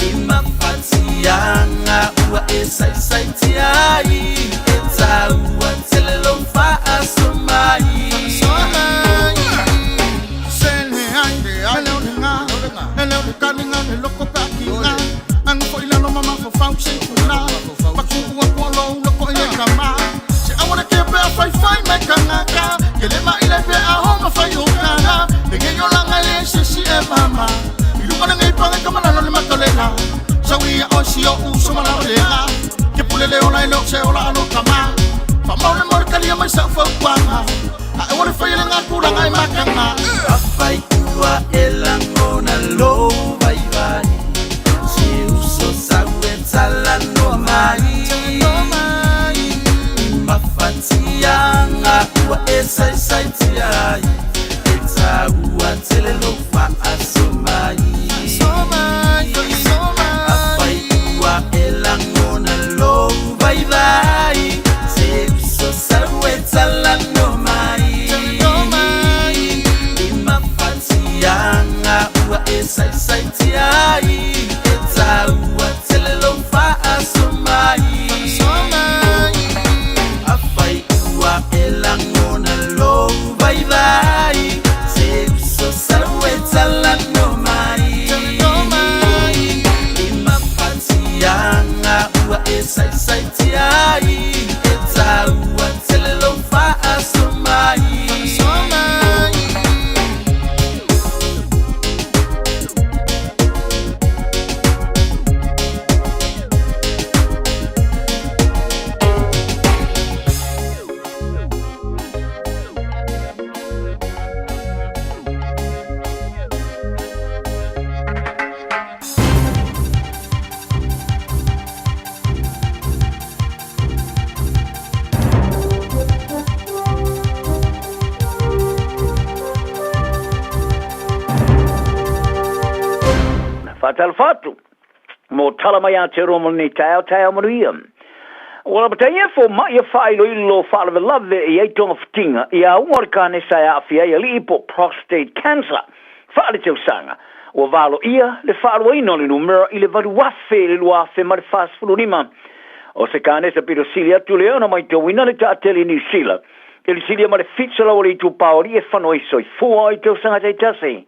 I mafatiaga ua e saisaitia ai, E taua tele lou faaso mai. Se leai, e le o le gā, e le o le taliga o le loko pe a kiga. Agafo i lalo ma mafaufau se itulā, Pakuʻu aku o lou loko i e kamā. Se aua le kea pe a faifai mai kagaka, Ke le maʻila pe a ho ma fai o kana. Lenei olaga e leai se isi e mama, I luga o lenei paga i ka malalo le matalela. Sau ia oe si oʻu uso ma laolega, Ke pule le ola e le o se ola a lou tama. Faamau le moe le talia mai sau fautuaga, Ae aua le faia lena tulaga e mataga. Afai ua e lagona lou vaivai, Se uso sau e talanoa mai, I mafatiaga ua e saisaitia ai, E taua tele lou faaso mai. Afai ua e lagona lou vaivai, Se uso sau e talanoa mai, I mafatiaga ua e saisaitia ai, E taua tele lou faaso mai. Afai ua e lagona lou Faatalofa atu mo tala mai Aotearoa mo lenei taeao, taeao manuia. Ua lapataia fomaʻi e faailoilo faalavelave e i ai togafitiga i auga o le kanesa e aafia ai alii po o prostate cancer faaletausaga. Ua valoia le faaluaina o le numera i le 8,000 i le 2045. O se kanesa pito sili atu lea ona maitauina le taatele i Niu Sila i le silia ma le 700 o le itupa o alii e fano ai soifua i tausaga taitasi.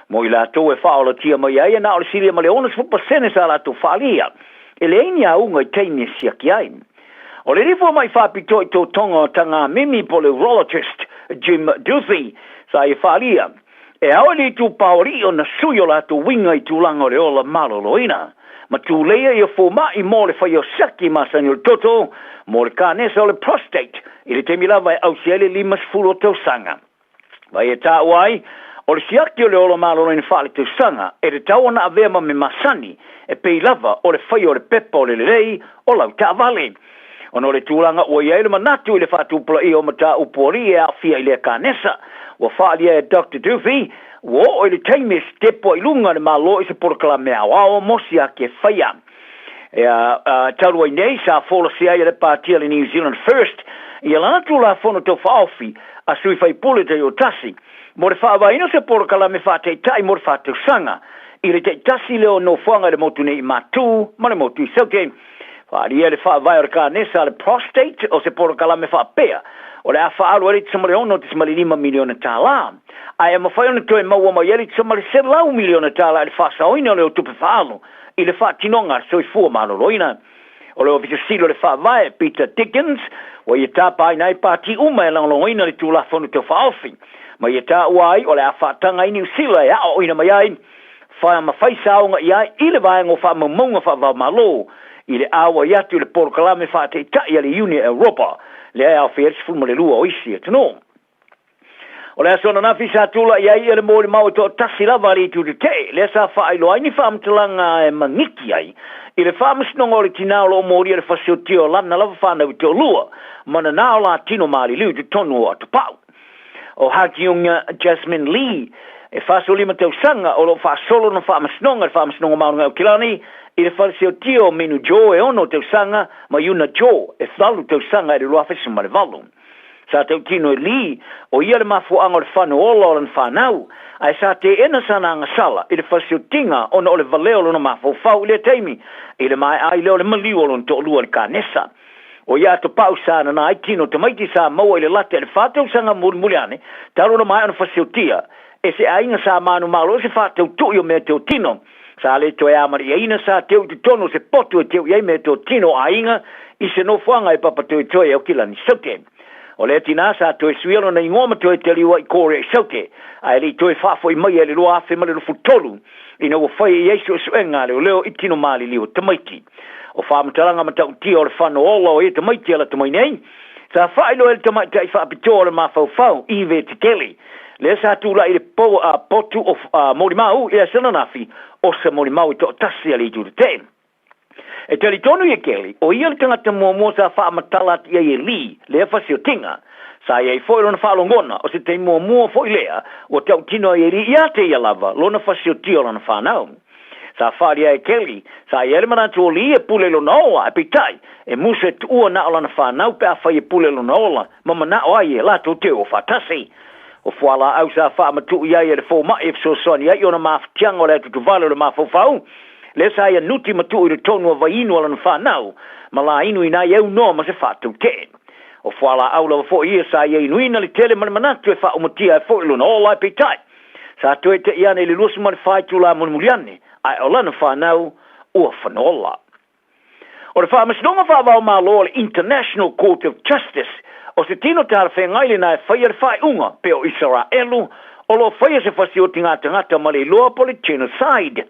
Mo i latou e faaolatia mai ai, e na o le silia ma le 60% sa latou faaalia e leai ni auga i taimi e siaki ai. O le lifo mai faapitoa i totoga o tagamimi po o le urologist Jim Duthie sa ia faaalia, e ao i le itupa o alii ona sui o latou uiga i tulaga o le ola maloloina ma tuleia ia fomaʻi mo le faia o siaki masani o le toto mo le kanesa o le prostate i le taimi lava e ausia ai le 50 o tausaga. Ma ia taua ai, o le siaki o le ola maloloina faaletausaga e tatau ona avea ma me masani e pei lava o le faia o le pepa o le lelei o lau taavale. Ona o le tulaga ua i ai le manatu i le faatupulaia o mataupu alii e aafia i lea kanesa, ua faaalia e Doctor Duthie, ua oo i le taimi e sitepu ai i luga le Malo i se polokalame aoao mo siaki e faia. Ea, talu ai nei, sa folasia ai e le Pāti a le New Zealand First ia lana Tulafono Tau Faaofi a sui faipule taioatasi mo le faavaeina o se polokalame faataitai mo le faatausaga i le taitasi lea o nofoaga i le motu nei i Matū ma le motu i Saute. Faaalia le faavae o le kanesa a le prostate o se polokalame faapea o le a faaalu ai le $6.5 miliona tala, ae e mafai ona toe maua mai ai le $100 miliona tala i le faasaoina o lea tupe faaalu i le faatinoga a le soifua maloloina. O le Ofisa Sili o le Faavae, Peter Dickens, ua ia tapaina ai pati uma e lagolagoina le Tulafono Tau Faaofi, ma ia taua ai o le a faataga ai Niu Sila e aoaoina mai ai fa ma fai saoga i ai i le vaega o faamaumauga faava-o-Malo i le auai atu i le polokalame faataitai a le Iuni a Europa, lea e aofia ai le 12 o isi atunuu. O le aso ananafi sa tulai ai ia le molimau e toatasi lava a le itu tetee, lea sa faailoa ai ni faamatalaga e magiki ai i le faamasinoga o le tina o lo o molia le fasiotia o lana lava fanau e toalua ma nana o la tino maliliu i totonu o Atapau. O Hakyung Jasmine Lee, e 45 tausaga, o lo o faasolo lona faamasinoga i le Faamasinoga Maualuga Aukilani i le falesiotia o Minu Jo e 6 tausaga ma Yuna Jo e 8 tausaga i le 2018. Sa tautino e Lee, o ia le mafuaaga o le fano ola o lana fanau, ae sa teena sana agasala i le fasiotiga ona o le valea o lona mafaufau i lea taimi, i le maea ai lea o le maliu o lona toalua i le kanesa. O ia atopau sa nana ai tino tamaiti sa maua i le lata i le fa tausaga mulimuli ane, talu ona maea ona fasiotia e se aiga sa manumalo i se faatautui o mea teotino. Sa le toe amaliaina sa teu i totonu o se potu e teu i ai meatotino o aiga i se nofoaga e papatoetoe e Aukilani Saute. O lea tinā sa toe suia lona igoa ma toe taliu ai i Korea i Saute, ae le i toe faafoi maia i le 2023 ina ua faia i ai suesuega a leoleo i tino maliliu o tamaiti. O faamatalaga matautia o le fano ola o ia tamaiti a lata mai nei, sa faailoa e le tamaitai faapitoa o le mafaufau, Yvette Kelly, lea sa tulai i le potu o Molimau i le aso ananafi o se molimau e toatasi a le itu tetee. E talitonu ia Kelly, o ia le tagata muamua sa faamatala atu i ai e Lee lea fasiotiga. Sa i ai foi lona faalogona o se taimi muamua foi lea ua tautino ai e Lee ia te ia lava lona fasiotia o lana fanau. Sa faaalia e Kelly, sa i ai le manatu o Lee e pule i lona ola, ae peitai, e musa e tuua na o lana fanau pe afai e pule lona ola ma manao ai e latou te o faatasi. O fualaau sa faamatuu i ai e le fomai e fesoasoani ai i ona mafatiaga o le atuatuvale o le mafaufau, lea sa ia nuti ma tuu i totonu o vaiinu a lana fanau ma lainu ina ia aunoa ma se faatautee. O fualaau lava foi ia sa ia inuina le tele ma le manatu e faaumatia ai foi lona ola ae peitai, sa toe tei ane i le 24 itula mulimuli ane, ae o lana fanau ua fanola. O le Faamasinoga Faava-o-Malo o le International Court of Justice, o se tino talafeagai lena e faia le faaiuga pe o Isaraelu o lo o faia se fasiotiga tagata ma le iloa po o le genocide.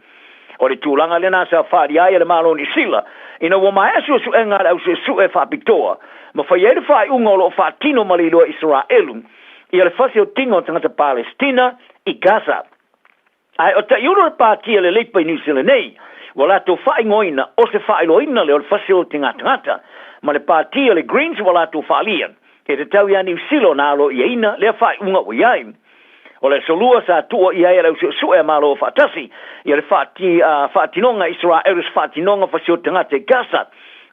O le tulaga lena sa faaalia ai e le Malo o Niu Sila ina ua maea suesuega a le au suesue faapitoa ma faia ai le faaiuga o lo o faatino ma le iloa e Isaraelu ia le fasiotiga o tagata Palestina i Gaza. Ae o Taiulu le pāti a le Leipa i Niu Sila nei, ua latou faaigoaina o se faailoaina lea o le fasioti tagata, ma le pāti a le Greens ua latou faaalia, e tatau ia Niu Sila ona aloaiaina lea faaiuga ua i ai. O le Aso Lua sa tuua i ai e le Au Suesue a Malo Faatasi ia le faatinoga a Isaraelu se faatinoga fasioti tagata i Gasa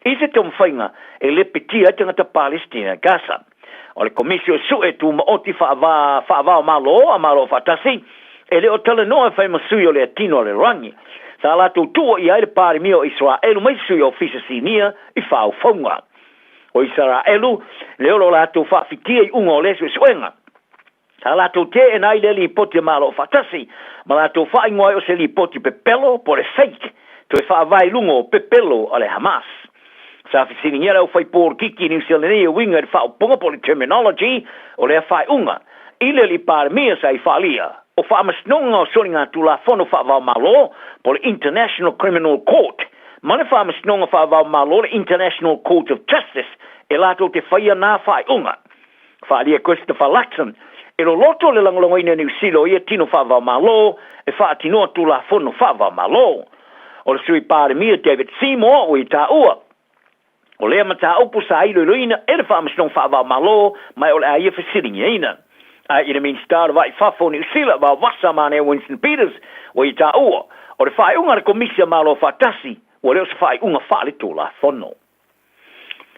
i se taumafaiga e lepetia ai tagata Palesitina i Gasa. O le Komisi Suesue Tumaoti Faava-o-Malo a Malo Faatasi e le o talanoa e fai ma sui o le atino a le lalolagi. Sa latou tuua i ai le Palemia o Isaraelu ma isi sui ofisa sinia i faufauga. O Isaraelu lea o lo o latou faafitia iuga o lea suesuega. Sa latou teena ai lea lipoti a Malo Faatasi ma latou faaigoa ai o se lipoti pepelo po o le fake toe faavae i luga o pepelo a le Hamas. Sa fesiligia le aufaipolikiki i Niu Sila nei e uiga i le faaupuga po o le terminology o lea faaiuga i le alii Palemia sa i faaalia o Faamasinoga o Soligatulafono Faava-o-Malo po o le International Criminal Court ma le Faamasinoga Faava-o-Malo le International Court of Justice e latou te faia na faaiuga. Faaalia Christopher Luxon, e loloto le lagolagoina e Niu Sila o ia tino faava-o-Malo e faatinoa Tulafono faava-o-Malo. O le Sui Palemia David Seymour ua i taua, o lea mataupu sa iloiloina e le Faamasinoga faava-o-Malo ma e o le a ia fesiligiaina. Ae i le Minisita o le Vai i Fafo o Niu Sila, Vaovasa Manea Winston Peters, ua i taua, o le faaiuga a le Komisi a Malo Faatasi ua le o se faaiuga faaletulafono.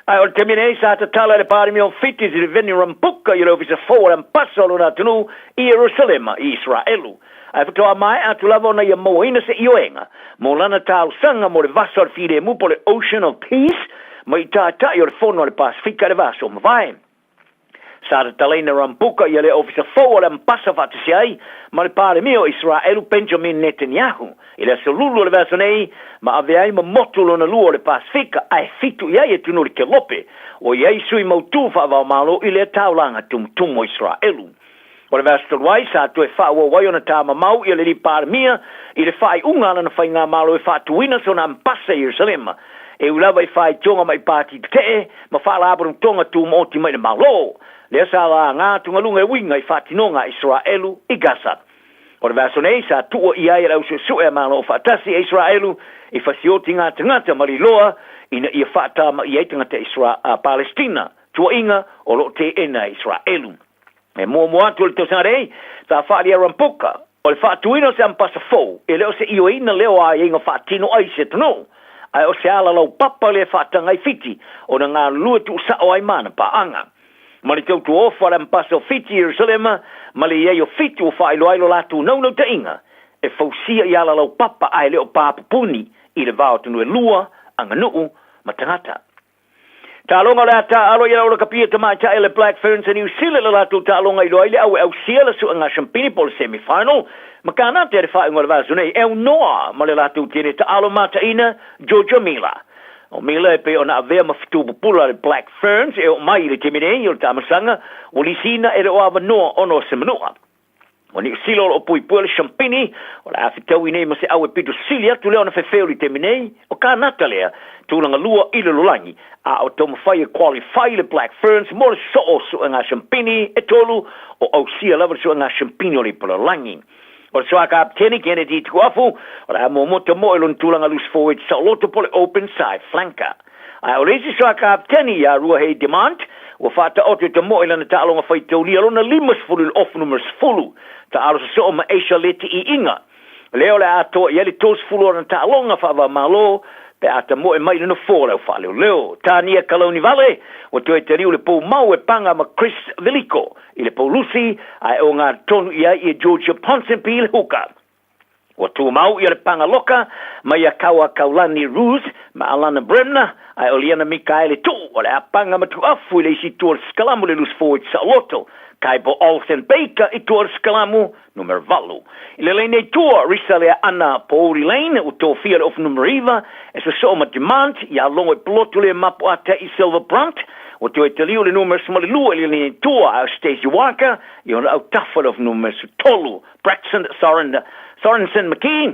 Ae o le taimi nei sa tatala e le Palemia o Fiti Sitiveni Rambuka i le Ofisa Fou o le Ambasa o lona atunuu i Ierusalema i Isaraelu. Ae faatoa maea atu lava ona ia mauaina se ioega mo lana talosaga mo le Vasa o le Filemu po o le Ocean of Peace mai i Taitai o le Fono a le Pasefika i le vaiaso ua mavae. Sa tatalaina Rambuka ia le Ofisa Fou o le Ambasa faatasi ai ma le Palemia o Isaraelu Benjamin Netanyahu i le aso Lulu o le vaiaso nei ma avea ai ma motu lona lua o le Pasefika ae fitu i ai atunuu o le Kelope ua i ai sui mautu faavaomalo i lea taulaga tumutumu o Isaraelu. O le vaiaso talu ai, sa toe faaauau ai ona tamamau ia le alii Palemia i le faaiuga a lana faigamalo e faatuina sona ambasa i Ierusalema, e ui lava i faitioga mai pati tetee ma faalapotopotoga tumaoti mai le Malo, lea sa laga atugaluga e uiga i faatinoga a Isaraelu i Gasa. O le vaiaso nei, sa tuua i ai e le Au Suesue a Malo Faatasi a Isaraelu i fasioti ngā tagata ma liloa ina ia faatamaia ai tagata Palestina, tuaiga o lo o teena e Isaraelu. E muamua atu o le tausaga nei, sa faaalia Rambuka, o le faatuina o se ambasa fou, e le o se ioeina lea o aiaiga faatino ai i se atunuu, ae o se ala laupapa lea e faataga ai Fiti ona galulue tuusao ai ma ana paaga. Ma le tautuaofa a le ambasa o Fiti i Ierusalema, ma le i ai o Fiti ua faailoa ai lo latou naunautaiga e fausia i ala laupapa ae le o pa pupuni i le va o atunuu e lua, aganuu ma tagata. Taaloga o le a taaalo i le kapia tamaitai a le Black Ferns a Niu Sila i le latou taaloga i loa ai le au e ausia le suega shampini po o le semi-final ma Kanata i le faaiuga o le vaiaso nei e aunoa ma le latou teine taalo mataina Georgia Miller. O Miller e pei ona avea ma fetu pupula a le Black Ferns e oo mai i le taimi nei o le taamilosaga ua lisiina e le o avanoa ona o se manua. O Niu Sila o lo o puipui le shampini, o le a fetaui nei ma se au e pito sili atu lea ona fefeo i le taimi nei, o Kanata lea, tulaga lua i le lalolagi, a o taumafai e qualify le Black Ferns mo le soo suega shampini e tolu, o ausia lava le suega shampini o le ipu lalolagi. O le soa kapiteni Kennedy Tukuafu, o le a muamua tamoe i lona tulaga loose forward saoloto po o le open side flanker. Ae o le isi soa kapiteni ia Ruahei Demant, ua faataoto e tamoe i lana taaloga faitaulia lona 50 i le ofu numera 10, taalo sosoo ma Asia Leti'iiga. Lea o le a atoa i ai le 30 o lana taaloga faava-o-Malo pe a tamoe mai i le nofoa o le au faaleoleo. Tania Kalaunivale, ua toe taliu le pou mau e paga ma Chris Veliko i le poulusi, ae ogatotonu i ai ia Georgia Ponsonby i le huka. Ua tumau ia le paga loka mai ia Kauakaulani Ruth ma Alana Bremner, ae o Liana Mikaele Tuu o le a paga ma Tuafu i le isi itu o le sikalamu le loose forward saoloto, Kaipo Olsen Baker i tua o le sikalamu numera 8. I le laina i tua, Risa Leaana Pouri Lane ua tofia le ofu numera 9 e sosoo ma Demant ia logo i polotu le mapo ata i Silver Brunt. Ua toe taliu le numera 12 i le laina i tua, ae o Stacey Walker i ona autafa le ofu numera 13. Braxton Soren, Sorensen McKee,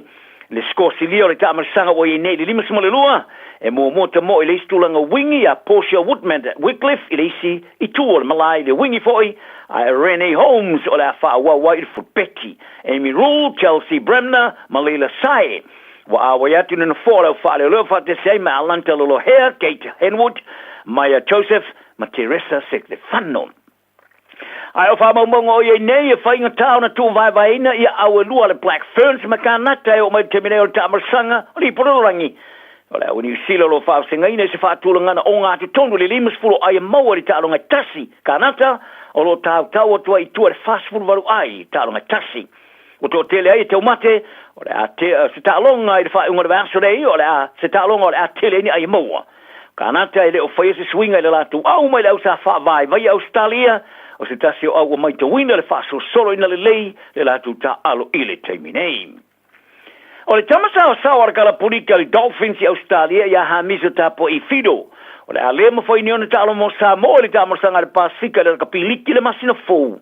le sikosilia o le taamilosaga ua i ai nei i le 52, e muamua tamoe i le isi tulaga wingi ia Portia Woodman Wycliffe i le isi itu o le malae i le wingi foi, ae Renee Holmes o le a faaauau ai i le fulupeti. Amy Rule, Chelsea Bremner ma Leila Sae ua auai atu i le nofoa o le au faaleoleo faatasi ai ma Alanta Lolohea, Kate Henwood, Maya Joseph ma Teresa Setlefano. Ae o faamaumauga o i ai nei e faigata ona tuuvaevaeina ia au e lua a le Black Ferns ma Kanata e oo mai i le taimi nei o le taamalasaga o le ipu lalolagi. O le au Niu Sila o lo o faavasegaina i se faatulagana ogatotonu i le 50 o ai e maua i le taaloga e tasi, Kanata o lo o tautau atu ai i tua i le 48 ai i le taaloga e tasi. Ua toatele ai e taumate, o le a te, se taaloga i le faaiuga o le vaiaso nei, o le a, se taaloga o le a tele ai ni ai e maua. Kanata e le o faia se suiga i le latou au mai le au sa faavaevaia Ausetalia, o se tasi o au ua maitauina le faasolosoloina lelei le latou taaalo i le taimi nei. O le tama saosaoa a le kalapulita a le Dolphins i Ausetalia ia Hamiso Tapua'i Fido, o le a le mafai nei ona taalo mo Samoa i le taamalasaga a le Pasefika i le Rakapiliki i le masina fou.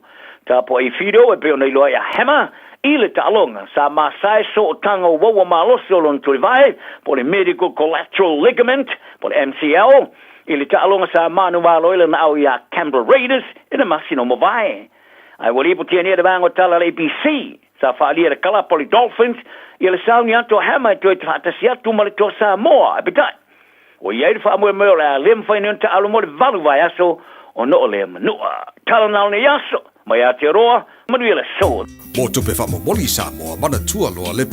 Tapua'i Fido e pei ona iloa ia Hammer i le taaloga sa masae sootaga uaua malosi o lona tulivae po o le Medical Collateral Ligament po o le MCL i le taaloga sa manuvalo ai lana ao iā Canberra Raiders i le masina ua mavae. Ae ua lipotia nei e le vaega o tala a le ABC sa faaalia e le kalapa o le Dolphins ia le sauni atu o Hammer e toe faatasi atu ma le Toa Samoa. Ae peitai, ua i ai le faamoemoe o le a le mafai nei ona taaalo mo le valu vaiaso ona o lea manua. Tala na o lenei aso, mai Aotearoa, manuia le aso. Mo tupe faamomoli i Samoa, manatua loa le.